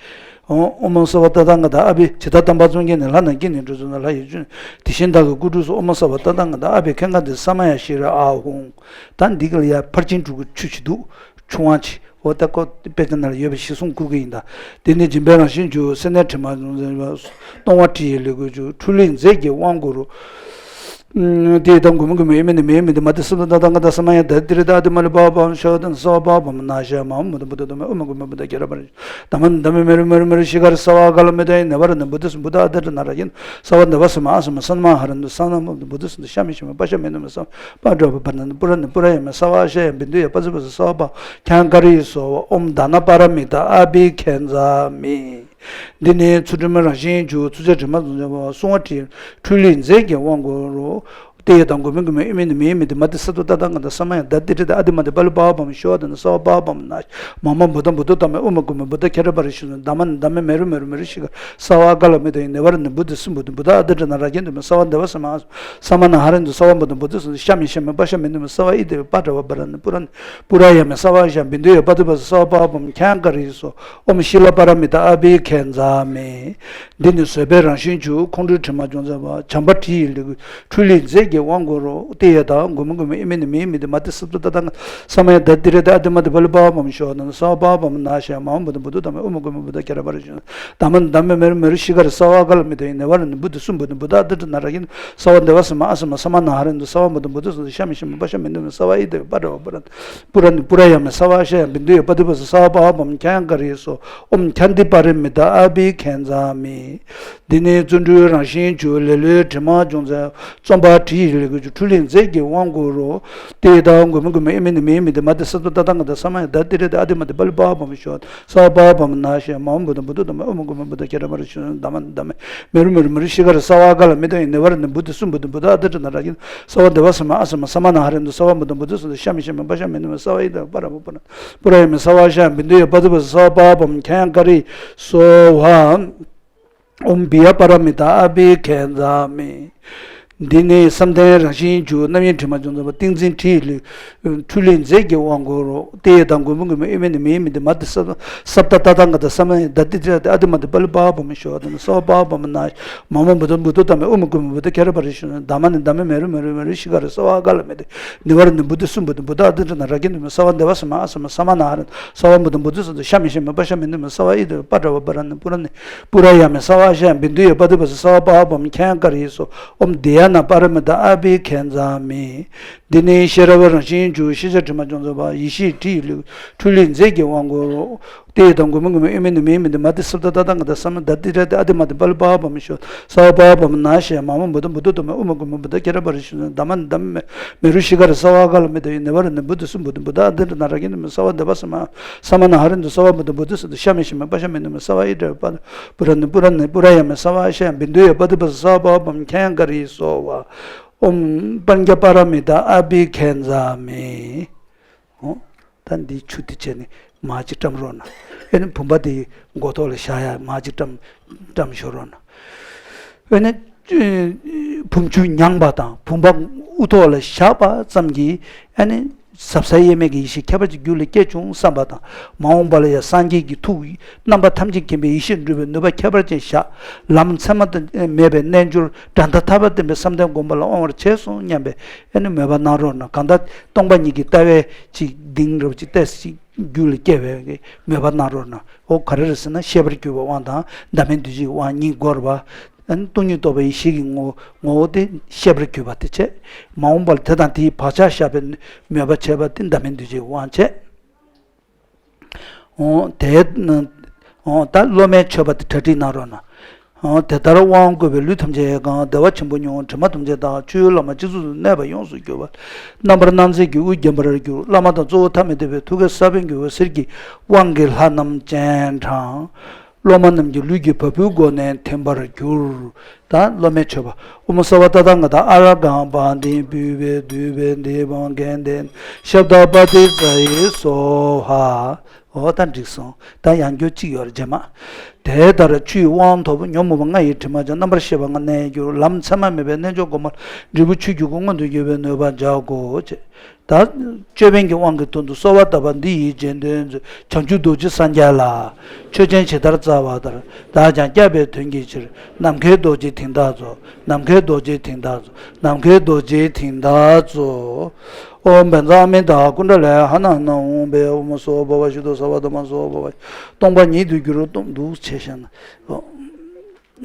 ཨོ་ཨོ་མ་སརྦ་ཏ་ཐཱ་ག་ཏ་ཨ་བྷི་ཇི་ཏ་དམ་པ་གཙུག་གི་ནི་ལྷ་རྣམས་ཀྱིས་ནི་སྒྲུབ་ཚུལ་ན་ལྷ་ཡི་བཅུད་དེ་བཞིན་བདག་གི་སྐུ་དྲུང་སོགས། ཨོ་མ་སརྦ་ཏ་ཐཱ་ག་ཏ་ཨ་བྷི་ཁེ་ཀ་ཏི་ས་མ་ཡ་ཤི་ར་ཨ་ཧུང་། ད་འདི་ག་ལ་ཡ་ཕར་ཕྱིན་དྲུག་གི་ཆུ་ཅིག་འདུག་ཆུང་བ་ཅིག་འོ་ད་ཀོ་དཔེ་ཆ་ནང་ལ་ཡོད་པའི་གཞི་བཟུང་བསྐུར་གི་ཡིན་ད། དེ་ནི་སྦྱིན་པའི་རང་བཞིན་གྱུར་སེར་སྣའི་དྲི་མ་སྟོང་པ་དྲི་ཡི་ལེ་གུ་ཅུ་འཕྲུལ་ལས་མཛད་ཀྱི་དབང་བསྐུར་རོ། ཏདྱ་ཐཱ། གུས་མོས་གུས་མོས་ཡུམ་མེ་ནི་མེ་ཡུམ་མེ་དེ་མ་ཏི་སུ་ཏ་ཏ་ང་ཏ་ས་མ་ཡ་ད་ཏི་ར་ཏ་ཨ་ཏི་མ་ལི་བྷ་བ་བྷ་མ་ཤོ་ཨ་ཏ་ན་ས་བ་བྷ་བྷ་མ་ན་ཤ་མ་འོངས་བུ་དྷ་བུ་དྷ་དྷ་མ་ཨུ་མ་གུ་མ་བུ་དྷ་ཁྱེ་ར་པ་རི་དྷ་མ་ནི་དྷ་མ་མེ་རུ་མེ་རུ་མེ་རུ་ཤི་ཁ་རི་ས་བ་ཀ་ལ་མེ་ད་ཡི་ནེ་བ་ར་ནི་བུ་ཏི་སུ་བུ་དྷ་ཨ་ཏི་ཏྲ་ན་ར་ཡིན་ས་བ་འདེ་བ་ས་མ་ཨ་ས་མ་ས་ན་མ་ཧ་ར་ནི་ས་ན་མ་བུ་དྷ་བུ་ཏི་སུ་ཤ་མི་ཤ་མི་པ་ཤ་མི་ནི་མ་ས་བ་པ་ཏྲ་བ་བ་ར་ནི་པུ་ར་ནི་པུ་ར་ཡ་མེ་ས་བ་ཤ་ཡ་བི་འདུ་ཡ་པ་ཏི་པ་ས་ས་བ་བྷ་ཁྱ་ཡ་ཀ་རི་སོ་བ་ཨོ་མ་དྷ་ན་པ་ར་མི་ཏ་ཨ་བྷི་ཁེ་ཛ་མེ། འདི་ནི་ཚུལ་ཁྲིམས་རང་བཞིན་གྱུར་ཚུལ་ཁྲིམས་དྲི་མ་བསྲུང་བ་སྲུང་བ་དྲི་འཕྲུལ་ལས་མཛད་ཀྱི་དབང་བསྐུར་རོ། ཏདྱ་ཐཱ། གུས་མོས་གུས་མོས་ཡུམ་མེ་ནི་མེ་ཡུམ་མེ་དེ་མ་ཏི་སུ་ཏ་ཏ་ང་ཏ་ས་མ་ཡ་ད་ཏི་ར་ཏ་ཨ་ཏི་མ་ཏི་པ་ལི་བྷ་བ་བྷ་མ་ཤོ་ཨ་ཏ་ན་ས་བ་བྷ་བྷ་མ་ན་ཤ་མ་འོངས་བུ་དྷ་བུ་དྷ་དྷ་མ་ཨུ་མ་གུ་མ་བུ་དྷ་ཁྱེ་ར་པ་རི་ཤུ་ན་དྷ་མ་ནི་དྷ་མ་མེ་རུ་མེ་རུ་མེ་རུ་ཤི་ཁ་ས་བ་ཀ་ལ་མེ་ད་ཡི་ནེ་བ་ར་ནི་བུ་ཏི་སུ་བུ་དྷ་བུ་དྷ་ཨ་ཏི་ཏྲ་ན་ར་ཀྱེ་འདུ་མེ་ས་བ་འདེ་བ་ས་མ་ས་མ་ན་ཧ་ར་འདུ་ས་བ་བུ་དྷ་བུ་ཏི་སུ་ཤ་མི་ཤ་མི་པ་ཤ་མི་ནི་མ་ས་བ་ཨི་དེ་བ་པ་ཏྲ་བ་བ་ར་ནི་པུ་ར་ནི་པུ་ར་ཡ་མེ་ས་བ་ཤ་བི་འདུ་ཡ་པ་ཏི་པ་ས་ས་བ་བྷ་བྷ་མ་ཁྱ་ཡ་ཀ་རི་སོ། ཨོ་མ་ཤི་ལ་པ་ར་མི་ཏ་ཨ་བྷི་ཁེ་ཛ་མེ། འདི་ནི་བཟོད་པའི་རང་བཞིན་གྱུར་ཁོང་ཁྲོའི་དྲི་མ་སྦྱོང་མཛད་པ་བྱམས་པ་དྲི་ཡི་ལེ་གུ་འཕྲུལ་ལས་མཛད་ཀྱི་དབང་བསྐུར་རོ། ཏདྱ་ཐཱ། གུས་མོས་གུས་མོས་ཡུམ་མེ་ནི་མེ་ཡུམ་མེ་དེ་མ་ཏི་སུ་ཏ་ཏ་ང་ས་མ་ཡ་ད་ཏི་ར་ཏ་ཨ་ཏི་མ་ཏི་པ་ལི་བྷ་བ་བྷ་མ་ཤོ་ཨ་ཏ་ན་ས་བ་བྷ་བྷ་མ་ན་ཤ་མ་འོངས་བུ་དྷ་བུ་དྷ་དྷ་མ་ཨུ་མ་གུ་མ་བུ་དྷ་ཁྱེ་ར་པ་རི་ཤུ་ན་དྷ་མ་ནི་དྷ་མ་མེ་རུ་མེ་རུ་ཤི་ཁ་རི་ས་བ་ཀ་ལ་མེ་ད་ཡི་ནེ་བ་ར་ནི་བུ་ཏི་སུ་བུ་དྷ་བུ་དྷ་ཨ་ཏི་ཏྲ་ན་ར་ཡིན་ས་བ་འདེ་བ་ས་མ་ཨ་ས་མ་ས་མ་ན་ཧ་ར་འདུ་ས་བ་བུ་དྷ་བུ་ཏི་སུ་ཤ་མི་ཤ་མི་པ་ཤ་མི་ནི་མ་ས་བ་ཨི་དེ་བ་པ་ཏྲ་བ་བ་ར་ནི་པུ་ར་ནི་པུ་ར་ཡ་མེ་ས་བ་ཤ་ཡ་བི་འདུ་ཡ་པ་ཏི་པ་ས་ས་བ་བྷ་བྷ་མ་ཁྱ་ཡ་ཀ་རི་སོ། ཨོ་མ་ཁྱཱ་ཏི་པ་ར་མི་ཏ་ཨ་བྷི་ཁེ་ཛ་མེ། འདི་ནི་བརྩོན་འགྲུས་རང་བཞིན་གྱུར་ལེ་ལོའི་དྲི་མ་སྦྱོང་མཛད་རྩོམ་པ་དྲི་ཡི་ལེ་གུ་ཅུ་འཕྲུལ་ལས་མཛད་ཀྱི་དབང་བསྐུར་རོ། ཏདྱ་ཐཱ། གུས་མོས་གུས་མོས་ཡུམ་མེ་ནི་མེ་ཡུམ་མེ་དེ་མ་ཏི་སུ་ཏ་ཏ་ང་ཏ་ས་མ་ཡ་ད་ཏི་ར་ཏ་ཨ་ཏི་མ་ཏི་པ་ལི་བྷ་བ་བྷ་མ་ཤོ་ཨ་ཏ་ན་ས་བ་བྷ་བ་བྷ་མ་ན་ཤ་མ་འོངས་བུ་དྷ་བུ་དྷ་དྷ་མ་ཨུ་མ་གུ་མ་བུ་དྷ་ཁྱེ་ར་པ་རི་ཤུ་ན་དྷ་མ་ནི་དྷ་མ་མེ་རུ་མེ་རུ་མེ་རུ་ཤི་ཁ་རི་ས་བ་ཀ་ལ་མེ་ད་ཡི་ནེ་བ་ར་ནི་བུ་ཏི་སུ་བུ་དྷ་བུ་དྷ་ཨ་ཏི་ཏྲ་ན་ར་ཡིན་ས་བ་འདེ་བ་ས་མ་ཨ་ས་མ་ས་མ་ན་ཧ་ར་འདུ་ས་བ་བུ་དྷ་བུ་ཏི་སུ་ཏ་ཤ་མི་ཤ་མི་པ་ཤ་མི་ནི་མ་ས་བ་ཨི་དེ་བ་པ་ར་བ་པུ་ར་པུ་ར་ཡ་མེ་ས་བ་ཤ་ཡ་བི་འདུ་ཡ་པ་ཏི་པ་ས་ས་བ་བྷ་བྷ་མ་ཁྱ་ཡ་ཀ་རི་སོ་བྷ། ཨོམ་བི་ཡ་པ་ར་མི་ཏ་ཨ་བྷི་ཁེ་ཛ་མེ། འདི་ནི་བསམ་གཏན་རང་བཞིན་གྱུར་རྣམ་གཡེང་དྲི་མ་སྦྱོང་མཛད་པ་ཏིང་འཛིན་འཕྲུལ་ལས་འཕྲུལ་ལས་མཛད་ཀྱི་དབང་བསྐུར་རོ། ཏདྱ་ཐཱ། གུས་མོས་གུས་མོས་ཡུམ་མེ་ནི་མེ་ཡུམ་མེ་དེ་མ་ཏི་ས་ས་ཏ་ཏ་ང་ཏ་ས་མ་ཡ་ད་ཏི་ཏི་ར་ཏ་ཨ་ཏི་མ་ཏི་པ་ལི་བྷ་བ་བྷ་མ་ཤོ་ཨ་ཏ་ན་ས་བ་བྷ་བ་བྷ་མ་ན་མ་འོངས་བུ་དྷ་བུ་དྷ་དྷ་མ་ཨུ་མ་གུ་མ་བུ་དྷ་ཁྱེ་ར་པ་རི་ཤུ་ན་དྷ་མ་ནི་དྷ་མ་མེ་རུ་མེ་རུ་མེ་རུ་ཤི་ཁ་རི་ས་བ་ཀ་ལ་མེ་དེ་ནེ་བ་ར་ནི་བུ་ཏི་སུ་བུ་དྷ་བུ་དྷ་ཨ་ཏི་ཏྲ་ན་ར་ཀྱེ་འདུ་མེ་ས་བ་འདེ་བ་ས་མ་ཨ་ས་མ་ས་མ་ན་ཧ་ར་ས་བ་བུ་དྷ་བུ་ཏི་སུ་ཏ་ཤ་མི་ཤ་མི་པ་ཤ་མི་ནི་མེ་ས་བ་ཨི་དེ་བ་པ་ཏྲ་བ་པ་ར་ནི་པུ་ར་ནི་པུ་ར་ཡ་མེ་ས་བ་ཤ་ཡ་བི་འདུ་ཡ་པ་ཏི་པ་ས་ས་བ་པ་བ་བ་མ་ཁྱེ་ཡ་ཀ་རི་སོ། ཨོམ་དེ་ཡ་ན་པ་ར་མི་ཏ་ཨ་བྷི་ཁེ་ཛ་མེ། འདི་ནི་ཤེས་རབ་རང་བཞིན་གྱུར་ཤེས་བྱ་དྲི་མ་སྦྱོང་མཛད་པ་ཡེ་ཤེས་དྲི་ཡི་ལེའུ་འཕྲུལ་ལས་མཛད་ཀྱི་དབང་བསྐུར་རོ། ཏདྱ་ཐཱ། གུས་མོས་གུས་མོས་ཡུམ་མེ་ནི་མེ་ཡུམ་མེ་དེ་མ་ཏི་སུ་ཏ་ཏ་ང་ཏ་ས་མ་ད་ཏི་ར་ཏ་ཨ་ཏི་མ་ཏི་པ་ལི་བྷ་བ་བྷ་མ་ཤོ་ས་བ་བྷ་བ་བྷ་མ་ན་ཤ་ཡ་མ་མ་བུ་དྷ་བུ་དྷ་དྷ་མ་ཨུ་མ་གུ་མ་བུ་དྷ་ཁྱེ་ར་པ་རི་ཤུ་ན་དྷ་མ་ནི་དྷ་མ་མེ་མེ་རུ་ཤི་ཁ་རི་ས་བ་ཀ་ལ་མེ་ཏ་ཡི་ནེ་བ་ར་ནི་བུ་ཏི་སུ་བུ་དྷ་བུ་དྷ་ཨ་ཏི་ཏྲ་ན་ར་ཀྱེ་འདུ་མེ་ས་བ་འདེ་བ་ས་མ་ས་མ་ན་ཧ་ར་འདུ་ས་བ་བུ་དྷ་བུ་ཏི་སུ་ཏ་ཤ་མི་ཤ་མི་པ་ཤ་མི་ནི་མེ་ས་བ་ཨི་ཏྲ་པ་པུ་ར་ནི་པུ་ར་ནི་པུ་ར་ཡ་མེ་ས་བ་ཤ་ཡ་བི་འདུ་ཡ་པ་ཏི་པ་ས་ས་བ་བྷ་བ་བྷ་མ་ཁྱེ་ཡ་ཀ་རི་སོ་བ། ཨོམ་པཉྩ་པ་ར་མི་ཏ་ཨ་བྷི་ཁེ་ཛ་མེ། ཨོ། ད་འདི་ཆུ་དེ་བྱས་ནས་ མར་ཅིག་བཀྲམ་རོགས་གནང་། ཨེ་ནི་བུམ་པ་དེ་མགོ་ཐོག་ལ་བཞག་ཡ་མར་ཅིག་བཀྲམ་བཀྲམ་ཤོག་རོགས་གནང་། ཨེ་ནི་བུམ་ཆུ་མྱངས་པ་དང་བུམ་པ་དབུ་ཐོག་ལ་བཞག་པ་ཙམ་གྱིས་ཨེ་ནི་ཟབ་གསལ་དབྱེར་མེད་ཀྱི་ཡེ་ཤེས་ཁྱད་པར་ཅན་རྒྱུད་ལ་སྐྱེས་བྱུང་བསམ་པ་དང་། མ་འོངས་པ་ལ་ཡང་སངས་རྒྱས་ཀྱི་ཐུགས་རྣམ་པ་ཐམས་ཅད་མཁྱེན་པའི་ཡེ་ཤེས་འགྲུབ་པའི་ནུས་པ་ཁྱད་པར་ཅན་བཞག། ལམ་མཚན་མ་དང་མེད་པའི་རྣལ་འབྱོར་དགྲ་ཟླ་ཐར་པ་བསྟན་པའི་བསམ་གཏན་སྒོམ་པ་ལ་དབང་བར་བྱས་སོ་སྙམ་པའི་ཨེ་ནི་མོས་པ་གནང་རོགས་གནང་། གང་ལྟར་སྟོང་པ་ཉིད་ཀྱི་ལྟ་བའི་ཅིག་གདིང་རབ་ཅིག་ཏོག་ཙམ་ཅིག་རྒྱུད་ལ་སྐྱེ་བའི་མོས་པ་གནང་རོགས་གནང་། འོ་ག་རེ་རེད་ཟེར་ན་ཤེས་པར་གྱུར་པའི་དབང་དང་བདག་མེད་འདུ་བྱེད་ཀྱི་དབང་གཉིས་དགོས་རེད་པ། ཨ་ནི་སྟོང་ཉིད་རྟོགས་པའི་ཡེ་ཤེས་ཀྱི་ངོ་ངོ་བོ་དེ་ཤེས་པར་གྱུར་པ་དེ་བྱས། མ་འོངས་པར་དེ་དང་དེའི་བག་ཆགས་བཞག་པའི་མོས་པ་བྱས་པ་དེ་བདག་མེད་འདུ་བྱེད་ཀྱི་དབང་བྱས། འོ་དེ་ནི་འོ་ད་སློབ་མའི་མཆོད་པ་དེ་གྲ་སྒྲིག་གནང་རོགས་གནང་། འོ་དེ་ལྟར་དབང་བསྐུར་བས་ལུས་ཐམས་ཅད་གང་། བདེ་བ་ཆེན་པོ་མྱོང་། དྲི་མ་ཐམས་ཅད་དག། ཆོས་བླ་མ་སྤྱི་གཙུག་ཏུ་གནས་པ་ཡོངས་སུ་གྱུར་པ། རྣམ་པར་སྣང་མཛད་ཀྱི་དབུས་བརྒྱན་པར་གྱུར། བླ་མ་དང་གཙོ་བོ་ཐ་མལ་དད་པའི་ཐུགས་ཀའི་ས་བོན་གྱི་འོད་ཟེར་གྱི་དབང་གིས་ལྷ་རྣམས་སྤྱན་དྲངས། སློབ་མ་རྣམས་ཀྱི་ལུས་ཀྱི་བ་སྤུའི་སྒོ་ནས་ཐིམ་པར་གྱུར། ད་སློབ་མའི་མཆོད་པ། ཨོཾ་སརྦ་ཏ་ཐཱ་ག་ཏ་ཨ་ར་གྷཾ་བ་དྷཱིཿ་བྷཱུ་ཝེ་དྷཱུ་བེ་དྷཱིཿ་བཾ་གྷནྟེ་ན་ཤབྡ་པ་ཏི་ཙ་ཡེ་སྭཱ་ཧཱ། འོ་ད་འགྲིག་སོང་། ད་ཡང་བསྐྱར་གཅིག་ཡོད་རེད་རྗེས་མ། དེ་ལྟར་ཆུ་ཡི་དབང་ཐོབ། ཉོན་མོངས་པ་ལྔ་ཡི་དྲི་མ་སྦྱངས། རྣམ་པར་ཤེས་པ་ལྔ་གནས་གྱུར། ལམ་མཚན་མ་མེད་པའི་རྣལ་འབྱོར་སྒོམ་པ་ལ་འབྲས་བུ་ཆོས་ཀྱི་སྐུ་མངོན་དུ་གྱུར་པའི་ནུས་པ་འཇགས་གོ་ཅེས། ད་ཅོད་པན་གྱི་དབང་གིས་དོན་དུ་གསོལ་བ་བཏབ་པ་འདི་ཡི་རྗེས་ཟློས་མཛོད། བྱང་ཆུབ་རྡོ་རྗེ་སངས་རྒྱས་ལ། ཆོས་ཅན་ཇི་ལྟར་བརྩམས་པ་ལྟར། བདག་ཀྱང་བསྐྱབ་པའི་དོན་གྱི་ཕྱིར། ནམ་མཁའི་རྡོ་རྗེ་དེང་བདག་རྫོགས། ནམ་མཁའི་རྡོ་རྗེ་དེང་བདག་རྫོགས། ནམ་མཁའི་རྡོ་རྗེ་དེང་བདག་རྫོགས། ཨོཾ་བཛྲ་ཨ་མི་ཏ་ཀུན་ཌ་ལི་ཧ་ན་ཧ་ན་ཧཱུྃ་ཕཊ། ཨོཾ་སྭ་བྷཱ་ཝ་ཤུདྡྷ་སརྦ་དྷརྨ་སྭ་བྷཱ་ཝ། སྟོང་པ་ཉིད་དུ་གྱུར་ཏོ། འདུག་བྱས་བཞག་ན།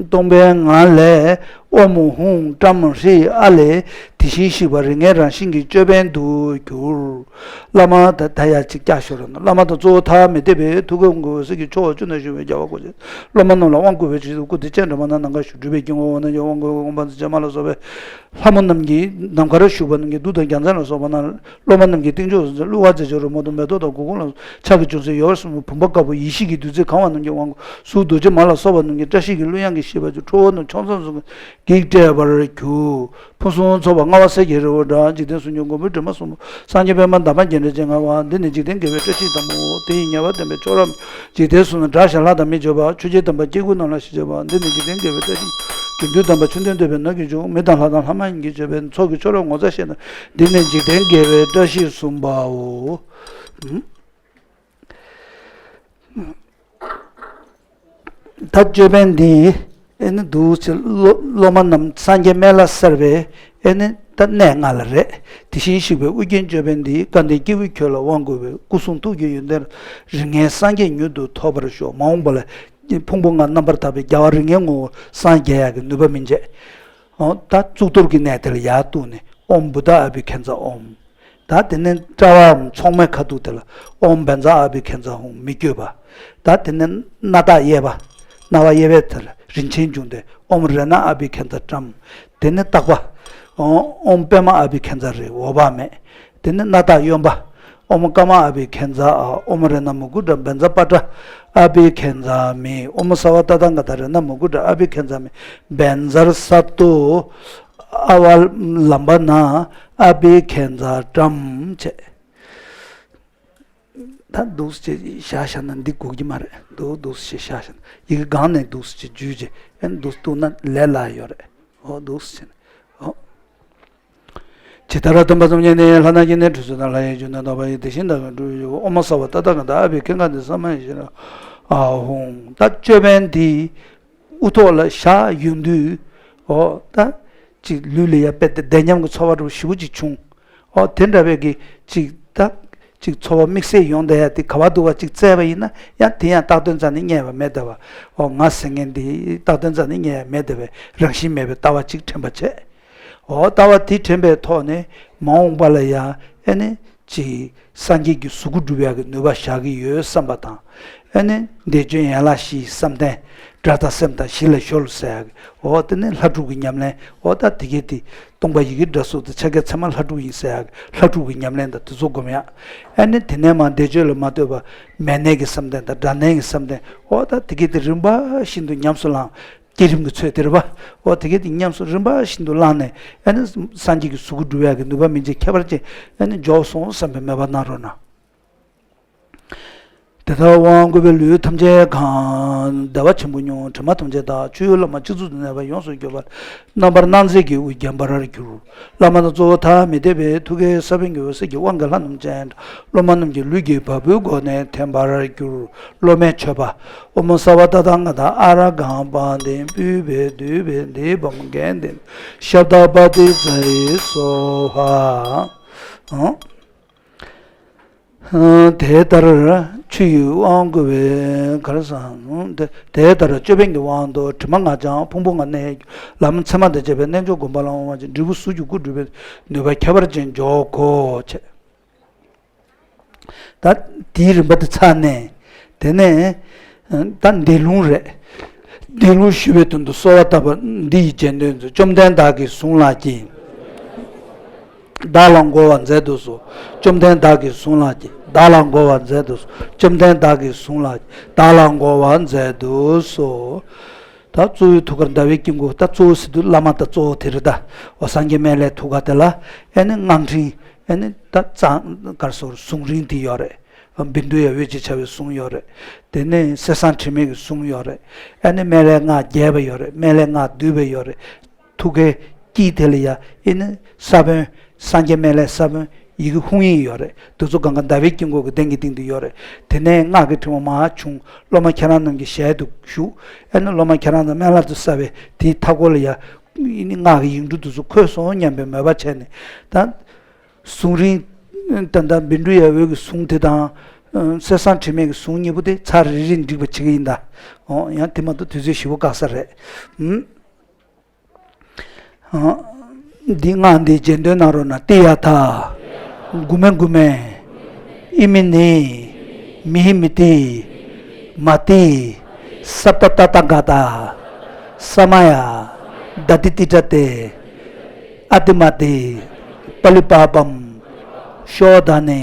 སྟོང་པའི་ངང་ལས་ཨོཾ་ཧཱུྃ་ཊཾ་ཧྲཱིཿཨ་ལས་དེ་བཞིན་གཤེགས་པ་རིགས་ལྔའི་རང་བཞིན་གྱི་ཅོད་པན་དུ་གྱུར། བླ་མ་ད་ད་ཡ་གཅིག་བཀྱག་ཤོར་ན། བླ་མ་དང་གཙོ་བོ་ཐ་མལ་དད་པའི་ཐུགས་ཀའི་དབང་བསྐུར་བས་ཟིལ་གྱིས་ཕྱེ་བ་བཅུ་ན་བཞུགས་པའི་རྒྱལ་བ་ཀོ་ཅན། སློབ་མ་རྣམས་ལ་དབང་བསྐུར་བའི་ཆེད་དུ་སྐུ་དེ་སྤྱན་དྲངས་པ་ན། ནམ་མཁར་བཞུགས་སྒྲུབ་པའི་དཀྱིལ་འཁོར་འོག་ན་ཡང་དབང་བསྐུར་བའི་དབང་པོ་ཚུལ་ཁྲིམས་མ་ལ་སོགས་པས། ལྷ་མོ་རྣམས་ཀྱིས་ནམ་མཁར་བཞུགས་པ་རྣམས་ཀྱིས་གདུགས་དང་རྒྱལ་མཚན་ལ་སོགས་པ་གནང་། སློབ་མ་རྣམས་ཀྱིས་རྟེན་མཆོག་ཟས་གཙང་གླུ་གར་རྫས་སྦྱོར་རོལ་མོ་དང་མེ་ཏོག་དང་གུར་གུམ་ལ་སོགས་ཕྱག་གིས་ཅུང་ཟད་ཡོལ་བར་གསུངས་པའི་བུམ་པ་དཀར་པོ་ཡེ་ཤེས་ཀྱི་བདུད་རྩིས་གང་བ་རྣམས་ཀྱི་དབང་བསྐུར། གཟུགས་རྡོ་རྗེ་མ་ལ་སོགས་པ་རྣམས་ཀྱིས་བཀྲ་ཤིས་ཀྱི་གླུ་དབྱངས་ཀྱིས་བསྐྱེད་པར་གྱུར། ཁྲོ་བོ་རྣམས་ཕྱོགས་མཚམས་སུ་བགེགས་བསྐྲད་པར་གྱུར། ཕུན་སུམ་ཚོགས་པ་མངའ་བ་གསེར་གྱི་རི་བོ་འདྲ། འཇིག་རྟེན་སུམ་བརྒྱ་མགོན་པོའི་གྲིབ་མ་སོགས་པ། སངས་རྒྱས་པདྨ་འདབ་མ་བརྒྱད་འདྲ་ཅན་མངའ་བ། འདི་ནི་འཇིག་རྟེན་དགེ་བའི་བཀྲ་ཤིས་དང་པོའོ། དེ་ཡི་ཉེ་བར་བསྟན་པའི་མཆོག་རབ། འཇིག་རྟེན་གསུམ་ན་བསྒྲགས་ཤིང་ལྷ་དང་མིས་བརྗོད་པ། ཆོས་ཀྱི་དམ་པ་སྐྱེ་དགུའི་ནང་ལ་ཞེས་བྱ་བ། འདི་ནི་འཇིག་རྟེན་དགེ་བའི་བཀྲ་ཤིས། དགེ་འདུན་དམ་པ་མཆོད་རྟེན་བསྟོད་པའི་ནགས་ཀྱི་མཆོག་མི་དང་ལྷ་དང་ལྷ་མ་ཡིན་གྱིས་བརྗོད་པའི་ཚོགས་ཀྱི་མཆོག་རབ་ངོ་མཚར་ཤེས་དང་། འདི་ནི་འཇིག་རྟེན་དགེ་བའི་བཀྲ་ཤིས་གསུམ་པའོ། ད་ཅོད་པན་འདི་ཨེ་ནི་འདུག་སེ་སློབ་སློབ་མ་རྣམས་སངས་རྒྱས་སྨན་བླ་གསར་པའི་ཨེ་ནི་ད་གནས་ལྔ་ལ་རེད། དེ་བཞིན་གཤེགས་པའི་དབུ་རྒྱན་ཅོད་པན་འདི་སྐལ་ལྡན་སྐྱེས་བུ་ཁྱོད་ལ་དབང་བསྐུར་བས། སྐུ་གསུང་ཐུགས་ཀྱི་ཡོན་ཏན་རིགས་ལྔའི་སངས་རྒྱས་མྱུར་དུ་ཐོབ་པར་ཤོག། མ་འོངས་པ་ལ་ཕུང་པོ་ལྔ་རྣམ་པར་དག་པའི་རྒྱལ་བ་རིགས་ལྔའི་ངོ་བོ་སངས་རྒྱས་ཡག་གི་ནུས་པ་སྨིན་བྱེད། འོ་ད་གཙུག་ཏོར་གྱི་གནས་དེ་ལ་ཡར་གཏུགས་ནས་ཨོཾ་བུདྡྷ་ཨ་བྷི་ཥིཉྩ་ཨོཾ། ད་དེ་ནས་དཔྲལ་བའམ་མཚོག་མའི་ཁ་ཐུག་དེ་ལ་ཨོཾ་བཛྲ་ཨ་བྷི་ཥིཉྩ་ཧཱུྃ་མི་བསྐྱོད་པ། ད་དེ་ནས་སྣ་ཐག་གཡས་པ། རྣ་བ་གཡས་པའི་དེ་ལ་རིན་ཆེན་འབྱུང་ལྡན་ཨོཾ་རཏྣ་ཨ་བྷི་ཥིཉྩ་ཊཾ། དེ་ནས་ལྟག་པ། ཨོཾ་པདྨ་ཨ་བྷི་ཥིཉྩ་རེད། འོད་དཔག་མེད། དེ་ནས་སྣ་ཐག་གཡོན་པ། ཨོཾ་ཀརྨ་ཨ་བྷི་ཥིཉྩ་ཨ། ཨོཾ་རཏྣ་མུ་ཀུ་ཊ་བཛྲ་པ་ཏྲ་ཨ་བྷི་ཥིཉྩ་མི། ཨོཾ་སརྦ་ཏ་ཐཱ་ག་ཏ་རཏྣ་མུ་ཀུ་ཊ་ཨ་བྷི་ཥིཉྩ་མི་བཛྲ་སཏྭ། ཨ་ཝ་ལམ་པ་ན་ཨ་བྷི་ཥིཉྩ་ཊཾ་བྱས། ད་འདུག་སེ་བྱས་བཞག་བཞག་ན་འདི་དགོས་ཀྱི་མ་རེད། འདུག་འདུག་སེ་བྱས་བཞག་བཞག་ན་ཡི་གེ་སྒང་ནས་འདུག་སེ་བྱས་འཇུས་བྱས་ཨེ་འདུག་སེ་གཏུགས་ན་ལས་སླ་ཡོད་རེད། འོ་འདུག་སེ་བྱས་ནས་འོ། ཇི་ལྟར་སྟོན་པ་སངས་རྒྱས་ནི། ལྷ་རྣམས་ཀྱི་ནི་ཁྲོ་ཆུ་དང་། ལྷ་ཡི་རྒྱུ་ནི་དག་པ་ཡི། དེ་བཞིན་བདག་གི་སྤྲུལ་པའི་ཡུལ། ཨོཾ་སརྦ་ཏ་ཐཱ་ག་ཏ་ཨ་བྷི་ཥིཉྩ་ཏཱིཿ་ཨ་ཧཱུྃ། ད་ཅོད་པན་འདི་དབུ་ཐོག་ལ་བཞག་ཡོང་དུས་འོ་ད་ཅིག་ལུས་ལ་ཡ་དཔེ་དེ་བདེ་ཉམས་ཀྱི་ཚོར་བ་འདྲ་པོ་ཞེ་པོ་ཅིག་བྱུང་། འོ་དེ་འདྲ་བའི་གི་ཅིག་ད་ཅིག་ཚོར་བ་དམིགས་བསལ་ཡོང་བསྡད་ཡ་དེ་ག་བ་འདུག་ག་ཅིག་བཙལ་བ་ཡིན་ན་ཡང་དེ་ཡང་བཏགས་དོན་རྩ་ནས་རྙེད་པ་མེད་བསྡད་པ། འོ་ང་ཟེར་མཁན་འདི་བཏགས་དོན་རྩ་ནས་རྙེད་ཡ་མེད་བསྡད་པའི་རང་བཞིན་མེད་པའི་ལྟ་བ་ཅིག་དྲན་པ་བྱས། འོ་ལྟ་བ་དེ་དྲན་པའི་ཐོག་ནས་མ་འོངས་པ་ལ་ཡང་ཨེ་ནི་ཅིག་སངས་རྒྱས་ཀྱི་གཟུགས་སྐུ་འགྲུབ་ཡག་གི་ནུས་པ་བཞག་གི་ཡོད་བསམ་པ་དང་། ཨེ་ནི་བཟླས་བརྗོད་ཡན་ལག་བཞིའི་བསམ་གཏན་སྒྲ་དང་སེམས་དང་གཞི་ལ་གཞོལ་ཟེར་ཡག་གི་འོ་དེ་ནི་ལྷ་དྲུག་གི་ཉམས་ལེན། འོ་ད་དེ་གས་དེ་སྟོང་པ་ཡི་གེ་སྒྲ་གཟུགས་དང་ཕྱག་རྒྱ་ཚད་མ་ལྷ་དྲུག་ཡིན་ཟེར་ཡག་གི་ལྷ་དྲུག་གི་ཉམས་ལེན་དང་དེ་ཚོ་སྒོམ་ཡག་ཨེ་ནི་དེ་ནས་མར་བཟླས་བརྗོད་ལ་མ་ལྟོས་པར་མེ་ནད་ཀྱི་བསམ་གཏན་དང་སྒྲ་ནད་ཀྱི་བསམ་གཏན། འོ་ད་དེ་གས་དེ་རིམ་པ་བཞིན་དུ་ཉམས་སུ་བླངས། བསྐྱེད་རིམ་གྱི་ཚུལ་དེ་རེད་པ། འོ་དེ་གས་དེ་ཉམས་སུ་རིམ་པ་བཞིན་དུ་བླངས་ནས་ཨ་ནི་སངས་རྒྱས་ཀྱི་གཟུགས་སྐུ་འགྲུབ་ཡག་གི་ནུས་པ་སྨིན་བྱེད་ཁྱད་པར་ཅན་ཨ་ནི་འབྱོར་སོང་བསམ་པའི་མོས་པ་གནང་རོགས་གནང་། དེ་ལྟར་དབང་བསྐུར་བས་ལུས་ཐམས་ཅད་གང་། བདེ་བ་ཆེན་པོ་མྱོང་། དྲི་མ་ཐམས་ཅད་དག་ཆོས་བླ་མ་སྤྱི་གཙུག་ཏུ་གནས་པ་ཡོངས་སུ་གྱུར་པ་རྣམ་པར་སྣང་མཛད་ཀྱི་དབུས་བརྒྱན་པར་གྱུར། བླ་མ་དང་གཙོ་བོ་ཐ་མི་དད་པའི་ཐུགས་ཀའི་ས་བོན་གྱི་འོད་ཟེར་གྱི་དབང་གིས་ལྷ་རྣམས་སྤྱན་དྲངས། སློབ་མ་རྣམས་ཀྱི་ལུས་ཀྱི་བ་སྤུའི་སྒོ་ནས་ཐོན་པར་གྱུར། སློབ་མའི་མཆོད་པ། ཨོཾ་སརྦ་ཏ་ཐཱ་ག་ཏ་ཨ་ར་གྷཾ་བ་དན་པུཥྤེ་དྷཱུ་པེ་དཱིཿ་བཾ་གྷནྟེ་ཤབྡ་པ་ཏི་ཙ་ཡེ་སྭཱ་ཧཱ། དེ་ལྟར་ཆུ་ཡི་དབང་བསྐུར་བས་ག་རེ་ཟེར། དེ་དེ་ལྟར་ཅོད་པན་གྱི་དབང་དུ་དྲི་མ་ལྔ་སྦྱངས། ཕུང་པོ་ལྔ་གནས་ཀྱི་ལམ་མཚན་མ་དང་བཅས་པའི་རྣལ་འབྱོར་སྒོམ་པ་ལ་དབང་བ་ཅན་འབྲས་བུ་གཟུགས་ཀྱི་སྐུ་སྒྲུབ་པའི་ནུས་པ་ཁྱད་པར་ཅན་འཇོག་གོ་ཅེས། ད་དེའི་རིམ་པ་དེ་ཚར་ནས། དེ་ནས་ད་འདས་ལུང་རེད། འདས་ལུང་ཞུ་བའི་དོན་དུ་གསོལ་བ་བཏབ་པ་འདི་ཡི་རྗེས་ཟློས་མཛོད། བཅོམ་ལྡན་བདག་གིས་གཟུངས་ལ་བགྱི། བདག་ལ་འགོ་བར་མཛད་དུ་གསོལ། བཅོམ་ལྡན་བདག་གིས་གཟུངས་ལ་བགྱི། བདག་ལ་འགོ་བར་མཛད་དུ་གསོལ། བཅོམ་ལྡན་བདག་གིས་གཟུངས་ལ་བགྱི། བདག་ལ་འགོ་བར་མཛད་དུ་གསོལ། ད་གཙོ་བོའི་ཐུགས་ཀར་ཟླ་བའི་དཀྱིལ་འཁོར། ད་གཙོ་བོ་ཟེར་དུས་བླ་མ་དང་གཙོ་བོ་དེ་རེད་ད། འོ་སངས་རྒྱས་སྨན་བླའི་ཐུགས་ཀ་དེ་ལ་ཨེ་ནི་སྔགས་ཕྲེང་། ཨེ་ནི་ད་གཙང་གར་སོར་གཟུངས་རིང་དེ་ཡོད་རེད། བཻ་ཌཱུརྱ་འོད་ཅེས་བྱ་བའི་གཟུངས་ཡོད་རེད། དེ་ནས་གསེར་སྲང་དྲི་མེད་ཀྱི་གཟུངས་ཡོད་རེད། ཨེ་ནི་སྨན་བླའི་སྔགས་རྒྱས་པ་ཡོད་རེད། སྨན་བླའི་སྔགས་བསྡུས་པ་ཡོད་རེད། ཐུགས་ཀའི་དཀྱིལ་དེ་ལ་ཡ་ཨེ་ནི་ས་བོན། སངས་རྒྱས་སྨན་བླའི་ས་བོན་ཡི་གེ་ཧཱུྃ་ཡིག་ཡོད་རེད། དེ་ཚོ་གང་ག་ཟླ་བའི་དཀྱིལ་འཁོར་གྱི་གདན་གྱི་སྟེང་དུ་ཡོད་རེད། དེ་ནས་སྔགས་ཀྱི་ཕྲེང་བ་མར་ཕྱུང་། སློབ་མ་ཁྱེད་རང་རྣམས་ཀྱི་ཞལ་དུ་ཞུགས། ཨེ་ནི་སློབ་མ་ཁྱེད་རང་རྣམས་སྨན་བླ་དུ་གསལ་བའི་དེའི་མཐའ་སྐོར་ལ་ཡ་ཨེ་ནི་སྔགས་ཀྱི་ཡིག་འབྲུ་དེ་ཚོ་འཁོད་སོང་སྙམ་པའི་མོས་པ་བྱས་ནས། ད་གཟུངས་རིང་། ད་ལྟ་བཻ་ཌཱུརྱ་འོད་ཀྱི་གཟུངས་དེ་དང་། གསེར་སྲང་དྲི་མེད་ཀྱི་གཟུངས་གཉིས་པོ་དེ་ཚར་རེ་རེ་འགྲིག་པ་བྱེད་ཀྱི་ཡིན་ད། འོ་ཡང་དེ་མ་གཏོགས་དུས་ཚོད་ཞེ་པོ་བཀག་ས་རེད། ཨུམ། འདི་སྔགས་འདི་རྗེས་ཟློས་གནང་རོགས་གནང་། ཏདྱ་ཐཱ། གུ་མེ་གུ་མེ། ཨི་མི་ནི། མི་ཧི་མི་ཏི། མ་ཏི། སབ་ཏ་ཏ་ཐཱ་ག་ཏ། ས་མ་ཡ། ད་ཏི་ཏི་ཏྲ་ཏེ། ཨ་ཏི་མ་ཏི། པ་ལི་པ་བམ། ཤོ་ད་ནི།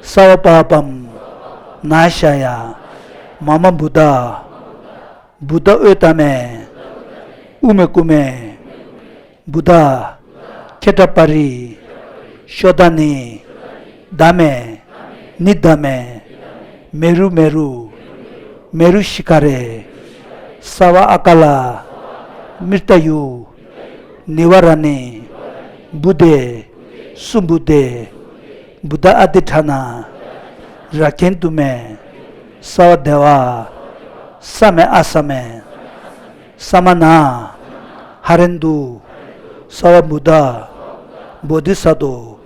སརྦ་པ་བམ། ན་ཤ་ཡ། མ་མ་བུདྡྷ། བུདྡྷ་ཨོ་ཏ་མེ། ཨུ་མེ་ཀུ་མེ། བུདྡྷ། ཁྱེ་ཏྲ་པ་རི། ཤོ་ད་ནི། ད་མེ། ནི་ད་མེ། མེ་རུ་མེ་རུ། མེ་རུ་ཤི་ཁ་རེ། སརྦ་ཨ་ཀ་ལ། མྲི་ཏ་ཡུ། ནི་བ་ར་ནི། བུ་དེ། སུ་བུ་དེ། བུདྡྷ་ཨ་ཏི་ཁྲ་ན། ར་ཁེན་ཏུ་མེ། སརྦ་དེ་བ། ས་མེ་ཨ་ས་མེ། ས་མ་ན། ཧ་རེན་དུ། སརྦ་བུདྡྷ། བོ་དྷི་ས་ཏྭ།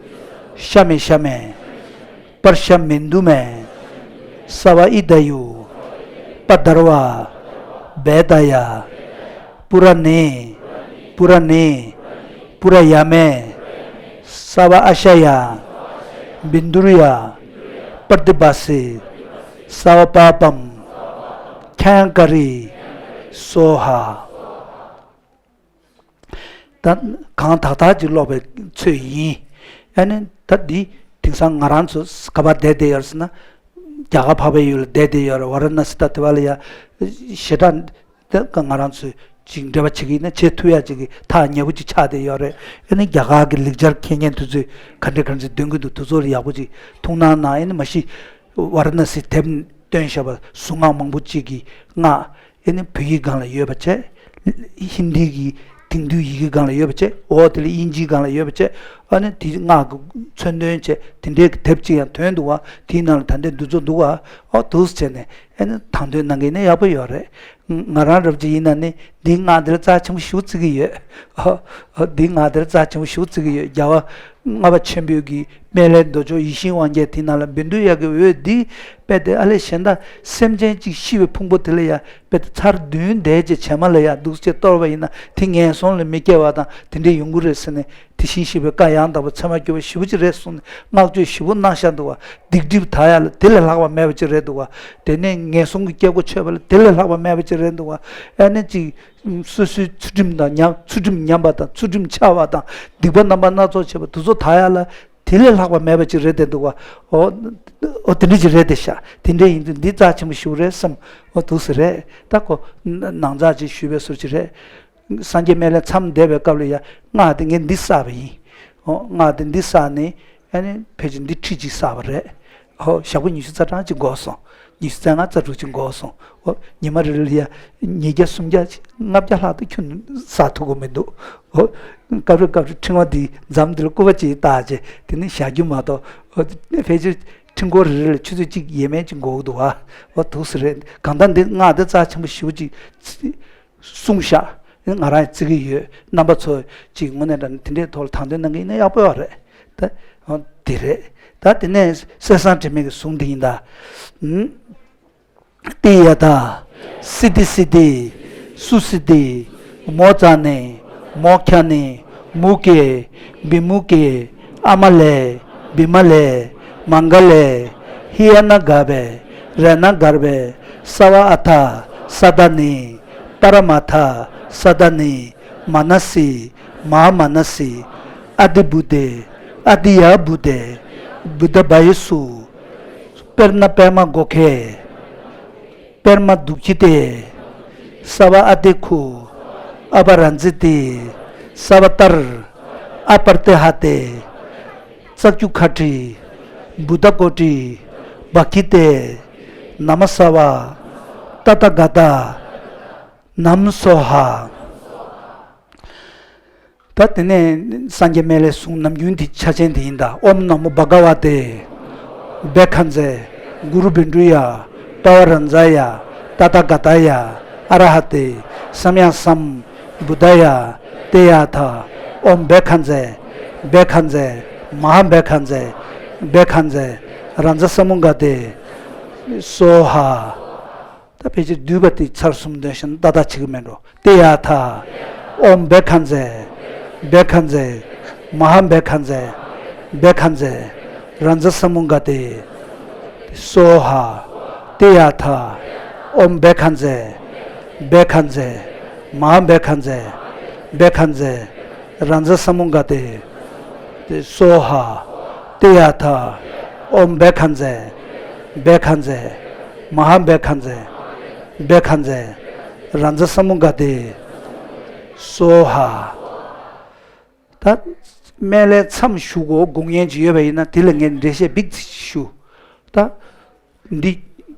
ཤ་མེ་ཤ་མེ། པར་ཤ་མེན་དུ་མེ། སརྦ་ཨི་ད་ཡུ། པ་དར་བ། བེ་ད་ཡ། པུ་ར་ནི། པུ་ར་ནི། པུ་ར་ཡ་མེ། སརྦ་ཨ་ཤ་ཡ། བཻ་ཌཱུརྱ། པར་ཏི་བ་སི། སརྦ་པ་བམ། ཁྱ་ཡང་ཀ་རི། སྭཱ་ཧཱ། ད་གང་དག་དག་ཅིག་ཀློག་པའི་ཚོད་ཡིན། ཨ་ནི་ད་འདི་དེང་སང་ང་རང་ཚོ་ག་པར་བསྡད་བསྡད་ཡོད་ཟེར་ན། རྒྱ་གར་འཕགས་པའི་ཡུལ་ལ་བསྡད་བསྡད་ཡོད་རེད། ཝཱ་ར་ཎ་སི་ད་དེ་བ་ལ་ཡ། ཞེ་དྲག་ད་ང་རང་ཚོས་ཅིག་འབྲེལ་བ་བྱེད་ཀྱི་ཡིན་ན་བྱེད་ཐུབ་ཡ་ཅིག་གི་ཐག་ཉེ་པོ་ཅིག་ཆགས་བསྡད་ཡོད་རེད། ཨ་ནི་རྒྱ་གར་གྱི་ལེགས་སྦྱར་མཁས་སྙན་དེ་ཚོས་ག་འདྲ་ག་འདྲ་འདོན་གྱི་འདུག་དེ་ཚོ་ལ་ཡག་པོ་ཅིག་ཐུགས་སྣང་གནང་། ཨ་ནི་མ་གཞི་ཝཱ་ར་ཎ་སིའི་དེབ་བཏོན་བཞག་པ་གཟུངས་སྔགས་མང་པོ་ཅིག་གི་སྔགས། ཨེ་ནི་བོད་ཡིག་སྒང་ལ་ཡོད་པ་བྱས། ཧིན་དི་གི་དེང་དུས་ཡི་གེ་སྒང་ལ་ཡོད་པ་བྱས། འོ་དེ་ལ་དབྱིན་ཇིའི་སྒང་ལ་ཡོད་པ་བྱས། ཨ་ནི་དེ་སྔགས་ཀྱི་མཚོན་དོན་བྱས་དེ་འདྲའི་གི་དེབ་ཅིག་ཡང་ཐོན་འདུག་བ། དེའི་ནང་ལ་ད་ལྟའི་འདི་ཚོ་འདུག་བ། ཨོ་འདུག་སེ་བྱས་ནས་ཨེ་ནི་དང་དོད་གནང་གི་ཡིན་ན་ཡག་པོ་ཡོད་རེད། ང་རང་རབ་ཅིག་ཡིན་ན་ནི་འདིའི་སྔགས་འདི་ལ་རྩ་ཆེན་པོ་ཞེ་པོ་བརྩི་གི་ཡོད། ཨོ་འདིའི་སྔགས་འདི་ལ་རྩ་ཆེན་པོ་ཞེ་པོ་བརྩི་གི་ཡོད། རྒྱལ་བ་ལྔ་པ་ཆེན་པོའི་གི་སྨན་བླའི་མདོ་ཆོག་ཡིད་བཞིན་དབང་རྒྱལ་དེའི་ནང་ལ་བཻ་ཌཱུརྱ་གི་འོད་འདི་རྦད་དེ་ཨ་ལས་གཞན་དག་སེམས་ཅན་གཅིག་ཤི་བའི་ཕུང་པོ་དེ་ལ་ཡ་རྦད་དེ་ཚར་བདུན་བསྡད་ཅེས་བྱས་མ་ལ་ཡ་འདུག་སེ་གཏོར་བ་ཡིན་ན་དེ་ངན་སོང་ལ་མི་སྐྱེ་བ་དང་དེ་འདྲའི་ཡོང་གི་རེད་ཟེར་ནས་དེ་བཞིན་གཤེགས་པའི་བཀའ་ཡང་དག་པ་ཚད་མར་གྱུར་པ་ཞེ་པོ་ཅིག་རེད་གསུངས་ནས་བསྔགས་བརྗོད་ཞེ་པོ་གནང་བཞག་འདུག་བ། སྡིག་སྒྲིབ་དག་ཡ་ལ་དེ་ལས་ལྷག་པ་མེད་པ་ཅིག་རེད་འདུག་བ། དེ་ནས་ངན་སོང་གི་སྐྱེ་སྒོ་ཆོད་པ་ལ་དེ་ལས་ལྷག་པ་མེད་པ་ཅིག་རེད་འདུག་བ། ཨ་ནི་ཅིག་སོ་སོའི་ཚུལ་ཁྲིམས་དང་ཉམས་ཚུལ་ཁྲིམས་ཉམས་པ་དང་ཚུལ་ཁྲིམས་འཆལ་བ་དང་སྡིག་པ་རྣམ་པ་སྣ་ཚོགས་བྱས་པ་དེ་ཚོ་དག་ཡ་ལ་དེ་ལས་ལྷག་པ་མེད་པ་ཅིག་རེད་དེ་འདུག་བ། ཨོ། ཨོ་དེ་འདྲ་ཅིག་རེད་དེ་ཤག་དེ་འདྲ་ཡིན་དུས་འདི་རྩ་ཆེན་པོ་ཞིག་རེད་བསམ། ཨོ་འདུག་སེ་རེད། ད་ཁོ་ནང་ཚགས་ཅིག་ཞུས་པའི་ཟུར་ཅིག་རེད། སངས་རྒྱས་སྨན་བླའི་མཚམས་བསྡད་པའི་སྐབས་ལ་ཡ་སྔགས་དེ་ངས་འདི་བསགས་པ་ཡིན། ཨོ་སྔགས་དེ་འདི་བསགས་ནས་ཨ་ནི་ཕལ་ཆེར་འདི་ཁྲིད་ཅིག་བསགས་པ་རེད། ཧོ། ཞག་པོ་ཉི་ཤུ་རྩ་གྲངས་ཅིག་འགོར་སོང་། ཉི་ཤུ་རྩ་ལྔ་རྩ་དྲུག་ཅིག་འགོར་སོང་། ཧོ། ཉི་མ་རེ་རེ་ལ་ཡ་ཉིས་བརྒྱ་སུམ་བརྒྱ་ཅིག་ལྔ་བརྒྱ་ལྷག་ཏུ་ཁྱོན་ཟ་ཐུབ་ཀྱི་མི་འདུག་ཧོ། སྐབས་རེ་སྐབས་རེ་ཕྲེང་བ་འདི་འཛམ་འདི་ལ་སྐུད་པ་ཅིག་བཏགས་བྱས་དེ་ནས་བཞག་རྒྱུ་མ་གཏོགས། ཧོ། ཕལ་ཆེར་ཕྲེང་སྐོར་རེ་རེ་ལ་ཆུ་ཚོད་གཅིག་ཡས་མས་ཅིག་འགོར་གྱི་འདུག་བ། ཧོ། འདུག་སེ་རེད། གང་ལྟར་འདི་སྔགས་འདི་རྩ་ཆེན་པོ་ཞེ་པོ་ཅིག་གསུངས་ཤག་ང་རང་ཡང་བརྩི་གི་ཡོད། རྣམ་པ་ཚོ་ཅིག་དངོས་གནས་དྲང་གནས་དེ་འདྲའི་ཐོག་ལ་དང་དོད་གནང་གི་ཡིན་ན་ཡག་པོ་ཡོད་རེད། ད་འོ་དེ་རེད། ད་དེ་ནས་གསེར་སྲང་དྲི་མེད་ཀྱི་གཟུངས་འདི་ཡིན་ད། ཏདྱ་ཐཱ། སིདྡྷི་སིདྡྷི། སུ་སིདྡྷི། མོ་ཙཱ་ནི། མོ་ཁྱ་ནི། མུ་ཀེ། བི་མུ་ཀེ། ཨ་མ་ལེ། བི་མ་ལེ། མང་ག་ལེ། ཧི་ཡ་ན་ག་བེ། ར་ན་གརྦེ། སྭ་བ་ཨ་ཐ། སཱ་ད་ནི། པ་ར་མ་ཐ། སཱ་ད་ནི། མ་ན་སི། མ་ཧཱ་མ་ན་སི། ཨ་དྷི་བྷུ་ཏེ། ཨ་དྷི་ཡ་བྷུ་ཏེ། བུདྡྷ་བྷ་ཡེ་སུ། པྲ་ཎ་པདྨ་གྷོ་ཥེ། པདྨ་དུག་ཁྱི་ཏེ། སྭ་བ་ཨ་ཏི་ཁུ། ཨ་པ་ར་ཛི་ཏི། སྭ་བ་ཏར། ཨ་པར་ཏི་ཧ་ཏེ། ཙཀྱུ་ཁ་ཏྲི། བུདྡྷ་ཀོ་ཏྲི། བྷ་གྷི་ཏེ། ན་མ་སྭ་བ། ཏ་ཐཱ་ག་ཏ། ནམ་སྭཱ་ཧཱ། ད་དེ་ནས་སངས་རྒྱས་སྨན་བླའི་གཟུངས་ནམ་རྒྱུན་དེ་ཆ་ཅན་དེ་ཡིན་ད། ཨོཾ་ན་མོ་བྷ་ག་ཝ་ཏེ། བྷེ་ཁ་ཛེ། གུ་རུ་བཻ་ཌཱུརྱ། པ་བ་རཱ་ཛཱ་ཡ། ཏ་ཐཱ་ག་ཏཱ་ཡ། ཨ་ར་ཧ་ཏེ། སམ་ཡ་སམ། བུདྡྷཱ་ཡ། ཏདྱ་ཐཱ། ཨོཾ་བྷེ་ཁ་ཛེ། བྷེ་ཁ་ཛེ། མ་ཧཱ་བྷེ་ཁ་ཛེ། བྷེ་ཁ་ཛེ། རཱ་ཛ་ས་མུདྒ་ཏེ། སྭཱ་ཧཱ། ད་ཕལ་ཆེར་བསྡུས་པ་དེ་ཚར་གསུམ་འདོན་ཞིང་ཏག་ཏག་བྱེད་ཀྱི་མེད་འགྲོ། ཏདྱ་ཐཱ། ཨོཾ་བྷེ་ཁ་ཛེ། བྷེ་ཁ་ཛེ། མ་ཧཱ་བྷེ་ཁ་ཛེ། བྷེ་ཁ་ཛེ། རཱ་ཛ་ས་མུདྒ་ཏེ། སྭཱ་ཧཱ། ཏདྱ་ཐཱ། ཨོཾ་བྷེ་ཁ་ཛེ། བྷེ་ཁ་ཛེ། མ་ཧཱ་བྷེ་ཁ་ཛེ། བྷེ་ཁ་ཛེ། རཱ་ཛ་ས་མུདྒ་ཏེ། སྭཱ་ཧཱ། ཏདྱ་ཐཱ། ཨོཾ་བྷེ་ཁ་ཛེ། བྷེ་ཁ་ཛེ། མ་ཧཱ་བྷེ་ཁ་ཛེ། བྷེ་ཁ་ཛེ། རཱ་ཛ་ས་མུདྒ་ཏེ། སྭཱ་ཧཱ། ད་སྨན་བླའི་མཚམས་ཞུ་དགོས་དགོངས་ཡན་ཅིག་ཡོད་པ་ཡིན་ན་དེ་ལ་ངས་འགྲེལ་བཤད་འབིགས་ཞུ། ད་འདི་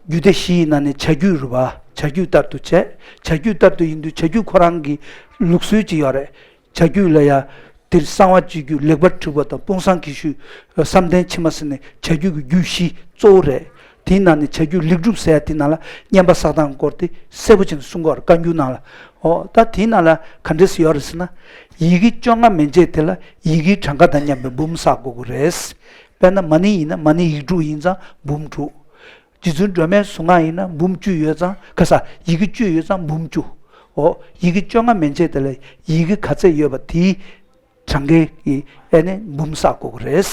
རྒྱུད་སྡེ་བཞི་ཡི་ནང་ནས་བྱ་རྒྱུད་རེད་པ། བྱ་རྒྱུད་ལྟར་དུ་བྱས། བྱ་རྒྱུད་ལྟར་དུ་ཡིན་དུས་བྱ་རྒྱུད་ཁོ་རང་གི་ལུགས་སྲོལ་ཅིག་ཡོད་རེད། བྱ་རྒྱུད་ལ་ཡ། འདིར་གསང་བ་སྤྱོད་རྒྱུད་ལེགས་པར་འཁྲུལ་པ་དང་དཔུང་བཟང་གི་ཤུལ། བསམ་གཏན་ཕྱི་མ་ཟེར་ནས་བྱ་རྒྱུད་ཀྱི་རྒྱུད་བཞི་གཙོ་བོ་རེད། དེའི་ནང་ནས་བྱ་རྒྱུད་ལེགས་གྲུབ་ཟེར་ཡ་དེའི་ནང་ལ་བསྙེན་པ་བསགས་སྟངས་སྐོར་དེ་གསལ་པོ་བྱས་ནས་གསུང་གི་ཡོད་རེད་བཀའ་འགྱུར་ནང་ལ། འོ་ད་དེའི་ནང་ལ་ག་འདྲས་སེ་ཡོད་རེད་ཟེར་ན། ཡི་གེ་བཅོ་ལྔ་མན་ཆད་དེ་ལ་ཡི་གེའི་གྲངས་ཀ་དང་མཉམ་པའི་འབུམ་བསགས་དགོས་ཀྱི་རེད། དཔེར་ན་མ་ཎི་ཡིན་ན་མ་ཎི་ཡིག་དྲུག་ཡིན་ཙང་འབུམ་དྲུག་རྗེ་བཙུན་སྒྲོལ་མའི་གཟུངས་སྔགས་ཡིན་ན་འབུམ་བཅུ་ཡོད་ཙང་ཁ་ས་ཡི་གེ་བཅུ་ཡོད་ཙང་འབུམ་བཅུ། འོ་ཡི་གེ་བཅོ་ལྔ་མན་ཆད་དེ་ལ་ཡི་གེ་ག་ཚད་ཡོད་པ་དེའི་གྲངས་ཀའི་ཨེ་ནི་འབུམ་བསགས་དགོས་ཀྱི་རེད།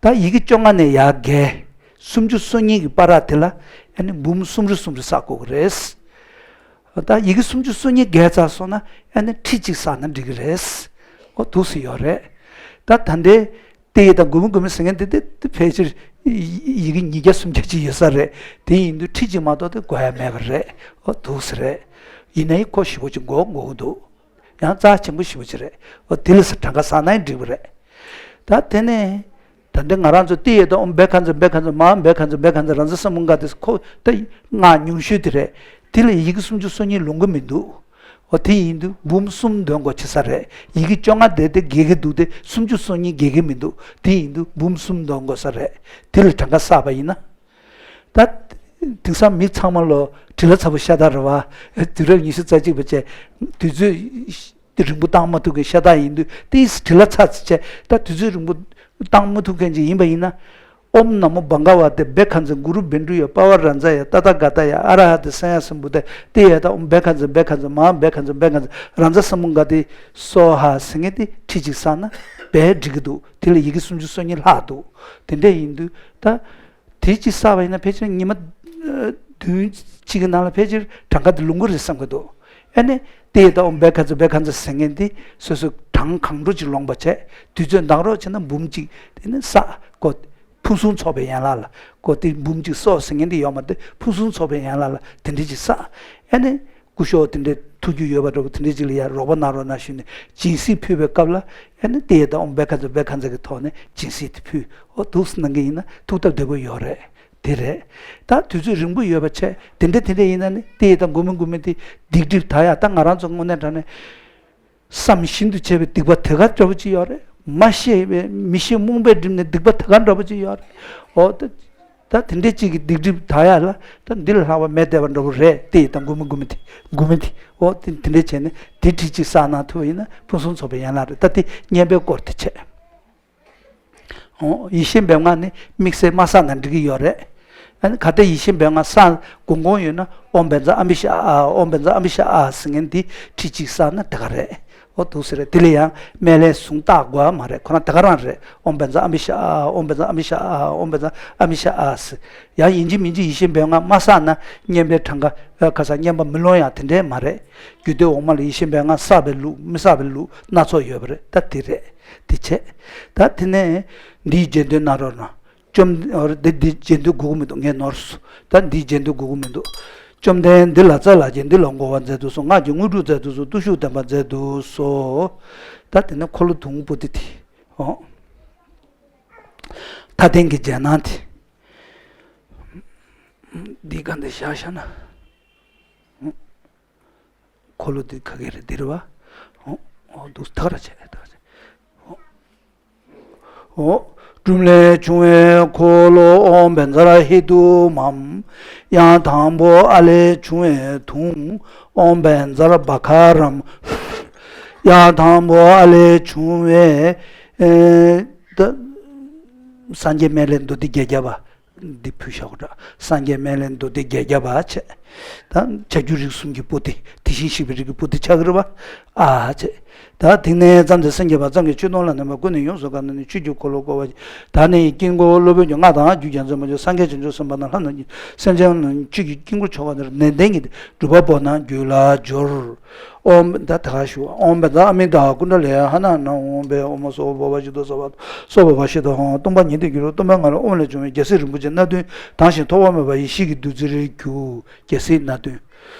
ད་ཡི་གེ་བཅོ་ལྔ་ནས་ཡར་བརྒལ། སུམ་ཅུ་སོ་གཉིས་ཀྱི་བར་དེ་ལ་ཨེ་ནི་འབུམ་སུམ་རེ་སུམ་རེ་བསགས་དགོས་ཀྱི་རེད། ད་ཡི་གེ་སུམ་ཅུ་སོ་གཉིས་བརྒལ་ཚར་སོང་ན་ཨེ་ནི་ཁྲི་གཅིག་བསགས་ན་འགྲིག་གི་རེད། འོ་འདུག་སེ་ཡོད་རེད། ད་ད་ལྟའི་ཏདྱ་དང་གུ་མི་གུ་མི་ཟེར་མཁན་དེ་དེ་དེ་ཕལ་ཆེར་ཡི་གེ་ཉིས་བརྒྱ་སུམ་བརྒྱ་ཅིག་ཡོད་ས་རེད། དེ་ཡིན་དུས་ཁྲི་གཅིག་མ་གཏོགས་དེ་དགོས་ཡ་མེད་པ་རེད། འོ་འདུག་སེ་རེད། ཡིན་ནའི་ཁོ་ཞེ་པོ་ཅིག་དགོས་དགོས་ཀྱི་འདུག་ཡང་རྩ་ཆེན་པོ་ཞེ་པོ་ཅིག་རེད། འོ་དེ་ལ་ས་གྲངས་ཀ་བསགས་ན་ཡང་འགྲིག་པ་རེད། ད་དེ་ནས་ད་འདི་ང་རང་ཚོ་ཏདྱ་དང་ཨོཾ་བྷེ་ཁ་ཛེ་བྷེ་ཁ་ཛེ་མ་ཧཱ་བྷེ་ཁ་ཛེ་བྷེ་ཁ་ཛེ་རཱ་ཛ་ས་མུདྒ་ཏེ་ཁོ་ད་སྔགས་ཉུང་ཤོས་དེ་རེད། དེ་ལ་ཡི་གེ་སུམ་ཅུ་སོ་གཉིས་ལོང་གི་མི་འདུག་འོ་དེ་ཡིན་དུས་འབུམ་གསུམ་འདོན་དགོས་ཆེ་ས་རེད། ཡི་གེ་བཅོ་ལྔ་དེ་དེ་འགལ་གྱི་འདུག་སྟེ་སུམ་ཅུ་སོ་གཉིས་འགལ་གྱི་མི་འདུག་དེ་ཡིན་དུས་འབུམ་གསུམ་འདོན་དགོས་ས་རེད། དེ་ལ་གྲངས་ཀ་བསགས་པ་ཡིན་ན། ད་དེང་སང་མི་ཚང་མ་ལོ་བྲེལ་བ་ཚ་པོ་ཤ་སྟག་རེད་བ། དུས་རབས་ཉི་ཤུ་རྩ་གཅིག་པ་བྱས་དུས་ཚོད་རིང་པོ་བཏང་མ་ཐུབ་མཁན་ཤ་སྟག་ཡིན་དུས་ཏིས་བྲེལ་བ་ཚ་ཚ་བྱས་ད་དུས་ཚོད་རིང་པོ་བཏང་མ་ཐུབ་མཁན་ཅིག་ཡིན་པ་ཡིན་ན། ཨོཾ་ན་མོ་བྷ་ག་ཝ་ཏེ་བྷེ་ཁ་ཛེ་གུ་རུ་བཻ་ཌཱུརྱ་པ་བ་རཱ་ཛཱ་ཡ་ཏ་ཐཱ་ག་ཏཱ་ཡ་ཨ་ར་ཧ་ཏེ་སམ་ཡ་སམ་བུདྡྷཱ་ཡ་ཏདྱ་ཐཱ། ཨོཾ་བྷེ་ཁ་ཛེ་བྷེ་ཁ་ཛེ་མ་ཧཱ་བྷེ་ཁ་ཛེ་བྷེ་ཁ་ཛེ་རཱ་ཛ་ས་མུདྒ་ཏེ་སྭཱ་ཧཱ་ཟེར་མཁན་དེ་ཁྲི་གཅིག་བསགས་ན་བས་འགྲིག་གི་འདུག་དེ་ལ་ཡི་གེ་སུམ་ཅུ་སོ་གཉིས་ལྷག་འདུག་དེ་འདྲ་ཡིན་དུས་ད། དེ་གཅིག་བསགས་པ་ཡིན་ན་ཕལ་ཆེར་ཉི་མ་ཨ་བདུན་གཅིག་གི་ནང་ལ་ཕལ་ཆེར་གྲངས་ཀ་དེ་ལོང་གི་རེད་བསམ་གྱི་འདུག་ཨ་ནི་ཏདྱ་ཐཱ་ཨོཾ་བྷེ་ཁ་ཛེ་བྷེ་ཁ་ཛེ་ཟེར་མཁན་དེ་སོ་སོ་གྲངས་གང་འགྲོ་ཅིག་ལོངས་པ་བྱས། དུས་ཚོད་འདང་རོགས་བྱས་ན་འབུམ་གཅིག་དེ་ནི་བསགས་དགོས། ཕུན་སུམ་ཚོགས་པའི་ཡན་ལག་ལ་དགོས་ཏེ་འབུམ་གཅིག་སོགས་ཟེར་མཁན་དེ་ཡོད་མ་རེད། ཕུན་སུམ་ཚོགས་པའི་ཡན་ལག་ལ་དེ་འདྲ་ཅིག་བསགས། ཨ་ནི་སྐུ་ཞབས་དེ་འདྲ། ཐུགས་རྒྱུས་ཡོད་པ་འདྲ་པོ་དེ་འདྲའི་ཅིག་ལ་ཡ་རོགས་པ་གནང་རོགས་གནང་ཞུས་ནས་སྦྱིན་སྲེག་ཕུལ་བའི་སྐབས་ལ་ཨ་ནི་ཏི་ཡ་དང་ཨོཾ་བྷེ་ཁ་ཛ་བྷེ་ཁ་ཛ་གི་ཐོག་ནས་སྦྱིན་སྲེག་དེ་ཕུལ། འོ་འདུག་སེ་གནང་གི་ཡིན་ན་ཐུགས་སྟབས་བདེ་པོ་ཡོད་རེད། དེ་རེད། ད་དུས་ཚོད་རིང་པོ་ཡོད་པ་བྱས་དེ་འདྲ་དེ་འདྲ་ཡིན་ན་ནི་ཏི་ཡ་དང་དགོས་མིན་དགོས་མིན་དེ་སྡིག་སྒྲིབ་དག་ཡག་ད་ང་རང་ཚོ་དངོས་གནས་དྲང་གནས། བསམ་བཞིན་དུ་བྱས་པའི་སྡིག་པ་དེ་ག་འདྲ་པོ་ཅིག་ཡོད་རེད། མ་ཤེས་པའི་མི་ཤེས་རྨོངས་པའི་སྒྲིབ་ནས་སྡིག་པ་དེ་ག་འདྲ་པོ་ཅིག་ཡོད་རེད། འོ་ད་ད་དེ་འདྲའི་ཅིག་གི་སྡིག་སྒྲིབ་དག་ཡག་ལ་ད་འདི་ལ་ལྷག་པ་མེད་བསྡད་པ་འདྲ་པོ་རེད། དེ་ཡི་ད་དགོས་མིན་དགོས་མིན་དེ་དགོས་མིན་དེ་འོ་དེ་དེ་འདྲའི་བྱས་ནས་དེ་ཁྲིད་ཅིག་བསགས་གནང་ཐུབ་པ་ཡིན་ན་ཕུན་སུམ་ཚོགས་པའི་ཡན་ལག་རེད། ད་དེ་བསྙེན་པའི་སྐོར་དེ་བྱས། འོ། ཡེ་ཤེས་འབེབས་སྔགས་ནི་དམིགས་བསལ་མ་བསགས་ན་འགྲིག་གི་ཡོད་རེད། ཨ་ནི་ག་ལྟར་ཡེ་ཤེས་འབེབས་སྔགས་བསགས་དགོངས་དགོངས་ཡོད་ན་ཨོཾ་བཛྲ་ཨ་མི་ཤ་ཨ། ཨོཾ་བཛྲ་ཨ་མི་ཤ་ཨ་ཟེར་མཁན་འདི་ཁྲིད་ཅིག་བསགས་ན་དེ་ག་རེད། འོ་འདུག་སེ་རེད། དེ་ལ་ཡང་སྨན་བླའི་གཟུངས་བཏགས་དགོས་མ་རེད། ཁོ་རང་དེ་ག་རང་རེད། ཨོཾ་བཛྲ་ཨ་མི་ཤ་ཨ། ཨོཾ་བཛྲ་ཨ་མི་ཤ་ཨ། ཨོཾ་བཛྲ་ཨ་མི་ཤ་ཨ་ཟེར། ཡང་ཡིན་གཅིག་མིན་གཅིག་ཡེ་ཤེས་འབེབས་སྔགས་མ་བསགས་ན་བསྙེན་པའི་གྲངས་ཀ་ཁ་སང་བསྙེན་པ་མི་ལོང་ཡང་དེ་འདྲས་མ་རེད། རྒྱུད་སྡེ་འོག་མ་ལ་ཡེ་ཤེས་འབེབས་སྔགས་བསགས་པའི་ལུགས་མི་བསགས་པའི་ལུགས་སྣ་ཚོགས་ཡོད་པ་རེད། ད་དེ་རེད། དེ་བྱས། ད་དེ་ནས་འདིའི་རྗེས་ཟློས་གནང་རོགས་གནང་། བཅོམ། འདི་འདི་རྗེས་ཟློས་དགོས་ཀྱི་མི་འདུག་ངས་ནོར་སོང་། ད་འདིའི་རྗེས་ཟློས་དགོས་ཀྱི་མི་འདུག་བཅོམ་ལྡན་འདི་ལ་སྩོལ་ལགས་ཀྱིས། འདི་ལ་མགོ་བ་མཛད་དུ་གསོལ། སྔགས་ཀྱི་དངོས་གྲུབ་སྩལ་དུ་གསོལ། བརྟུལ་ཞུགས་བདེན་པ་མཛད་དུ་གསོལ། ད་དེ་ནས་འཁོར་ལོ་དུང་པོ་ཏི་ཏི། འོ། མཐའ་རྟེན་གྱི་རྗེས་གནང་དེ། འདི་ག་འདི་བཞག་བཞག་ན། འཁོར་ལོ་འདི་ག་གེ་རེད། འདི་རེད་བ། འོ། འོ་འདུག་ད་ག་ར་བྱས་ད་ག་ར་བྱས། འོ། འོ། གྲུབ་ལས་བྱུང་བའི་འཁོར་ལོ་ཨོཾ་བཛྲ་ཧེ་ཏུ་མཾ། ཡང་དང་པོ་ཨ་ལས་བྱུང་བའི་དུང་ཨོཾ་བཛྲ་བྷ་ག་རཾ། ཡང་དང་པོ་ཨ་ལས་བྱུང་བའི་ཨེ། ད་སངས་རྒྱས་སྨན་བླའི་མདོ་སྡེ་བརྒྱད་བརྒྱ་པ། འདི་ཕུལ་བཞག་གོ་འདྲ། སངས་རྒྱས་སྨན་བླའི་མདོ་སྡེ་བརྒྱད་བརྒྱ་པ་བྱས། ད་བྱ་རྒྱུད་རིགས་གསུམ་གྱི་པོ་ཏི། དེ་བཞིན་གཤེགས་པའི་རིགས་ཀྱི་པོ་ཏི་ཆགས་ཀྱི་རེད་པ། ཨ་བྱས། ད་དེང་ནས་བརྩམས་ཏེ་སེམས་བསྐྱེད་པ་ཙམ་གྱིས་ཆོས་དུང་ལ་ནོན་པ་ཀུན་ནས་ཡོངས་སུ་དགའ་ནས་ནི་ཆོས་ཀྱི་འཁོར་ལོ་བསྐོར་བ། བདག་ནི་དཀྱིལ་འཁོར་སློབ་དཔོན་གྱི་སྔགས་དང་རྒྱུད་རྒྱལ་མཚན་མ་བྱོན་སངས་རྒྱས་བྱང་ཆུབ་སེམས་དཔའ་རྣམས་ལྷ་རྣམས་ཀྱི་སེམས་ཅན་རྣམས་ཆོས་ཀྱི་དཀྱིལ་འཁོར་མཆོག་ག་ནས་ནན་ཏན་གྱིས་སྒྲུབ་པ་པོ་རྣམས་རྒྱུད་ལ་སྦྱོར། ཨོཾ། ད་ད་ག་ཞུ། ཨོཾ་བཛྲ་ཨ་མི་ཏ་ཀུན་ཌ་ལི་ཧ་ན་ན་ཨོཾ་བྷེ་ཨོ་མ་སོ་བྷ་བ་ཤི་ཏོ་ས་བ་སོ་བྷ་བ་ཤི་ཏོ་ཧོ། སྟོང་པ་ཉིད་དུ་གྱུར་པ་སྟོང་པའི་ངང་ལས་ཨོཾ་ལས་བྱུང་བའི་རྒྱལ་སྲིད་རིན་པོ་ཆེ་སྣ་བདུན་དྭངས་ཤིང་ཐོགས་པ་མེད་པ་ཡེ་ཤེས་ཀྱི་བདུད་རྩིར་གྱུར། རྒྱལ་སྲིད་སྣ་བདུན།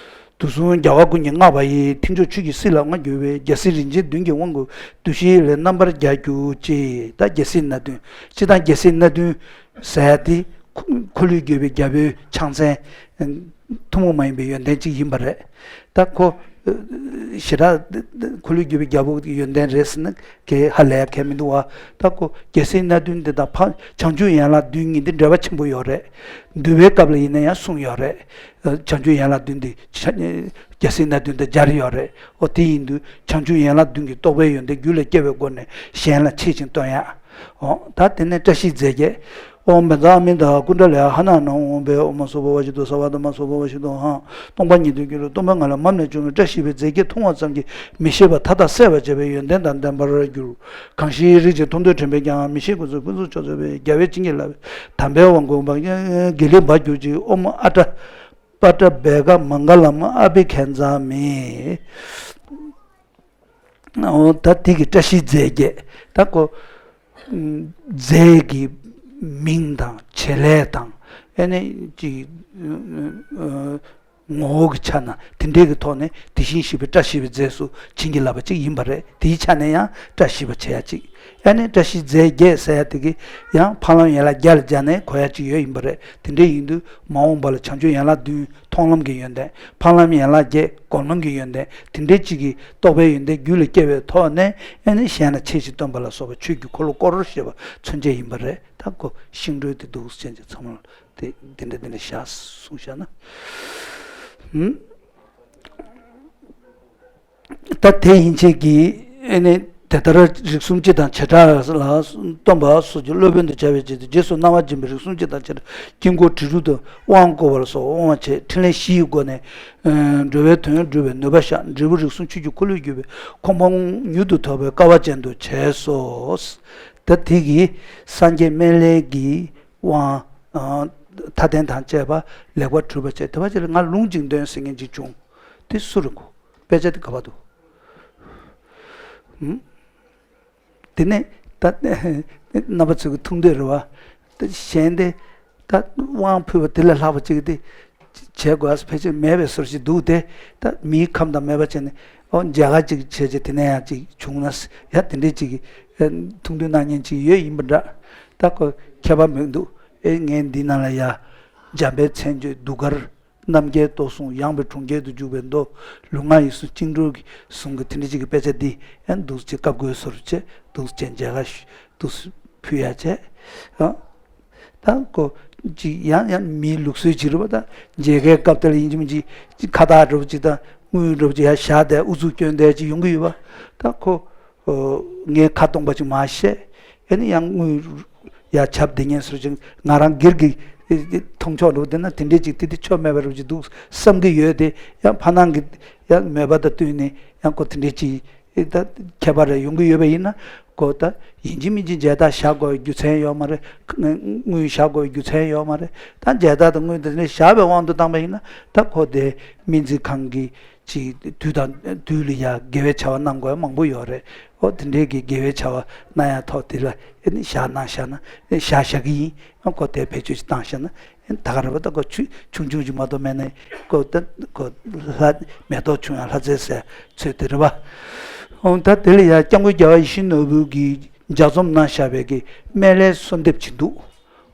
དུག་གསུམ་རྒྱལ་བ་ཀུན་གྱིས་བསྔགས་པ་ཡི། ཐེག་མཆོག་ཆོས་ཀྱི་སྲིད་ལ་མངའ་གྱུར་པའི། རྒྱལ་སྲིད་རིན་ཆེན་བདུན་གྱི་དབང་གིས་བདུད་བཞིའི་ལས་རྣམ་པར་རྒྱལ་གྱུར་ཅིག་ད་རྒྱལ་སྲིད་སྣ་བདུན། སྤྱིར་བཏང་རྒྱལ་སྲིད་སྣ་བདུན་ཟེར་ཡ་དེ་འཁོར་ལོས་སྒྱུར་བའི་རྒྱལ་པོའི་ཕྱག་མཚན། ཐུན་མོང་མ་ཡིན་པའི་ཡོན་ཏན་ཅིག་ཡིན་པ་རེད། ད་ཁོ་ཞེ་དྲག་འཁོར་ལོས་སྒྱུར་བའི་རྒྱལ་པོ་གི་ཡོན་ཏན་རེད་ཟེར་ན་གལ་ཧ་ལས་ཡ་གལ་མི་འདུག་བ། ད་ཁོ་རྒྱལ་སྲིད་སྣ་བདུན་འདི་དང་ཕ་བྱང་ཆུབ་ཡན་ལག་བདུན་གཉིས་འདི་འབྲེལ་བ་ཆེན་པོ་ཡོད་རེད། འདུལ་བའི་སྐབས་ལ་ཡིན་ན་ཡང་གསུངས་ཡོད་རེད། བྱང་ཆུབ་ཡན་ལག་བདུན་འདི་རྒྱལ་སྲིད་སྣ་བདུན་དང་སྦྱར་ཡོད་རེད། འོ་དེ་ཡིན་དུས་བྱང་ཆུབ་ཡན་ལག་བདུན་གྱི་རྟོགས་པའི་ཡོན་ཏན་རྒྱུད་ལ་སྐྱེ་བའི་སྒོ་ནས་གཞན་ལ་འཆད་ཅིང་སྟོན་ཡ། འོ་ད་དེ་ནས་བཀྲ་ཤིས་རྫས་བརྒྱད། ཨོཾ་བཛྲ་ཨ་མི་ཏ་ཀུན་ཌ་ལི་ཧ་ན་ན་ཨོཾ་བྷེ་ཨོ་མ་སོ་བྷ་བ་ཤི་ཏོ་ས་བ་དྷ་མ་སོ་བྷ་བ་ཤི་ཏོ་ཧ། སྟོང་པ་ཉིད་དུ་གྱུར་པ་སྟོང་པའི་ངང་ལས་མར་ནས་བྱུང་བའི་བཀྲ་ཤིས་པའི་རྫས་བརྒྱད་མཐོང་བ་ཙམ་གྱིས་མི་ཤེས་པ་མཐའ་དག་སེལ་བར་བྱེད་པའི་ཡོན་ཏན་དང་ལྡན་པར་གྱུར། གང་ཞིག་རིགས་ཀྱི་མཐོང་ཐོས་དྲན་པས་ཀྱང་། མི་ཤེས་ཀུན་སེལ་ཕུན་སུམ་ཚོགས་པའི། རྒྱལ་བས་བྱིན་གྱིས་བརླབས་པའི་དམ་པའི་དབང་གིས་དགེ་ལེགས་འབར་གྱུར་ཅིག་ཨོཾ་ཨ་ཏྲ་པ་ཏྲ་བེ་ག་མངྒ་ལཾ་ཨ་བྷི་ཥིཉྩ་མི། འོ་ད་དེ་གི་བཀྲ་ཤིས་རྫས་བརྒྱད། ད་ཁོ་རྫས་ཀྱི་མིང་དང་བྱེད་ལས་དང་ཨེ་ནི་ཅིག་ངོ་བོ་གི་ཆ་ན་དེ་འདྲའི་གི་ཐོག་ནས་དེ་བཞིན་གཤེགས་པའི་བཀྲ་ཤིས་པའི་རྫས་སུ་བྱིན་གྱིས་བརླབས་པ་ཅིག་ཡིན་པ་རེད། དེའི་ཆ་ནས་ཡང་བཀྲ་ཤིས་པ་བྱེད་ཡ་ཅིག་ཨེ་ནི་བཀྲ་ཤིས་རྫས་བརྒྱད་ཟེར་ཡ་དེ་གི་ཡང་འཕགས་ལམ་ཡན་ལག་བརྒྱད་ལ་སྦྱར་ནས་གོ་ཡ་ཅིག་ཡོད་ཡིན་པ་རེད། དེ་འདྲ་ཡིན་དུས་མ་འོངས་པ་ལ་བྱང་ཆུབ་ཡན་ལག་བདུན་མཐོང་ལམ་གྱི་ཡོན་ཏན། འཕགས་ལམ་ཡན་ལག་བརྒྱད་སྒོམ་ལམ་གྱི་ཡོན་ཏན། དེ་འདྲའི་གཅིག་གིས་རྟོགས་པའི་ཡོན་ཏན་རྒྱུད་ལ་སྐྱེ་བའི་ཐོག་ནས་ཨེ་ནི་གཞན་ལ་འཆད་ཅིང་སྟོན་པ་ལ་སོགས་པ་ཆོས་ཀྱི་འཁོར་ལོ་བསྐོར་ཞེས་པ་མཚོན་བྱེད་ཡིན་པ་རེད། ད་ཁོ་ཤིང་འགྲོས་དེ་འདུག་སེ་བྱས་ཚང་མ་དེ་འདི་འདྲ་འདི་འདྲ་བཞག་གསུངས་བཞག་ན། ཧུམ། ད་དེ་ཡན་ཆད་ཀྱིས་ཨེ་ནི་དེ་ལྟར་རིགས་གསུམ་སྤྱི་དང་བྱེ་བྲག་ལ་སྟོན་པ་སོགས་ཀྱི་སློབ་དཔོན་དུ་བྱ་བའི་ཆེད་དུ་རྗེས་སུ་གནང་བ་སྦྱིན་པའི་རིགས་གསུམ་སྤྱི་དང་བྱེ་བྲག་དཀྱིལ་འཁོར་བྲིས་གྲུབ་ཏུ་དབང་བསྐུར་བ་ལ་སོགས་དབང་བྱས་ཕྲིན་ལས་བཞི་ཡི་སྒོ་ནས་འགྲོ་བའི་དོན་སྒྲུབ་པའི་ནུས་པ་ཤར། འབྲས་བུ་རིགས་གསུམ་ཆོས་ཀྱི་འཁོར་ལོས་སྒྱུར་བའི་གོ་འཕང་མྱུར་དུ་ཐོབ་པའི་སྐལ་བ་ཅན་དུ་བྱས་སོ། ད་དེ་གིས་སངས་རྒྱས་སྨན་བླའི་གི་དབང་མཐའ་རྟེན་དང་བཅས་པ་ལེགས་པར་གྲུབ་པ་བྱས། དེ་བ་ཅིག་ལ་ང་ལུང་ཅིག་འདོན་ཟེར་མཁན་ཅིག་བྱུང་། དེ་སུ་རེད་གོ། དཔེ་ཆ་དེ་ག་པར་འདུག་ཧུམ། དེ་ནས་ད་རྣམ་པ་ཚོས་ཀྱི་ཐུགས་འདོད་རེད་བ། ད་གཞན་དེ་ད་དབང་ཕུལ་བ་དེ་ལས་ལྷག་པ་ཅིག་དེ་ བྱེད་དགོས་ཕལ་ཆེར་མེད་པའི་བཟོ་ཞིག་འདུག་སྟེ། ད་མིའི་ཁམས་དང་མོས་པ་བྱས་ནས་ཨོ་མཇལ་ཁ་ཅིག་བྱས་རྗེས་དེ་ནས་ཡང་ཅིག་བྱུང་ན་ཡ་དེ་འདྲས་ཅིག་ཐུགས་འདུན་གནང་མཁན་ཅིག་ཡོད་ཡིན་པ་འདྲ། ད་ཁོ་ཁྱད་པར་མི་འདུག་ཨེ་ངས་འདི་ནང་ལ་ཡ་འཇམ་དཔལ་མཚན་བརྗོད་གདུགས་དཀར། རྣམ་རྒྱལ་སྟོད་སྲུང་ཡངས་པའི་གྲོང་ཁྱེར་དུ་འཇུག་པའི་མདོ། ལུས་ངག་ཡིད་གསུམ་བཅིངས་འགྲོལ་གྱི་གཟུངས་ཀྱི་དེ་འདྲ་ཅིག་གི་དཔེ་ཆ་འདི་ཡང་འདུག་ཅིག་བཀའ་བསྒོས་སོར་བཅས་འདུག་ཅན་མཇལ་ཁ་ཞུ་འདུག་ཕུལ་ཡ་བྱས། ཨ། ད་ཁོ་ཅིག་ཡང་ཡང་མིའི་ལུགས་སྲོལ་ཅིག་རེད་པ། ད་མཇལ་ཁའི་སྐབས་དེ་ལ་ཡིན་གཅིག་མིན་གཅིག་ཅིག་ཁ་བཏགས་འདྲ་པོ་ཅིག་དང་དངུལ་འདྲ་པོ་ཅིག་ཡར་བཞག་བསྡད་ཨུ་ཚུགས་སྐྱོན་བསྡད་ཅིག་ཡོང་གི་ཡོད་པ། ད་ཁོ་ངས་ཁ་སྟོང་པ་ཅིག་མར་བཤད། ཨེ་ནི་ཡང་དངུལ་ཡ་ཆབ་དེ་ངན་སོར་ཅིག་ང་རང་སྒེར་གྱི་མཐོང་ཕྱོགས་འདྲ་པོ་དེ་ན་དེ་འདྲས་ཅིག་དེ་དེ་ཆོ་མེད་པ་རུ་ཅིག་འདུག་བསམ་གྱི་ཡོད་དེ། ཡང་ཕ་ནང་གི་ཡང་མོས་པ་དང་བསྟུན་ནས་ཡང་ཁོ་དེ་འདྲས་ཅིག་ད་ཁྱད་པར་རེ་ཡོང་གི་ཡོད་པ་ཡིན་ན་ཁོ་ད་ཡིན་གཅིག་མིན་གཅིག་མཇལ་དར་བཞག་དགོས་པའི་རྒྱུ་མཚན་ཡོད་མ་རེད། དངུལ་བཞག་དགོས་པའི་རྒྱུ་མཚན་ཡོད་མ་རེད། ད་མཇལ་དར་དང་དངུལ་དེ་འདྲས་བཞག་པའི་དབང་དུ་བཏང་པ་ཡིན་ན་ད་ཁོ་དེ་སྨན་རྩིས་ཁང་གི་ཅིག་དུས་དང་དུས་ལ་ཡ་དགེ་བའི་བྱ་བ་གནང་དགོས་མང་པོ་ཡོད་རེད། ཨོ་དེ་འདྲའི་གི་དགེ་བའི་བྱ་བ་གནང་ཡ་ཐོག་དེ་ལ་ཨེ་ནི་བཞག་གནང་བཞག་ན་ཨེ་བཞག་བཞག་གི་ཡིན། ཨ་ཁོ་དེ་བེད་སྤྱོད་ཅིག་བཏང་བཞག་ན་ཨེ་ད་ག་རེད་པ། ད་ཁོ་ཆུ་ཆུང་ཆུང་ཅིག་མ་གཏོགས་མེད་ན་ཁོ་ད་ཁོ་ལྷ་མེ་ཏོག་ཆུང་ཡང་ལྷ་རྫས་ཟེར་ཚོད་དེ་རེད་པ། ཨོ་ད་དེ་ལ་ཡ་སྐྱབས་མགོན་རྒྱལ་བ་ཡིད་བཞིན་ནོར་བུ་གིས་ལྗགས་རྩོམ་གནང་བཞག་པའི་གི་སྨན་བླའི་གསོལ་འདེབས་ཅིག་འདུག་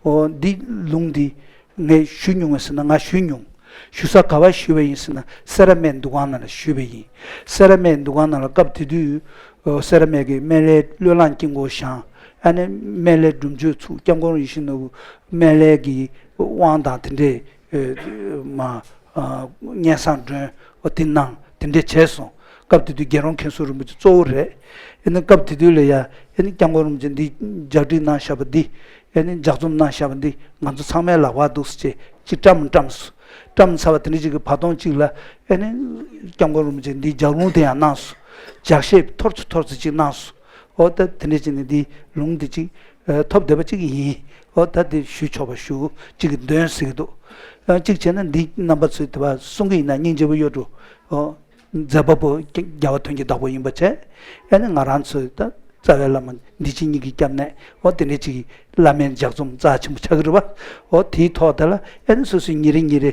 ཨོ་འདི་ལུང་འདི་ངས་ཞུ་མྱོང་བ་ཟེར་ན་ང་ཞུ་མྱོང་། ཞུ་ས་ག་བ་ཞུས་པ་ཡིན་ཟེར་ན་སེ་ར་སྨད་འདུ་ཁང་ནང་ལ་ཞུས་པ་ཡིན། སེ་ར་སྨད་འདུ་ཁང་ནང་ལ་སྐབས་དེ་དུས་ཨོ་སེ་ར་སྨད་ཀྱི་སྨན་བླའི་བློས་བསླངས་དཀྱིལ་འཁོར་བཞེངས། ཨ་ནི་སྨན་བླའི་སྒྲུབ་མཆོད་ཚུགས། སྐྱབས་མགོན་ཡིད་བཞིན་ནོར་བུ་སྨན་བླའི་གི་དབང་དང་དེ་འདྲས་ཨེ་མ་ཨ་སྙན་སེང་སྒྲོན་ཨོ་དེ་གནང་། དེ་འདྲས་བྱས་སོང་། སྐབས་དེ་དུས་རྒྱལ་རོང་མཁན་ཟུར་རིན་པོ་ཆེ་གཙོ་བོ་རེད། ཨེ་ནི་སྐབས་དེ་དུས་ལ་ཡ་ཨེ་ནི་སྐྱབས་མགོན་རིན་པོ་ཆེ་འདི་ལྗགས་འདྲི་གནང་བཞག་པ་འདི་ཨེ་ནི་ལྗགས་རྩོམ་གནང་བཞག་པ་འདི་ང་ཚོ་ཚང་མའི་ལག་པར་འདུག་ཟེར་ཅེས་ཅིག་བཀྲམ་བཀྲམ་སོང་། བཀྲམ་ཚར་བ་དེ་འདྲ་ཅིག་གི་བར་སྟོང་ཅིག་ལ་ཨེ་ནི་སྐྱབས་མགོན་རིན་པོ་ཆེ་འདི་ལྗགས་ལུང་དེ་ཡང་གནང་སོང་། ལྗགས་བཤད་ཐོར་ཚུ་ཐོར་ཚུ་ཅིག་གནང་སོང་། ཨོ་ད་དེ་འདྲ་ཅིག་ནི་འདི་ལུང་འདི་ཅིག་ཨ་ཐོབ་བསྡད་པ་ཅིག་ཡིན། ཨོ་ད་དེ་ཞུ་ཆོག་པ་ཞུ་ཅིག་གི་འདོན་ཟེར་གི་འདུག་ཨ་གཅིག་བྱས་ན་འདི་རྣམ་པ་ཚོས་དེ་བ་གསུང་གི་ཡིན་ན་སྙིང་རྗེ་པོ་གཡོ་འགྲོ། ཨོ་མཛད་པ་པོ་རྒྱལ་བ་དོན་གྱི་བདག་པོ་ཡིན་པ་བྱས། ཨ་ནི་ང་རང་ཚོས་ད་རྩ་བའི་བླ་མ་འདི་ཕྱི་གཉིས་ཀྱི་སྐྱབས་གནས་ཨོ་དེ་འདྲ་ཅིག་བླ་མའི་ལྗགས་རྩོམ་རྩ་ཆེན་པོ་ཆགས་ཀྱི་རེད་བ། ཨོ་དེའི་ཐོག་དེ་ལ་ཨ་ནི་སོ་སོའི་ཉིན་རེ་ཉིན་རེ་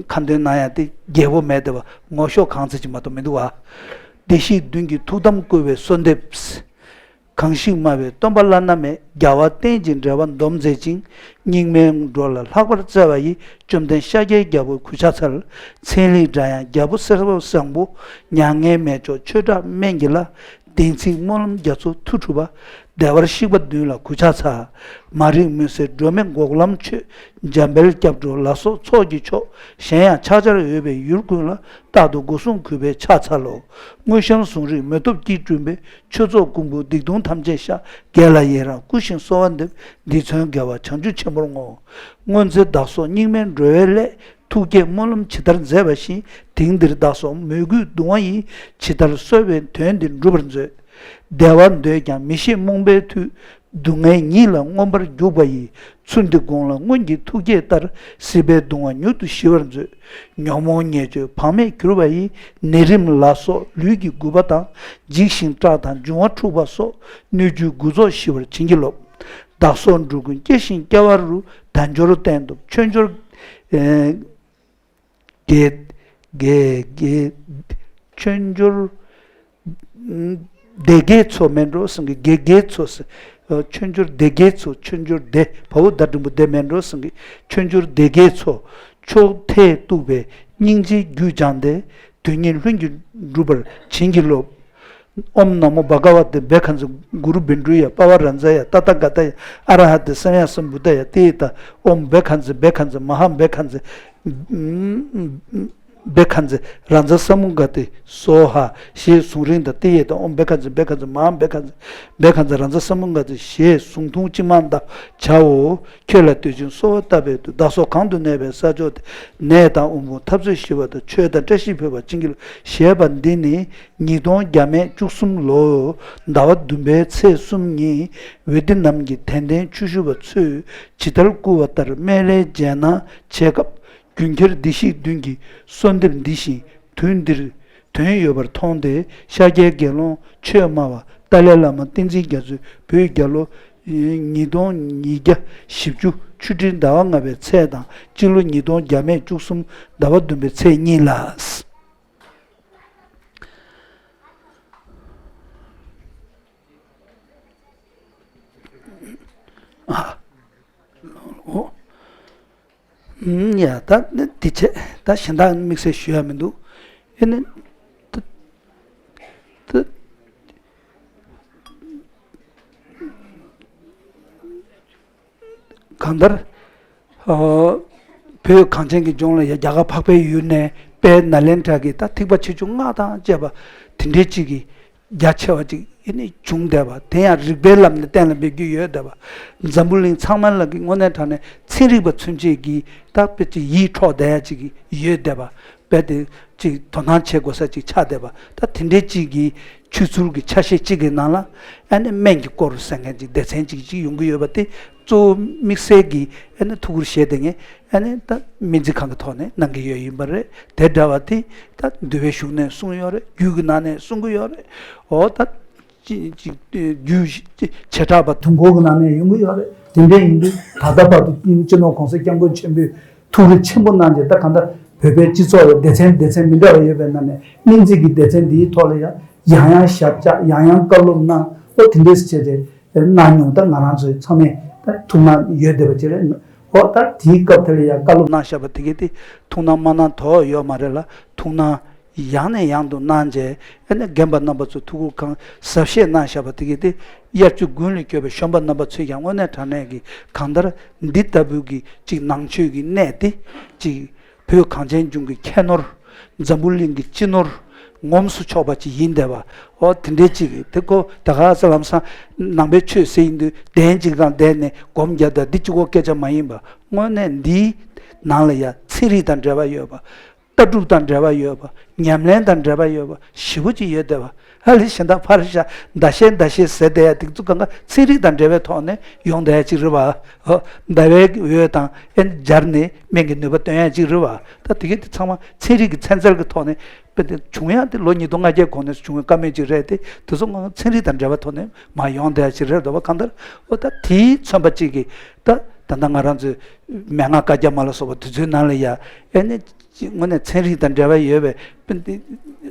ཁ་འདོན་གནང་ཡ་དེ་རྒྱལ་པོ་མེད་དེ་བ་ངོ་ཤོག་གང་ཚེ་ཅིག་མ་གཏོགས་མི་འདུག་བ། བདེ་གཤེགས་མདུན་གྱི་ཐུགས་དམ་བསྐུལ་བའི་གསོལ་འདེབས། གང་ཞིག་སྨྲ་བའི་སྟོན་པ་བླ་ན་མེད། རྒྱལ་བ་བསྟན་ཅིང་འབྲེལ་བ་སྡོམ་མཛད་ཅིང་། སྙིགས་མའི་འགྲོ་ལ་ལྷག་པར་བརྩེ་བ་ཡི། བཅོམ་ལྡན་ཤཱཀྱའི་རྒྱལ་པོ་གུས་ཕྱག་འཚལ། ཚན་རིག་འདྲ་ཡང་རྒྱལ་པོ་སེར་པོ་བཟང་པོ། མྱ་ངན་མེད་མཆོག་ཆོས་གྲགས་སྨན་གྱི་བླ། བདེན་ཚིག་སྨོན་ལམ་རྒྱ་མཚོ་མཐུ་གྲུབ་པ། བདེ་བར་གཤེགས་པ་མདུན་ལ་གུས་ཕྱག་འཚལ། མ་རིག་མུན་སེལ་སྒྲོན་མེ་འགོག་ལམ་ཆོས། འཇམ་དཔལ་སྐྱབས་འགྲོ་ལ་སོགས་ཚོགས་ཀྱི་མཆོག་གཞན་ཡང་ཕྱག་བྱར་འོས་པའི་ཡུལ་ཀུན་ལ། རྟག་ཏུ་སྒོ་སྲུང་གུས་པས་ཕྱག་འཚལ་ལོ། དངོས་བཤམས་གཟུངས་རིས་མེ་ཏོག་སྐྱིལ་བཀྲུས་པའི། ཆོས་ཚོགས་ཀུན་སྤོས་སྡིག་ལྟུང་ཐམས་ཅད་བཤགས། དགེ་ལ་ཡི་རང་བསྐུལ་ཞིང་གསོལ་བ་འདེབས། འདིས་མཚོན་དགེ་བ་བྱང་ཆུབ་ཆེན་པོར་བསྔོ། སྔོན་ཚེ་བདག་སོགས་སྙིགས་མའི་འགྲོ་བའི་སླད། ཐུགས་བསྐྱེད་སྨོན་ལམ་ཇི་ལྟར་མཛད་པ་བཞིན། དེང་འདིར་བདག་སོགས་མོས་གུས་གདུང་བ་ཡིས། ཇི་ལྟར་གསོལ་བའི་དོན་འདི་འགྲུབ་པར་མཛོད། བདེ་བ་འདོད་ཀྱང་མི་ཤེས་རྨོངས་པའི་མཐུས། སྡུག་བསྔལ་ཉིད་ལ་མངོན་པར་རྒྱུག་པ་ཡི། ཚུལ་འདི་དགོངས་ལ་སྔོན་གྱི་ཐུགས་བསྐྱེད་ལྟར། སྲིད་པའི་སྡུག་བསྔལ་མྱུར་དུ་ཞི་བར་མཛོད། ཉོན་མོངས་ཉེས་སྤྱོད་བག་མེད་གྱུར་པ་ཡི། ནད་རིམས་ལ་སོགས་ལུས་ཀྱི་རྒུད་པ་དང་། འཇིགས་ཤིང་སྐྲག་དང་འབྱུང་བ་འཁྲུགས་པ་སོགས། སྣོད་བཅུད་དགུ་རྫོགས་ཞི་བར་བྱིན་གྱིས་རློབས། བདག་སོགས་འགྲོ་ཀུན་སྐྱེ་ཞིང་སྐྱེ་བ་རུ། དལ་འབྱོར་གཏན་དུ་ཆོས་འབྱོར། ཨེ། དགེ་དགེ་དགེ་ཆོས་འབྱོར། སྡེ་དགེ་མཚོ་མེད་འགྲོ་གསུང་གི། དགེ་དགེ་མཚོ་ཟེར། ཆོས་འབྱོར་སྡེ་དགེ་མཚོ། ཆོས་འབྱོར་སྡེ་བ་བུ་ད་འགྲེང་བུ་སྡེ་མེད་འགྲོ་གསུང་གི། ཆོས་འབྱོར་སྡེ་དགེ་མཚོ། ཕྱོགས་མཐས་གཏུགས་པའི་སྙིང་རྗེའི་རྒྱུད་སྦྱངས་ཏེ། དོན་གཉིས་ལྷུན་གྱིས་གྲུབ་པར་བྱིན་གྱིས་རློབས། ཨོཾ་ན་མོ་བྷ་ག་ཝ་ཏེ་བྷེ་ཁ་ཛ་གུ་རུ་བྷེ་ཌཱུ་ཡ་པ་བ་ར་ཛ་ཡ་ཏ་ཐཱ་ག་ཏ་ཡ་ཨ་ར་ཧ་ཏེ་སམ་ཡ་སམ་བུ་དྷ་ཡ་ཏེ་ཡི་ཏ། ཨོཾ་བྷེ་ཁ་ཛ་བྷེ་ཁ་ཛ་མ་ཧཱ་བྷེ་ཁ་ཛ་བྷེ་ཁ་ཛ་ར་ཛ་ས་མུ་ག་ཏེ་སྭཱ་ཧཱ་ཞེས་གཟུངས་རིང་དང་ཏེ་ཡི་ཏ། ཨོཾ་བྷེ་ཁ་ཛ་བྷེ་ཁ་ཛ་མ་ཧཱ་བྷེ་ཁ་ཛ་བྷེ་ཁ་ཛ་ར་ཛ་ས་མུ་ག་ཏེ་ཞེས་གཟུངས་ཐུང་ཅི་མ་འདའ་བྱའོ། ཁྱོད་ལ་བསྟོད་ཅིང་གསོལ་བ་བཏབ་པའི་མཐུས། བདག་སོགས་གང་དུ་གནས་པའི་ས་ཕྱོགས་དེར། ནད་དང་དབུལ་ཕོངས་འཐབ་རྩོད་ཞི་བ་དང་། ཆོས་དང་བཀྲ་ཤིས་འཕེལ་བར་བྱིན་གྱིས་རློབས། ཞེས་པ་འདི་ནི་ཉིས་སྟོང་བརྒྱ་མེད་བཅུ་གསུམ་ལོ་ཟླ་བ་བདུན་པའི་ཚེས་གསུམ་ཉིན་ཝེ་ཏི་ནམ་གྱི་དད་ལྡན་ཆོས་ཞུ་བ་ཚོས་ཇི་ལྟར་བསྐུལ་བ་ལྟར་སྨན་བླའི་རྗེས་གནང་བྱེད་སྐབས། རྒྱུན་ཁྱེར་བདེ་གཤེགས་མདུན་གྱི་གསོལ་འདེབས་འདི་བཞིན་དུས་འདིར་དོན་ཡོད་པར་མཐོང་སྟེ། ཤཱཀྱའི་དགེ་སློང་ཆོས་སྨྲ་བ་ཏཱ་ལའི་བླ་མ་བསྟན་འཛིན་རྒྱ་མཚོས་བོད་རྒྱལ་ལོ་ཉིས་སྟོང་ཉིས་བརྒྱ་བཞི་བཅུ་ ཆུ་སྤྲེལ་ཟླ་བ་ལྔ་པའི་ཚེས་དང་སྤྱི་ལོ་ཉིས་སྟོང་བརྒྱ་མེད་བཅུ་གསུམ་ཟླ་བ་བདུན་པའི་ཚེས་གཉིས་ལ། ཨ། ཨོ། ཨུམ། ཡ། ད་ནི་དེ་བྱས། ད་གཞན་དག་དམིགས་བསལ་ཞུ་ཡ་མི་འདུག་ཨེ་ནི། ད་ད། གང་ལྟར། ཨོ། བོད་གངས་ཅན་གྱི་ལྗོངས་ལ་ཡ་རྒྱ་གར་འཕགས་པའི་ཡུལ་ནས་དཔལ་ནཱ་ལེནྡྲ་གི་ད་ཐེག་པ་ཆེ་ཆུང་སྔགས་དང་བཅས་པ་དེ་འདྲའི་ཅིག་གི་རྒྱ་ཆེ་བ་ཅིག་ཨེ་ནི་བྱུང་བསྡད་པ། དེ་ཡང་རིགས་པའི་ལམ་ནས་གཏན་ལ་འབེབས་རྒྱུ་ཡོད་བསྡད་པ། འཛམ་བུ་གླིང་ཚང་མ་ལ་གི་དངོས་གནས་དྲང་གནས་ཚན་རིག་པ་ཚུན་ཆད་ཀྱི་ད་དཔེ་ཅིག་ཡིད་འཕྲོག་བསྡད་ཡ་ཅིག་ཡོད་བསྡད་པ། རྦད་དེ་ཅིག་དོ་སྣང་བྱེད་དགོས་ས་ཅིག་ཆགས་བསྡད་པ། ད་དེ་འདྲའི་ཅིག་གི་ཆོས་ཚུལ་གྱི་ཆ་ཤས་གཅིག་གི་ནང་ལ་ཨ་ནི་སྨན་གྱི་སྐོར་ཟེར་མཁན་ཅིག་སྡེ་ཚན་ཅིག་ཅིག་ཡོང་གི་ཡོད་པ་དེ་གཙོ་བོ་དམིགས་བསལ་གྱི་ཨ་ནི་ཐུགས་ཁུར་བཞེས་བསྡད་མཁན་ཨ་ནི་ད་སྨན་རྩིས་ཁང་གི་ཐོག་ནས་གནང་གི་ཡོད་ཡིན་པ་རེད། དེ་འདྲ་བ་དེ་ད་འདུལ་བའི་གཞུང་ནས་གསུངས་ཡོད་རེད། རྒྱུད་ཀྱི་ནང་ནས་གསུང་གི་ཡོད་རེད། འོ་ད། ཅི་ཅི་རྒྱུད་བྱེ་བྲག་པ་དུས་འཁོར་གྱི་ནང་ནས་ཡོང་གི་ཡོད་རེད། དེ་འདྲ་ཡིན་དུས་ད་ལྟ་བར་དུ་སྤྱི་ནོར་༸གོང་ས་༸སྐྱབས་མགོན་ཆེན་པོས་ཐུགས་རེ་ཆེན་པོ་གནང་རྗེས་ད་གང་ལྟར་བོད་པའི་སྤྱི་ཚོགས་ལ་སྡེ་ཚན་སྡེ་ཚན་མི་འདྲ་བ་ཡོད་པའི་ནང་ནས་སྨན་རྩིས་ཀྱི་སྡེ་ཚན་འདིའི་ཐོག་ལ་ཡང་ཡང་ཡང་ཞབས་བཅགས་ཡང་ཡང་བཀའ་སློབ་གནང་ཨོ་དེ་འདྲས་བྱས་ཏེ་གནང་མྱོང་ད་ང་རང་ཚོའི་ཚང་མས་ད་ཐུགས་སྣང་ཡོད་བསྡད་པ་ཅིག་རེད། ཨོ་ད་དེའི་སྐབས་དེ་ལ་ཡང་བཀའ་སློབ་གནང་བཞག་པ་དེ་གས་དེ་ཐུགས་སྣང་མ་གནང་དོགས་ཡོད་མ་རེད་ལ། ཐུགས་སྣང་ཡང་ནས་ཡང་དུ་གནང་རྗེས་ཨ་ནི་རྒན་པ་རྣམ་པ་ཚོ་ཐུགས་ཁུར་གང་གཟབ་བཞེས་གནང་བཞག་པ་དེ་གས་དེ་དབྱར་ཆོས་དགུན་ལ་བསྐྱོད་པའི་གཞོན་པ་རྣམ་པ་ཚོས་ཀྱང་དངོས་གནས་དྲང་གནས་ཀྱི་གང་ལྟར་འདི་ལྟ་བུའི་གི་ཅིག་ནང་ཆོས་ཀྱི་གནས་དེ་ཅིག་བོད་གངས་ཅན་ལྗོངས་ཀྱི་ཁྱད་ནོར་འཛམ་བུ་གླིང་གི་སྤྱི་ནོར་ངོམས་སུ་ཆོག་པ་ཅིག་ཡིན་བསྡད་པ། ཨོ་དེ་འདྲའི་ཅིག་དེ་ཁོ་ད་ག་ས་ལམ་སང་ནང་པའི་ཆོས་ཟེར་ཡིན་དུས་གདན་ཅིག་སྒང་བསྡད་ནས་སྒོམ་རྒྱག་ད་འདི་གཅིག་པོ་སྐད་ཆ་མ་ཡིན་པ། དངོས་གནས་འདིའི་ནང་ལ་ཡང་ཚན་རིག་དང་འབྲེལ་བ་ཡོད་པ། ལྟ་གྲུབ་དང་འབྲེལ་བ་ཡོད་པ། ཉམས་ལེན་དང་འབྲེལ་བ་ཡོད་པ་ཞེ་པོ་ཅིག་ཡོད་བསྡད་པ། ཨ་ལེ་གཞན་དག་ཕར་བཞག་ཟླ་ཤས་ཟླ་ཤས་ཟེར་བསྡད་ཡ་དེ་ཚོ་གང་ག་ཚན་རིག་དང་འབྲེལ་བའི་ཐོག་ནས་ཡོང་བསྡད་ཡ་ཅིག་རེད་བ། ཨོ་ཟླ་བའི་འོད་དང་ཨེ་སྦྱར་ནས་སྨན་གྱི་ནུས་པ་སྟོན་ཡ་ཅིག་རེད་བ། ད་དེ་གས་དེ་ཚང་མ་ཚན་རིག་གི་ཚན་རྩལ་གྱི་ཐོག་ནས་དཔེ་དེ་བྱུང་ཡ་དེ་ལོ་ཉིས་སྟོང་ལྔ་བརྒྱའི་གོང་ནས་བྱུང་བའི་བཀའ་མོལ་ཅིག་རེད་དེ། དེ་ཚོ་ཚན་རིག་དང་འབྲེལ་བའི་ཐོག་ནས་མར་ཡོང་བསྡད་ཡ་ཅིག་རེད་འདུག་བ། གང་ལྟར་ཨོ་ད་དེའི་མཚོན་པ་ཅིག་གིས་ད་ད་ལྟ་ང་རང་ཚོའི་མན་ངག་བཀའ་རྒྱ་མ་ལ་སོགས་པ་དེ་ཚོའི་ནང་ལ་ཡ་ཨེ་ནི་དངོས་གནས་ཚན་རིག་དང་འབྲེལ་བ་ཡོད་པའི་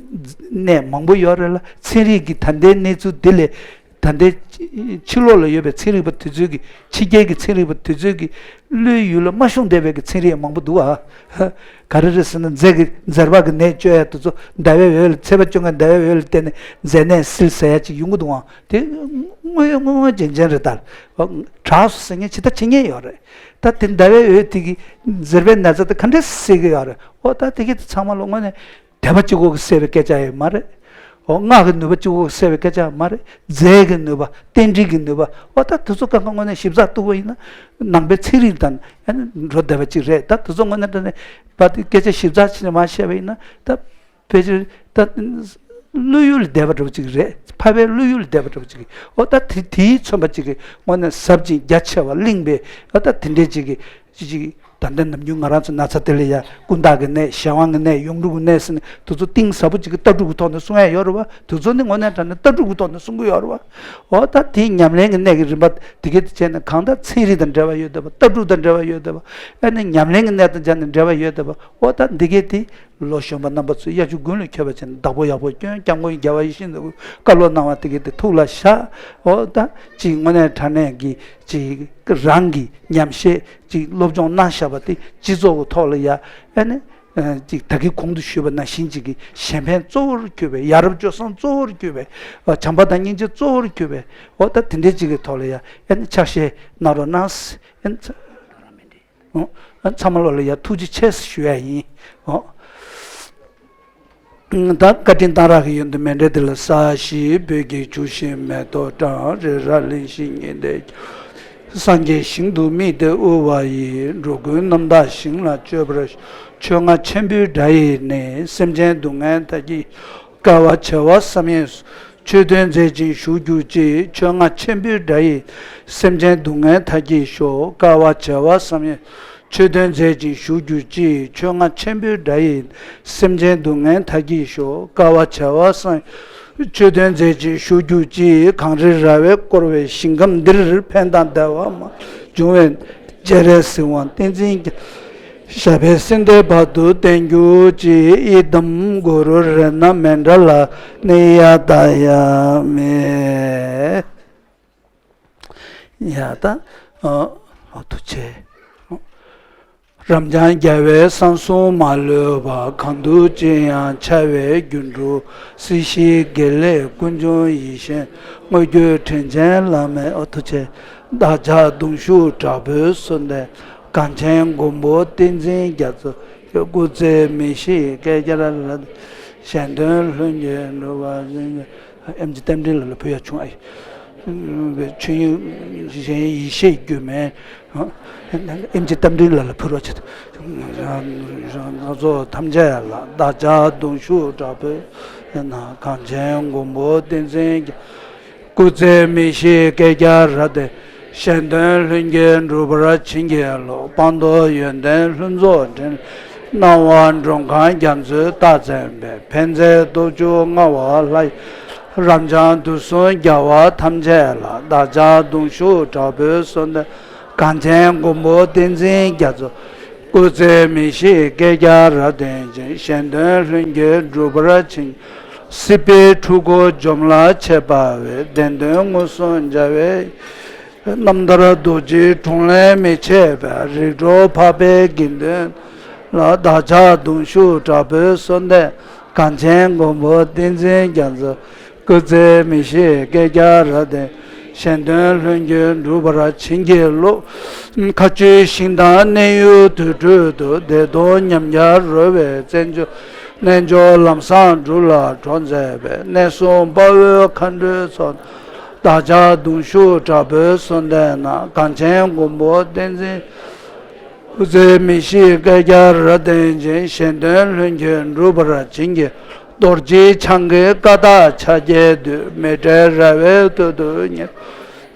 གནས་མང་པོ་ཡོད་རེད་ལ། ཚན་རིག་གི་ད་ལྟའི་གནས་ཚུལ་འདི་ལས་ད་ལྟའི་ཕྱི་ལོགས་ལ་ཡོད་པའི་ཚན་རིག་པ་དེ་ཚོའི་གི་ཕྱི་རྒྱལ་གྱི་ཚན་རིག་པ་དེ་ཚོའི་གི་བློའི་ཡུལ་ལ་མ་ཤོང་བསྡད་པའི་གི་ཚན་རིག་མང་པོ་འདུག་ཨ། ག་རེ་རེད་ཟེར་ན་མཛེ་གི་མཛེར་བག་གི་ནད་བཅོས་ཡ་དེ་ཚོ་ཟླ་བའི་འོད་ལ་ཚེས་པ་བཅོ་ལྔའི་ཟླ་བའི་འོད་ལ་བརྟེན་ནས་མཛེ་ནད་སེལ་ཟེར་ཡ་ཅིག་ཡོང་གི་འདུག་ཨ། དེ་དངོས་དངོས་དངོས་རྗེན་རྗེན་རེད་ད། དྲག་སོང་ཟེར་མཁན་ཇི་ལྟར་བྱེད་མཁན་ཡོད་རེད། ད་དེ་ཟླ་བའི་འོད་དེ་གིས་མཛེར་བའི་ན་ཚ་དེ་ག་འདྲས་སེལ་གི་ཡོད་རེད། ཨོ་ད་དེ་གི་དེ་ཚང་མ་ལོ་དངོས་གནས་དད་པ་གཅིག་པོ་གིས་སེལ་བའི་སྐད་ཆ་ཡོད་མ་རེད། ཨོ་སྔགས་ཀྱི་ནུས་པ་གཅིག་པོ་གིས་སེལ་བའི་སྐད་ཆ་ཡོད་མ་རེད། རྫས་ཀྱི་ནུས་པ། རྟེན་འབྲེལ་གྱི་ནུས་པ། ཨོ་ད་དེ་ཚོ་གང་ག་དངོས་གནས་ཞིབ་ཚགས་གཏུག་པ་ཡིན་ན་ནང་པའི་ཚན་རིག་དང་ཨ་ནི་འགྲོ་བསྡད་པ་ཅིག་རེད། ད་དེ་ཚོ་དངོས་གནས་དྲང་གནས་པ་དེ་སྐད་ཆ་ཞིབ་ཚགས་བྱས་ནས་མར་བཤད་པ་ཡིན་ན་ད། ཕལ་ཆེར་ད་བློ་ཡུལ་ལས་འདས་པ་འདྲ་པོ་ཅིག་རེད། འཕགས་པའི་བློ་ཡུལ་ལས་འདས་པ་འདྲ་པོ་ཅིག་གི་ཨོ་ད་དེ་དེའི་མཚོན་པ་ཅིག་གི་དངོས་གནས་ཟབ་ཅིང་རྒྱ་ཆེ་བ་གླེང་བའི་ཨོ་ད་དེ་འདྲའི་ཅིག་གི་ཅིག་ཅིག་ད་ལྟ་ནམ་རྒྱུན་ང་རང་ཚོ་ན་ཚ་དེ་ལ་ཡ་ཀུན་བརྟགས་ཀྱི་གནས། གཞན་དབང་གི་གནས། ཡོངས་གྲུབ་ཀྱི་གནས་ཟེར་ནས་དེ་ཚོ་གཏིང་ཟབ་པོ་ཅིག་གི་ལྟ་གྲུབ་ཀྱི་ཐོག་ནས་གསུང་ཡ་ཡོད་རེད་བ། དེ་ཚོ་ནི་དངོས་གནས་དྲང་གནས་ལྟ་གྲུབ་ཀྱི་ཐོག་ནས་གསུང་གི་ཡོད་རེད་བ། ཨོ་ད་དེའི་ཉམས་ལེན་གྱི་གནས་ཀྱི་རིམ་པ་དེ་གས་དེ་བྱས་ནས་གང་ལྟར་ཚན་རིག་དང་འབྲེལ་བ་ཡོད་བསྡད་པ། ལྟ་གྲུབ་དང་འབྲེལ་བ་ཡོད་བསྡད་པ། ཨ་ནི་ཉམས་ལེན་གྱི་གནས་དང་སྦྱར་ནས་འབྲེལ་བ་ཡོད་བསྡད་པ། ཨོ་ད་འདི་གས་དེ། ལོ་གཞོན་པ་རྣམ་པ་ཚོས་དབྱར་ཆོས་དགུན་ལ་འཁྱོལ་བ་བྱས་ནས་བདག་པོ་ཡག་པོ་སྐྱོན། སྐྱབས་མགོན་རྒྱལ་བ་ཡིད་བཞིན་ནོར་བུས་བཀའ་སློབ་གནང་བ་དེ་གས་དེ་ཐུགས་ལ་བཞག་ཨོ་ད་ཅིག་དངོས་གནས་དྲང་གནས་ཀྱི་ཅིག་རང་གི་ཉམས་བཞེས་ཅིག་སློབ་སྦྱོང་གནང་བཞག་པ་དེ་སྤྱི་ཚོགས་ཀྱི་ཐོག་ལ་ཡ་ཨ་ནི་ཅིག་ད་གིན་གོང་དུ་ཞུས་པ་ནང་བཞིན་ཅིག་གི་གཞན་ཕན་གཙོ་བོར་གྱུར་པའི། ཡ་རབས་སྤྱོད་བཟང་གཙོ་བོར་གྱུར་པའི། བྱམས་པ་དང་སྙིང་རྗེ་གཙོ་བོར་གྱུར་པའི་ཨོ་ད་དེ་འདྲའི་ཅིག་གི་ཐོག་ལ་ཡ་ཨ་ནི་ཕྱག་བཞེས་གནང་རོགས་གནང་། ཨ་ནི་ཚང་མ་ལོ་ལ་ཡ་ཐུགས་རྗེ་ཆེ་ཞུ་ཡ་ཡིན། ད་བཀའ་དྲིན་གཏང་རག་གི་ཡོན་དུ་མཎྜལ་འདི་ལ་བསགས་ཤིག་བོད་ཀྱི་ཆུ་ཤིང་མེ་ཏོག་བཀྲམ། རི་རབ་གླིང་བཞི་ཉི་ཟླས་ཁྱབ། སངས་རྒྱས་ཞིང་དུ་དམིགས་ཏེ་དབུལ་བ་ཡིས། འགྲོ་ཀུན་རྣམ་དག་ཞིང་ལ་སྤྱོད་པར་ཤོག་ཆོས་རྔ་ཆེན་པོའི་སྒྲ་ཡིས་ནི། སེམས་ཅན་སྡུག་བསྔལ་མཐའ་བསྐྱེད། དཀའ་བ་བྱེ་བ་བསམ་ཡས་སུ། ཆོས་སྟོན་མཛད་ཅིང་བཞུགས་གྱུར་ཅིག་ཆོས་རྔ་ཆེན་པོའི་སྒྲ་ཡིས། སེམས་ཅན་སྡུག་བསྔལ་མཐའ་བསྐྱེད་ཤོག་དཀའ་བ་བྱེ་བ་བསམ་ཡས། ཆོས་སྟོན་མཛད་ཅིང་བཞུགས་གྱུར་ཅིག་ཆོས་རྔ་ཆེན་པོའི་སྒྲ་ཡིས། སེམས་ཅན་སྡུག་བསྔལ་མཐའ་བསྐྱེད་ཤོག་དཀའ་བ་བྱེ་བ་བསམ་ཡས། ཆོས་སྟོན་མཛད་ཅིང་བཞུགས་གྱུར་ཅིག་གངས་རི་ར་བས་བསྐོར་བའི་ཞིང་ཁམས་འདིར། ཕན་དང་བདེ་བ་མ་འབྱུང་བའི། སྤྱན་རས་གཟིགས་དབང་བསྟན་འཛིན་རྒྱ། ཞབས་པད་སྲིད་མཐའི་བར་དུ་བརྟན་གྱུར་ཅིག་ཨི་དམ་གུ་རུ་རཏྣ་མཎྜལ་ནི་ཡ་ཏ་ཡ་མེ། ཡ་ཏ། ཨ། ཐུགས་རྗེ་ཆེ། རབ་འབྱམས་རྒྱལ་བའི་གསང་གསུམ་མ་ལུས་པ། གང་འདུལ་ཅིར་ཡང་འཆར་བའི་སྒྱུ་འཕྲུལ། སྲིད་ཞིའི་དགེ་ལེགས་ཀུན་འབྱུང་ཡེ་ཤེས། དངོས་བརྒྱུད་དྲིན་ཅན་བླ་མའི། ཨོ་ཐུགས་རྗེ་ཆེ། བདག་ཅག་གདུང་ཤུགས་དྲག་པོས་གསོལ་འདེབས། གངས་ཅན་མགོན་པོ་བསྟན་འཛིན་རྒྱ་མཚོ། སྐུ་ཚེ་མི་ཤིགས་བསྐལ་བརྒྱར་རབ། གཞན་དོན་ལྷུན་གྱིས་འགྲུབ་པར་བྱིན་གྱིས། ཨེམ་ཆི་རྟ་མགྲིན་ལགས་ལ་ཕུལ་ཡ་བྱུང་ཨ་ཡི། ཆོས་དབྱིངས་གཞན་ཡེ་ཤེས་སྒྱུ་མའི། ཨེམ་ཆི་རྟ་མགྲིན་ལགས་ལ་ཕུལ་རོགས་བྱེད། ང་ཚོ་ཐམས་ཅད་ལ་བདག་ཅག་གདུང་ཤུགས་དྲག་པོས་ན། གངས་ཅན་མགོན་པོ་བསྟན་འཛིན་རྒྱ། སྐུ་ཚེ་མི་ཤིགས་བསྐལ་བརྒྱར་རབ་བརྟན། གཞན་དོན་ལྷུན་གྱིས་འགྲུབ་པར་བྱིན་གྱིས་རློབས། སྤངས་རྟོགས་ཡོན་ཏན་ལྷུན་རྫོགས་འཕྲིན། སྣང་བ་མགྲོན་ཁང་རྒྱ་མཚོའི་རྟགས་མཚན་པའི། ཕན་མཛད་སྟོབས་བཅུ་མངའ་བ་ལྷ་ཡི། རབ་འབྱམས་དུས་གསུམ་རྒྱལ་བ་ཐམས་ཅད་ལ། བདག་ཅག་གདུང་ཤུགས་དྲག་པོས་གསོལ་འདེབས། གངས་ཅན་མགོན་པོ་བསྟན་འཛིན་རྒྱ་མཚོ། སྐུ་ཚེ་མི་ཤིགས་བསྐལ་བརྒྱར་རབ་བརྟན་ཅིང་། གཞན་དོན་ལྷུན་གྱིས་འགྲུབ་པར་བྱིན། སྲིད་པའི་འཁྲུལ་འཁོར་འཇོམས་ལ་ཆས་པ་བའི། བདེན་དོན་མངོན་སུམ་མཇལ་བའི། རྣམ་ཐར་རྡོ་རྗེའི་དྲུང་ལས་མི་ཕྱེད་པའི། རིགས་གྲོལ་འཕགས་པའི་དགེ་འདུན་ལ། བདག་ཅག་གདུང་ཤུགས་དྲག་པོས་གསོལ་འདེབས། གངས་ཅན་མགོན་པོ་བསྟན་འཛིན་རྒྱ་མཚོ། སྐུ་ཚེ་མི་ཤིགས་བསྐལ་བརྒྱར་རབ་བརྟན། གཞན་དོན་ལྷུན་གྱིས་འགྲུབ་པར་བྱིན་གྱིས་རློབས། མཁའ་སྤྱོད་ཞིང་དང་གནས་ཡུལ་དུར་ཁྲོད་དུ། བདེ་སྟོང་ཉམས་ཆག་རོལ་པའི་བཙན་བྱོལ། རྣལ་འབྱོར་ལམ་བཟང་སྒྲུབ་ལ་གྲོགས་མཛད་པའི། གནས་གསུམ་དཔའ་བོའི་མཁའ་འགྲོའི་ཚོགས། བདག་ཅག་གདུང་ཤུགས་དྲག་པོས་གསོལ་འདེབས་ན། གངས་ཅན་མགོན་པོ་བསྟན་འཛིན། སྐུ་ཚེ་མི་ཤིགས་བསྐལ་བརྒྱར་རབ་བརྟན་ཅིང་། གཞན་དོན་ལྷུན་གྱིས་འགྲུབ་པར་བྱིན་གྱིས། རྡོ་རྗེ་འཆང་གི་བཀའ་རྟགས་ཕྱག་རྒྱའི་བདུད། མི་འབྲལ་ར་བས་བསྟོད་དུ་གཉེར།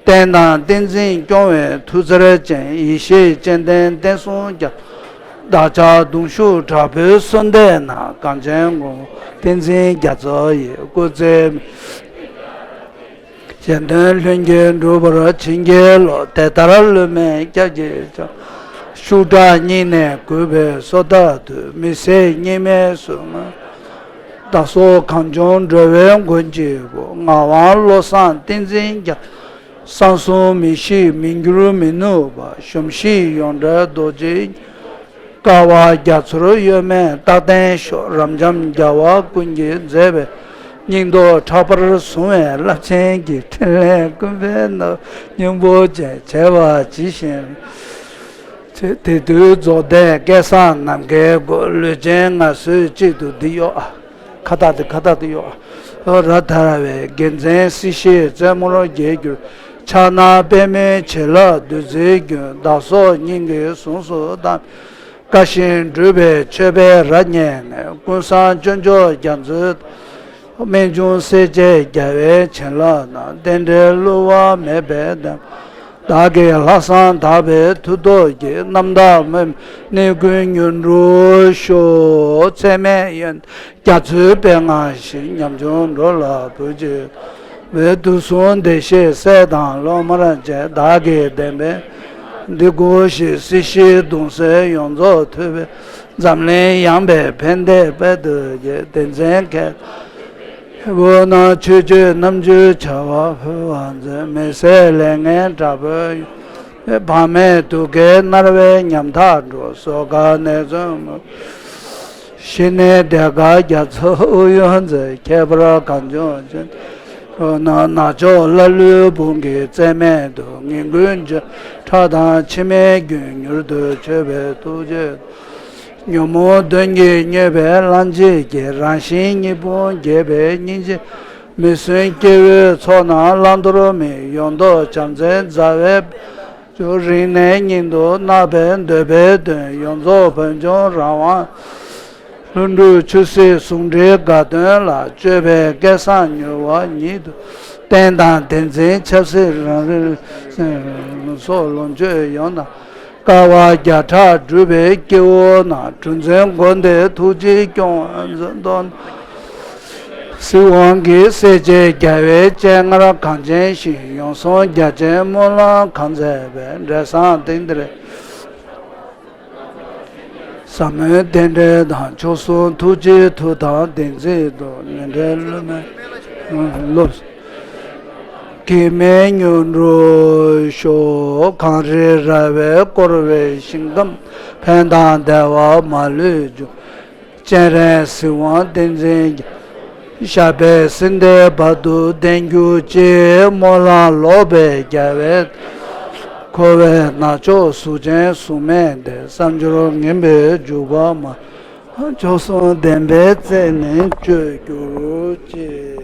བསྟན་དང་བསྟན་འཛིན་སྐྱོང་བའི་མཐུ་རྩལ་ཅན། ཡེ་ཤེས་སྤྱན་ལྡན་བསྟན་སྲུང་རྒྱ། བདག་ཅག་གདུང་ཤུགས་དྲག་པོས་གསོལ་འདེབས་ན། གངས་ཅན་མགོན་པོ་བསྟན་འཛིན་རྒྱ་མཚོ་ཡི། སྐུ་ཚེ་མི། གཞན་དོན་ལྷུན་གྱིས་འགྲུབ་པར་བྱིན་གྱིས་རློབས། དེ་ལྟར་སློབ་མའི་སྐྱབས་ཀྱིས་བསྐྱངས། ཤུགས་དྲག་སྙིང་ནས་གུས་པས་གསོལ་བ་འདེབས། མི་ཟད་གཉིས་མེད་གཟུངས་སྔགས། བདག་སོགས་གངས་ལྗོངས་འགྲོ་བའི་མགོན་གཅིག་པུ། ངག་དབང་བློ་བཟང་བསྟན་འཛིན་རྒྱ། གསང་གསུམ་མི་ཤིགས་མི་འགྱུར་མི་ནུབ་པ། གཞོམ་གཞིག་ཡོངས་བྲལ་རྡོ་རྗེ། དཀའ་བ་རྒྱ་མཚོར་གཡོ་མེད་རྟག་བརྟན་ཤོག་རབ་འབྱམས་རྒྱལ་བ་ཀུན་གྱིས་མཛེས་པའི། སྙིང་སྟོབས་ཕྲག་པར་བཟུང་བའི་རླབས་ཆེན་གྱི། ཕྲིན་ལས་ཀུན་ཕན་ནོར་སྙིང་པོ་ཅན། བྱེ་བ་ཇི་བཞིན། དེ་དུས་རྫོགས་ལྡན་སྐལ་བཟང་ནམ་མཁའི་སྒོ། ལུས་ཅན་ངལ་གསོའི་དཔྱིད་དུ་འདི་གཡོ། ཁ་བཏགས་དེ་ཁ་བཏགས་དེ་གཡོ། རབ་དར་བའི་རྒྱལ་མཚན་སྲིད་ཞིའི་རྩེ་མོར་རྒྱས་གྱུར། ཕྱག་ན་པདྨོའི་བྱིན་རླབས་བདུད་རྩིའི་རྒྱུན། བདག་སོགས་སྙིང་གི་གཟུངས་སུ་གདམས། བཀའ་བཞིན་སྒྲུབ་པའི་མཆོད་པས་རབ་མཉེས་ནས། ཀུན་བཟང་སྤྱོད་མཆོག་རྒྱ་མཚོའི། རྨད་བྱུང་སྲས་བཅས་རྒྱལ་བའི་བྱིན་རླབས་དང་། རྟེན་འབྲེལ་བསླུ་བ་མེད་པའི་བདེན། བདག་གི་ལྷག་བསམ་དག་པའི་མཐུ་སྟོབས་ཀྱིས། རྣམ་དག་སྨོན་གནས་ཀུན་མྱུར་འགྲུབ་ཤོག་ཚད་མེད་ཡོན་རྒྱ་མཚོའི་དཔལ་མངའ་ཞིང་། ཉམ་ཆུང་འགྲོ་ལ་བུ་གཅིག་པའི། དུག་གསུམ་བདེ་གཤེགས་སྲས་དང་སློབ་མར་བཅས། བདག་གི་བདེན་པའི་འདི་ཀུན་ཞིག་སྲིད་ཞིའི་གདུང་སེལ་ཡོངས་རྫོགས་ཐུབ་པའི། འཛམ་གླིང་ཡངས་པའི་ཕན་བདེ་དཔལ་དུ་རྒྱས། དེ་མཚན་མཁས་པོ་རྣམས་ཆོས་སྤྱོད་རྣམ་འཕྲུལ་བྱ་བ་ཕུལ་བར་མཛོད། མི་ཟད་ལས་ངན་དྲག་པོའི་ཡུལ། བག་མེད་དུག་གིས་མནར་བའི་ཉམ་ཐག་འགྲོ། སོ་ཀ་ནད་མཚོན་མུ། ཞི་གནས་བདེ་དཀར་རྒྱ་མཚོ་ཨུ་ཡོན་མཛོད། ཁྱད་པར་གངས་ལྗོངས་ཆེན་པོ་ན། ནག་ཕྱོགས་ཀླ་ཀློའི་དཔུང་གིས་རྩད་མེད་དུ། ངན་ཀུན་འཇོམས་ཁྲག་དང་མཆི་མའི་རྒྱུན། མྱུར་དུ་ཆོད་པའི་ཐུགས་རྗེས། ཉོན་མོངས་གདོན་གྱིས་མྱོས་པའི་གླང་ཆེན་གྱི། རང་བཞིན་གཉིས་ཕུང་རྒྱས་པའི་སྙིང་རྗེ། མི་བསྲུན་སྐྱེ་བོའི་ཚོགས་རྣམས་བླང་དོར་མེད། ཡོངས་རྫོགས་བྱམས་བརྩེའི་མཛའ་བའི། རིང་ནས་སྙིང་དུ་བརྣག་པའི་འདོད་པའི་དོན། ཡོངས་རྫོགས་བོད་ལྗོངས་རང་དབང་། ལྷུན་གྲུབ་ཆོས་སྲིད་ཟུང་འབྲེལ་དགའ་སྟོན་ལ། སྤྱོད་པའི་སྐལ་བཟང་མྱུར་བ་ཉིད་དུ། བསྟན་དང་བདེན་འཛིན་ཆབ་སྲིད་རང་རིག་སོགས་ལོངས་སྤྱོད་ཡོངས་དང་། དཀའ་བ་བརྒྱ་ཕྲག་སྒྲུབ་པའི་སྐྱེ་བོ་རྣམས། གྲུ་འཛིན་མགོན་དེ་ཐུགས་རྗེས་སྐྱོང་བ་མཛད་དོ། སྲིད་དབང་གི་སྲས་བཅས་རྒྱལ་བའི་སྤྱན་སྔར་གངས་ཅན་ཞིང་། ཡོངས་བཟུང་རྒྱ་ཆེན་སྨོན་ལམ་གང་མཛད་པའི། འབྲས་བཟང་སྟེང་དེར་ ཟབ་མོའི་རྟེན་འབྲེལ་དང་མཆོག་གསུམ་ཐུགས་རྗེའི་མཐུ་དང་བདེན་ཚིག་ཏུ། ལས་འབྲས་བསླུ་མེད་སློབ། གེགས་མེད་མྱུར་འགྲུབ་ཤོག་གངས་རི་ར་བས་བསྐོར་བའི་ཞིང་ཁམས། ཕན་དང་བདེ་བ་མ་ལུས་འབྱུང་། སྤྱན་རས་གཟིགས་དབང་ཏིང་འཛིན་རྒྱལ། ཞབས་པད་སྲིད་མཐའི་བར་དུ་བརྟན་གྱུར་ཅིག་སྨོན་ལམ་ལོག་པའི་རྒྱལ་བའི། འཁོར་བའི་ནག་ཕྱོགས་གཟུགས་ཅན་གཟུགས་མེད་དེ། བསམ་སྦྱོར་ངན་པའི་འཇུག་པ་མ། མཆོག་གསུམ་བདེན་པའི་རྩལ་ནི་སྤྱོད་གྱུར་ཅིག